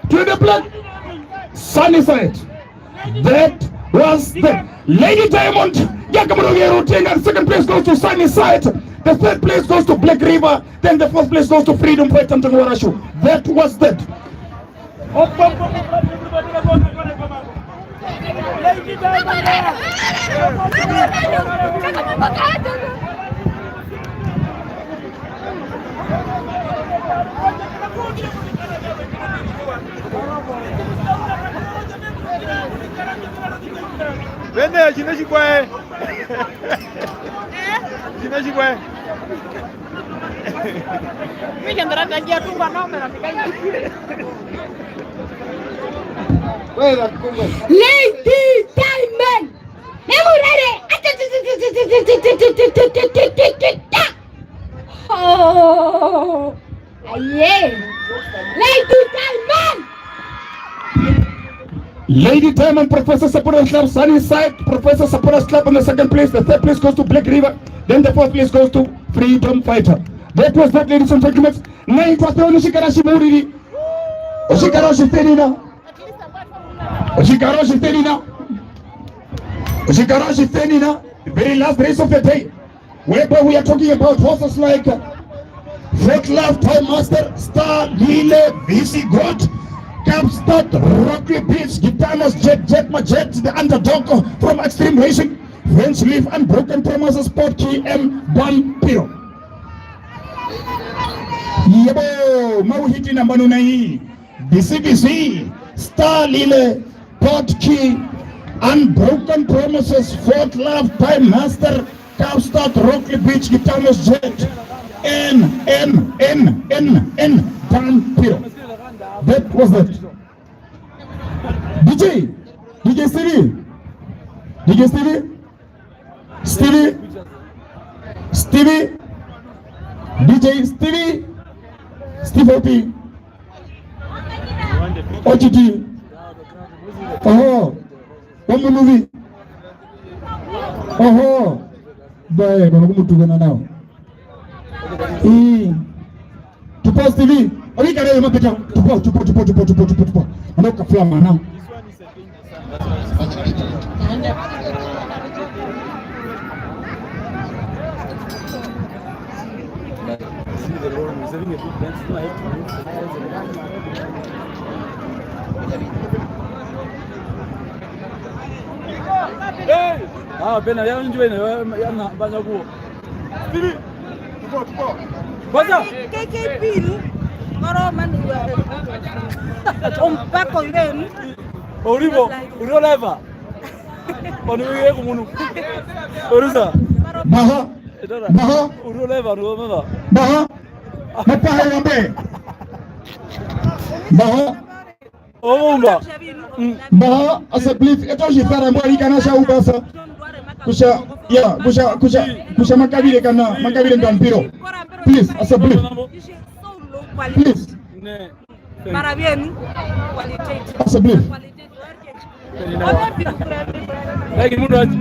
to the black. Sunnyside. That was that. Lady Diamond, Yakamuro Yeru Tenga, the second place goes to Sunnyside. The third place goes to Black River. Then the fourth place goes to Freedom Fighter Mtongwarashu. That was that. Vene, tjina tjikwae. Tjina tjikwae. Lady Diamond. Nemurere. Oh. Aye. Lady Diamond. Lady Diamond, Professor Supporters Club, Sunnyside, Professor Supporters Club in the second place. The third place goes to Black River. Then the fourth place goes to Freedom Fighter. That was that, ladies and gentlemen. Nai kwa teo ni shikara shimauriri. Oshikara oshipenina. Oshikara oshipenina. Oshikara oshipenina. The very last race of the day. Whereby we are talking about horses like Fort Love, Time Master, Star, Lile, V C Goat, Capstart, Rocky Beach, Gitanos, Jet, Jet Majet, the underdog from Extreme Racing, French Leaf, Unbroken Promises, Sport Key, M, Bam, Piro. Yebo, mauhiti nambano nai. B C B C, Star Lile, Port Key, Unbroken Promises, Fort Love, Time Master, Capstart, Rocky Beach, Gitanos Jet, N, N, N, N, N, Dan Piro. That was it. D J, D J Stevie, D J Stevie. Stevie, D J Stevie, Steve O P, O T T. Oho, Omunuvi. Oho, bae, bano kumutukana nao. Ii. Tupo Stevie. Ovikale yo mapeta. Tupo, tupo, tupo. Ano kafula mana. Hey! Ah, pena ya njwe ne ya na banya kuo. Stevie. Kwanza. K K P. Ngoro manu. Ompako ndeni. Olivo, urio live. Oni wiye kumunu. Orusa. Baha. Etara. Baha. Urio live, urio mama. Baha. Mapaha yambe. Baha. Oumba. Mm. Mba, as a brief, eto tjisara mbwa ikana sha ubasa. Kusha, ya, kusha, kusha, kusha makavire kana, makavire ndampiro. Please, as a brief. Please. Para bien. As a brief. Like mundu aje.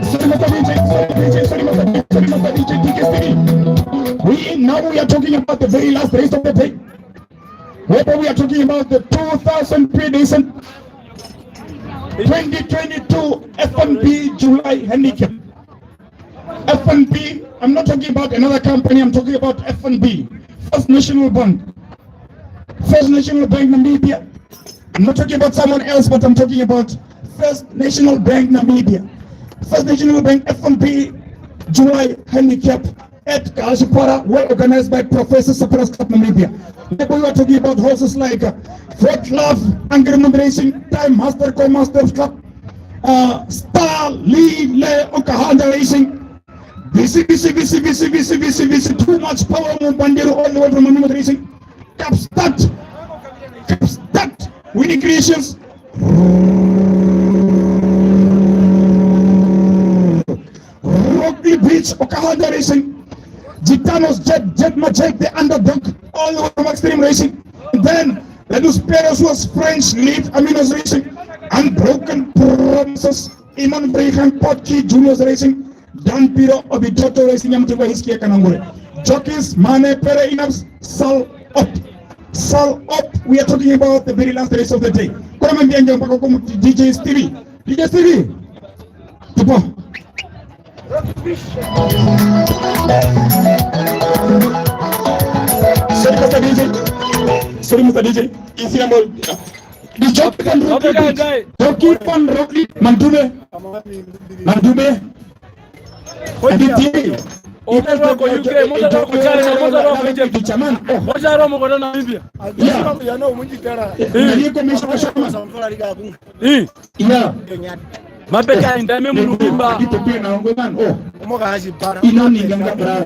Sorry, Mister D J, sorry, D J, sorry, Mister D J, sorry, Mister D J, D J Stevie. We, now we are talking about the very last race of the day. Whereby we are talking about the two thousand three edition twenty twenty-two F N B July Handicap. F N B, I'm not talking about another company, I'm talking about F N B, First National Bank. First National Bank Namibia. I'm not talking about someone else, but I'm talking about First National Bank Namibia. First National Bank F N B July Handicap at Kalashipara, well organized by Professor Supporters Club Namibia. People who are talking about horses like uh, Fred Love, Angry Moon Racing, Time Master, Comaster Club, uh, Star Lee Le Okahanda Racing, Bisi, bisi, bisi, bisi, bisi, bisi, bisi, too much power, Mumbandiru all the way from Manimo Racing. Capstart, Capstart, Winning Creations. Rocky Beach, Okahanda Racing. Gitanos, Jet, Jet Magic, the underdog, all the way from Extreme Racing. And then, Ledus Peros was French lead, Aminos Racing. Unbroken Promises, Iman Brehan, Potki, Juniors Racing. Dampiro, Obitoto Racing, Yamutikwa Hiskia Kanangure. Jockeys, Mane, Pere, Inabs, Sal Op. Sal Op, we are talking about the very last race of the day. Kora mambianja mpaka kwa D J Stevie. D J Stevie. Tupo. Sorry, Mister D J. Sorry, Mister D J. Isi amor. Di joki van Rocky. Joki van Rocky. Mandume. Mandume. Aditi. Mozarwa ko U K, mozarwa ko China, mozarwa ko Egypt. Mozarwa mokona Namibia. Yeah. Nani ko misho shama. Ii. Iya. Mapeka indame munuvimba. Ito pena ngwe man. Oh. Omoka haji para. Ino ni ganga para.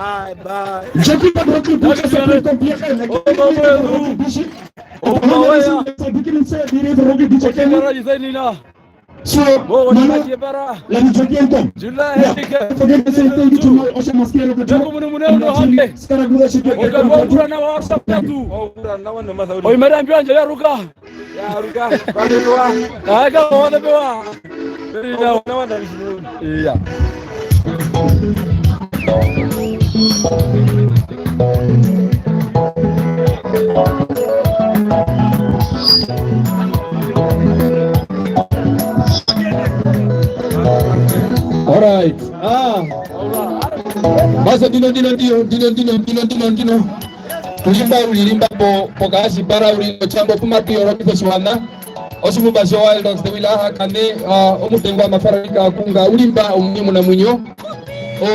Bye, bye. Jackie, the Rocky Beach is a pretty complicated. Like, oh, oh, oh, oh. Opa, opa, opa. Opa, opa, opa. So, Mama, let me check in. July, yeah. Forget the same thing to my Osha Mosquito. Joko mune mune uno hande. Skara guda shike. Oka kwa ura na wa WhatsApp tu. Oi, madam, bianja ya ruka. Ya ruka. Kwa nini wa? Aka wa na bewa. Iya. All right. Ah. Basi ndino, ndino, ndino. Tulimba uri limba po, po kaasipara uri ocambo puma tu yoro kifo siwana. Osimumba sho Wild Dogs de Wilaha kane, ah, omutengo wa mafarika kunga ulimba omunyo muna munyo. O,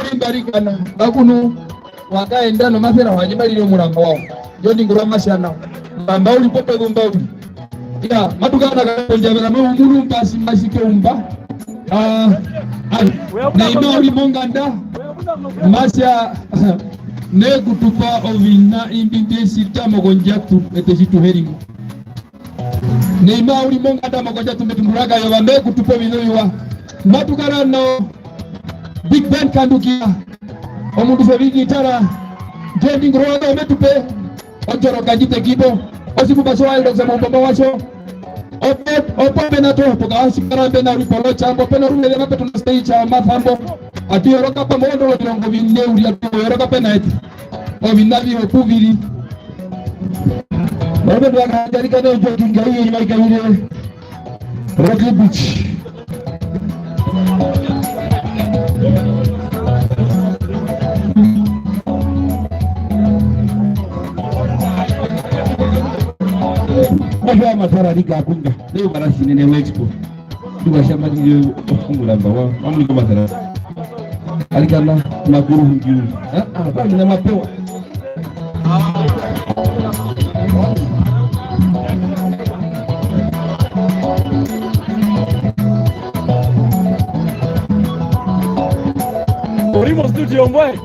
ulimba rikana, bakunu, wakaenda nomasera wanje malire omuramba wao. Yo ningura mashana. Mbamba uri pope gumba uri. Ya, matukana kakonja vela me umunu mpasi masike umba. Ah, ai, neima uri monganda. Masha, ne kutupa ovina imbi ndesitamo konjatu, ete situheringo. Neima uri monganda mokoja tumbe tumburaka yo vambe kutupa ovina oviwa. Matukara no Big Ben Kandukia. Omundu se vingitara. Jendi ngurwa ndo metupe. Onjoro kanjite kipo. Osipupa so Wild Dogs mu bomba wacho. Opo, opo pena to, poka sikara pena uri polo chambo, pena uri lele mapeto na stage cha mafambo. Atu yoroka pa mondo lo bilongo bine uri atu yoroka pena eti. Ovina vi opuviri. Baba ndo akajarika no jogging ngai yo maika ile. Rocky Beach. Ojo amatara rika kunga. Leo barasi nene expo. Ndikashamba ndiri omuramba wa, wa Mulingo Mazara. Arikana makuru hungi. Ah, ah, bali na mapewa. Uri mo studio, mbwe?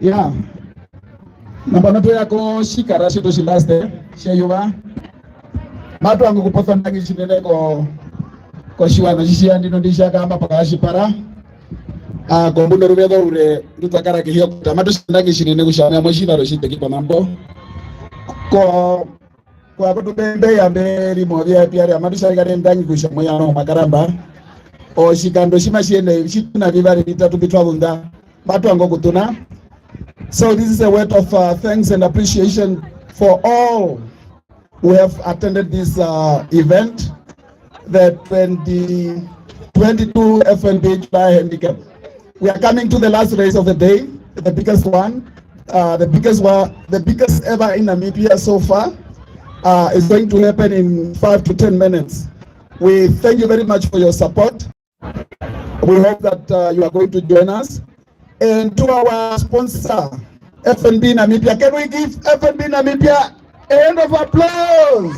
Ya. Nambano twe ya kotjikara tjetu tji last, tjeyuva. Matu vanga okuposa ondangi tjinene ko, kotjiwaṋa tji tji ya ndino ndi tja kaamba pokatjipara. Ah, kombunda oruveze orure ndu twa kara kehi yokuta. Matu tja ondangi tjinene kutja ame amo tjivaro tjiteki ponambo. Ko, kwa kutu mbe, mbe ya mbe ri mo V I P area, matu tja kare ondangi kutja mwe ya noho mwa karamba. Otjikando tji matji yende, tji tu na vivari vitatu mbi twa zunda. Matu vanga okutuna. So this is a word of, uh, thanks and appreciation for all who have attended this, uh, event, the twenty twenty-two F N B July Handicap. We are coming to the last race of the day, the biggest one, uh, the biggest one, the biggest ever in Namibia so far. Uh, is going to happen in five to ten minutes. We thank you very much for your support. We hope that, uh, you are going to join us. And to our sponsor, F N B Namibia, can we give F N B Namibia a hand of applause?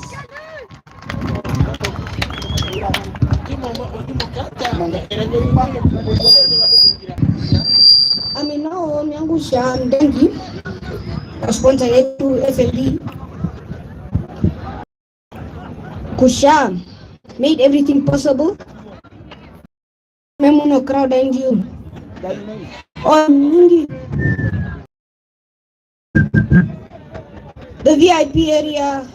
Ami nao me vanga okutja ondangi kosponsor yetu F N B. Kutja made everything possible. Me munu crowd and you. Omundu. The V I P area.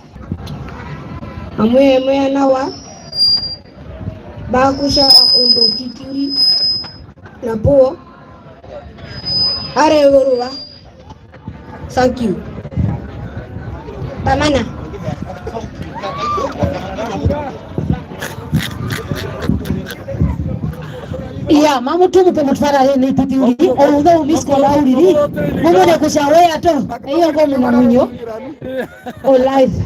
Amwe, amwe anawa. Ba kutja ondo kikiri. Na po. Are goruwa. Thank you. Pamana. Iya, mamu tu mu pe mutwara ye ni piti uri, o uno u miss call uriri, mu mune kutja we ya to, iyo ngo muna munyo, o live.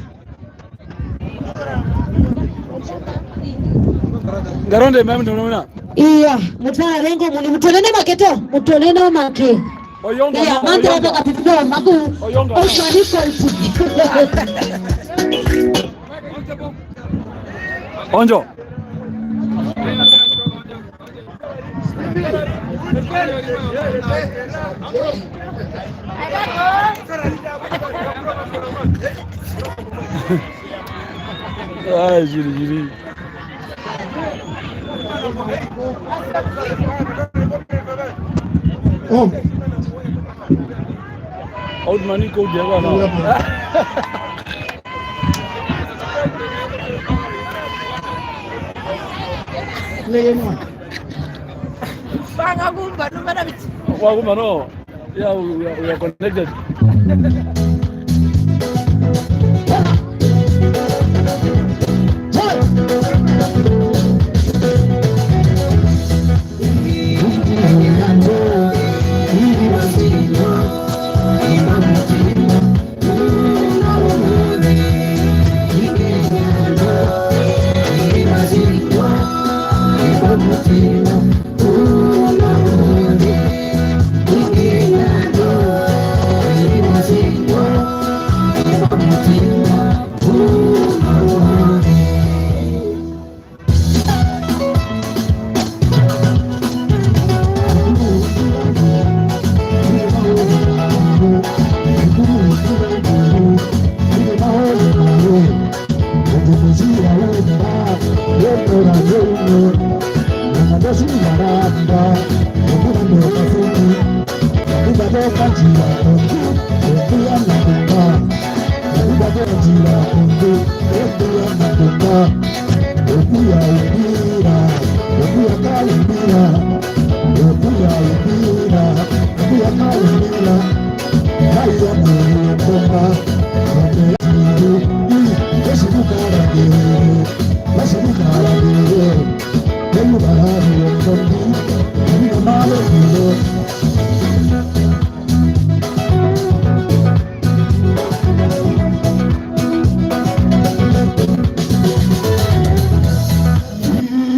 Ngaronde mami ndonona. Iya, mutwara rengo muni, mutonene make to, mutonene make. Oyonga. Iya, mama, mande oyonga. Apa kapitino, maku. Oyonga. Oswa ni kwanti. Onjo. Ah, jiri, jiri. Oh. Old man, iko udia kwa nao. Vanga kumba, no, mara biti. Wa kumba, no. Yeah, we are, we are connected.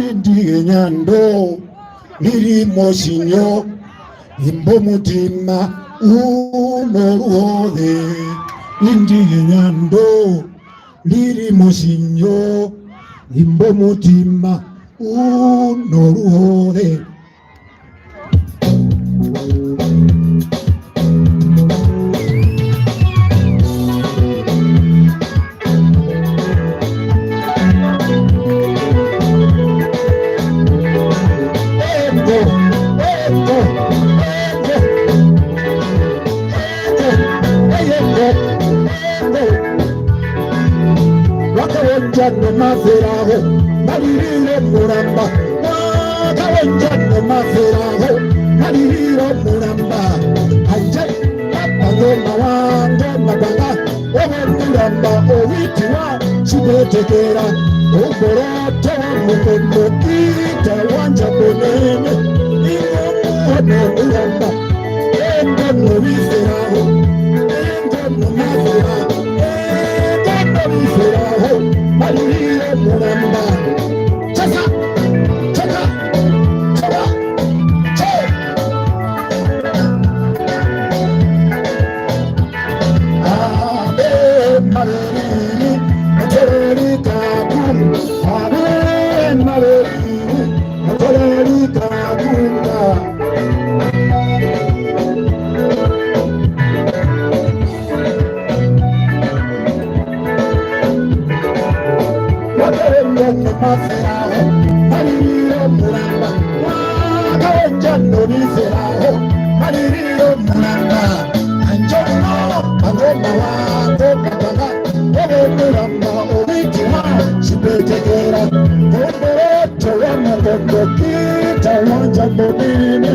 Indi enyando liri motjinyo, imbo mutima uno ruhoze. Indi enyando liri motjinyo, imbo mutima uno ruhoze. Wakawenja nomaveraho, maririre muramba. Wakawenja nomaveraho, maririre muramba. Anje, papa ngoma wango mabanga, owe muramba owitiwa, chipetekera, omboroto wa mukondo, kita wanja konene, ingo muhone muramba, endo noviferaho, endo nomaveraho, Wakarenda nomaveraho, maririro muramba. Wakawenja noviveraho, maririro muramba. Anjono, pangoma wako, pangoma. Ove muramba, ovitiwa, chipetekera. Omboroto wa mukondo, kita wanja monene.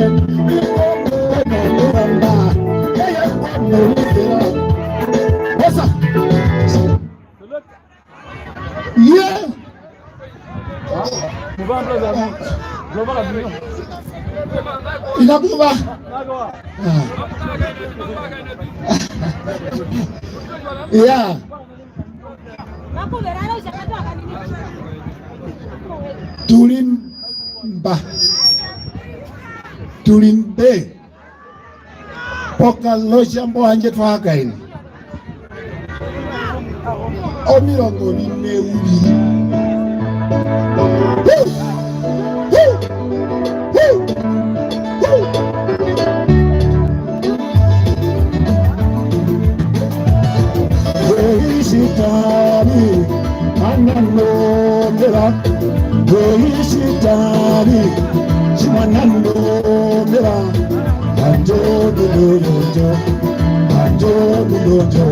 Ingo muramba, muramba. Eye kwa noviveraho. Osa. Yeah. Ina kuva. Ah. Ya. Tu ri mba. Tu ri mbe. Pokalotja mbo handje twa hakaene. Omirongo vine uriri. Eisitari, mananongera. Eisitari, tjimwananongera. Anjo dudurunjo, anjo dudurunjo.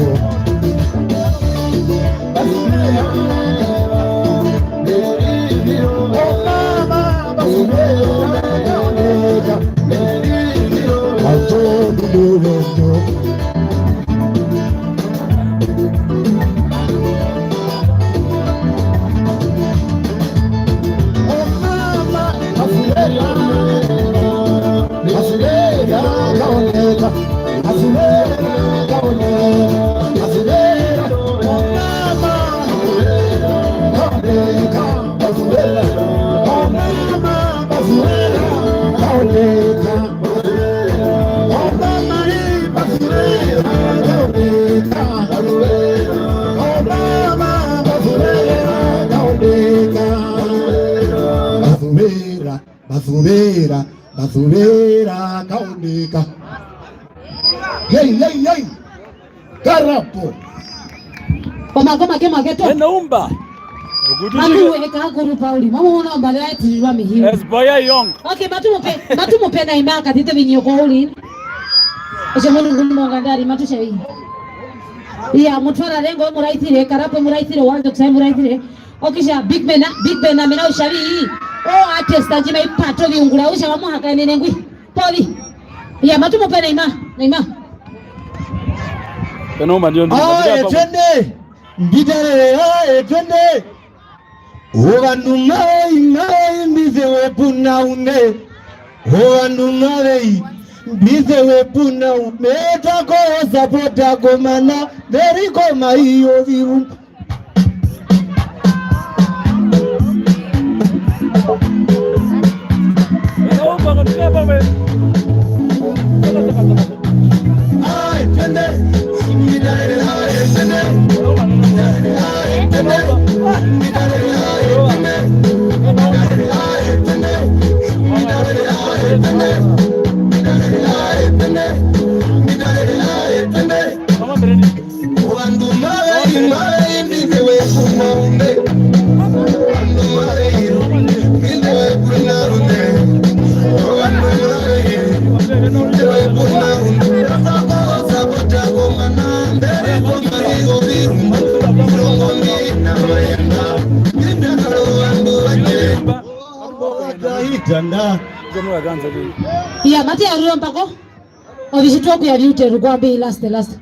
Basuvera, basuvera, basuvera, kaoneka. Yei, yei, yei. Karapo. Omako make make to. Ena umba. Makuwe eka akuru Pauli. Mama ona mbale ati wa mihimu. As boy young. Okay, matu mupe, matu mupe na imaka tite vinyo kwa uli. Ese munu ngumbo ngandari matu shavi. Iya, mutwara rengo muraitire, karapo muraitire, wando kusai muraitire. Okisha Big Ben, Big Ben amena ushavi. O artist anjima ipato viungura usha wa muhaka nene ngwi. Poli. Iya, matu mupe na ima, na ima. Peno uma ndio ndio. Ah, etwende. Mbitarere, ah, etwende. Ovandu mave, mave, mbi zewe puna ume. Ovandu mave, mbi zewe puna ume. Tako sapota komana, very koma iyo viru. Ovandu mave, mave, mbi zewe puna ume. Ovandu mave, mbi zewe puna ume. Ovandu mave, mbi zewe puna ume. Sapota komana, mbere komari ovirumba. Ndongo ndina mayenda. Ndina kalo vandu vanje. Iya, mate ya ruramba ko. Ovitjitwa okuya viute rukwambi last, last.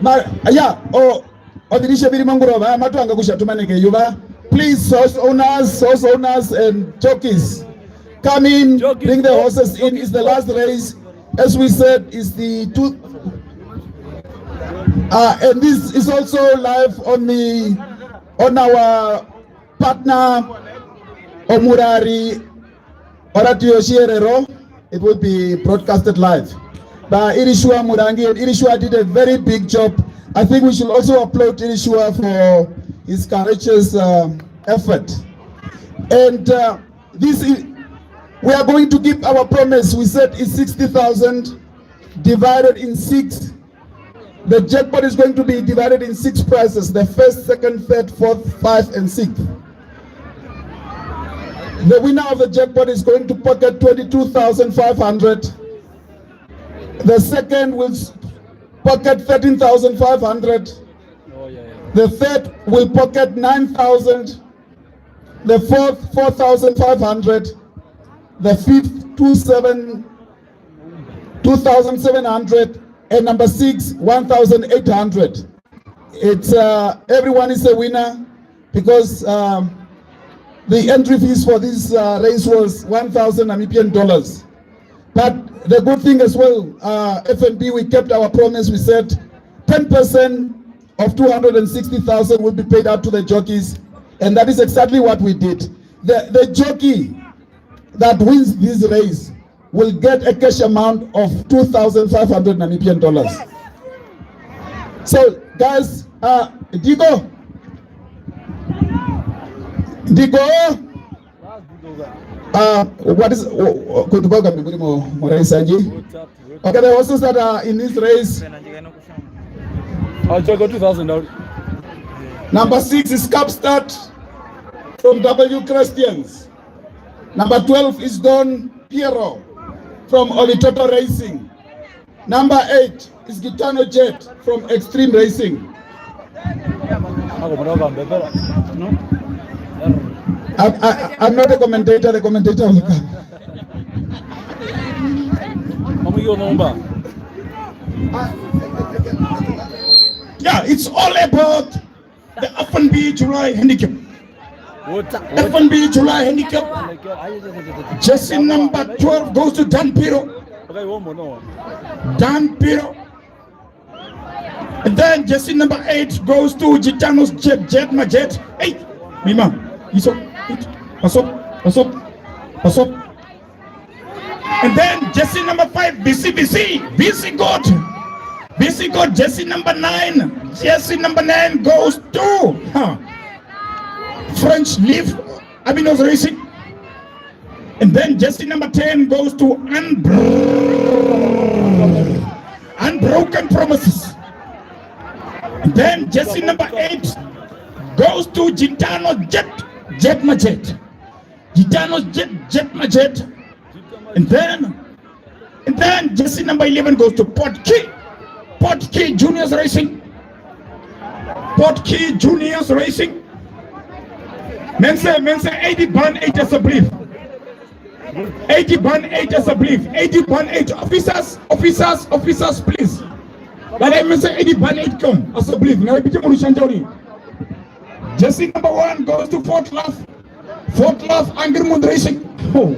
Ma, ya, o, ovirishe viri mongurova, matu vanga kutja tu maneke eyuva. Please, horse owners, horse owners and jockeys, come in, jockeys, bring the horses in. It's the last race. As we said, it's the two, uh, and this is also live on the, on our partner, Omurari Oratio Tjierero, it will be broadcasted live. But Irishua Murangi and Irishua did a very big job. I think we should also applaud Irishua for his courageous, uh, effort. And, uh, this is, we are going to keep our promise. We said it's sixty thousand divided in six. The jackpot is going to be divided in six prizes, the first, second, third, fourth, five, and sixth. The winner of the jackpot is going to pocket twenty-two thousand five hundred. The second will s-, pocket thirteen thousand five hundred. The third will pocket nine thousand. The fourth, four thousand five hundred. The fifth, two seven, two thousand seven hundred, and number six, one thousand eight hundred. It's, uh, everyone is a winner because, um, The entry fees for this, uh, race was one thousand Namibian dollars. But the good thing as well, uh, F N B, we kept our promise. We said ten percent of two hundred and sixty thousand will be paid out to the jockeys, and that is exactly what we did. The, the jockey that wins this race will get a cash amount of two thousand five hundred Namibian dollars. So, guys, uh, Digo, Digo, uh, what is, uh, uh, kuti bauka mbinguni mo, mo race anji? Okay, the horses that are in this race. I'll check out two thousand out. Number six is Capstart from W Christians. Number twelve is Don Piero from Olitoto Racing. Number eight is Gitano Jet from Extreme Racing. Ako mwana wa Mbepera. No? I, I, I'm not a commentator, the commentator will come. Mamu yo nomba. Yeah, it's all about the F N B July handicap. F N B July handicap. Jersey number twelve goes to Dan Piro. Dan Piro. And then jersey number eight goes to Gitanos Jet, Jet Majet. Hey, Mima, Iso, Iso, Paso, Paso, Paso. And then jersey number five, V C, V C, V C God. V C God, jersey number nine. Jersey number nine goes to, huh, French Leaf, Abinos Racing. And then jersey number ten goes to Unbro-, Unbroken Promises. And then jersey number eight goes to Gitano Jet, Jet Majet. Gitano Jet, Jet Majet. And then, and then jersey number eleven goes to Port Key. Port Key Juniors Racing. Port Key Juniors Racing. Mense, mense, eighty ban eight as a brief. Eighty ban eight as a brief. Eighty ban eight. Officers, officers, officers, please. But I mense eighty ban eight come as a brief. Now, Peter Murushanja. Jersey number one goes to Fort Love. Fort Love, Angry Mood Racing. Oh.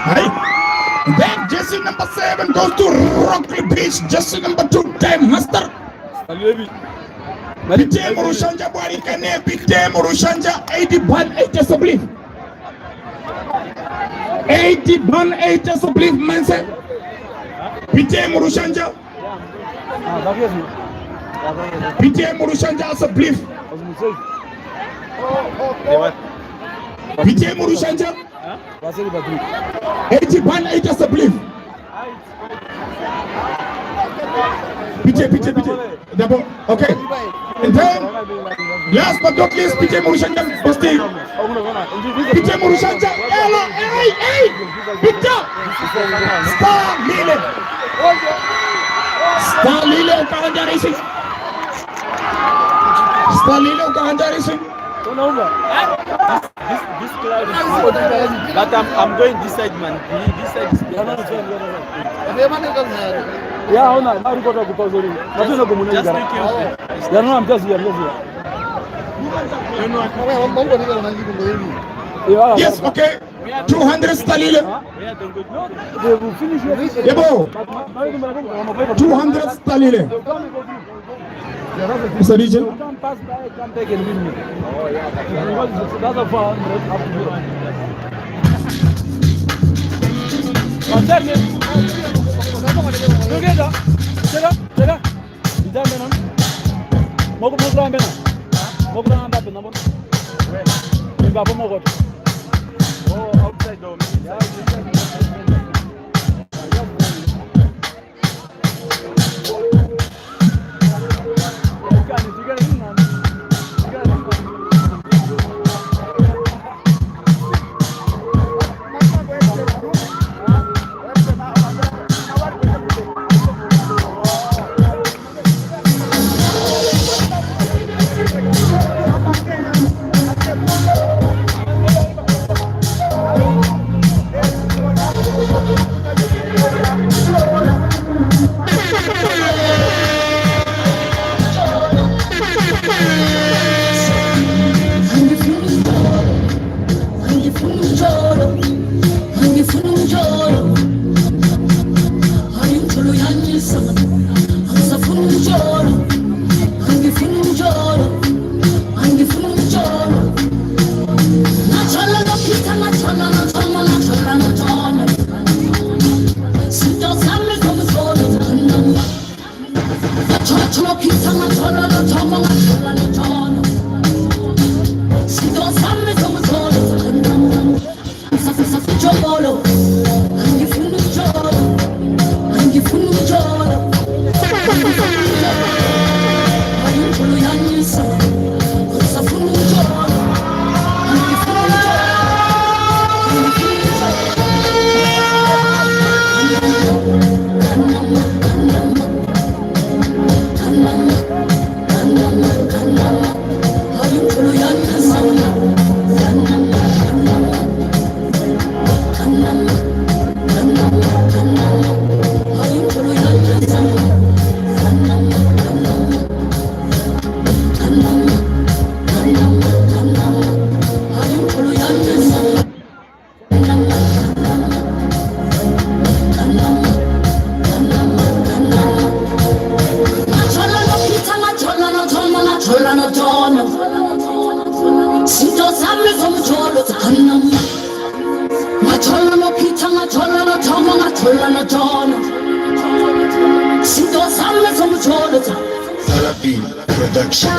Aye. Then jersey number seven goes to Rockly Beach. Jersey number two, Time Master. Pite Murushanja Bwari Kane, Pite Murushanja, eighty ban eight as a brief. Eighty ban eight as a brief, mense. Pite Murushanja. Pite Murushanja as a brief. Pite Murushanja. Eighty ban eight as a brief. Pite, pite, pite. D'abord, okay. And then, last but not least, Pite Murushanja, Bosti. Pite Murushanja, elo, ei, ei, Pite. Star Lile. Star Lile, Okahanda Racing. Star Lile, Okahanda Racing. This, this cloud is good. But I'm, I'm going this side, man. The, this side is better. Yeah, ona, na record ya kupa zori. Just, just be careful. Yeah, no, I'm just here, I'm just here. Yeah. Yes, okay. Two hundred Star Lile. They will finish here. Yebo. Two hundred Star Lile. Mister D J. You can pass by, come back and win me. Because it's another four hundred up to you. But then, together, together, together. Ndambe nani? Moku-, mokuramba na? Mokuramba pe nambo. Imba po mokoto. Oh, outside door. Yeah, outside door. Sarah B Production.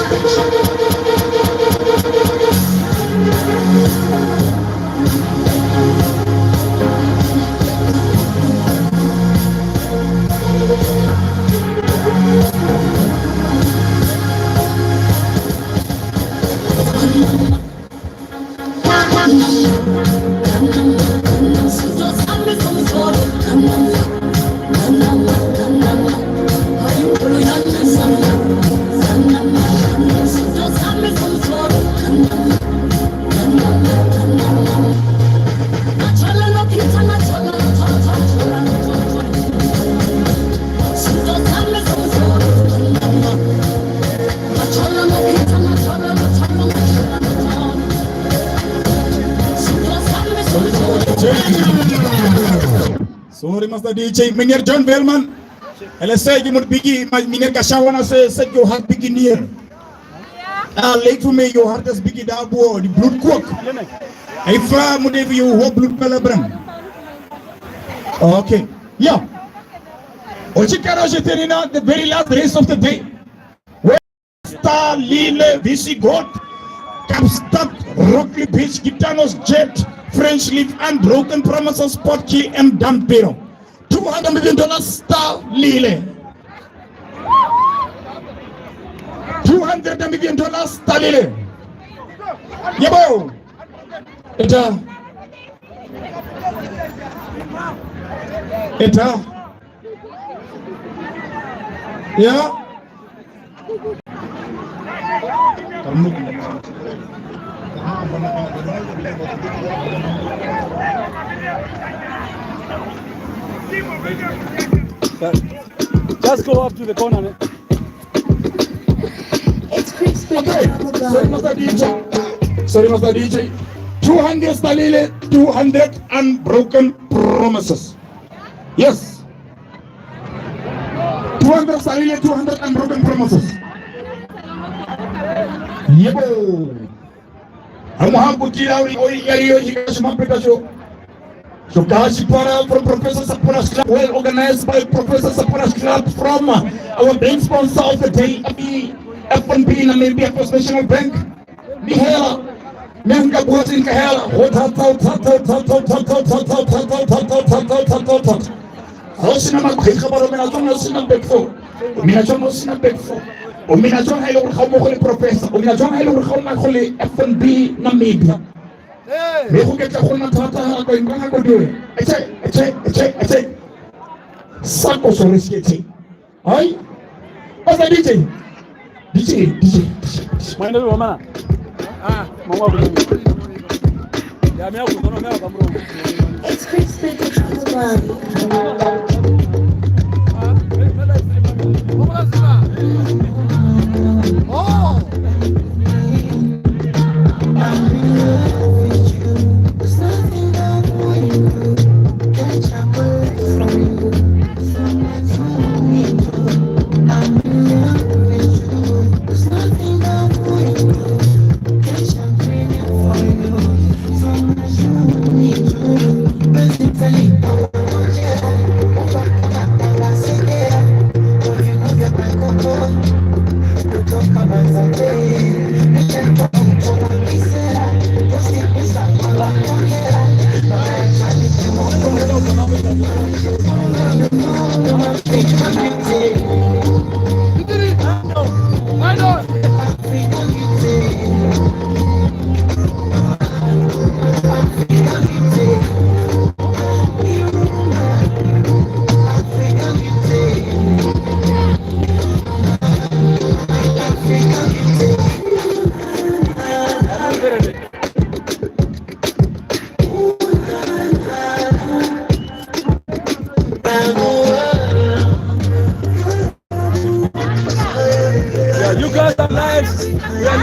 Sorry, Master D J. Meneer John Velman. Ele seki mut bigi, ma-, meneer Kashawana se, seki o hat bigi neer. Ah, late for me, your heart is bigi da buo, the blood cook. Ei fra mut evi, you ho blood pele brand. Okay. Yeah. Otjikara otjitenina, the very last race of the day. Star Lile, Visigoth, Kapstad, Rockly Beach, Gitanos, Jet, French Leaf, Unbroken Promises, Sport Key, and Dampiro. Two hundred million dollars, Star Lile. Two hundred million dollars, Star Lile. Yebo. Eta. Eta. Ya. Just go up to the corner, ne? Okay. Sorry, Master D J. Sorry, Master D J. Two hundred Star Lile, two hundred Unbroken Promises. Yes. Two hundred Star Lile, two hundred Unbroken Promises. Yebo. Amuhakutira uri oi yari yo hikashi mapeta sho. So Kashi Para from Professor Sapona's Club, well organized by Professor Sapona's Club from, uh, our main sponsor of the day, F N B Namibia First National Bank. Mihela, Menga Boating Kahela, hot, hot, hot. Hausina makhweka baro mina tona sina bekfo. Mina tona sina bekfo. O mina tona haile uri haumo khole professor. O mina tona haile uri haumo khole F N B Namibia. Me khuketa khona tata ha ko ingana ko due. Eche, eche, eche, eche. Sako sore siete. Ai. Pasa D J. D J, D J, D J, D J. Mwende wewe mama. Ah, mama wa kunyanya. Ya mea kuno mea kamro. It's Chris Frederick Shukumari. Oh.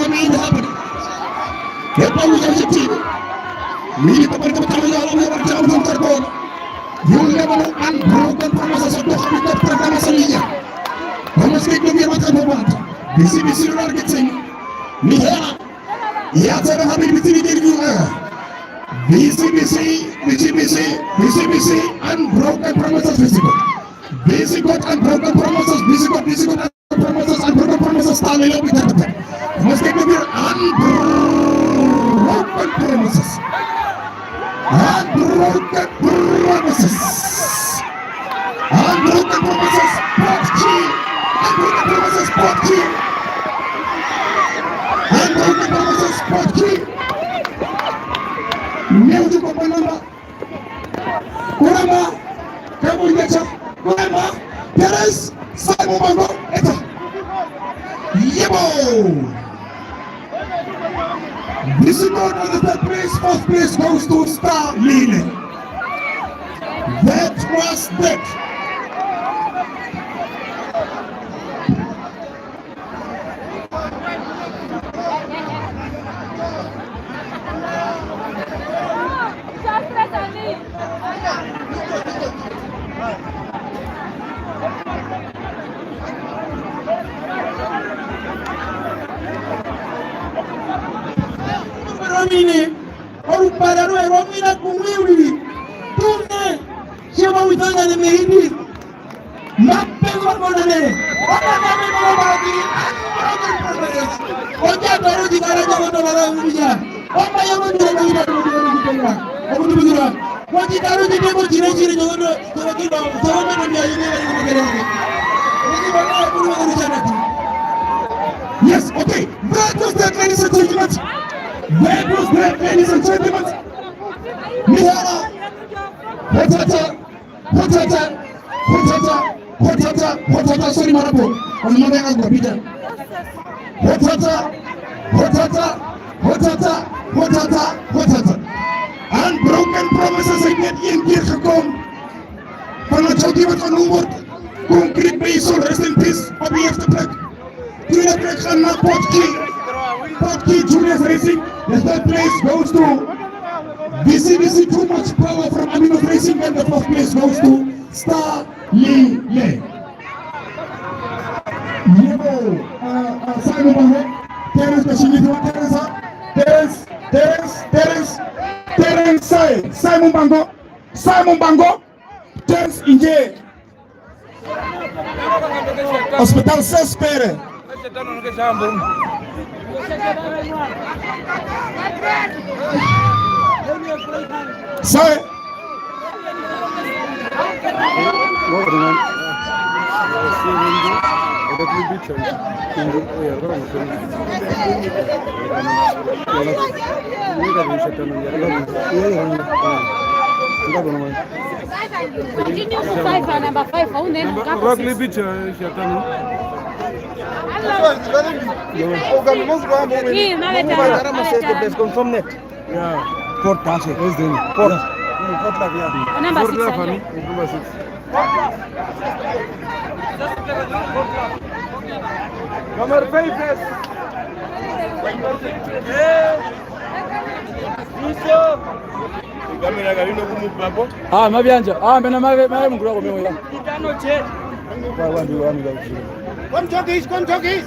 gonna be in the happening. Epa uza shiti. Mimi kwa kwa kwa kwa kwa kwa kwa kwa kwa kwa. You never know unbroken promises of the Habitat promises of Linya. Vamos que no me matan por cuánto. Bisi bisi lo que tengo. Mi hera. Ya se va a abrir bisi bisi. Bisi bisi, bisi bisi, bisi bisi, unbroken promises, bisi bisi. Bisi God, unbroken promises, bisi God, bisi God, unbroken promises, unbroken promises, hallelujah. Must get to be unbroken promises. Unbroken promises. Unbroken promises, part key. Unbroken promises, part key. Unbroken promises, part key. Meu de companhia. Kurama, Kabundecha, Kurama, Perez, Simon Bango, eta. Yebo! This is not on the third place, fourth place goes to Star Line. That was that. Amine, orupara rwe rwa mwina kumwe uriri. Tume, tjemwa witanga ne mehindi. Mape kwa mona ne. Ona kame kwa mona ne. Oja toro jikara jago to bala urija. Oma yago ni ndo ita ndo ndo ndo. Okutumikira. Kwa jikaro jitemo jire jire jago to. Yes, okay. That was that, ladies and gentlemen. That was that, ladies and gentlemen. Mihara, hotata, hotata, hotata, hotata, hotata, sorry, Marapo. On the mother of the Peter. Hotata, hotata, hotata, hotata, hotata. Unbroken promises I made in Kirchhoff. Van Jogi with a number. Concrete base, soul, rest in peace. But we have to break. Tuna break and now Port Key. Port Key Juniors Racing. The third place goes to V C V C. Too much power from Aminos Racing. And the fourth place goes to Star Lile. Yebo, uh, uh, Simon Bango. Terence Kashingitwa, Terence, Terence, Terence, Terence, Sai, Simon Bango. Simon Bango. Terence Inje. Hospital Sespere. Sai. Continue to five, uh, number five, and then Rock Lee Beach, uh, Shatano. Hii, nale tano. Confirm net. Yeah. Port Tase. Where's the name? Port. Yeah. Mm, Port Love, yeah. Number six, Port Love, Andy. Number six. Number five, yes. Number six. Yeah. Yusuf. Kamera kali no kumupapo. Ah, mabianja. Ah, mbena mave, mave mungura kwa mewe. Itano che. Kwa, kwa, ndio, kwa, ndio. Come, Joggies, come, Joggies.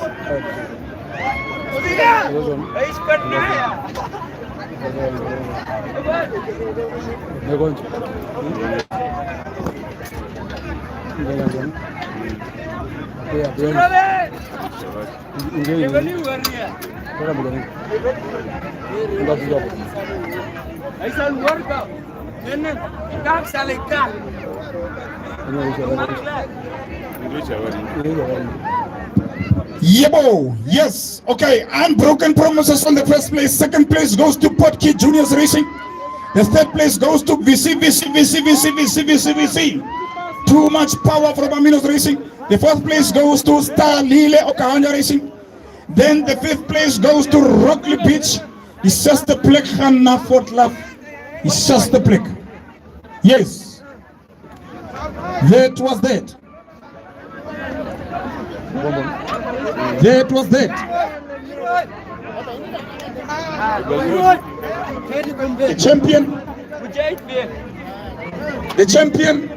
Yebo, yes. Okay, unbroken promises on the first place. Second place goes to Port Key Juniors Racing. The third place goes to V C, V C, V C. Too much power from Aminos Racing. The fourth place goes to Star Lile Okahanja Racing. Then the fifth place goes to Rockley Beach. It's just a plek, Hannah Fort Love. It's just a plek. Yes. That was that. That was that. The champion, the champion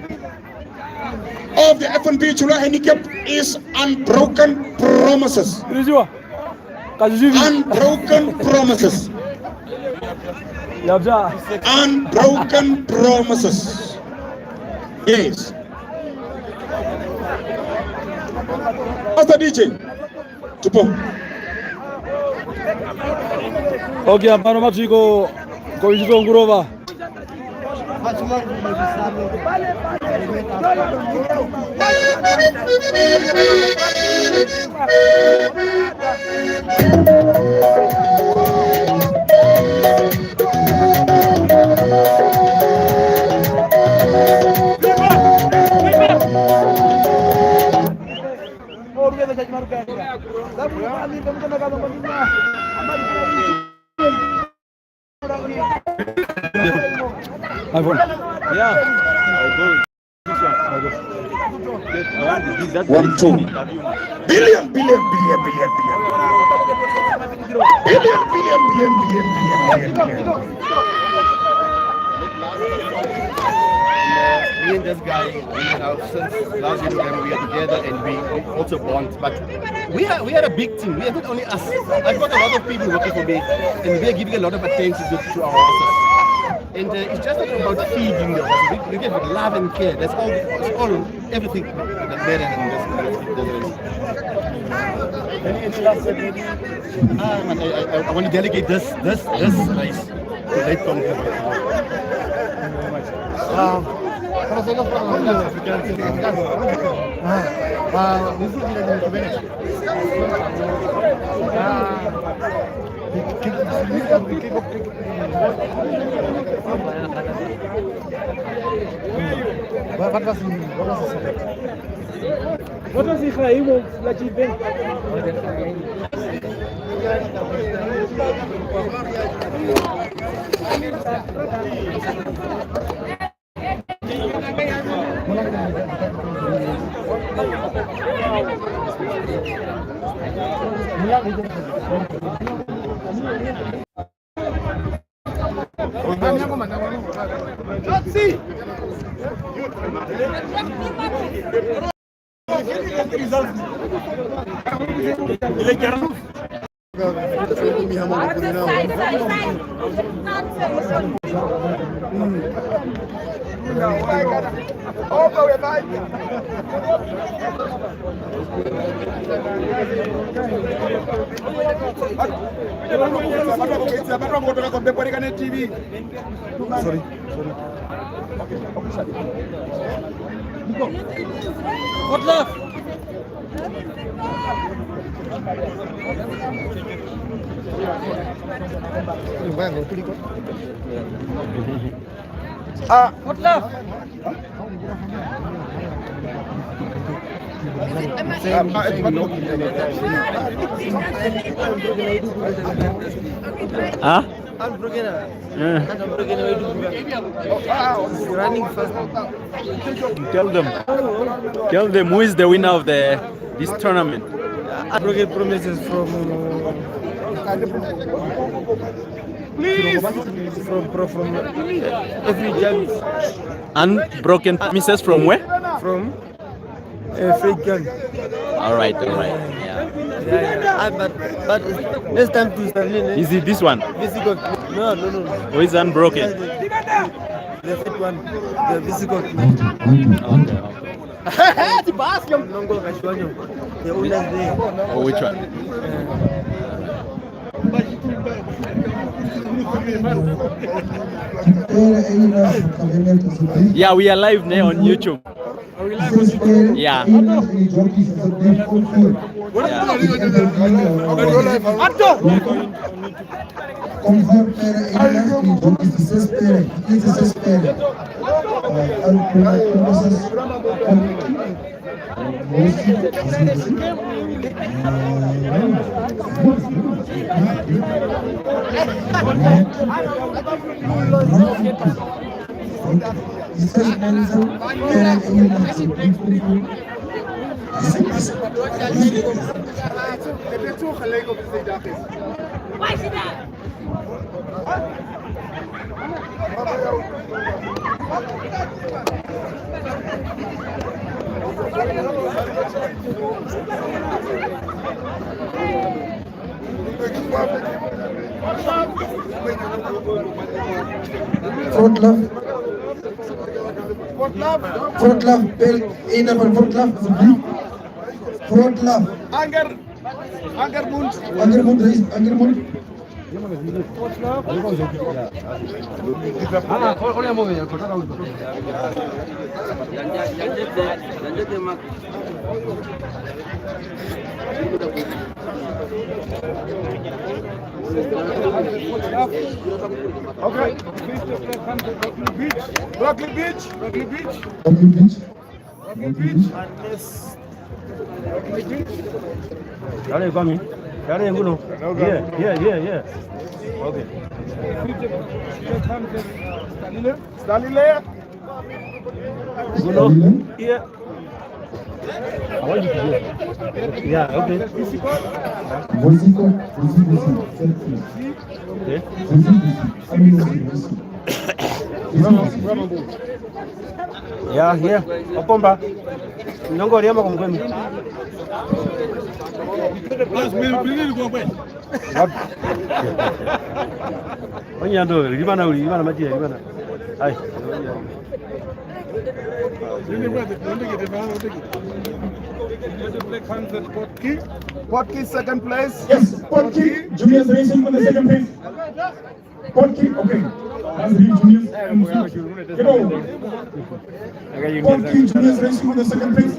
of the F N B July Handicap is Unbroken Promises. Unbroken promises. Yapya. Unbroken promises. Yes. Master D J. Tupo. Okay, ampano matwiko ko Vizito Ngurova. iPhone. Yeah. One, two. Billion, billion, billion, billion, billion. Billion, billion, billion, billion, billion, billion. Me and this guy, we have since last year, we are together and we, we also bond. But we are, we are a big team. We are not only us. I've got a lot of people working for me, and we are giving a lot of attention to, to our horses. And uh, it's just not about feeding the horses. We, we give it love and care. That's all. That's all. Everything that matters in this, in this, in this race. Any, any last word, maybe? Ah, man, I, I, I want to dedicate this, this, this race to late Tom. Ah, ah, ah, Wat, wat was die, wat was die cijfer? Wat was die cijfer? Helemaal laat je denken. Sorry, sorry. Good luck. Ah, good luck. Huh? Unbroken. Yeah. Unbroken. He's running fast. Tell them. Tell them who is the winner of the this tournament. Unbroken promises from, please, from, from, from every judge. Unbroken promises from where? From uh, fake gun. All right, all right. Yeah. Yeah, yeah. Ah, but, but next time to Sterling, eh? Is it this one? Visigoth. No, no, no, no. Or is unbroken? The, the fake one. The Visigoth. Okay, okay. It's Bastion. Nongo Kashwanyo. The owners there. Oh, which one? Yeah, we are live now on YouTube. Yeah. Yeah. Front love. Front love, bel, ina van front love, front love. Anker, Ankermund. Ankermund, Ankermund. Okay. Brockley Beach. Brockley Beach. Brockley Beach. Brockley Beach. Brockley Beach. Dale, kwami. Dale, nguno. Yeah, yeah, yeah, yeah. Okay. Stalile. Stalile. Bruno, here. I want you to do it. Yeah, okay. Voziko, voziko, voziko. Okay. Voziko, voziko. Voziko, voziko. Ya, ya. Opomba. Nyongo riama kwa mkwenu. Onyando, rimana uri, rimana matia, rimana. Ai. Potki, second place. Yes, Potki, Juniors Racing for the second place. Potki, okay. That's the Juniors M C. Hello. Potki, Juniors Racing for the second place.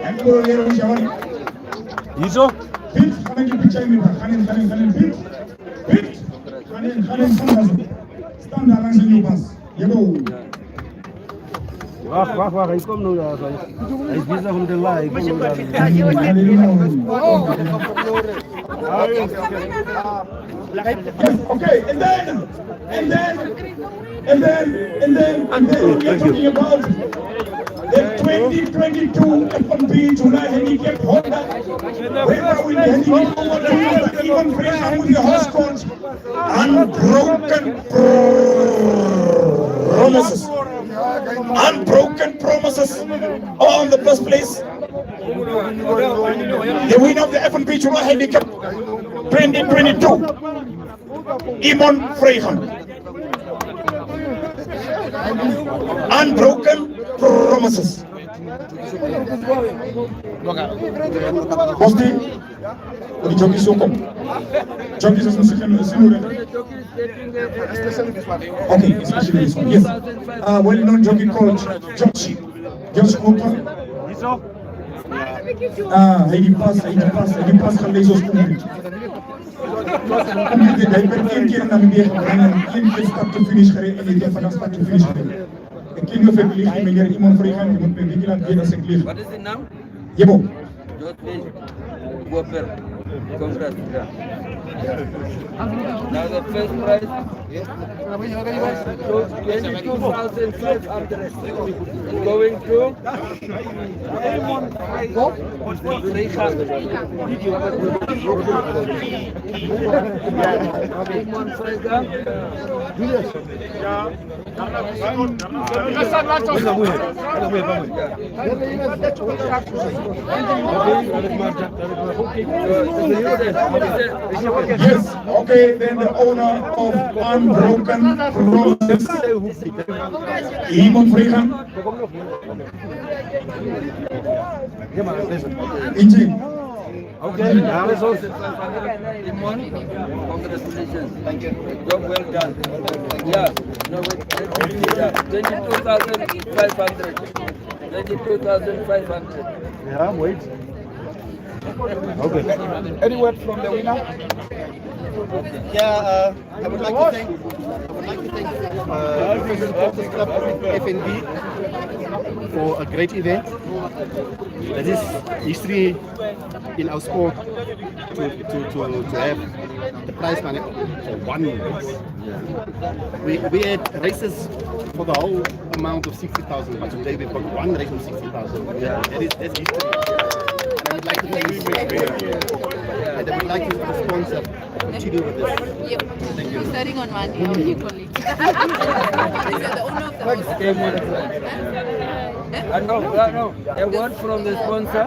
And go here, Shawani. Iso? Pit, kanen picture ini, kanen, kanen, kanen, pit. Pit, kanen, kanen, kanen. Stand around the new bus. Yebo. Wah, wah, wah, ich komme nur, also ich, ich bin vom Delay, ich komme nur. Yes, okay, and then, and then, and then, and then, and then we are talking about the twenty twenty-two F N B July handicap holder. Whoever will be handing it over to Mister Ivan Fraser, who is the host coach. Unbroken promises. Unbroken promises on the first place. The winner of the F N B July Handicap twenty twenty-two, Imon Freihan. Unbroken promises. Bosti, uri jokisi uko. Jokisi sinu, sinu, sinu. Okay, especially this one. Yes. Uh, well known jockey called Josh. Josh Cooper. Ah, he pass, he pass, he pass, he pass. Complete the diaper, quién quiere Namibia, quién quiere start to finish, quién quiere start to finish. Quién quiere finish, quién quiere Imon Freihan, quién quiere start to finish. What is the name? Yebo. Josephine Goper. Congrats. Now the first prize, twenty-two thousand five hundred. Going to Yes, okay, then the owner of Unbroken Promises, Imon Freihan. Inji. Okay, yeah, that's all. Congratulations. Thank you. Job well done. Yeah. No, wait, wait, wait, yeah. Twenty-two thousand five hundred. Twenty-two thousand five hundred. Yeah, wait. Okay. Any word from the winner? Yeah, uh, I would like to thank, I would like to thank, uh, President Sports Club, F N B, for a great event. That is history in our sport to, to, to, to have the prize money for one race. We, we had races for the whole amount of sixty thousand, but today we've got one race of sixty thousand. Yeah. That is, that's history. And I would like to thank you, and I would like you to sponsor, continue with this. Yep. Thank you. Who's starting on Monday? Our new colleague. Is it the owner of the house? Okay, Monday. Huh? Uh, no, no, no. A word from the sponsor.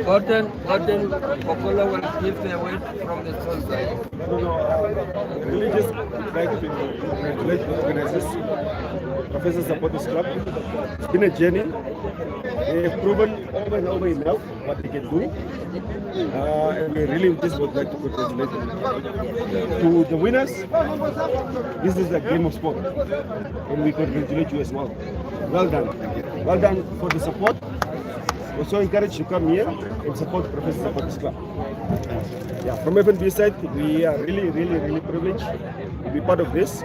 Gordon, Gordon Kokola will give the word from the sponsor. No, no, no. I really just like to congratulate the organizers, Professor Supporters Club. It's been a journey. They have proven over and over enough what they can do. Uh, and we really just would like to congratulate them. To the winners, this is a game of sport. And we congratulate you as well. Well done. Well done for the support. We're so encouraged to come here and support Professor Supporters Club. Yeah, from F N B side, we are really, really, really privileged to be part of this.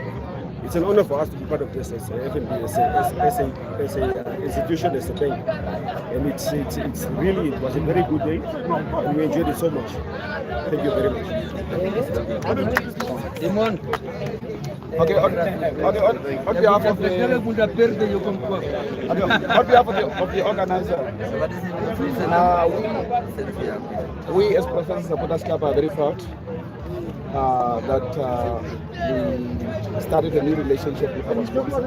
It's an honor for us to be part of this as a F N B, as a, as, as a, as a, uh, institution, as a bank. And it's, it's, it's really, it was a very good day. And we enjoyed it so much. Thank you very much. Simon. Okay, okay, okay, on, on behalf of the, okay, on behalf of the, of the organizer, uh, we, we as Professor Supporters Club are very proud, uh, that, uh, we started a new relationship with our sponsor.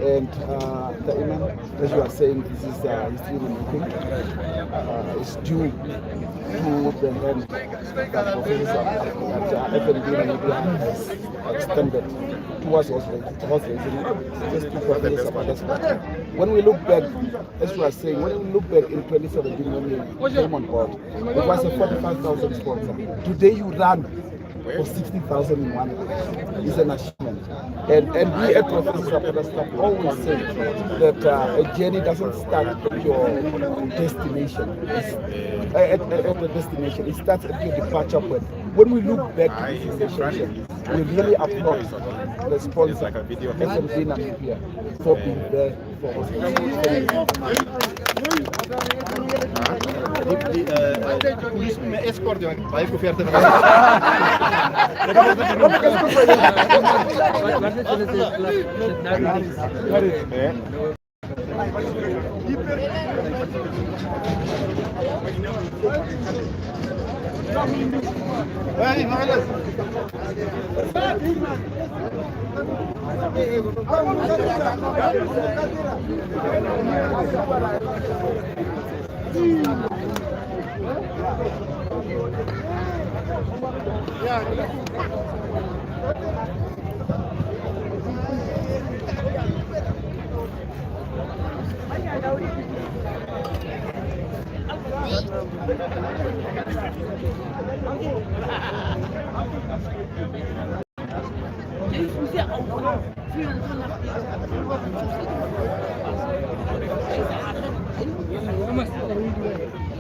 And uh, the Imam, as you are saying, this is uh, history in the making. Uh, it's due to the hand that professors have, that uh, F N B Namibia has extended towards horse racing, horse racing, just to professors of others. When we look back, as you are saying, when we look back in twenty seventeen when we came on board, it was a forty-five thousand sponsor. Today you run for sixty thousand in one. It's an achievement. And, and we at Professor Supporters Club always say that uh, a journey doesn't start at your destination. It's, uh, at, at, at the destination, it starts at your departure point. When we look back to this relationship, we really applaud the sponsor, F N B Namibia, for being there.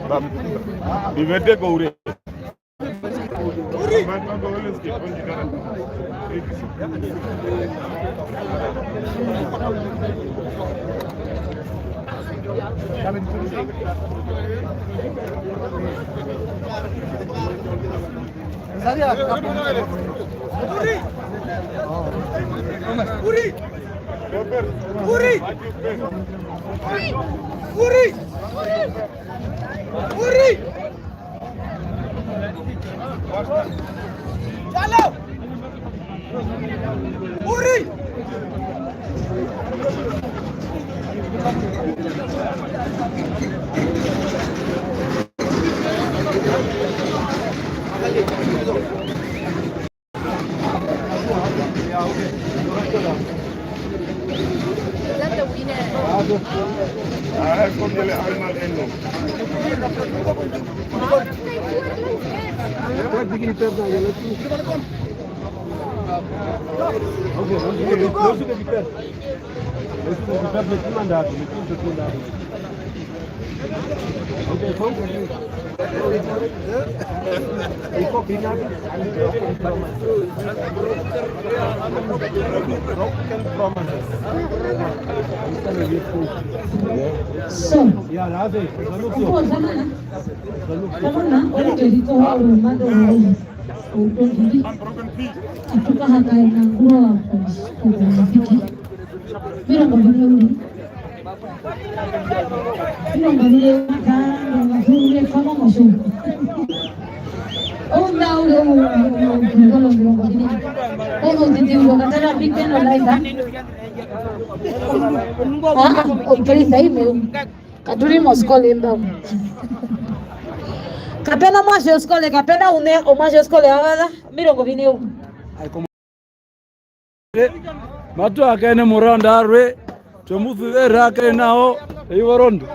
Ba-, bivete koure. So, tamana, tamana, oyo ndjeri towa urumando urumando. Outu ondjiri, atu kahakaena ngurova koviṋa omirongo mbiri uriri. Omirongo mbiri, omirongo mbiri, pamwe mosho. Ouna ule omirongo mbiri. Ono titi uyo katara big ten online, ha? Ah, ah, operisa ime. Katu ri moskole imba. Kape na omuatje woskole, kape na umwe omuatje woskole wa vaza, omirongo vine umwe. Matu hakaene mo round yarwe, twe mu suvera hakaene nao, eyuva erondu.